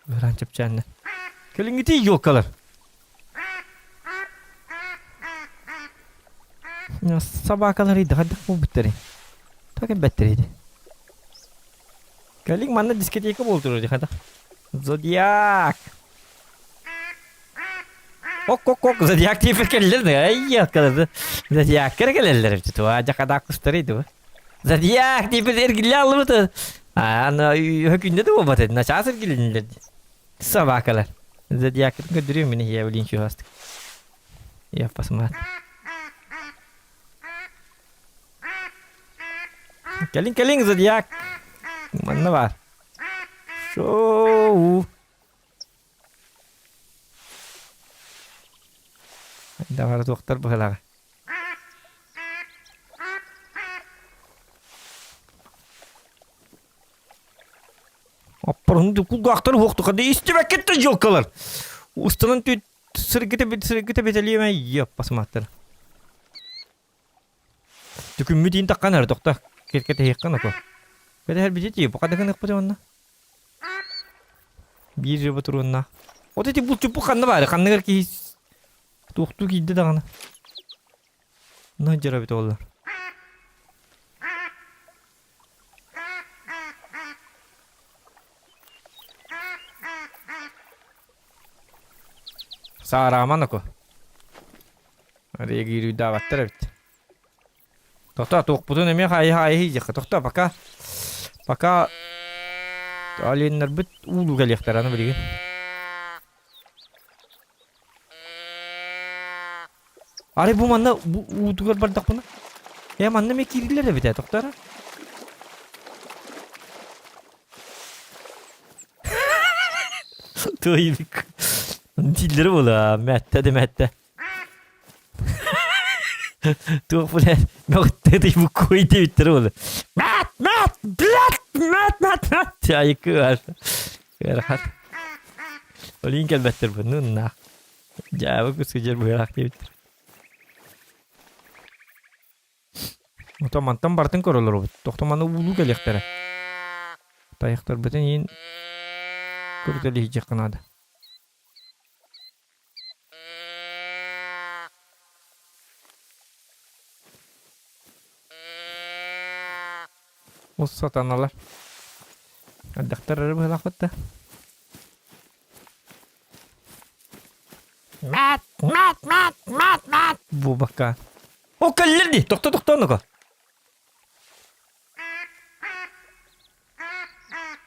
Ыараан чэпчээннэ. Кэлиҥҥитий елкалар. Собакалар иди хайдах буолбуттарый? Так элбэттэр иди. Кэлиҥ манна дискотека буолтур ди хайдах. Зодиак. Ок-ок-ок, зодиак тиэпир кэллэр ай елкалар. Зодиаккар кэлэллэр эбит туа дьакадаак кустары иди. Зодиак тиэпир эргиллэ аллыбыт. Аны күндэ да буолбат этин, начаас эргилиннилэр. Собакалар. Зодиаккытын көрдөрүөм мин я блин чугастык. Я посмотрю. Кэлиҥ, кэлиҥ, Зодиак. Манна баар. Шоу. Давара туохтар быһылаҕа. Аппарын кулгаахтар уһуохтуха да истибэккит да дьылкалар. Устанан түт сыргыта сыргыта бетелиэмэ еппасматтар. Түкүммүт иин таххан эр тохто киркэтэһиэххин око. Кэтэһэр бити пока да гыныахпыт онно. Биир жыба туруонна. Вот эти булчуппу ханна баары ханныгар киһи туохтуу киирдэ даҕаны. На дьара бит оллар. Саарааман око. Реагируйдаабаттар эбит. Тохтоо, туохпутун эмиэ хайы-хайы диэххэ. Тохтоо, пока пока оленнарбыт уулуу кэлиэхтэрэ аны билигин. Арай бу манна бу уутугар бардахпына э манна эмиэ киирдилэр эбит ээ тохтоо эрэ. Туойбик. Дииллэрэ буолаа мэттэ да мэттэ. Туох блядь, мөҕүттэ буккуй диэбиттэрэ буолла. Мат, мат, блядь, мат, мат, мат. Айыкы ыарахан. Олин кэлбэттэр бу, ну нах. Дьаабы кусудьар быһыылаах диэбиттэр. Ото мантан барытын көрө олоробут. Тохто маны уулуу кэлиэхтэрэ. Тайахтарбытын иин көрүтэлиһиэххэ наада. Ус сатаналар. Элбэхтэр эрэ быһыылаахпыт да. Мат, мат, мат, мат, мат. Бу бакка. О, кэллэр дии. Тохто, тохто, ну-ка.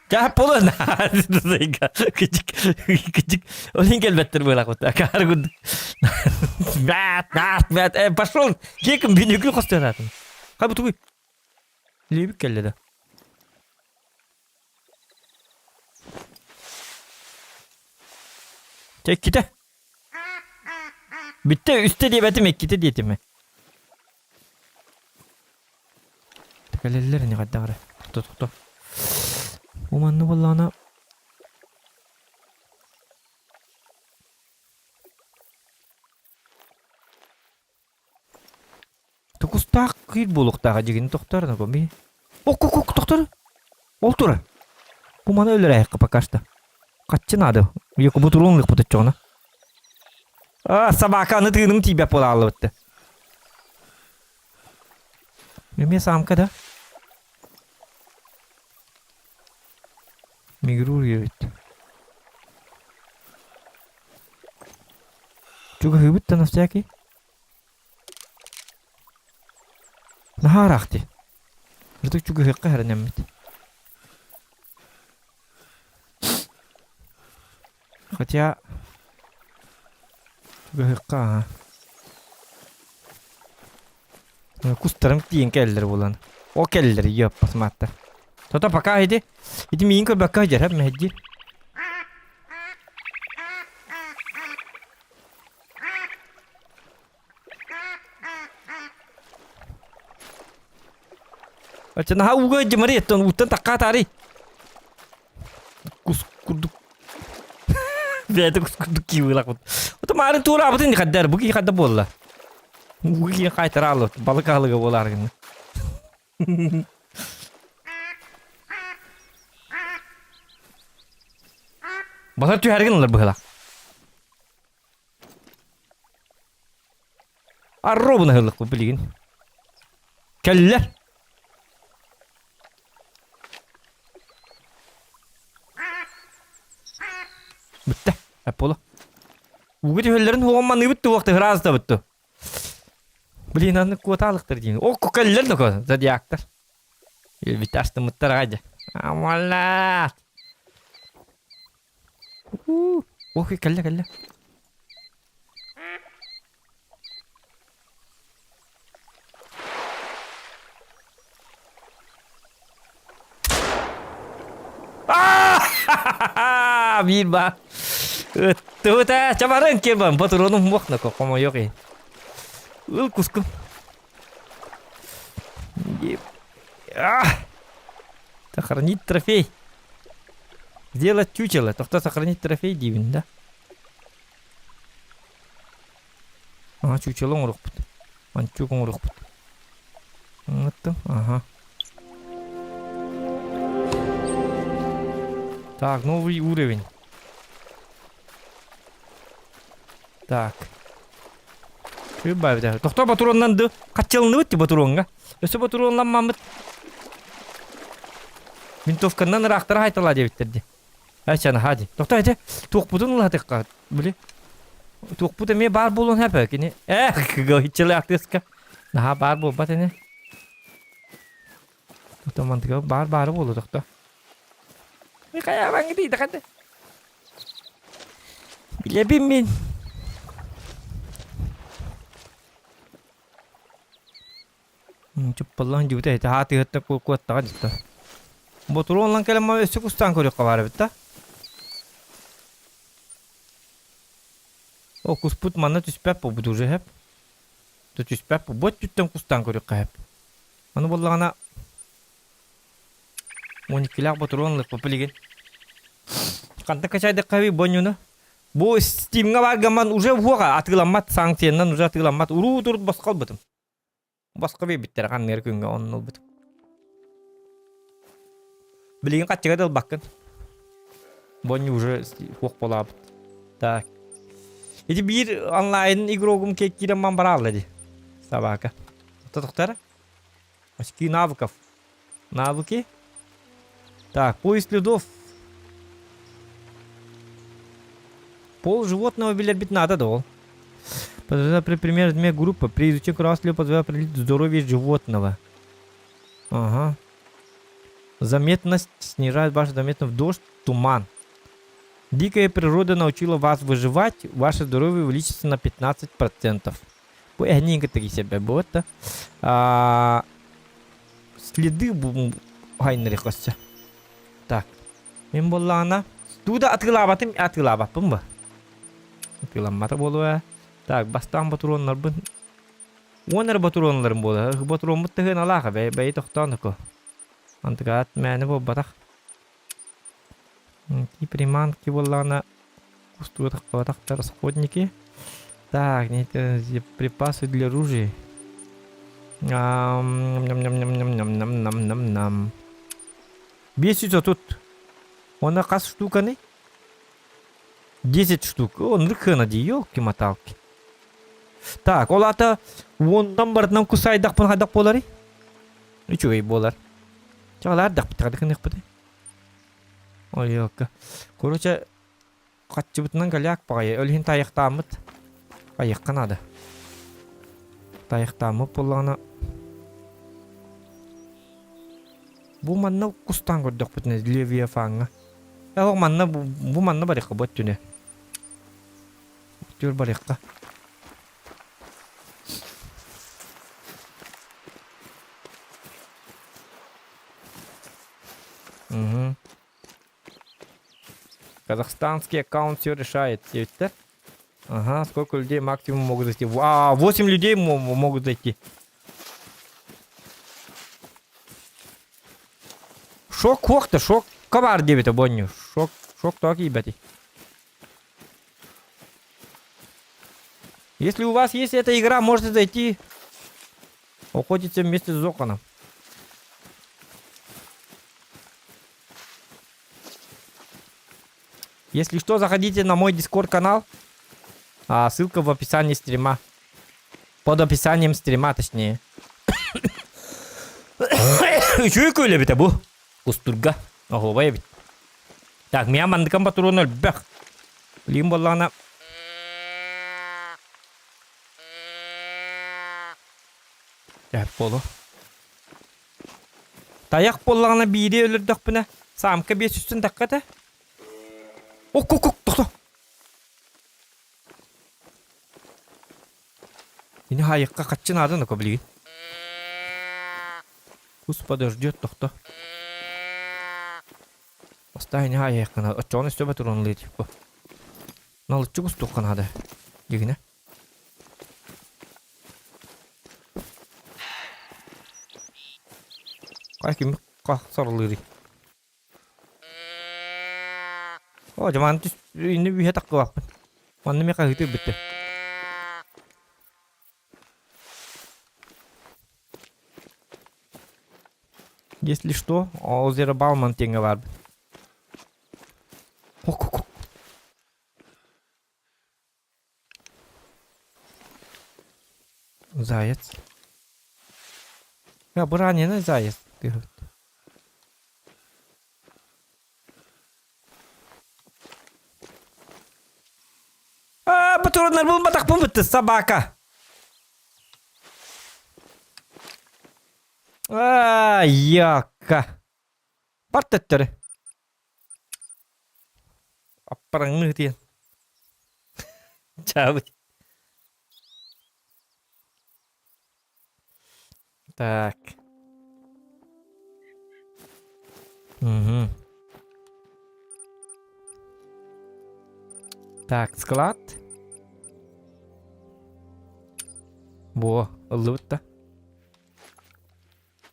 Чаа полон Кычык Олин келбеттер буолак Акаар курдук. Бат, бат, бат. Э, пошел. Кеким бинөкүл хостуятатын. Хай бу тугуй? Лебик келле да. Икките. Бүттэ үстэ диэбэтим, иккитэ диэтим. Кэлэллэр ини хайдах эрэ. Тохто тохто. Бу манна буоллаҕына Тукустаах кыыр буолуохтааҕа дьигини тохтоор би. Ок ок ок тохтор. Ол турар. Бу маны өлөрөөһүккэ пока что. Хаччы наада. Якубу туруон лыхпыт оччоҕуна. А, собака аны тыыным тиийбэт буола хааллыбытты. Эмиэ самка да? Мигруур эбит. Чугаһыыбыт да на всякий. Наһаа ыраах дии. Ырытык чугаһыахха эрэнэммит. Хотя чугаһыахха аха. Кустарым тиийэн кэллэр буолан. О кэллэр ёппасмааттар. Тото пока иди. Ити миин көрбөккө сылдьар мэһэйдиир. Оччо наһаа ууга дьымары еттон ууттан таккаатаарый. Кус курдук. Бэйэтэ кус курдук киивылакпыт. Ото маарын туораабытын хаддар бу кии хадда буолла. Ууга киин хайтарааллыбыт балык аһылыга буолаар гынна. Басар түһэргин ылар быһыла. Арробун аһыллыкпыт билигин. Кэллэр. Бүттэ. Эпполо. Угу түһэллэрин хуган маныыбыт туох тыһыраастабыт ту. Блин, аны куотаалыктар диин. О, кэллэр да зодиактар. Бүттэ астыммыттар аҕай дьэ. Амалаат. Ох, кэллэ, кэллэ. Биир баа. Ыттыбыт ээ, чабарын кебан, патронум муох нако, хомойуох иһин. Ыл кускум. Сохранить трофей. Сделать чучело. Тохто сохранить трофей диибин да. Ага, чучело оҥоруохпут. Анчук оҥоруохпут. Оҥоттум. Ага. Так, новый уровень. Так. Үббаабыта. Тохтоо ботуруоннан ды хаччылынныбыт ти ботуруоҥҥа. Өссө ботуруонламмаммыт. Винтовканнан ыраахтара хайталаа диэбиттэр ди. Ача наһаа ди. Тохтоо ити туохпутун ылатыкка. Били. Туохпут эмиэ баар буолуон хэпэ кини. Эх, гыһыччылаах тыаска. Наһаа баар буолбат ини. Тохтоо мантыга баар баары буолуо тохтоо. Хайа баңгы дахады. Билэбин мин. Чуппаллаан дьыбыта этэ аат ыһытта куоттаҕа дьытта. Ботуруон ылан кэлэн өссө кустаан көрүөххэ баар эбит да. О куспут манна түспэт буолбут уже хэп. Түспэт бу өттүттэн кустаан көрүөххэ хэп. Аны буоллаҕына 12-лээх ботуруон ылыахпыт билигин. Хантан качайдахха бонньуну? Бу Steamҥа баар гамман уже уһуоҕа атыыламмат, санкциянан уже атыыламмат. Уруу турут босхо ылбытым. Босхо биэрбиттэрэ ханныгар күҥҥэ онно ылбытым. Билигин хаччыга да ылбаккын. Бонню уже суох буолаабыт. Так. Ити биир онлайн игрогум киирэн ман бараалла ди. Собака. Тотохтара? Очки навыков. Навыки. Так, поиск следов. Пол животного билэрбит надо да ол. При пример группа при изучении красного позволяет определить здоровье животного. Ага. Заметность снижает вашу заметность в дождь, туман. Дикая природа научила вас выживать, ваше здоровье увеличится на 15%. Бу эһниин кытта киирсэрбэр буолла. А, следы хайнарыхасы. Так. Мин буоллаҕына тууда атыылаабатым атыылаабаппын ба. Атыыламмата буолуо. Так, бастаан ботуруоннарбын уон эрэ ботуруоннарым буолар. Ботуруоммут тыһыналаах бэйи бэйи тохтоон око. Антыгаат мээнэ буолбатах. Ки приманки буоллаҕына кустуга тахпатахтар расходники. Так, припасы для оружия. Нам-нам-нам-нам-нам-нам-нам-нам. 530. Уонна хас штуканы? 10 штук. Оннук хына дии, елки-моталки. Так, ол аата уонтан барытынан кусайдахпын хайдах буоларый? Үчүгэй буолар. Чаҕалаардахпыт хадыкыныахпыт. Ой, елка. Короче, хаччыбытынан голяк баҕайы. Ол иһин тайахтааммыт. Айыахха наада. Тайахтааммыт буоллаҕына Бу манна кустаан көрдөхпүтүнэ Левиафаҥҥа. Э, ол манна бу, бу манна барыахха бу өттүнэ. Түөр барыахха. Угу. Казахстанский аккаунт все решает. Диэбиттэр. Ага, сколько людей максимум могут зайти? А, 8 людей могут зайти. Шок куохта, шок кабар диэбитэ бонню. Шок, шок тоҕо киирбэтий? Если у вас есть эта игра, можете зайти охотиться вместе с Зоканом. Если что, заходите на мой дискорд канал. А, ссылка в описании стрима. Под описанием стрима, точнее. Үчүгэй күөл эбитэ бу. Кустурга. Оһуобай эбит. Так, миа мандыкам патрон өлбөх. Билигин буоллаҕына Сөп буолуо. Тайах буоллаҕына биири өлөрдөхпүнэ, самка биэс үстүн тахха этэ. Ок-ок-ок, тохто. Ини хаайыкка хаччы наада нако билигин. Кус подождет, тохто. Бастаан ини хаайыахха наада. Оччоҕуна өстөбө туруонлуй типа. Налыччы кустуохха наада. Дигинэ. Хай ким сарылыырый? Оо, дьэ маны түс инни үһэ таххыбаппын. Манна эмиэ хаһыытыы бүттэ. Если что, озеро Бауман диэҥҥэ баарбын. Ок-ок-ок. Заяц. Я бу раненый заяц тыһыт. А, патроннар булбатахпын бытты, собака. А, яка. Бар төттөрү. Аппараҥныы диэн. Чаабыт. Так. Угу. Так, склад. Бу, ыллыбыт да.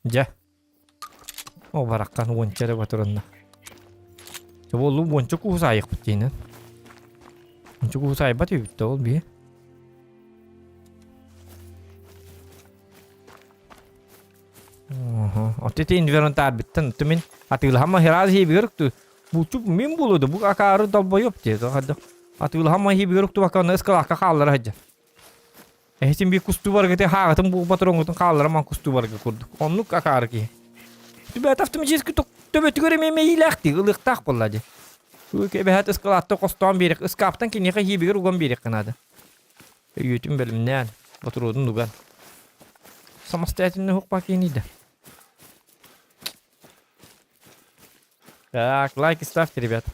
Дьэ. О бараххан уонча эрэ батырынна. Буоллу уонча куус аайыкпыт диинэн. Уонча куус аайбат үбүттэ ол бии. Отту ити инвентарбыттан оту мин атыылаһама хирааз хиибигэр укту булчук мин буолуо да бу акаары долбойоп дии атыылаһама хиибигэр уктубакка онно ыскалаакка хааллара сылдьар Эһитин биир кустуу баргыты хааҕытын буолбат оҥотун хаалларыман кустуу барга курдук. Оннук акаары киһи. Түбэт автоматически төбөтүгэр эмиэ мэйиилээхтик ылыахтаах буолла дии. Эбэһээт ыскалаатта хостоон биэрэх, ыскааптан киниэхэ иһиибигэр уган биэриэххэ наада. Өйүөтүн бэлэмнээн, ботуруодун уган. Самостоятельно уһукпа киһини да. Так, лайки ставьте, ребят.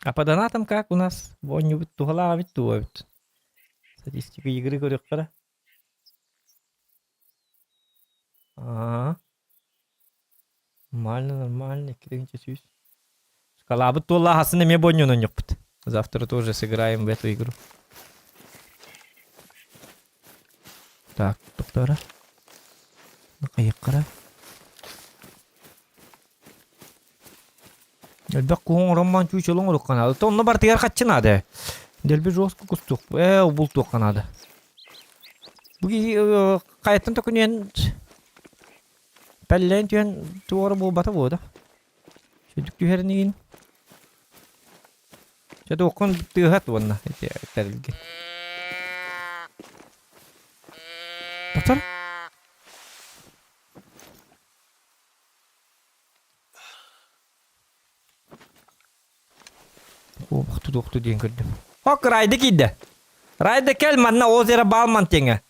А по донатам как у нас? Воннюбут туһалаабит туобит. Статистика игры көрүөххэ Аа. Нормально, нормально. 2 сүүс. Шкалабыт туолла хасын эмиэ бонньунан ньукпут. Завтра тоже сыграем в эту игру. Так, доктора. Хайыккара. Элбэх куһун оромман чүүчөл оҥоруохха наада. То онно барытыгар хаччы наада. Дэлби жестко кустуох, ээ бултуохха наада. Бу киһи хайаттан төкүнүйэн пэллээн түһэн туора буолбата буода. Сүдүк түһэрин игин. Чэ туоххун тыаһат уонна ити тэрилгэ. Татар? Охту тохту диэн көрдүм. Хок Райды киирдэ. Райды кэл манна озеро Балман тиэҥэ.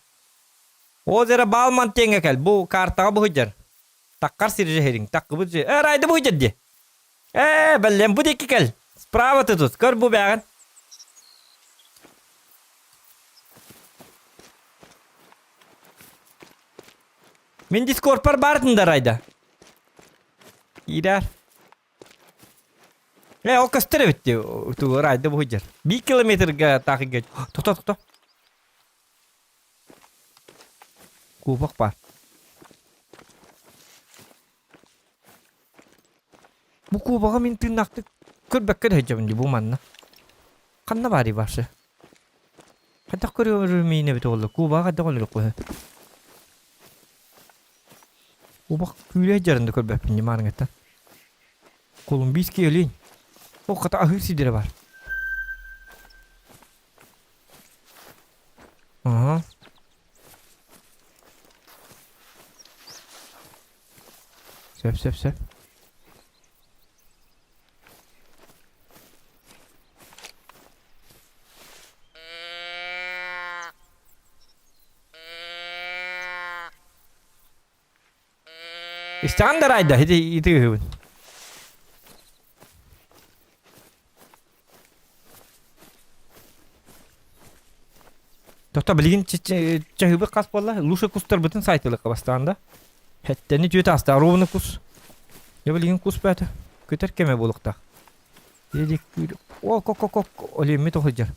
Озеро Балман тиэҥэ кэл. Бу картаҕа бу сылдьар. Таккар сирже хериҥ. Таккыбыт же. Э, Райды бу сылдьар дии. Э, бэллэм бу диэки кэл. Справа ты тут. Көр бу бэҕин. Мин дискордпар баартын да Райда. Киирээр. Э, ол көстөр эбит дии, тугу Райда бу сылдьар. Биир километрга таахыга тохто тохто. Кубок баар. Бу кубога мин тыыннаахтык көрбөккө да сылдьабын дии бу манна. Ханна баарый башы? Хайдах көрүөм миин эбит буолла? Кубаҕа хайдах өлөрүөххүн? Кубах күүлэ дьарын да көрбөппүн дии маарыҥҥыттан. Колумбийский олень. Ол хата аһыыр сирдэрэ баар. Ага. Сөп, сөп, сөп. Истэҕин да Райда, ити ити үһүбүн. Тохто билигин чаһыыбыт хас буолла? Лучше кустарбытын сайтылыкка бастаан да. Хэттэни түөт аста, ровно кус. Я билигин кус бээтэ. Көтөр кэмэ буолуохтаах. О, ко ко ко олеммит оһыдьар.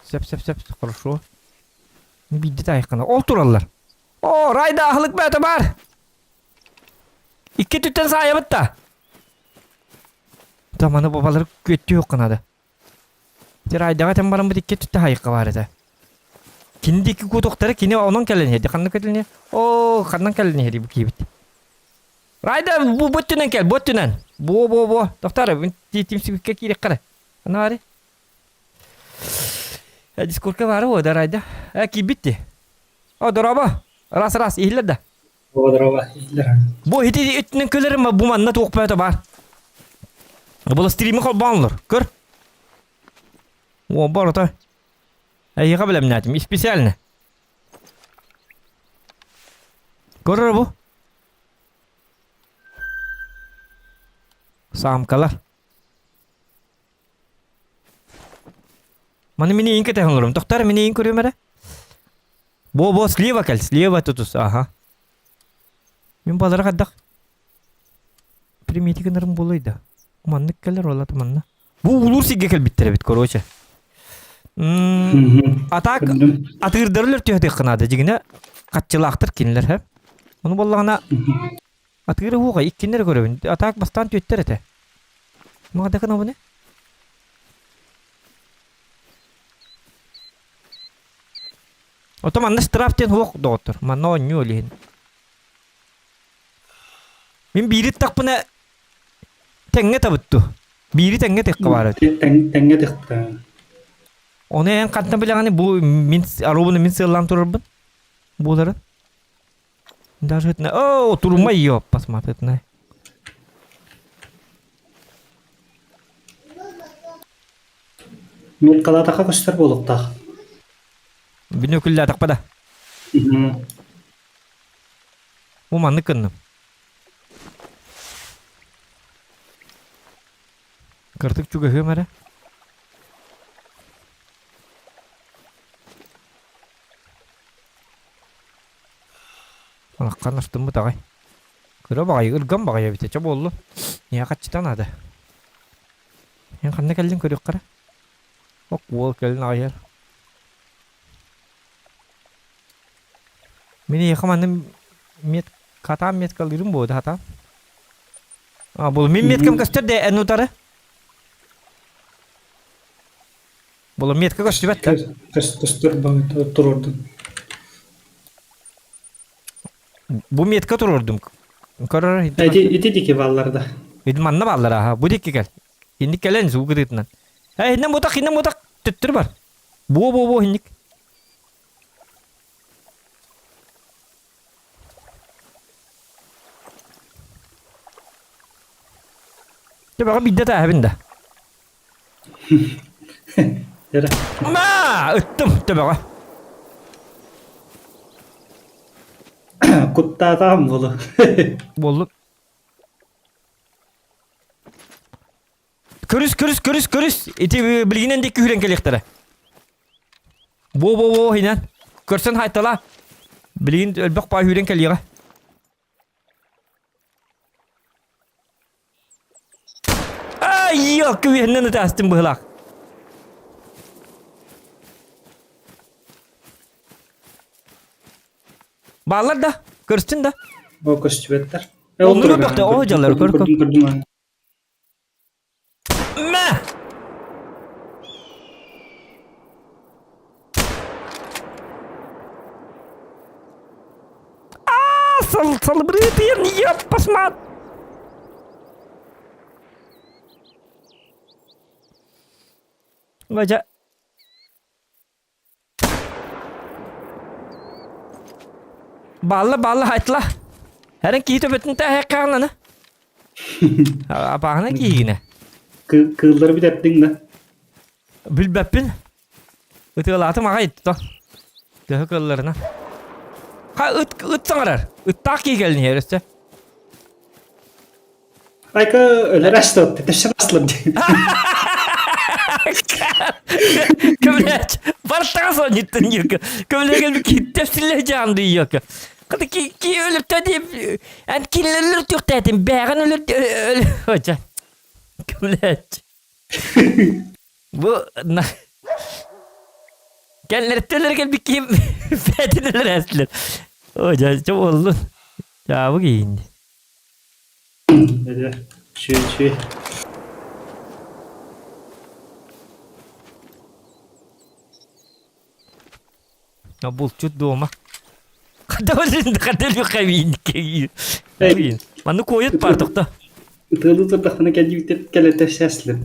Сөп сөп сөп, хорошо. Биирдэ таайхана. Ол тураллар. О, райда аһылык бээтэ бар. Икки түттэн саайабыт да. Та маны бабалар күөттүү ханада. Райдаҕа этэн бараммыт икки түттэ хайыкка бар этэ. Кини диэки куотуохтара кини онон кэлэн иһэрди. Ханна кэлэн О, ханнан кэлэн иһэри бу киһибит. Райда бу бу өттүнэн кэл, бу өттүнэн. Бу бу бу. Тохтар, тимсибиккэ киириэххэ Ана баары. Дискурка баары буо да Райда. Э киирбит ти. О, дорообо. Раз раз иһиллэр да. Дорообо, иһиллэр. Бу ити өттүнэн көлөрүм бу манна туох бөтө бар. Бұл стримі холбоонлор. Көр. О, бар ото. Эйиэхэ бэлэмнээтим. Специально. Көрөр бу. Саамкалар. Маны мин иин кэтэһэн олорум. Тохтор мин иин көрүөм эрэ. Бо бо слева кэл, слева тутус, аха. Мин балары хайдах примети гынарым буолуой да. Маннык кэлэр ол ата манна. Бу улуур сиргэ кэлбиттэр эбит, короче. А так атыырдары өлөртүһэтиэххэ наада дьигинэ хаччылаахтар кинилэр һэ. Ону буоллаҕына Атыыры уоҕа иккиннэр көрөбүн. Атаак бастаан түөттэр этэ. Маҕадакын обуне? Ото манна штраф диэн суох доҕоттор. Манна оонньуу олиһин. Мин биири тахпына тэҥҥэ табытту. Биири тэҥҥэ тихха баар этэ. Тэҥҥэ тихта. Ону эн хантан билэҕини бу мин аруубуну мин сыаллаан турарбын буоларын. Даже это... О, турма ее посмотреть на. Муткалаатахха көстөр буолуохтаах. Бүнүкүллээтахпа да. Бу маннык гынным. Кыртык чугаһыам эрэ. Алаххан астыммыт аҕай. Кыра баҕайы, ырган баҕайы эбит чэ буоллун. Миэхэ хаччыта наада. Эн ханна кэллиҥ көрүөххэ эрэ. Ок уол кэлин аҕыйар. Мин эйиэхэ манна мет хатаан меткалыырым буо да хатаан. А бул мин меткам көстөр де эн утары. Бул метка көстүбэт да. Көстөр баҕайы туруордум. Бу метка туруордум. Көрөр Ити ити дики бааллар да. Ити манна бааллар аха. Бу дикки кэл. Инник кэлэн суу кытыытынан. Э иннен бутах, иннен бутах төттөрү бар. Буо буо буо инник. Төбөҕө биирдэ тааһабын да. Эрэ. Ма! Ыттым төбөҕө. Куттаатаҕым буолу. Буоллун. Көрүс, көрүс, көрүс, көрүс. Ити билигинэн диэки күһүрэн кэлиэхтэрэ. Бо-бо-бо хинэн. Көрсөн хайтала. Билигин өлбөх паа хүүрэн кэлиэҕэ. Ай, ёлка, үһэннэн ытаастым быһылаах. Бааллар да, көрстүн да. О, көстүбэттэр. Оннук өлбөхтө, оо дьаллар, көр көр. Мэ! Аа, сал салыбырыытыйан яппасмаат. Вадя. Баалла, баалла, айтла. Эрэн киһи төбөтүн тээһэккаҕынаны. Апааһына киһигинэ. Кыыллары бүтэрдиҥ да? Билбэппин. Ытыалаатым аҕай то. Төһө кыылларына. Ха ыт ыт саҥарар. Ыттаах киһи кэлин иһэр өссө. Айка өлөр астот, тәшшә басылып. Көмләч, бартаға сон еттін еркі. Көмләген киттепсіле жанды еркі. Қыды ки ки өліп та деп, ән килелер түқтәтін, бәғін өліп, өліп, Көмләч. Бу Кэллэртэлэр кэлбит киһим бээтинэлэр эстилэр. О, дьэ, чэ буоллун. Дьаабы киһинни. Чү чү. Булчут дома. Манны куойут бар тохто. Ытыалыы турдахпына кэлбиттэр кэлэтэ счастлив.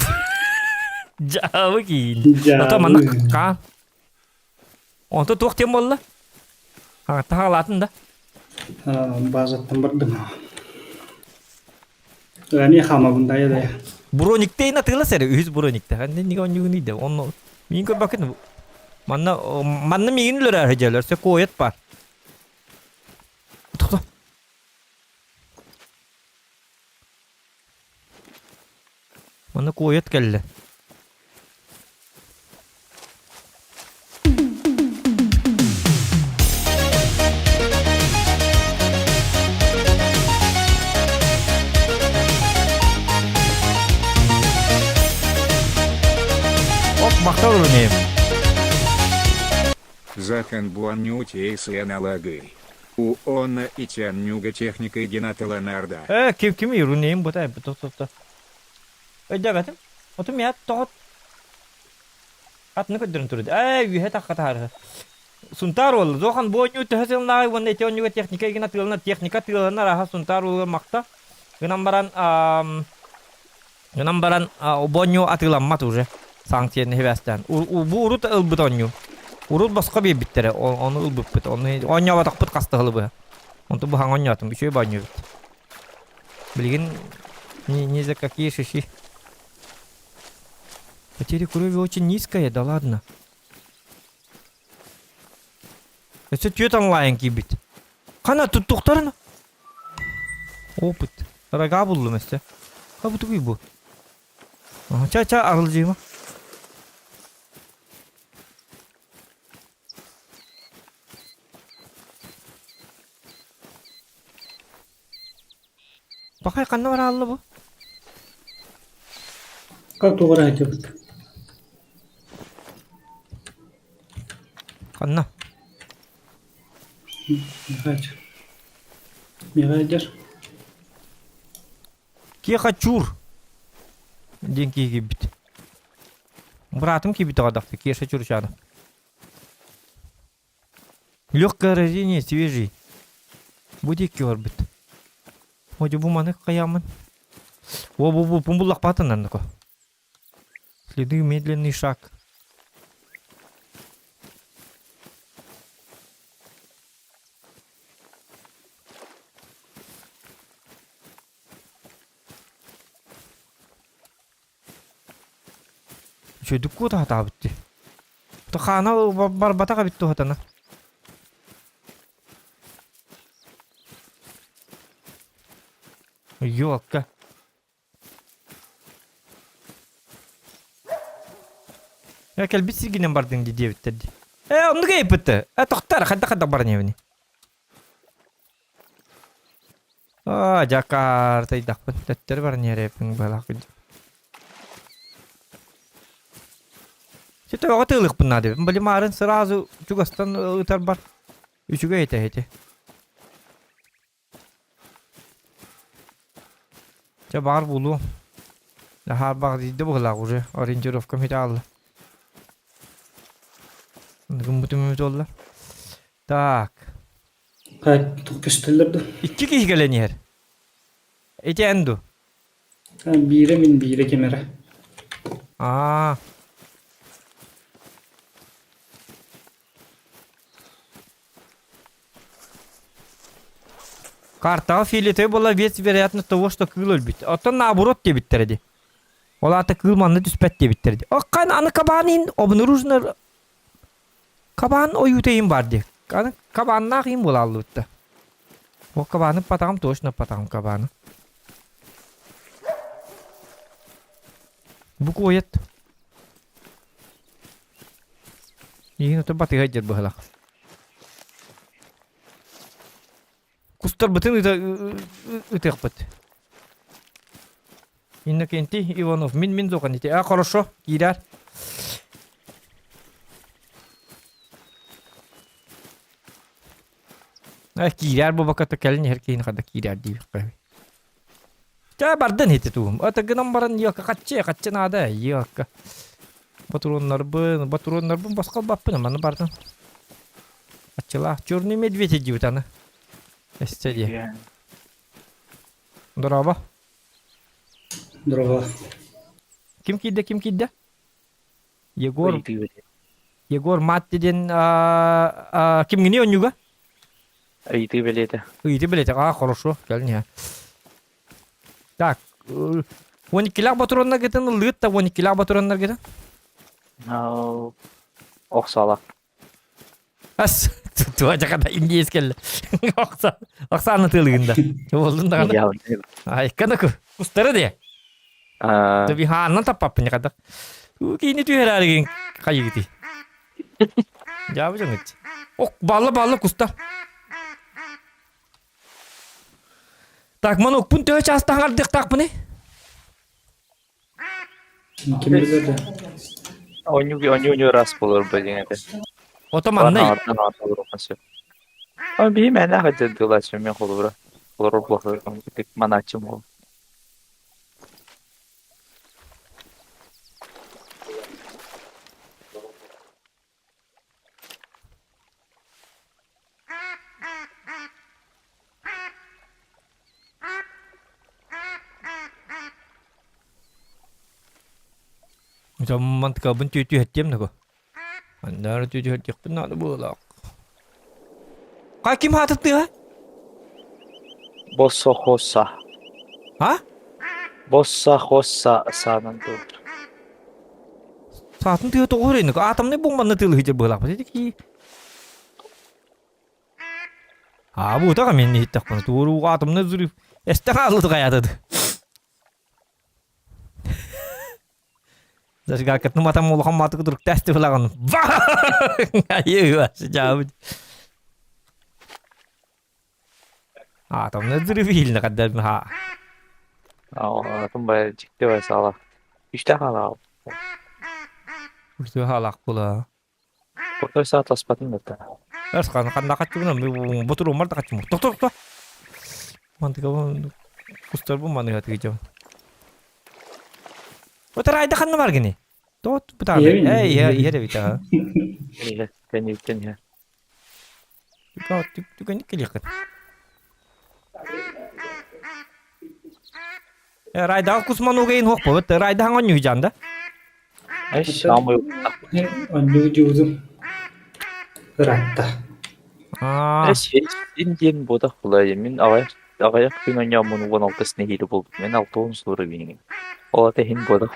Дьаабы киин. Ото манна хаан. Онто туох диэн буолла? Таһаалаатын да. Базаттан бардым. Эмиэ хаамабын дайа дайа. Брониктейн атыылас эрэ үһүс броникта. Ханна нигэ онньугун да. Онно миин көрбөккүн. Манна манна миигин өлөрөр дьэлэр. Сөп куойат бар. Тохто. Манна куойат кэллэ. Оп, махтал Рунеев. Захан буаннютейсы аналагы. У онна и тяннюга техника Гената Ланарда. Э, ким ким Рунеем бутай, то-то-то. Өйдөөбөтүм. Отум я тоҕо Атыны көрдөрөн турда. Ээ, үөһэ тахха таһаарыһа. Сунтаар уола, Зохан бу оонньуу төһө сыллааҕый уонна ити оонньууга техника игин атыыланар, техника атыыланар аһа Сунтаар уола макта. Гынан баран, гынан баран бу оонньуу атыыламмат уже. Санкцияны сибээстээн. Бу урут ылбыт оонньуу. Урут босхо биэрбиттэрэ, ону ылбыппыт. Ону оонньооботохпут хаста сылы быһа. Онтон бу хаҥа оонньоотум, үчүгэй оонньуу эбит. Билигин ни, ни за какие шиши. Потеря крови очень низкая, да ладно. Өссө түөрт онлайн киирбит. Хана туттуктарын? Опыт. Рога буллум өссө. Ха бу тугуй бу? Ча-ча арылдьыыма. Пахай ханна бараалла бу? Как тугара сылдьыбыт? Ханна? Михаич. Михаич. Киэхэ чур диэн киһи киирбит. Быраатым киирбит оҕодохто Кеша Чурчанов. Легкое рождение свежий. Бу диэки барбыт. Одьу бу маны хайааммын. О бу бу пумбуллахпатын анныко. Следы медленный шаг. Үчүгэйдик куотаһатаабыт дии. Хаана барбатах эбит туһатана. Ёлка. Э, кэлбит сиргинэн бардыҥ дии диэбиттэр дии. Э, оннук эйпитте. Э, тохтор, хайдах-хайдах баран иһэбиний? Аа, дьакаартайдахпын, төттөрү баран иһэрэппин быһалаах кырдьык. Сөтөҕө тыалыахпын наада эбит. Блин, сразу чугастан ытарбар үчүгэй этэ ити. Чэ, баар буолуо. Наһаа баҕдыйда быһыылаах уже ориентировкам хите аалла. Гыммытым эмит буолла. Так. Туох көстөллөр ду? Икки киһи кэлэн иһэр. Ити эн ду? Биирэ мин, биирэ ким эрэ. Аа. Картаҕа фиолетовый буолла вес вероятно того, что кыыл өлбүт. Оттон наоборот диэбиттэрэ дии. Ол аата кыыл манна түспэт диэбиттэрэ дии. Оккан аны кабаан иһин обнаружено кабаан ойуута иһин баар дии. Аны кабааннаах иһин буолааллыбытта. Ол кабааны патаҕым точно патаҕым кабааны. Бу куойат. Иһин ото батыһа дьэр быһалах. Кустарбытын ыта ытыахпыт. Иннокентий Иванов, мин мин зохан ити. А, хорошо, киирэр. А, киирэр бу баката кэлин иһэр киһини хада киирэр диэххэ. Чэ, бардын ити тугум. Ата гынан баран йыакка хаччы, хаччы наада, йыакка. Ботуруоннарбын, ботуруоннарбын босхо ылбаппын, маны бардын. Аччылаах черный медведь диэбит аны. Эстэ диэ. Дорообо. Дорообо. Ким киирдэ, ким киирдэ? Егор Егор Матти диэн кимҥини онньуга? Ыйытыы бэлиэтэ. Ыйытыы бэлиэтэ. А, хорошо. Кэлин иһэ. Так, 12-лээх ботуруоннаргытын ыллыыт да 12-лээх ботуруоннаргытын? Охсоолох. Ас, туа жаката индиец келле. Окса, Оксана тылыгында. Болдун даҕаны. Ай, канаку. Кустары де. Таби хааннан таппаппын якадак. Кийини түһэрээригин хайыгыти. Жабы жыңыт. Ок, балла балла куста. Так, маны укпун төһө чаастаһан ардыктаахпыный? Ким билэр да. Оонньуу оонньуу раз буолар бу диэн этэ. Ото манна Ой, биһи мээнэ хадьырдыылааччы мен холобура. Олорор буолар манааччым ол. Мантыкабын түөтүһэттиэм наго. Аннары түөтүһэттиэхпин наада буолаах. Ха ким хаатыттыа? Боссохоса. А? Боссохоса саанан тур. Саатын тыа тоҕо өрөйнүк атомный бомбаны тыылыһыдьыр быһылаахпыт ити ки. А бу таҕа мен иһиттэхпин туорууга атомный взрыв. Эстэ хааллы хайаатыт. Зажигалкатын матам улахан маатык туруктаасты булагын. Айыы жаабыт. Атомны взрыв иһилинэ каддар ха. Атын бай дьикти бай саала. Үстэ хаалаа. Үстэ хаалаах була. Куртай саа таспатын да. Эс хан ханна хаччыбын бутурумар да хаччым. Тохто тохто. Мантыга кустар бу маныга тыгыжам. Отар айда ханна бар гини? Тот бутааны. Эй, иһэр эбит аа. Иһэр, кэнниттэн иһэр. Түгэнник кэлиэххит. Райдаҕа кусманугайын хуох буолбут. Райдаҕа оонньуу да? Онньуу дьуудум ыраатта. Син диэн буотах булай мин аҕыйах аҕыйах күн оонньооммун 16 нэһиилэ буолбут. Мин 60 сура биниҥин. Ол ата иһин буотах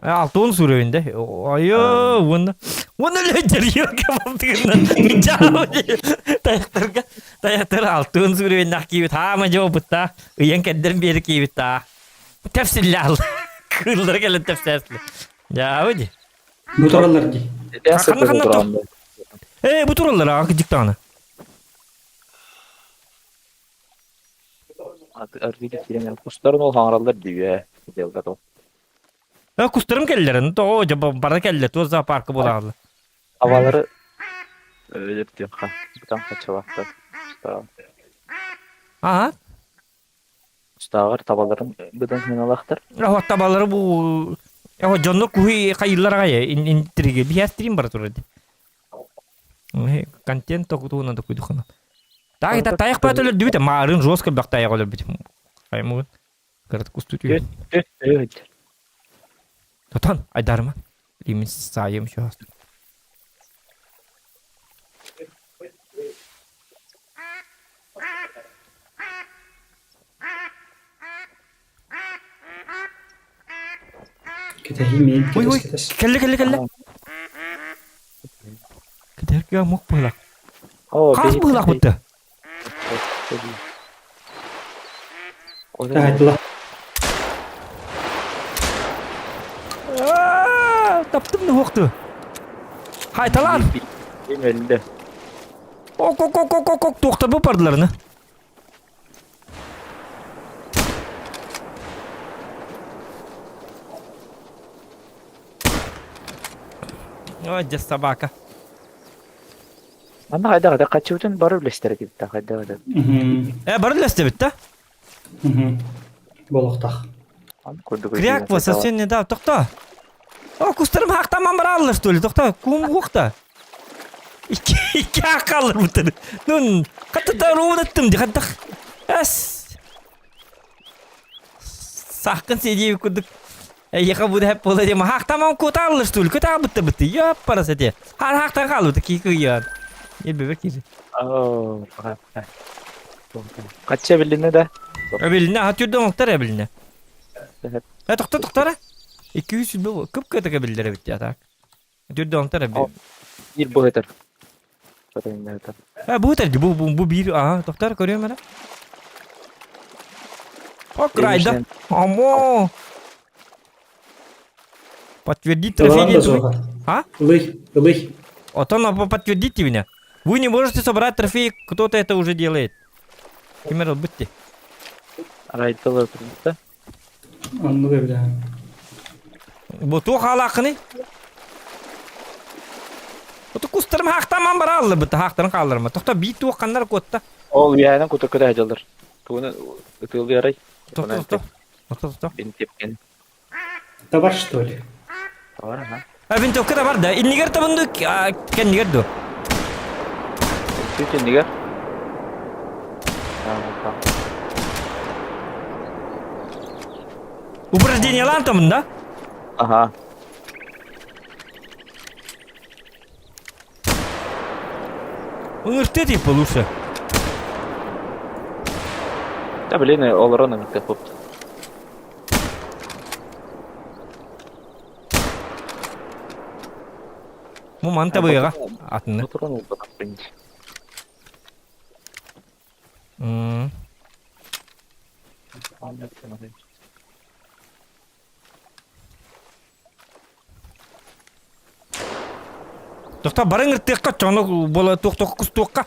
Алтын суруйун да. Айы, уонна уонна лөдьөрүө кабалтыгынан таяқтарга таяқтар алтын суруйуннах киибит хаама жоо бутта ыйан кэрдэрин биэри киибит та тепсиллаал кыыллара кэлэн тепсээсле жаабы ди Бу тураллар ди. Ханна ханна ту Э бу тураллар аа кыдьыктаҕына. Аргыйда киирэн кустарын ол хаҥараллар дии делга то. Э кустарым кэллэрин тоҕо дьэ бара кэллэ туох зоопарка буолаалла. Авалары өлөр диэххэ бутан хачалаахтар. Аа Устааҕар табаларын быдан сыаналаахтар. Оһо табалары бу Оһо дьонно куһи хайыллар аҕай интриге биһээстирин бара турар Контент токутуунан токуйдухана. Так это тайах баат өлөрдүбүт маарын жестко бөх тайах өлөрбүт. Хаймугун. Кырат кусту Тотон айдарма. Лимин саайым еще Кэтэһии миин Ой, ой, кэтэс кэтэс. кэллэ, кэллэ, кэллэ. Кэтэһэргэ мук быһылах. Оо, Хас быһылах бутта? Таайтыла. Таптым да хуохту. Хайталан. Өлдө. Ок, ок, ок, ок, ок, ок, туохтар бу бардыларына. Ой, дьэ собака. Манна хайдах это хаччыбытын бары үлэстэр эбит хайдах это. Э, бары үлэстэбит да? Болохтах. Кряква совсем недавно. Тохто. О, кустарым хаактаман бараллар, что ли? Тохто, кум уохта. Икки икки хаакаллар бутыр. Ну, хатта роудаттым ди хаттах. Эс. Сахкын сидиев курдук. Эйиэхэ бу дэһэп буола диэн хаахтаман кутааллар что ли? Кутаабытта бытты. Ёппара сете. Хаар хаахтан хаалбыта кии кыйыан. Ебебе кири. Хачча билинне да? Эбилинне, ха түрдө оҥоктар эбилинне. Э, тохто тохтора. 200 бу кып кытыка биллер эбит я так. Түрдө оҥоктар эби. Биир бу этер. Э, бу этер бу бу бу биир аа тохтор көрүөм эрэ. О, крайда. Амо. Подтвердить трофей А? Ылый, ылый. Отон подтвердите меня. Вы не можете собрать трофей, кто-то это уже делает. Кимер ылбытти. Арайтылы турбута. Оннук эбит Бу туох хаалааххыный? Оту кустарым хаахтааман барааллар быта хаахтарын хаалларыма. Тохто биир туох ханнар куотта. Ол үөһэнэн кутуккута сылдьаллар. Тугуна ытыалыы арай. Тохто тохто. Тохто тохто. Бинтиэпкин. Табар что ли? Табар аха. А винтовка да бар да. Иннигэр табынды кэннигэр дуо? Сүт иннигэр. Упражнениялаан табын да? Аха. Ыҥыртыа типа лучше. Да блин, олорон ыҥыртыах буолбут. Бу манта быйаҕа атыны. Туран улбатах. Тохто баран ыртыахха чону буола туох кустуохха.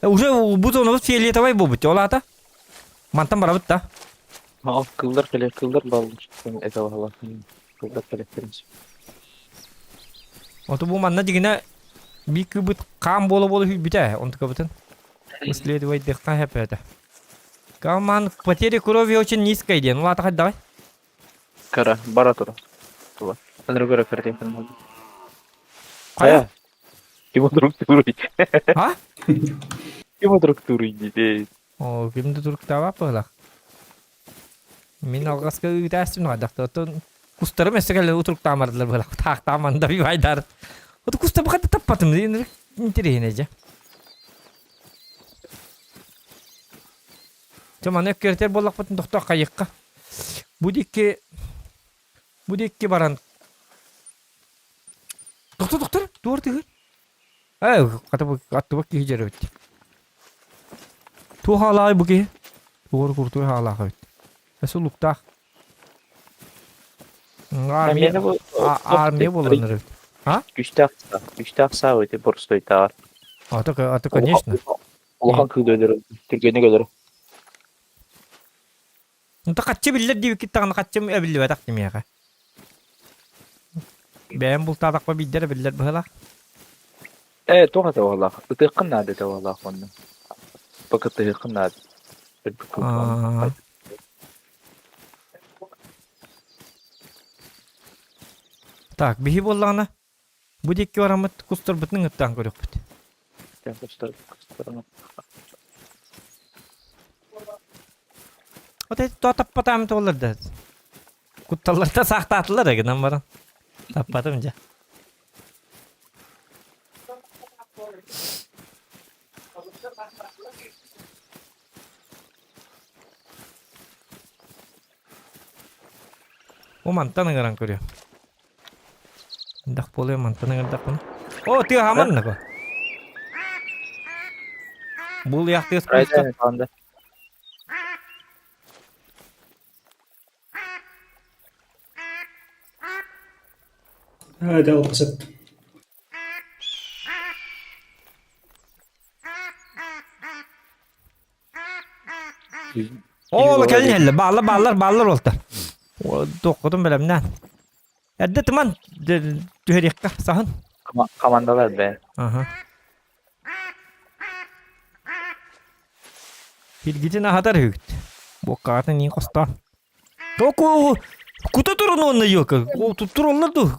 Уже бу зонабыт фиолетовай буолбут ол аата. Мантан барабыт да. Ол кыллар кэлэр кыллар баллар. Это баһала. Кыллар кэлэттэрин. Оту бу манна дигинэ би кыбыт хаам буола-буола хүлбүтэ онтукабытын. Исследовайдыахха хэпээтэ. Каман потеря крови очень низкая диэн. Ол аата хайдаҕай? Кыра, бара тура. Тула. Аныры көрө картинканы. Хайа? Ким друг туруй? А? Ким друг туруй диде. О, ким да туруктаабат быһылах. Мин алҕаска ыытаастым хайдахта. Оттон кустарым өссө кэлэ утуруктаамардылар быһылах. Таахтааманда бивайдар. Оту куста бахата таппатым. Интереснэ дьэ. Дьэ маны өккөрүтэр буоллахпытын тохтоо хайыахха. Бу диэки бу диэки баран Тохтоо тохтор туор тыһыр. Ээ хата бу аттыбыт киһи дьэрэ эбит. Туох хаалааҕый бу киһи? Туор куртуй хаалаах эбит. Өссө луктаах. Армия армия буоланнар эбит. А? Күстээх күстээх саа ити боростуойтааҕар. А то, а то конечно. Улахан кыыл өлөр, түргэнник өлөр. Онто хаччы биллэр диэбиккит даҕаны хаччым эбиллибэтэх кимиэхэ. Бэйэм бултаатахпа биирдэ эрэ биллэр быһыылаах. Ээ, туох этэ буоллаах? Ытыаххын наада этэ буоллаах уонна. Бакытыһыаххын наада. Аа. Так, биһи буоллаҕына Бу диэки бараммыт кустарбытын ыҥыртаан көрүөхпүт. Вот эти то таппатаам туоллар да. Кутталларта саахтаатылар да гынан баран. Таппатым дьэ. Бу мантан ыҥыран көрүө. Дах буолуо мантан ыҥырдахпына. О, тыа хаман нако. Бул яхтыас куска. هذا أقصد Оо, кэлин иһэллэр. Бааллар, бааллар, бааллар уолтар. Туоххутун бэлэмнээн. Эрдэ тыман түһэриэххэ саһын. Командалар бэ. Аха. Билгитин аһатар үгүт. Буоккаҕатын иин хостоон. Току кута турун уонна ёка. Ол туттуроллар ду.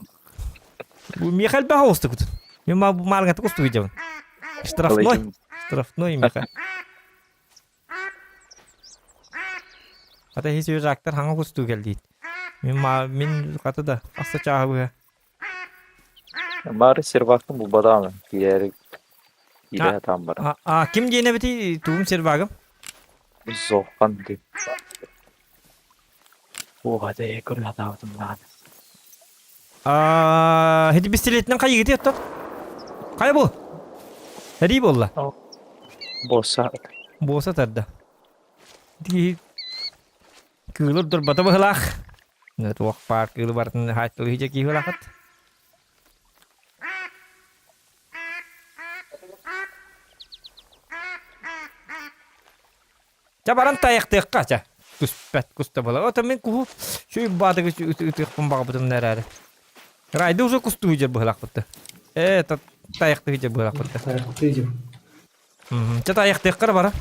Бу миэхэ элбэх оҕустукут. Мен мааргатык устугу дьабын. Штрафной. Штрафной миэхэ. Хата хис жактар хаҥа кустуу кэлдиит. Мин ма мин хата да аста чааһы быһа. Бары сервактын булбатаҕым киирээри киирэ сатаан баран. А, ким диэн эбитий тугум сервагым? Зохан диэн. Уоҕа дэ көрө сатаабытым даҕаны. Аа, ити пистолетинэн хайыгыты оттон? Хайа бу? Эрий буолла. Буоса. Буоса тарда. Ити кыылыр дурбата быһылаах. Туох баар кыылы барытын хааччылыы дьэ киһи быһылаахыт. Чэ баран тайахтыахха чэ. Түспэт куста буолар. Ото мин куһу шүй баатыгы ытыахпын баҕабытым эрээри. Райды уже кустуу дьэр быһылаахпытты. Э, тайахтыы дьэр быһылаахпытты. Тайахтыы дьэр. Чэ тайахтыахха бара.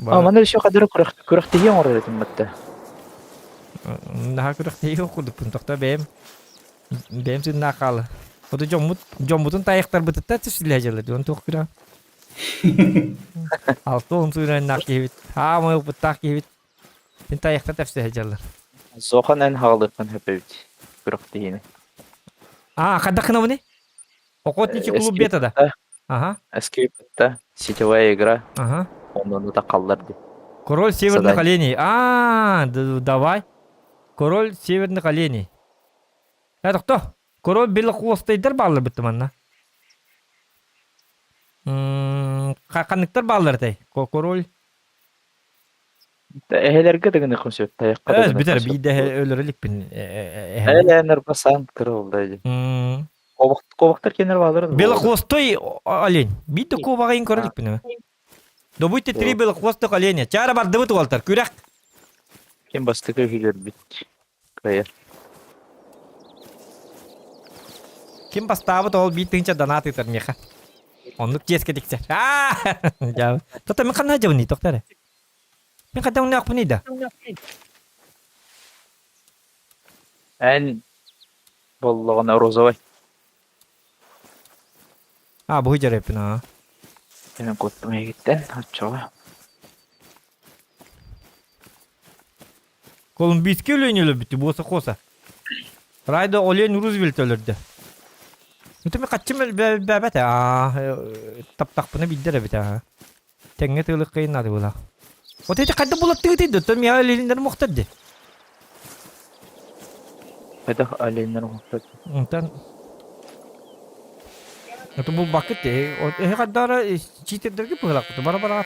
А, маны еще кадыр күрэхтэһии оҥорор этим батта. Наһаа күрэхтэһии курдукпун тохто бэйэм бэйэм сыннаах хаала. Ото дьоммут дьоммутун тайахтарбытыттан түсүлэ дьылы дьон туох күрэ. 60 сүүрэннээх киһибит. Хаамай ылбыттаах киһибит. Мин тайахта тэпсэ сылдьаллар. Суохан эн хаалыаххын сөп эбит. Күрэхтэһиини. А, хайдах гынабыный? Охотничий клуб бета да? Ага. Эскейпта, сетевая игра. Ага. Онно тахаллар ди. Король северных оленей. А, давай. Король северных оленей. Э, тохто. Король белохвостайдар бааллар бытты манна. Ханныктар бааллар этэй? Король. Эһэлэргэ да гыныаххын сөп, тайахха да Өс бүтэр гыныаххын сөп. биирдэ өлөрө иликпин эһэни. Эһэлэр басаан кыра буолла дии. Кобахтар кенер баалар буолла. Белохвостой олень. Биир да куобаҕайын көрө иликпин. Добудьте три белохвостых оленя. Чаара бардыбыт уолтар. Күрэх. Ким бастакы үһүлэрбит кыайар. Ким бастаабыт ол биир тыынча донат ыытар миэхэ. Оннук чиэскэ тиксэр. Аа! Тота мин ханна дьабыный тоқтар эрэ. Мин ханна оҥноохпунуй да? Эн боллоҕуна розовай. А, бу дьарыппын аа. Мен куттум эйигиттэн оччоҕо. Колумбийский олень өлөрбүттү буоса коса. Райда олень Рузвельт өлөрдө. Үтүмэ хаччым өлбөбөт аа таптахпына билдер эбит аа. Тэҥҥэ тыылыккайын наада буолаа. Вот эти хайда булаттыгыт иди, то миа оленнер мохтар ди. Хайдах оленнер мохтар? Онтон Это бу бакыт эһи хайдара читердерге пыһылакпыт бара бара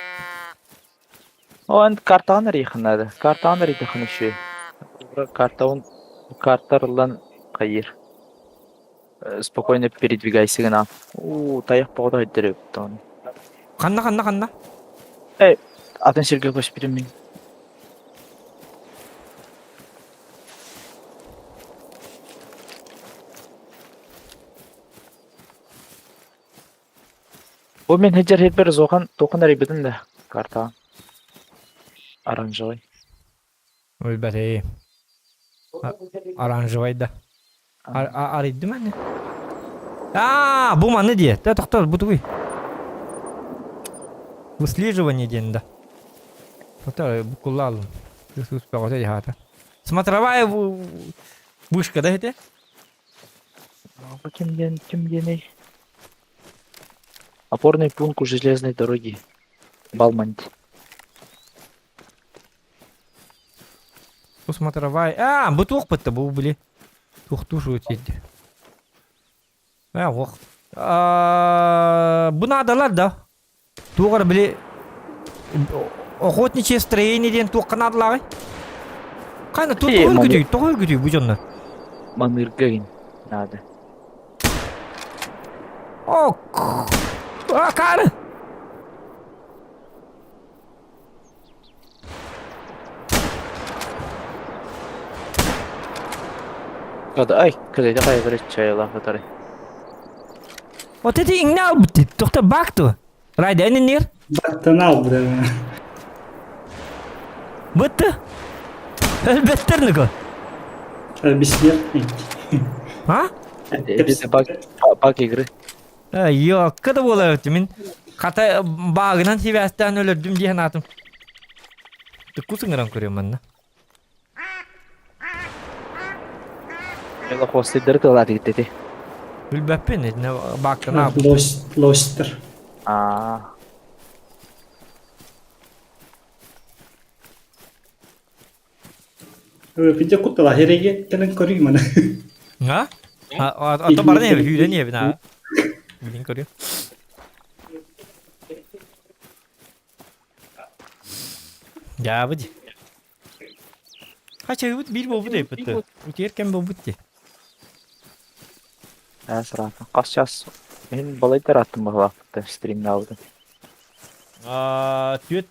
Оон картаҕын арыйыаххын наада. Картаҕын арыйдаххына үчүгэй. Картаҕын картарыллан хайыыр. Спокойно передвигайся гына. Уу, тайах боҕото өйдөрө эбит Ханна ханна ханна? Эй, атын сиргэ көспүтүм мин. Бу мин сылдьар сирбэр Зохан туохун арыйбытын да картаҕын. Оранжевый. Өлбөтей. Оранжевый да. Арыйдым аны. Аа, бу маны дии. Тэ тохтор, бу тугуй? Выслеживание диэн да. Тохтор, бу куллаалым. Үс бөҕөтө дьаһаата. Смотровая вышка да ити? Бу ким диэн, ким диэний? Опорный пункт у железной дороги. Балманти. Бу смотровая... Аа, бу туох бытта бу били. Туохтуу шуут тиийдэ. Ээ, ох. Бу наадалар да. Туох эрэ били охотничье строение диэн туохха наадалааҕый? Ханна тоҕо өргүтүй? Тоҕо өргүтүй бу дьоннор? Манырга гин наада. Ок. А, кары. Ай, кыдайда хайгыры чайла хатары. Вот эти иҥнэ албыт Тохта бак ту. Райда эниннир? Бактан албыт. Бытты. Өлбөттөр нүкө. Бессмертный. А? Это баг, баг игры. Йокка да буолар мин хата баагынан сибээстээн өлөрдүм дии санаатым. Тукку сыҥыран көрүөм манна. Белохвостыйдары тылаат иттети. Билбэппин итинэ баактана Лось, лостер. Аа. Видео куттала хереге кэлэн көрүй маны. А? А то баран эбит, сүүрэн иэбин аа. Билин көрүө. Дьаабы дии. Хачайбыт биир буолбут эбиппит. Утуйар кэм буолбут дии. Ээ сараата. Хас час мин балайдар аттым баһылаахпыттан стримнаабытым. Аа, түөрт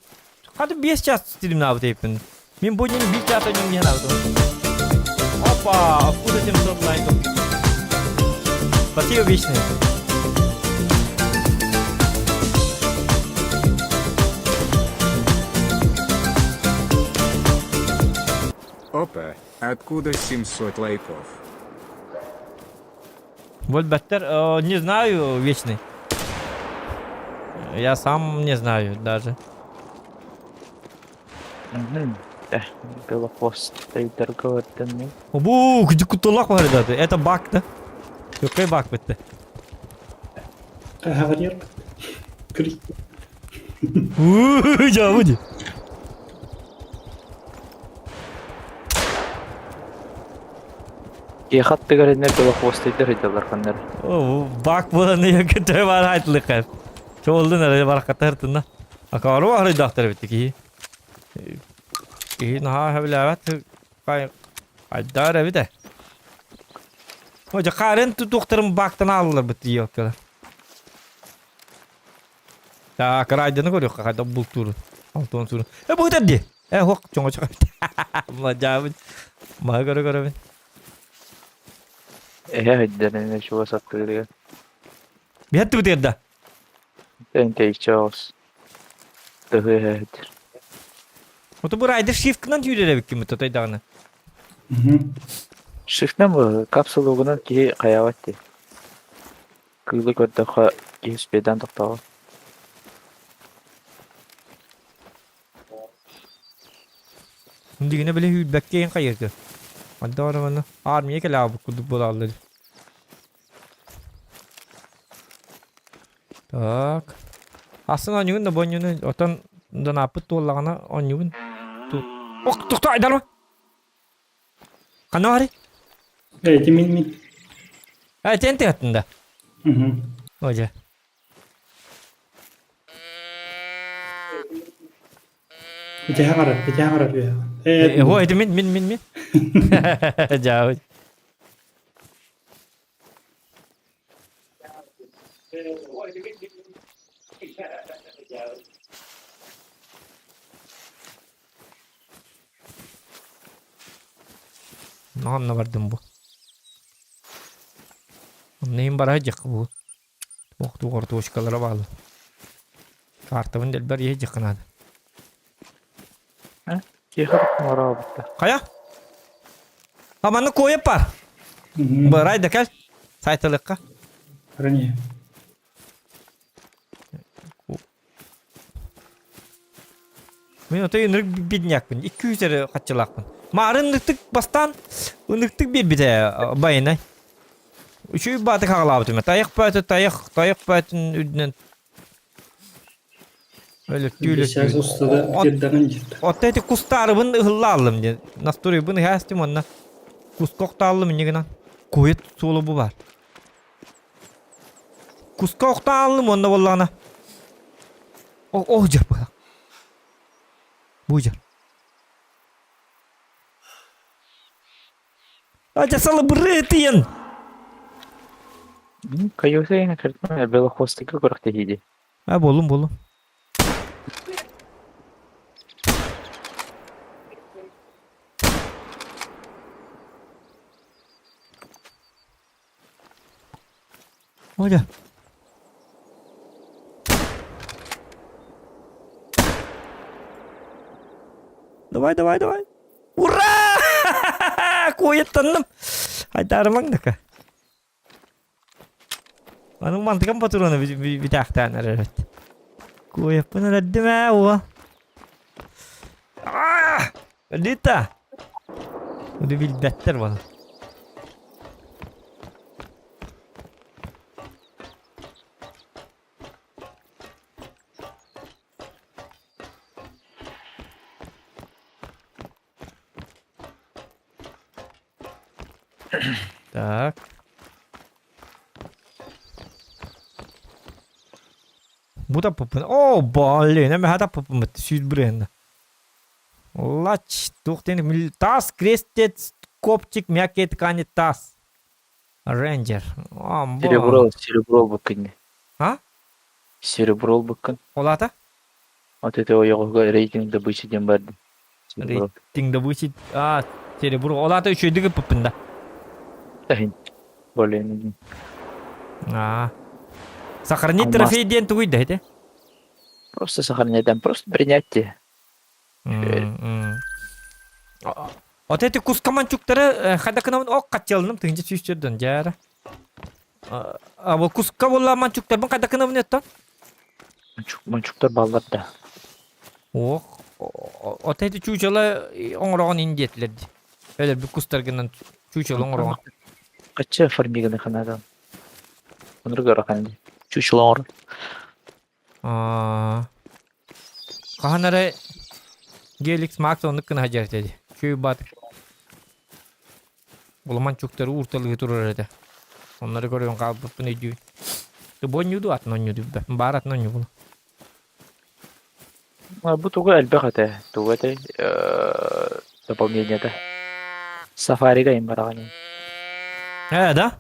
хаты 5 час стримнаабыт эбиппин. Мин бу дьиэни биир чаас ойнуом диэн аабытым. Опа, откуда 700 лайков? Спасибо вечное. Опа, откуда 700 лайков? Вольбаттер, не знаю, вечный. Я сам не знаю даже. Белохвостый торговый. Бу, кутулак бар да. Это баг да. Какой баг бітті? Говорил. Крик. Жабы Киэхаттыгар иннэр белохвостыйдар ыйдалар ханнар. Баг буолан көтө бар айтылык. Чолдун эрэ баракатар тынна. Акару ахрыйдахтар битти киһи. Киһи наһаа сөбүлээбэт хайдаар эбит ээ. О, дьэ хаарын тутуохтарын баактан аалларбыт елкалар. Так, Райдены көрүөххэ хайдах бултуурун. Алтон суурун. Э, бу ытар дии. Э, хуох, чоҥочох эбит. Мадьаабын. Маһы көрө көрөбүн. Эһэ өйдөнөн чугас аттыырыгар. Биһэт тыбытыгар да. Тэнтэйчоос. Тыһы эһэһитир. Ото бу Райдер шифткынан түүлэр эбиккин бу тойдаҕына. Шифтнэн бу капсулугунан киһи хайаабат дии. Кыылы көрдөххө киһи успейдаан тохтообот. Дигинэ били үүрбэккэ иһин хайыырга. Манна манна армия кэлээбит курдук буолаллар. Так. Астын оонньугун да бу оонньууну отон донааппыт туоллаҕына оонньугун. Ох, тохтоо айдарма. Ханна барый? Эти мин мин. А, тен тыаттын да. Угу. Ожа. Ити хаҥарар, ити хаҥарар үөһэ. Э, О, это мин, мин, мин, мин. Жаабыт. Онно бардым бу. Онно иһин бара сылдьыахха бу. Туох туох ортуочкалара бааллар. Картабын дэлбэр иһэ дьиэххэ наада. Киэхэ оҥорообуттар. Хайа? А манна куойап бар. Бырай да кэл. Сайталыкка. Ранее. Мин отой ынырык беднякпын. 200 эрэ хаччылаахпын. Маарын ынырыктык бастаан ынырыктык биэрбитэ байынай. Үчүгэй бааты хаҕалаабытым. Тайах бааты тайах, тайах баатын үрдүнэн Сейчас устада тирдэҕин дьит. Отто эти кустаарыбын ыһыллааллым диэн. Настуруйбун ыһаастым уонна куска охтааллым инньэ гынан. Куйут суолу бу бар. Куска охтааллым уонна буоллаҕына. О, о дьар быһа. Бу дьар. Адьа салыбырытыйын! Каюса яна картина белохвостыга күрэхтэһииди. А буоллум буоллум. Оля. Давай, давай, давай. Ура! Куйаттанным. Айдарымаҥ дака. Аны мантыкам патроны бүтээхтээн эрэр эбит. Куйаппын эрэрдим ээ уо. Лита! Bunu билбэттэр буолан. Так. Бу таппыппын. О, блин, эмэһэ таппыппын сүүс бырыһынна. Лач, туох диэн таас, крестец, копчик, мягкие ткани, таас. Рейнджер. Амба. Серебро, серебро буккын. А? Серебро буккын. Ол аата? Вот это ойоҕоһуга рейтинг добычи диэн бардым. Серебро. Рейтинг добычи. А, серебро. Ол аата үчүгэйдик ыппыппын да. Таһын. Более А. Сохранить Алмаз. трофей диэн тугуй да ити? Просто сохранять, просто принятие. Вот эти кускаманчуктары хайдакынабын ок хаччалыным тыһынча сүүсчөрдөн дьаара. А бу куска буолла манчуктарбын хайдакынабын еттон? Манчуктар баллар да. Ох, от эти чучела оҥороҕун ин диэтилэр ди. Өлөрбүт кустаргынан чучела оҥороҕун. Качча формиганы ханадан. Онру көрөхан ди. Чучела оҥор. Хаһан эрэ Геликс Макс оннук гына сылдьар этэ дии. Үчүгэй баатыр. Улахан чуктары уурталыы турар этэ. Оннору көрөн хаалбыппын өйдүүбүн. Бу оонньуу дуу, атын оонньуу дуу билбэппин. Баар атын оонньуу буолуо. Бу туга элбэх этэ, туга этэй, дополнениета. Сафарига им бараҕын. Э, да?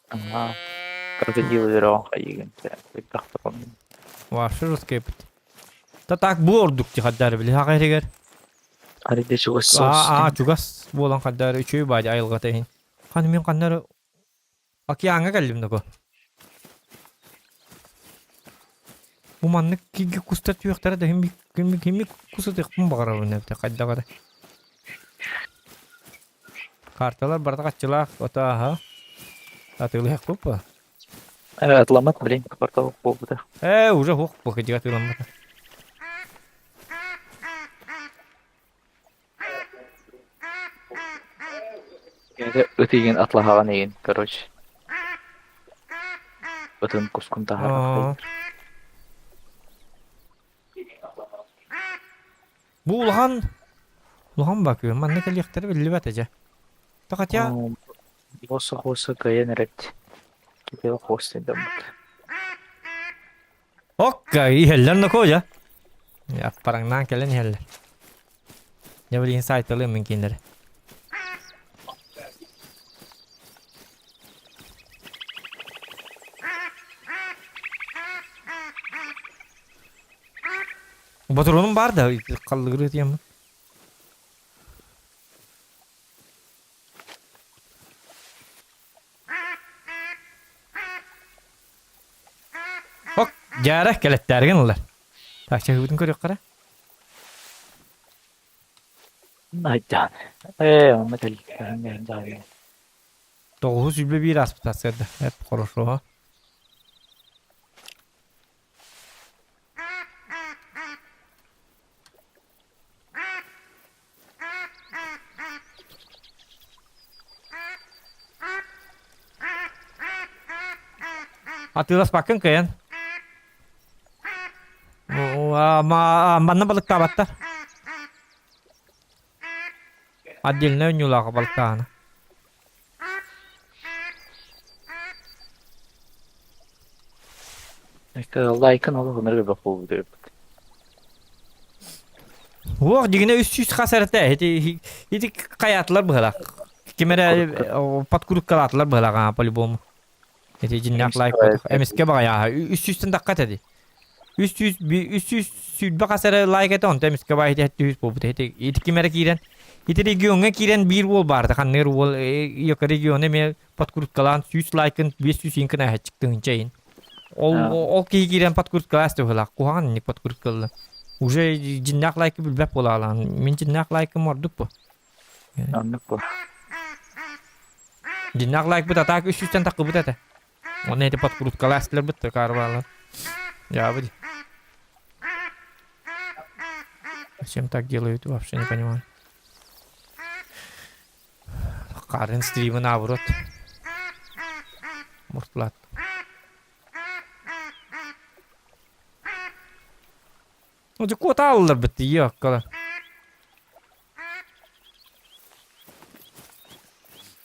Ага. Крокодил үрэҕин хайыгын элбэх дополнение. Вообще русский эпит. Та так бу ордук ти хаддар били хаҕа иһигэр. Арыйда чугас Аа, соҕус. чугас буолан хаддар үчүгэй баадьа айылҕата иһин. Ханы мин ханнары Океаҥҥа кэллим доку. Бу маннык киги кустар түһүөхтэрэ да ким ким кими кусатыахпын баҕарабын эбитэ хайдах эрэ. Карталар барыта хаччылаах отааһа. Атыылыахпыт ба? Атыламмат, блин, квартал буолбута. Ээ, уже хуох бу атыыламмата. Ыт игин атлаһаҕын игин, короче. Ытын кускун таһаарар. Бу улахан улахан бакыы манна кэлиэхтэрэ биллибэт эдьэ. Хотя Хоса-хоса кыайан эрэт. Кипел хостин даммыт. Окка иһэллэр нокоо дьэ. Аппараҥнаан кэлэн иһэллэр. Дьэ билигин сайталыам мин кинилэри. Ботуруонум баар да халлыгырыы тиэммин. Ок, дьаара кэлэттээргин ылар. Так, чаһыыбытын көрүөххэ эрэ. Айдаан. Ээ, онно кэллэҕин Тоҕуһу сүүрбэ биир ааспыт сарсыарда. Эп, хорошо. Атыыласпаккын кыайан. Манна балыктаабаттар. Отдельно өнньүүлааҕа балыктааһына. Лайкын олох ынырык элбэх буолбут эбит. Уох, дьигинэ 300 хас эрэтэ. Ити ити хайаатылар быһалаах. Ким эрэ подкрутка-лаатылар быһалаах по-любому. Ити дьиннээх лайк эмискэ баҕайааһа. 300-тэн тахха этэ 300 320 хас эрэ лайк этэ, онто эмискэ баай ити 700 буолбут. Ити ити ким эрэ киирэн ити региоҥҥа киирэн биир уол баарда. Ханныыр уол регион эмиэ подкруткалаан 100 лайкын 500 иин гына тыһыынча иин. Ол ол киһи киирэн подкруткалаас туһулаах. Куһаҕан инник подкруткалла. Уже дьиннээх лайкы билбэт буолаалаан. Мин дьиннээх лайкым ордук бу. Оннук бу. Дьиннээх лайкбыт атаак 300-тэн таххыбыт этэ. Оны эти подкруткалаастылар быт карвалар. Я бы. Зачем так делают, вообще не понимаю. Харын стримы наоборот. Муртлат. Ну, дьэ аллар бит иоккала.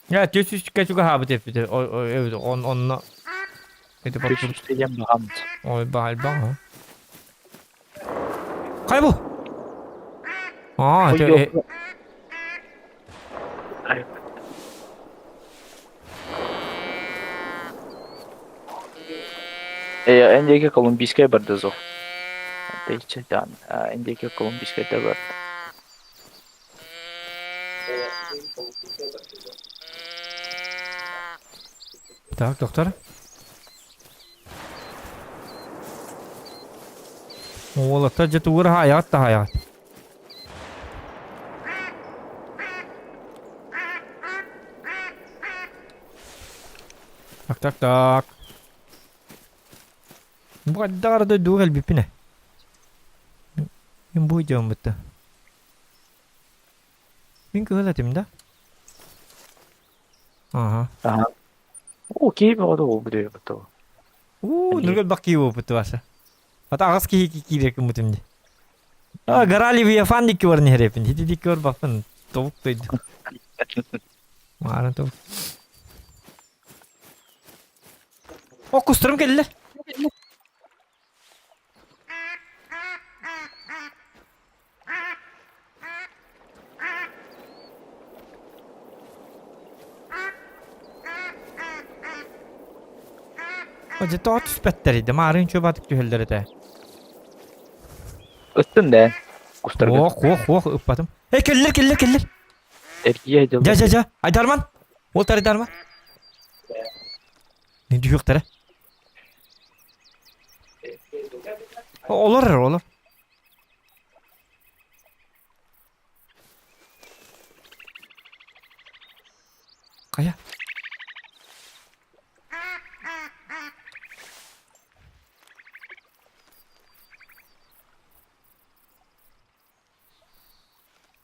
Я түс чугаһаабыт эппит онно это Түс баҕамт. Ой, баҕа. Хайа бу? Аа, это Эн диэки Колумбийскай барда зов. Тэйчэ эн диэки Колумбийскай да барда. Так, доктор. Уолаттар дьэ тугу эрэ хаайаҕыт да хаайаҕыт. Так, так, так. Бу хайдах эрэ дойдуга кэлбиппин ээ. Мин бу дьоммутта. Мин кыһыл этим да? Ага. Ага. О, киһи бөҕөтө буолбут үһү Уу, нургал бакки буолбут Вася. Ата аҕыс киһи киирэр кыммытым дии. А, гора Левиафан дикки баран иһэрепин. Ити дикки барбаппын. Тобук тойду. Маарын тобук. О, кустарым кэллэ. Дьэ тоҕо түспэттэрий да маарыын чуобаатык түһэллэр этэ. Ыттын да кустарга. Ох, ох, ох, ыппатым. Эй, кэллэр, кэллэр, кэллэр. Эргийэ дьыл. Дьэ, дьэ, дьэ. Айдарман. Уол Айдарман. Не түһүөхтэрэ. Олор, олор. Хайа?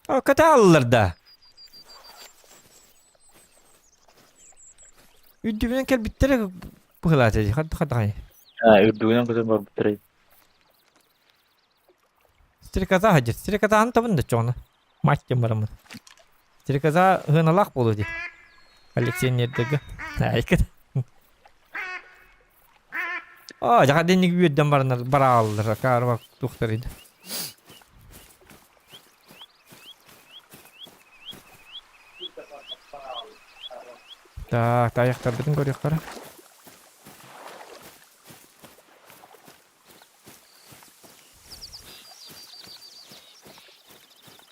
Көтө да. Үрдүбүнэн кэлбиттэрэ быһылаата дии. Хат хат Үрдүгүнэн көтөн барбыттара. Стрекоза хадьыр. Стрекозаны табын да чоҕуна. Мать диэн бараммын. Стрекоза ыһыналаах буолуо дии. Алексей Нердега. Айкыт. Оо, жаха денник үөрдэн баранар барааллар акаарба тухтар иди. Так, тайахтарбытын көрүөххэ.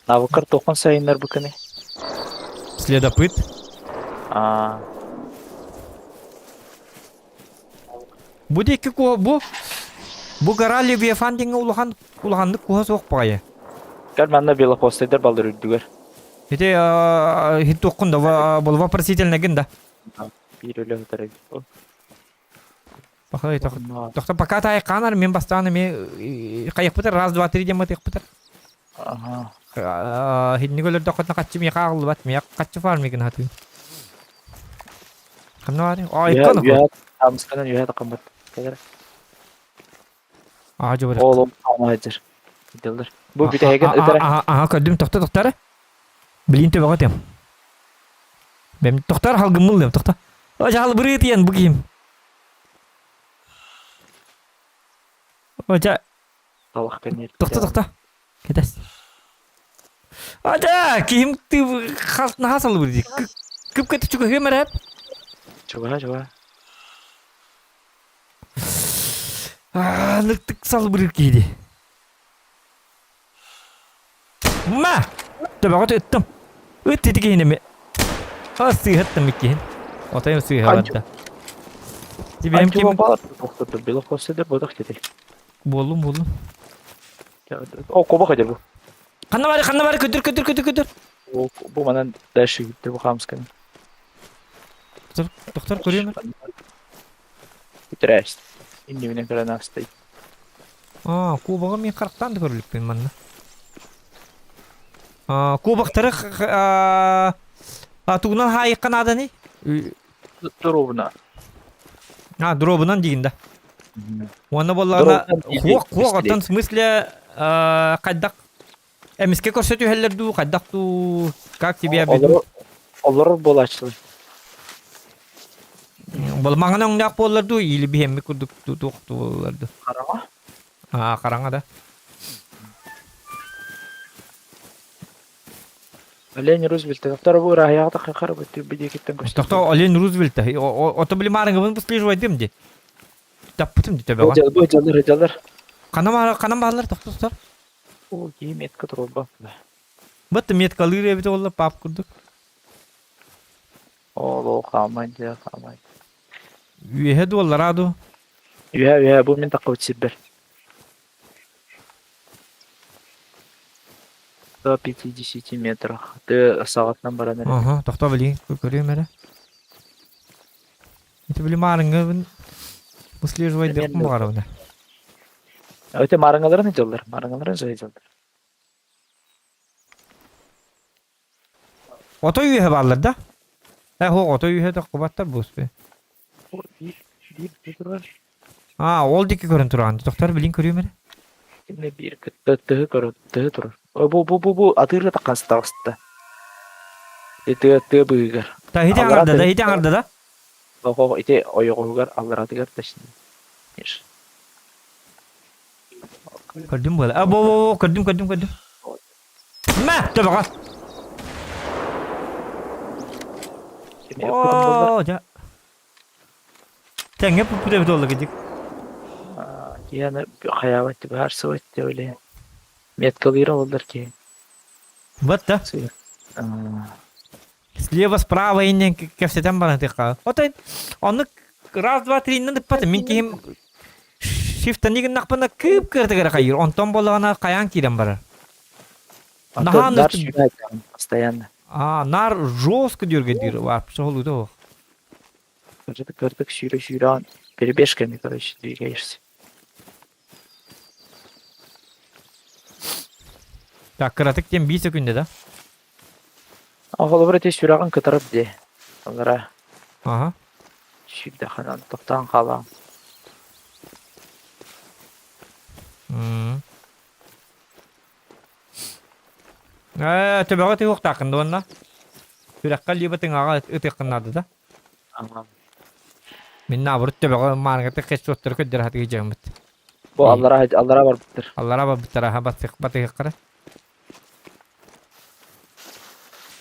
Навыкар тохон сайыннарбыкыный? Следопыт. Аа. Бу диэки куһа бу бу гора Левиафан диэҥҥэ улахан улаханнык куһа суох баҕайы. Кэл манна белохвостайдар баллар үрдүгэр. Ити хит туоххун да был вопросительный да. Биир өлө сытар Пахай тохто пока тай канар мен бастаан эми хайыппытар раз два три диэн матыахпытар. Ага. Хинник өлөрдөххөтүнэ хаччы миэхэ ааҕыллыбат миэхэ хаччы фармигын хатыы. Ханна баарый? Аа иккан Үөһэ хаамысканан үөһэ тахаммат. Кэлэр. Аа жобор. Ол хаамаайдыр. Дилер. Бу бүтэһигин ытара. Аха аха көрдүм тохто тохтары. Билин төбөҕө тем. Бэм тохтар халгыммыл тохто. О жаал бырыытыйан бу киһим. О жа Талах кэнниэр. тохто тохто. Кэтэс. Ата киһим ты халтнаха салыбыр ди. Кып кэт чугаһыам эрэ. Чугаһа чугаһа. Аа, ныктык салбырыр киһи ди. Ма! Төбөҕө ыттым. Ыт ити киһини ми. А сыыһаттым иккиһин. Отайым сыыһа Тибэм ким Буоллум, буоллум. О, куба хотя бы. Ханна бары, ханна бары, көтөр, көтөр, көтөр, көтөр. Бу манан дальше гитте бу хамскан. Доктор, доктор көрүөм. Бүтэрээст. Иннибинэн көрөн аастай. Аа, кубогы мен харахтаан да көрүлүкпүн манна. Аа, кубоктары а тугунан хаайыкка нааданы? Дробуна. А, дробунан дигин да. Уонна буоллаҕына хуох хуох оттон в смысле хайдах эмискэ көрсө түһэллэр дуу, хайдах дуу, как тебе обидно? Олорор буолааччылар. Бол маҥан өҥнөөх буоллар дуу, или биһэммит курдук туох буоллар дуу? Хараҥа. Аа, хараҥа да. Олень Рузвельт тохтор бу ырааһыйаҕа хахар бу диэкиттэн көстөр. Тохто Олень Рузвельт ото били маарыҥыбын выслеживайдым ди. Таппытым ди төбөҕө. Бу дьаллар дьаллар. Ханам ханам бааллар тохто тохтор. О, кии метка турба. Бытты меткалыыр эбит олла пап курдук. Ол хаамай дьэ хаамай. Үөһэ дуоллара ду. Үөһэ үөһэ бу мин таххыбыт сирбэр. 150 метрах. Ты саҕатынан баран эрэ. Аха, тохтоо билигин көрүөм эрэ. Ити били маарыҥҥабын выслеживайдыахпын баҕарабын. Өтө маарыҥаларын дьаллар, маарыҥаларын дьаллар. Отой үөһэ бааллар да? Э, һуох, отой үөһэ тохтубаттар буспе. Биир турар. Аа, ол диэки көрөн тураҕын. Тохтор билин көрүөм эрэ. Кимне биир кытта тыһы көрө тыһы турар. Бу бу бу бу атыырга таххан таҕыста. Тыа тыа быыгар. Та ити аҥарда да, ити аҥарда да. Оҕо ити ойоҕоһугар алларатыгар ташны. Көрдүм буола. А, бо бо бо көрдүм көрдүм көрдүм. Мэ, төбөҕө. Оо, дьэ. Тэҥҥэ пуппут эбит буолла кидик. Киһи хайаабат быһаарсыбат өле. Меткалыыра буоллар киһи. Вот да. Слева, справа иннин кэпсэтэн баран тыхха. Отой оннук раз, два, три иннин ыппатым. Мин киһим шифтани гыннахпына кыып кыратыгар хайыр. Онтон буоллаҕына хайаан киирэн барар. Наһаа постоянно. А, нар жестко дергает вообще холуйда. Кырдык сүүрэ-сүүрэ перебежками, короче, двигаешься. Так, кыратык диэн биир сөкүндэ да? Холобур ити сүрэҕин кытарып дии. Аллара Аха. сүүрдэххинэ тохтоон хаалаҕын. М. Ээ, төбөҕө тыһыахтааххын да уонна? Сүрэххэ либо тыҥаҕа ытыаххын наада да? Мин наоборот төбөҕө мааныгата хедшоттары көрдөрө сатыы дьаһаммыт. Бу аллараа аллараа барбыттар. Аллараа барбыттар аха батых батыһыаххара.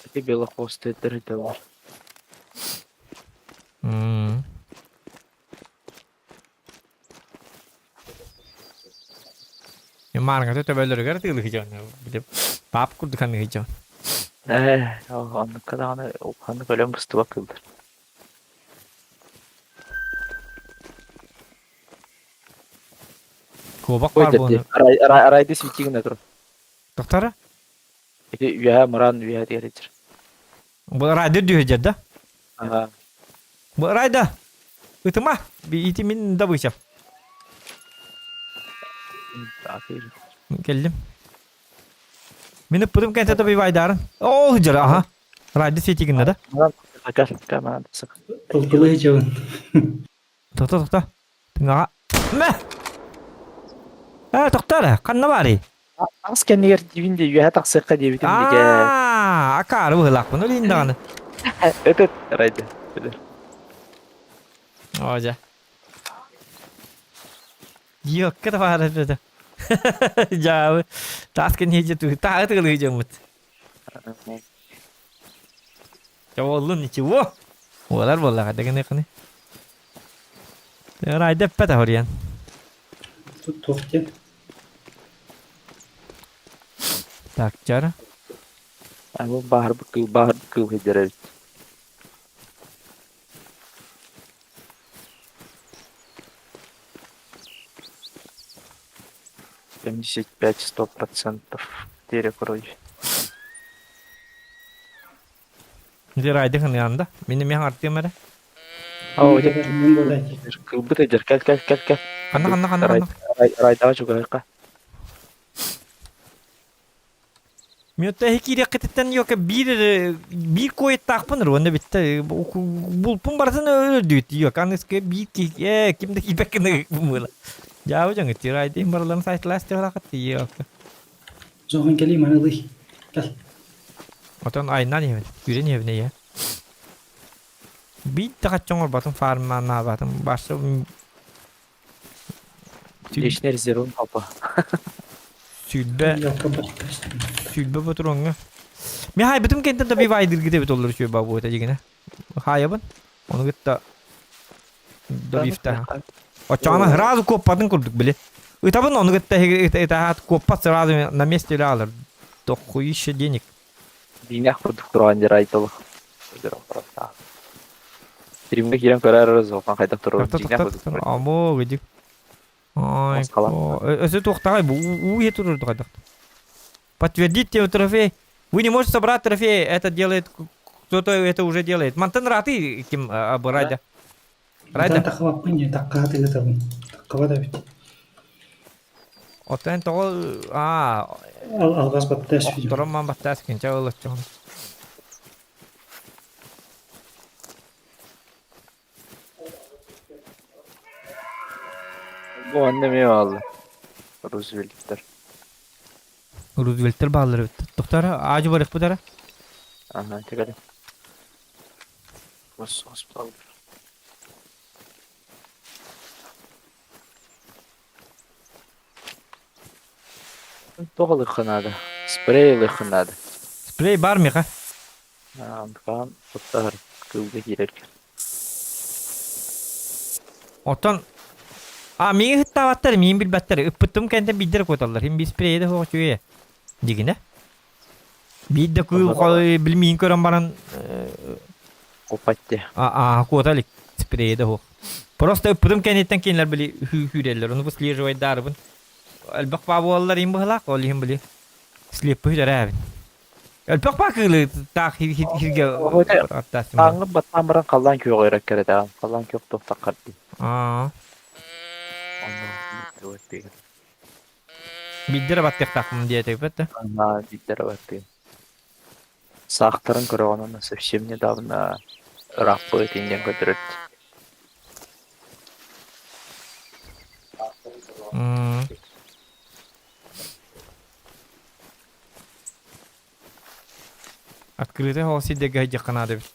Ити белохвостыттар этэллэр. М. Маарыҥата төбөлөрүгэр тыылыһы дьон. Пап курдук аныһы дьон. Ээ, оннукка даҕаны улаханнык өлөн быстыбат кыыллар. Куобах баар буолан. Арайды свети гына тур. Тохтара? Ити үөһэ мыраан үөһэ тиэритир. Бу райдер дүүһүдэр да? Ага. Бу райда. Ытыма. Ити мин добычам. Келдим. Мин ыппытым кэнтэ добивайдарын. Оо, дьара, аха. Райда светигинна да? Толкулуй дьабын. Тохто, тохто. Тыҥаҕа. Мэ! Ээ, тохто эрэ, ханна баарый? Ас кэннигэр диибин дии, үөһэ тахсыахха диэбитим дигэ. Аа, акаары быһыылаахпын ол иһин даҕаны. Өтөт, райда. Оо, дьэ. Диокка да баар этэ. Дьаабы. Таас кэннигэ дьэ тааҕы тыгылыы дьоммут. Чэ буоллун ничего. Уолар буоллаҕа дэгини Райда эппэтэ хоруйан. Туох диэн? Так, чара. Бу баһарбыт кыыл баһарбыт кыыл сылдьар эбит. 75-100% потеря крови. Дьэ Райда хыныаан да. Мин эмиэ хаҥартыам эрэ. Оо, дьэ, кылбыт эдэр, кэл, кэл, кэл, кэл. Ханна, ханна, ханна, ханна? Райдаҕа чугаһыахха. Мүөттэ эһи киириэххититтэн йока биир эрэ биир куойаттаахпын уонна бүттэ булпун барытын өлөрдүгүт йока аныска биир киһи ээ ким да киирбэккин бумыла. Дьаабы дьоҥ тирайдыын барыларын сайтлаас тиһалахат йока. Зохан кэлии маны ылый. Кэл. Отон айнан иһэбин, күүрэн иһэбин ийэ. Биир да хачча оҥорботум фарманаабатым барса Личный резервын папа. Сүүрбэ сүүрбэ ботуруоҥҥа. Мен хайбытым кэнтэн да бивайдыргыт эбит оллор үчүгэй бабуота дигинэ. Хаайабын. Ону кытта добивта. Оччоҕуна сразу куоппатын курдук били. Ытабын ону кытта ытаат куоппат сразу на месте эле алар. Дохуище денег. Диинэх курдук туран дьэр айтылы. Стримҥэ киирэн көрөр золхан хайдах турар дьиҥнээх курдук турар. Амо видик. Ой, өсө туохтаҕай бу уу иһэ турар хайдах. Подтвердить тебе трофей. Вы не можете собрать трофей, это делает кто-то это уже делает. Мантан раты ким Райда. Райда. Тахабаппын дии, таккаха тыгытабын. Таккаба да бит. Оттон тоҕо аа Алгас баттаас видео. Охторон ман баттаас кинча ылыччон. Бу онно эмиэ бааллар. Рузвельттэр. Рузвельттэр бааллар эбит. Тохтара, аажы барыахпыт эрэ. Ага, тигэр. Госпал. Туох ылыахха наада? Спрей ылыахха наада. Спрей бар миэхэ. Аан, куттаһар кыылга киирэргэ. Оттон а миигин ыттаабаттар, миигин билбэттэр. Ыппыттым кэнтэн биирдэ эрэ куоталлар. Иһин биир спрейэ да суох үчүгэйэ. Дьигинэ. Биир да кыыл били миигин көрөн баран Купать дии. а куота илик спрейэ да суох. Просто ыппытым кэнниттэн кинилэр били күүрэллэр. Ону выслеживайдаарыбын. Элбэх баа буолаллар иһин быһылаах, ол иһин били слеппы үтэрээбин. Элбэх баа кыылы таах хиргэ аттаастым. Тааҥҥын баттаан баран халлаан күөҕэ өрөккөрөтөҕүн. Халлаан күөх туох таххар дии. Аа. Онно Биирдэ эрэ баттыахтаахпын диэтэбит да. Аа, биирдэ эрэ баттыым. Саахтарын көрөҕүн уонна совсем недавно ырааппыт диэн көрдөрөр. Открытый холл сирдэргэ сылдьыахха наада эбит.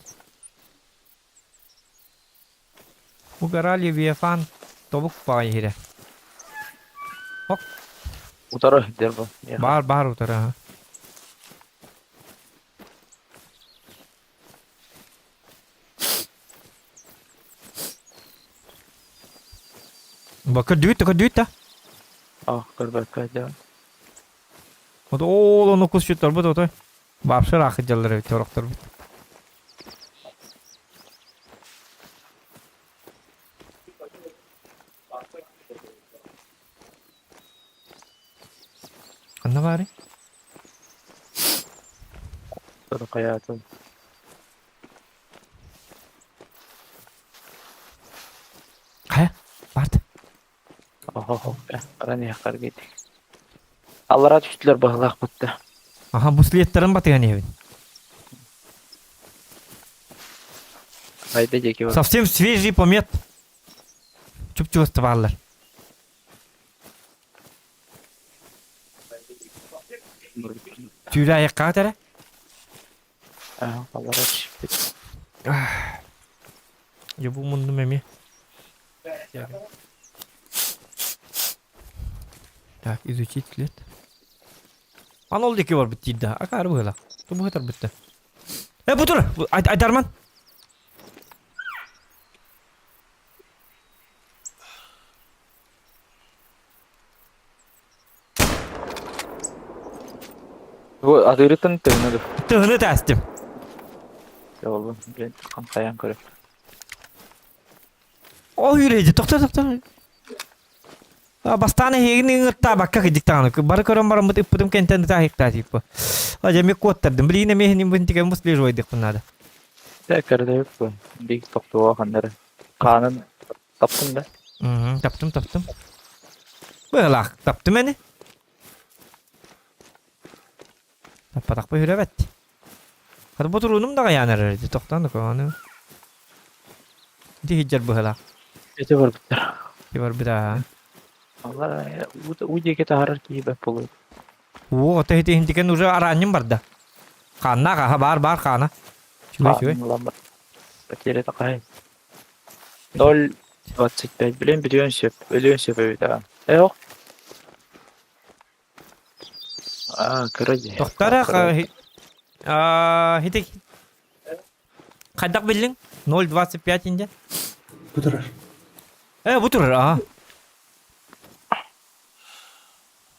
Бу гора Левиафан тобук баҕайы иһирэ. Ок. Утары дэр бу. Баар баар утары аха. Ба көрдүгүт да көрдүгүт да. А, көрбөккө дьон. Вот ол ону кусчуттарбыт отой. Бапшыр аахыдьаллар эбит орохторбут. Ханна баарый? Хайаатын. Хайа? Барт. Оһо, баран иһэххэр гиит. Аллараа түстүлэр баһылаах бытта. Аха, бу слеттарын батыһан иһэбин. Хайда диэки бар. Совсем свежий помет. Чуп-чугас бааллар. Түүлэ айыкка эрэ. Аллараа түспүт. Дьэ бу муннум эмиэ. Так, изучить след. Аны ол диэки барбыт диир да, акаары быһыылаах. Тубу хатарбыт да. Э, бу тур! Айдарман! Бу атыырыттан тыһына dur. Тыһыны тастым. Oğlum, ben қантайан көрөп. Ол үрейди, тоқта, тоқта. Бастаан эһигин ыҥыртаабакка кыдьык даҕаны бары көрөн бараммыт ыппытым кэнтэн ытааһыктаа типа. Дьэ эмиэ куоттардым. Билигин эмиэ иһинин бынтикэн выслеживайдыхпын наада. Дэ көрдөбүт бу. Биг токтуга ханнары. Хаанын таптым да. Таптым, таптым. Быһылаах, таптым эни. Таппатахпы үрэбэт. Хата ботуруунум да гаyaан эрэр тохтоон да аны. Ити хиджер быһылаах. Ити барбыттар. Ити барбыта. Алла уу диэки таһарар киһи бэт буолуо. Уу, ото ити интикен уже араанньым барда. Хааннаах аха баар баар хаана. Үчүгэй үчүгэй. Потеря такая. 0,25. Блин, бүтүөн сөп. Өлүөн сөп эбит аа. Э, ох. Аа, кыра дии. Тохтара хити хайдах биллиҥ? 0,25 инде. Бу турар. Э, бу турар, аа.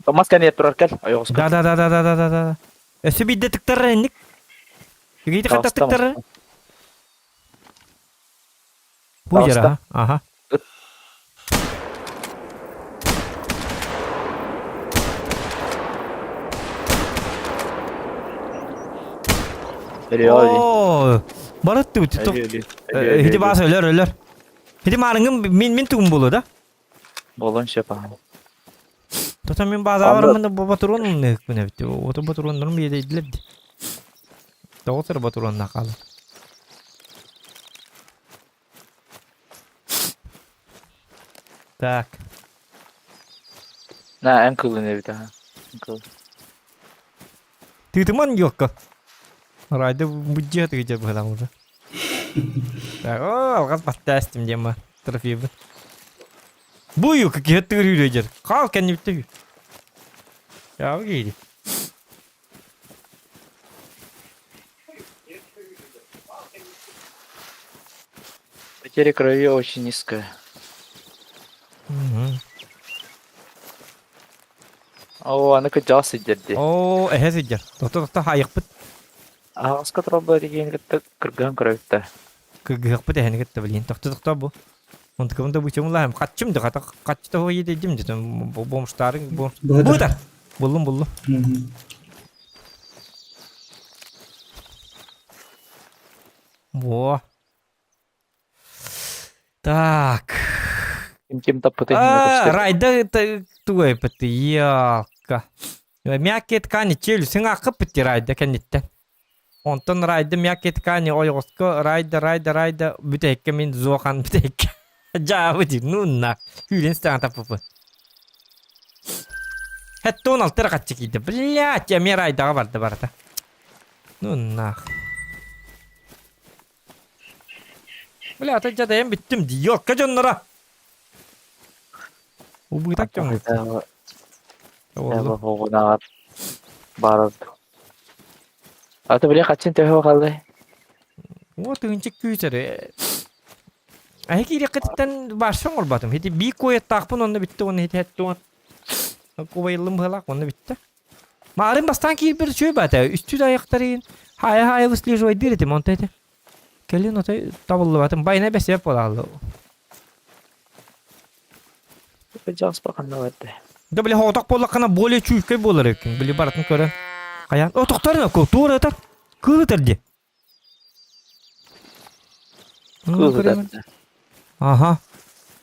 Томас кэнниэ турар кэл, ойоҕоско. Да да да да да да да да. Өссө биирдэ тыктарар инник. Үгейти хатта тыктарар. Бу жара, аха. Оо, барытты Хити баас өлөр өлөр. Хити маарыҥым мин мин тугум буолуо да? Буолуон сөп аха. Тота мин баазаабармын бу ботуруон умныыкпын эбит. Ото ботуруоннарым биэдэйдилэр ди. Тоҕо сыр ботуруонна хаалар. Так. На эн кылын эбит аха. Кыл. Тыытыман ёлка. Райда буддьа тыгыдьа быһалаах уже. Так, о, алҕас баттаастым диэн трофейбын. Бу юка киһи тыырыыр дьэр. Хаал кэннибиттэ. Яабы киири. Потеря крови очень низкая. Оо, аны кыдьаҕас сылдьар дии. Оо, эһэ сылдьар. Тохто-тохто хаайыахпыт. Аһаҕаска тураллар диэн кытта кыргыһан көрөбүт да. Кыргыһыахпыт эһэни кытта билигин. Тохто-тохто бу. Онтукабын да бычымылаһым. Хаччым да хата хаччы того едедим дедим. Бомжтарың бомж. Бутар. Буллум буллум. Во. Так. Ким ким таппыты Райда тугай пытты ялка. Мягкие ткани челюсть акып райда кэнниттэн. Онтон райда мягкие ткани ойоҕоско райда райда райда бүтэһиккэ мин зохан бүтэһиккэ дьаабы дии ну на күүрэн стэҕэн таппыппын. Хэттон алтыра хаччы киирдэ. Блять, эмиэ райдаҕа барда барыта. Ну нах. Бля, ата дьадайан бүттүм дии. Ёлка дьонноро! Убытак дьоҥҥут. Оҕунаҕар баар ордук. Ата били хаччын төһө хааллай? О, тыынчык күүс эрэ. Эһи киириэххититтэн барса оҥорботум. Ити биир куойаттаахпын онно бүттэ уонна ити хэттуон. Кубайыллым быһалаах онно бүттэ. Маарын бастаан киирбэр үчүгэй баата. Үстүү да айахтарыйын хаайа-хаайа выслеживайдыыр этим онто этэ. Кэлин отой табыллыбатым. Байына бэсиэп буолааллы. Дьаспа ханна барда? Да били хоҕотох буоллаххына более чуйкай буолар эбиккин. Били барытын көрөн. Хайаан. О, тохторун туора ытар. Кыыл ытар дии. Аха.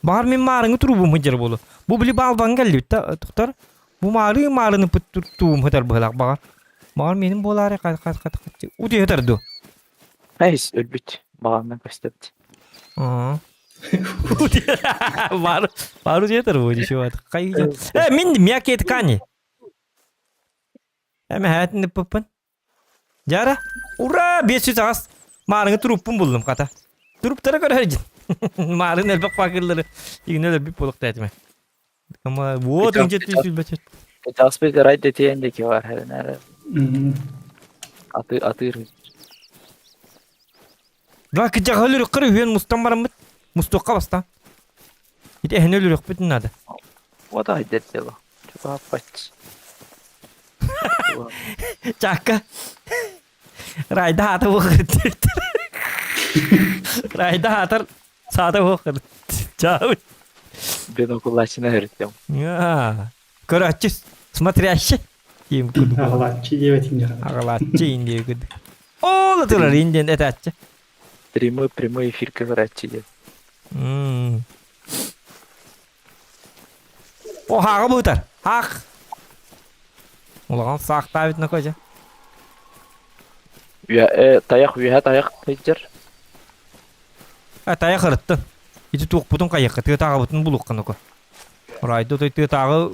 Баҕар мин маарыҥы туруубум сылдьар буолуо. Бу били баалбаҥ кэллибит да тохтор. Бу маары маарыны туруубум сытар быһыылаах баҕар. Баҕар менин буолаары хат хат хат хат утуйа сытар дуо? Эйс өлбүт. Баҕарынан көстөбүт. Аа. Баар баар утуйа сытар буо ничего. Э мин мягкие ткани. Эмэһээтин ыппыппын. Дьара, ура, 508 маарыҥы труппун буллум хата. Труптара көрөр дьин. Маарын элбэх факеллары игнэ өлөрбүт буолуохта этиме. Ама вот инже түйсүлбэчет. Кытаспыт райда тиэн деки бар херенер. Аты атыр. Да кыжаҕа өлөрүккэр үһүөн мустан бараммыт. Мустуохха баста. Ити эһини өлөрүөхпүт надо. Вот айдет дело. Чугааппач. Чаакка. Райда аата буохыр. Райда аатар саата буохыр. Чаабы. Бинокулачына өрүттем. Көрөөччү, смотрящий. Ким кудук. Аҕалааччы диэбэтин дьаҕар. Аҕалааччы индия кудук. Ол турар индиан этааччы. Прямой прямой эфир көрөөччү диэн. О, хааҕы быытар. Хаах. Улахан саахтаабыт накожа. Үө, тайах үөһэ тайах сылдьар. А тайах ырыттын. Ити туохпутун хайыахха тыатааҕыбытын булуохха ноко. Райда отой тыатааҕы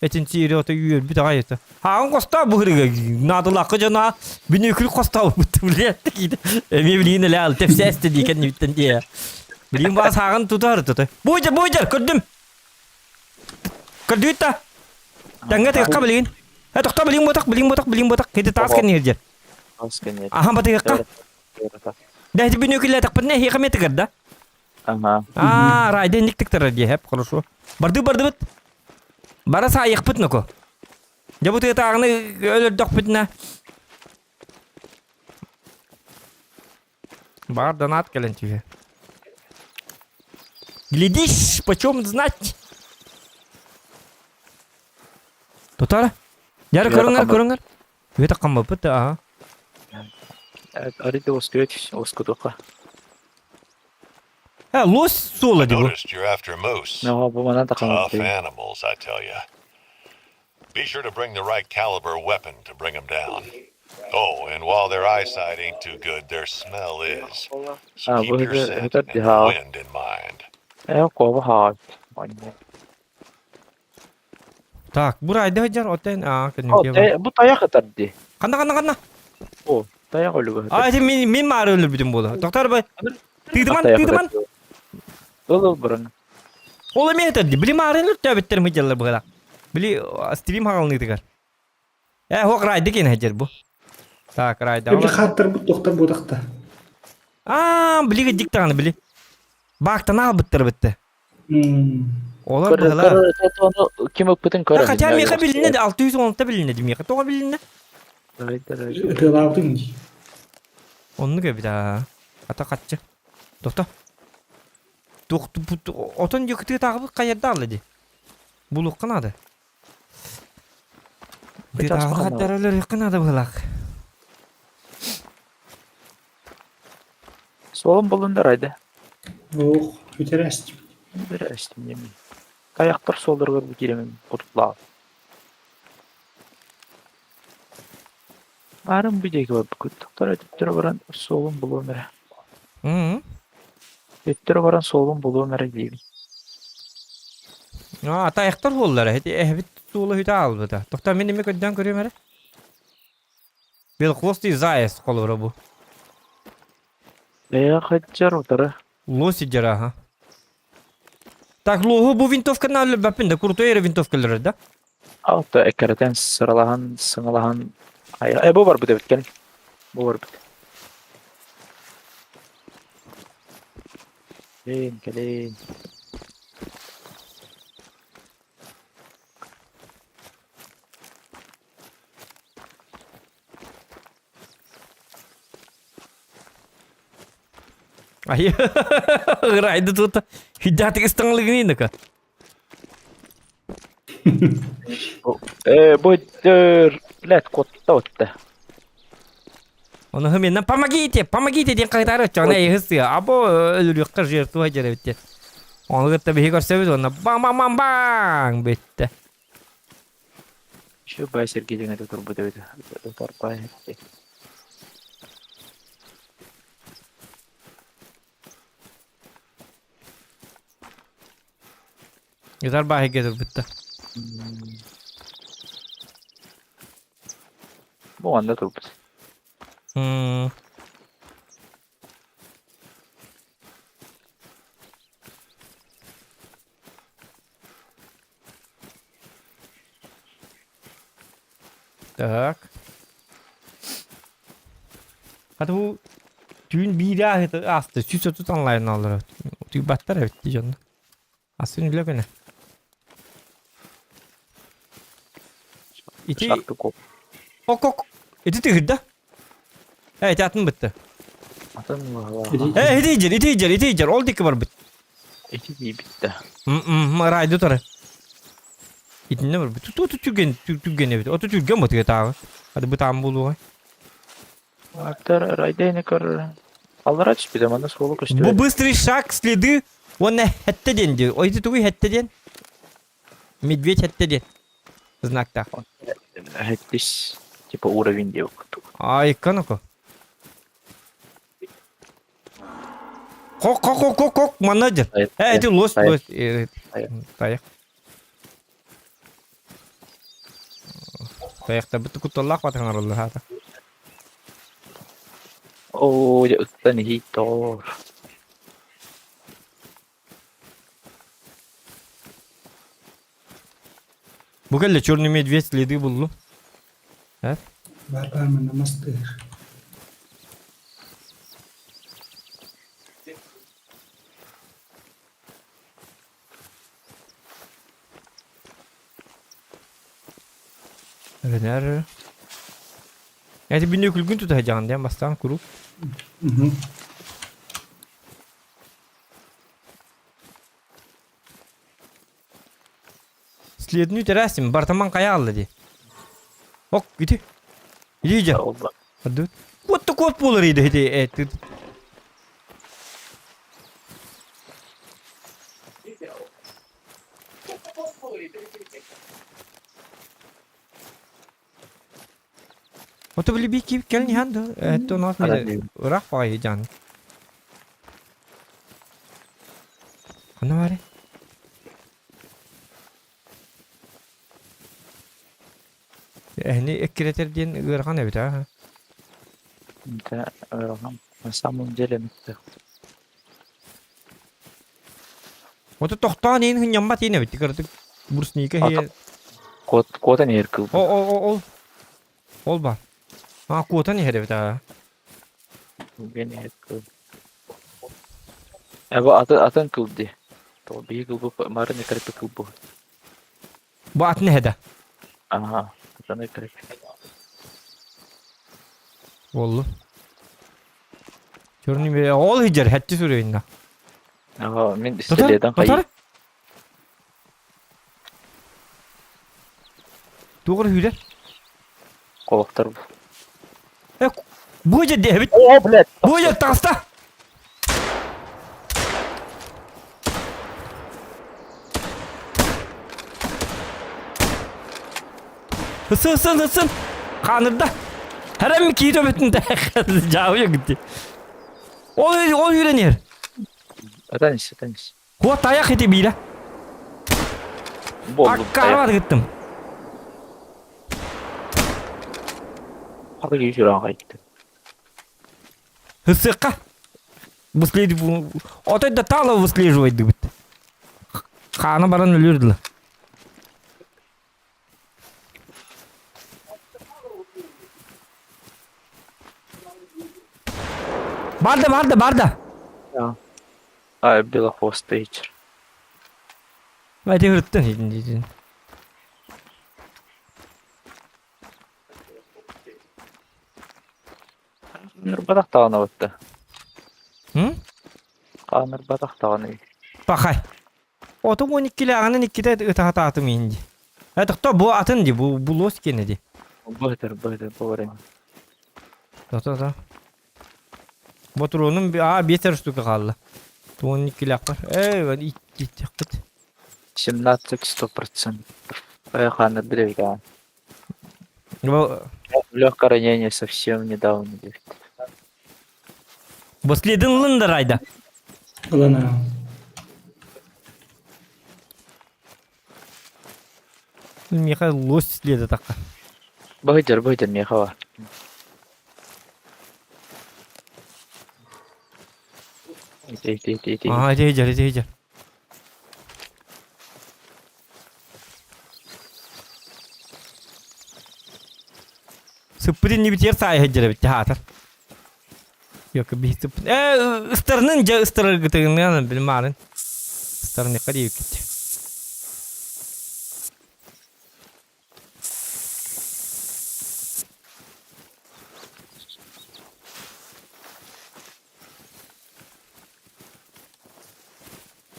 этин сиэри отой үөрбүт аҕай это. Хааҕын хостоо быһырыга наадалаахха дьоно бүнүкүл хостообут билиэт киит. Эмиэ билиин эле ал тепсээсте дии кэннибиттэн дии. Билиин баас хааҕын тутар тута. Буйдер буйдер көрдүм. Көрдүгүт да? Тэҥҥэ тыгахха билигин. Э тохтоо билигин ботах билигин ботах билигин ботах кити таас кэннигэр дьэр. Таас кэннигэр. Аха батыгахха. Да ити бүнүкүллээтэхпитинэ эһиэхэ эмиэ тыгар да? Ага. Аа, райда инник тыктарар дии, хэп, хорошо. Барды бардыбыт. Бара саайыахпыт ноко. Дьэ бу тыатааҕыны өлөрдөхпүтүнэ Бар донат кэлэн түһэ. Глядишь, почем знать? Тутара. Яра көрүңөр, көрүңөр. Үөтэ хаммаппыт аа. Арыйда оскуйа оскутуха. Э, лось суола дии бу. Noticed you're after moose. No, бу манан Tough тахаммыт. animals, I tell you. Be sure to bring the right caliber weapon to bring 'em down. Oh, and while their eyesight ain't too good, their smell is. So А, keep бу your это scent это and the дьаһал. wind in mind. Э, куоба хаал. Манна. Так, бу райда сылдьар, оттон аа О, кэнники бар. те- бу тайах ытар дии. Ханна ханна ханна? О, тайах өлүгө А, ытар. ити мин мин маары өлөрбүтүм буолла. Доктор бай, тыытыман, Тайах тыытыман. ытар. Ыл ыл бұрын. Ол эмиэ этэр дии. Били маарын өлөртөөбүттэр мыдьаллар быһыылаах. Били стрим хаҕалыныытыгар. Э, хуох райды киэн сылдьар бу. Так, райда. Били хааттарбыт тохтор буотахта. Аа, били дик даҕаны били. Баактан аалбыттар бытты. Олор Көр, быһылаах. көр, ону ким ыппытын көр. Хотя миэхэ билиннэ, 610 билиннэ миэхэ. Тоҕо билиннэ? Ытыалаабытыҥ дии. Оннук эбит аа. Ата хаччы. Тохто. Туох отон дьыкытыы тааҕыбыт хайардаалла дии. Булуохха наада. Тыатааҕы хаттара өлөрүөххэ наада быһылаах. Суолун булун да райда. Ох, бүтэрээстим. Бүтэрээстим диэмин. Тайахтар суолларыгар бу киирэмин кутутлаал. Баарым бу диэки барбыккыт. Тоқтор өттүттэрэ баран суолун булуом эрэ. Өттүрэ баран суолун булуом эрэ диибин. Аа, тайахтар суоллара. Ити эһэбит суола үтэ аалбыта. Тоқтор мин эмиэ көрдөөн көрүөм эрэ. Белхвостый заяц холобура бу. Бэйэ хаччар утары. Лось сидер аха. Так, лоһу бу винтовканы өлөрбөппүн да, крутой эрэ винтовка өлөрөр да? Алта эккирэтэн сыралаһан, сыҥалаһан айа. Э, бу барбыт эбит кэлин. Бу барбыт. Кэлин, кэлин. Айы, ырайды тута. Хиддатык ыстаңлыгын Э, бу блядь, куотта отта. Оны хыминна помогите, помогите диэн кайтары чона ыһысыа. Або өлүрүөххэ жертва дьэрэбитте. Оны кытта биһи көрсөбүт уонна бам-бам-бам-бам бүттэ. Еще бай Сергей деген это турбут эбит. Ытар бай. Ытар баайга турбутта. Бу анда турбут. Так. Хата бу түүн биири ааста 130 онлайн аллар. Түйбаттар эбит дии дьонно. Астын үлэ күнэ. Ити Шахты коп. Ок ок. Ити тыһырда. Э, ити атын бытты. Атын Э, ити иджер, ити иджер, ити иджер. Ол дикки барбыт. Ити диибит да. Райды турар. Итинне барбыт. Ту ту түрген, түрген эбит. Оту түрген бытыга тааҕы. Ады бытаан буолуоҕай. Актар райдайны көр. Аллара түспүтэ манна суолу Бу көстүбэт. быстрый шаг следы уонна хэтте диэн дии. Ой, ити тугуй хэтте диэн? Медведь хэтте диэн. Знактаах. Хэттис типа уровень диэбит курдук. Айка ну-ка. Кок кок кок кок кок манна дьэр. Э, ити лось лось. Тайах. Тайахта бит кутталлаах батаҥарыллар хаата. Оо, дьэ ыттан иһиит тоҕоор. Бу кэллэ черный медведь следы буллум. Э? Бар бар манна мастыыр. Венер. Эти бүннө күлгүн тута сылдьаҕын диэн бастаан куруук. Следнүү тэрээсим бартаман хайа алла дии. Ок, ити. Иди дьэ. Ардыбыт. Куот да куот буолар иди ити э Ото били би кип кэлин иһэн да это у нас ыраах баҕайы дьаан. Ханна баарый? Эһини эккирэтэр диэн ыарахан эбит аа. Да, ыарахан. На самом деле мыкты. Ото тохтоон иин хынньаммат иин эбит кырдык брусника хие. Кот куотан иһэр кыл. О о о ол ол бар. А куотан иһэр эбит аа. Үгэн иһэр кыл. Эбэ атын атын кыл ди. То биһиги ылбыт марын экрепи кылбы. Бу атын эһэдэ. Ага, атын экрепи. Болду. Черный бе ол хиджер хэтти сүрөйүнна. Ага, мин Тотар, пистолетан тотар. хайы. Тугыр хүлер. Колоктор. Э, бу же дебит. О, блядь. Бу же таста. Hısın hısın hısın. Kanırda. Her an ki töbetinde cavı gitti. Ол ол үйренер. Атан ис, атан ис. Хуа таяқ ете бейді. Болду. Аккарват гыттым. Хаты күйі қайтты. Hısıkka. Выследив... Отой да тало выслеживать дыбыт. Хана баран өлүрдү. Барда, барда, барда. А, белохвостый вечер. Бәйте хырыттын. Нұрбатақ тағаны бітті. Hı? Қанырбатақ тағаны. Пахай. Оту 12 ляганы икките ытаатаатым инди. Э, тохто бу атын ди, бу бу лос кене ди. Бытыр, бытыр, бу время. То то. Ботуронун а бетер штука калды. 12 ляк бар. Эй, ит ит кыт. 17 100%. Ай, қаныр да. Бу Легкое ранение совсем недавно. говорит. бу следин лындыр айда. Ылана. Миха лос следи такка. Бытыр, бытыр, мехава. Ити, ити, ити, ити. Ага, ити жер, ити жер. Сыппытын не битер сай хеджер бит хатар. Yok bir sıp. Э, ыстырнын жа ыстырыр гытыгын билмарын. Ыстырны кади кит.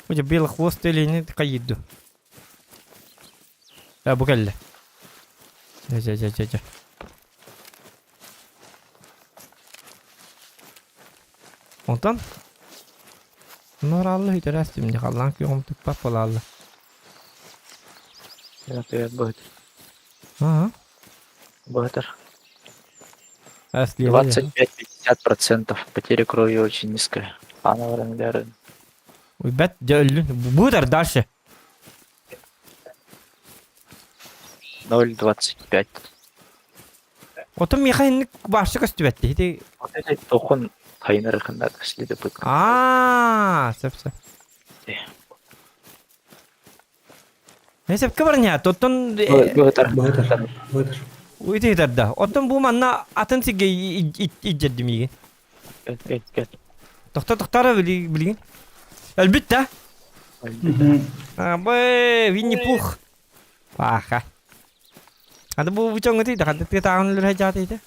Уже белохвостый или не кайду. А бу келли. Жа жа жа жа жа. Онтон Нораллы хүтэрээс түмдэ халлаан күөҕүм туппат буолаалла. Привет, бытыр. Аа. Бытыр. Эслиэ. 25-50% потеря крови очень низкая. Ана Бэт дьэ өллүн. Бутар дальше. 0,25. Отон миэхэ инник башы көстүбэтти. Ити Вот эти тохон тайнары ханнар следы быт. Аа, сөп сөп. Несепке барня, тоттон Бытыр. Бытыр. Бытыр. уйты да. Оттон бу манна атын сиге иджердимиги. Кет, кет, кет. Тохта тохтара били билигин. Элбит да. А, б Винни-Пух. Паха. Ады бу бучоңы тейді, қанды тіге тағын үлір хajат ейді.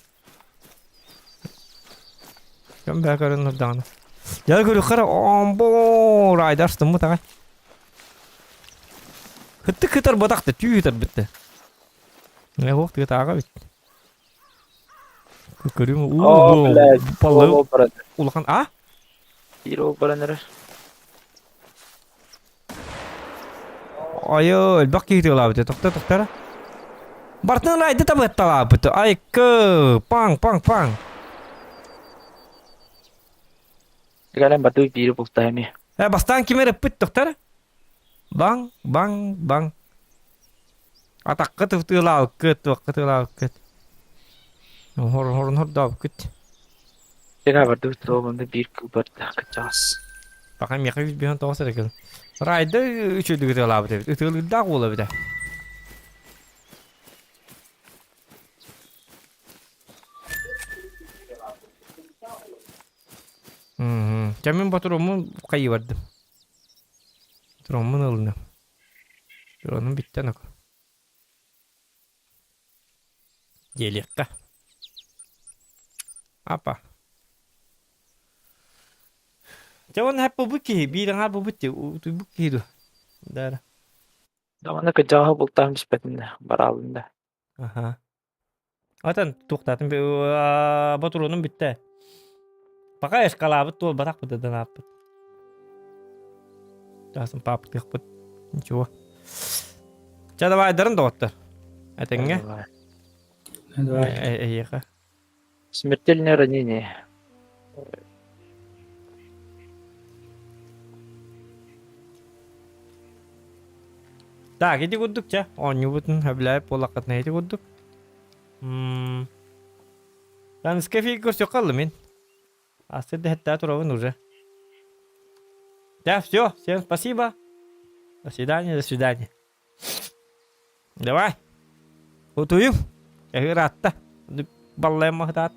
Кім бә көрін нұрдағаны. Жал көрі қара, омбо, райдаштым мұ тағай. Хытты кытар батақты, түй хытар бітті. Не оқ тіге таға бит. Көрім, О, блядь, палы, улахан, а? Хиро бараныр. Айы, элбак кейті лабыты, тоқта, тоқтара. Бартын райды табытта лабыты, ай, кы, паң, паң, паң. Гален барды бири бултайми. Э, бастан кимер пыт тоқтара. Баң, баң, баң. Атаққы тывтыла кыт, ваққы кыт. Хор, хор, хор, да, кыт. Тega барды тобунда бир кыл барды кычас. Бақа меқа үз бейін тоғыз екен. Райды үчөдүгү тылабыт. Ытылыгда бола бит. Мм. Жамин батырымын кайы барды. Дроммун ылыным. Дронум бүттэ ноко. Диэлиэххэ. Апа. Дьэ уонна хэп буолбут киһи, биир аҥаар буолбут дии, утуйбут киһи дуо? Да. Даҕаны кырдьаҕаһы бултаан бүспэтин да, бараалын да. Аха. Отон туохтаатын ботуруонум бүттэ. Пока эскалаабыт туолбатах бытыдан ааппыт. Тасын паапытыахпыт. Ничего. Чэ давай дарын доҕоттор. Этэҥҥэ. Давай. Давай. Эйиэхэ. Смертельное ранение. Так, ити курдук чэ, оонньуубутун сөбүлээбит буоллаххытына ити курдук. М Таныска эфир көрсүөххэ ыллым мин. Астыр дэһэттээх турабын уже. Да, все, всем спасибо. До свидания, до свидания. Давай. Утуйум. Эһир атта. Баллайым махтаат.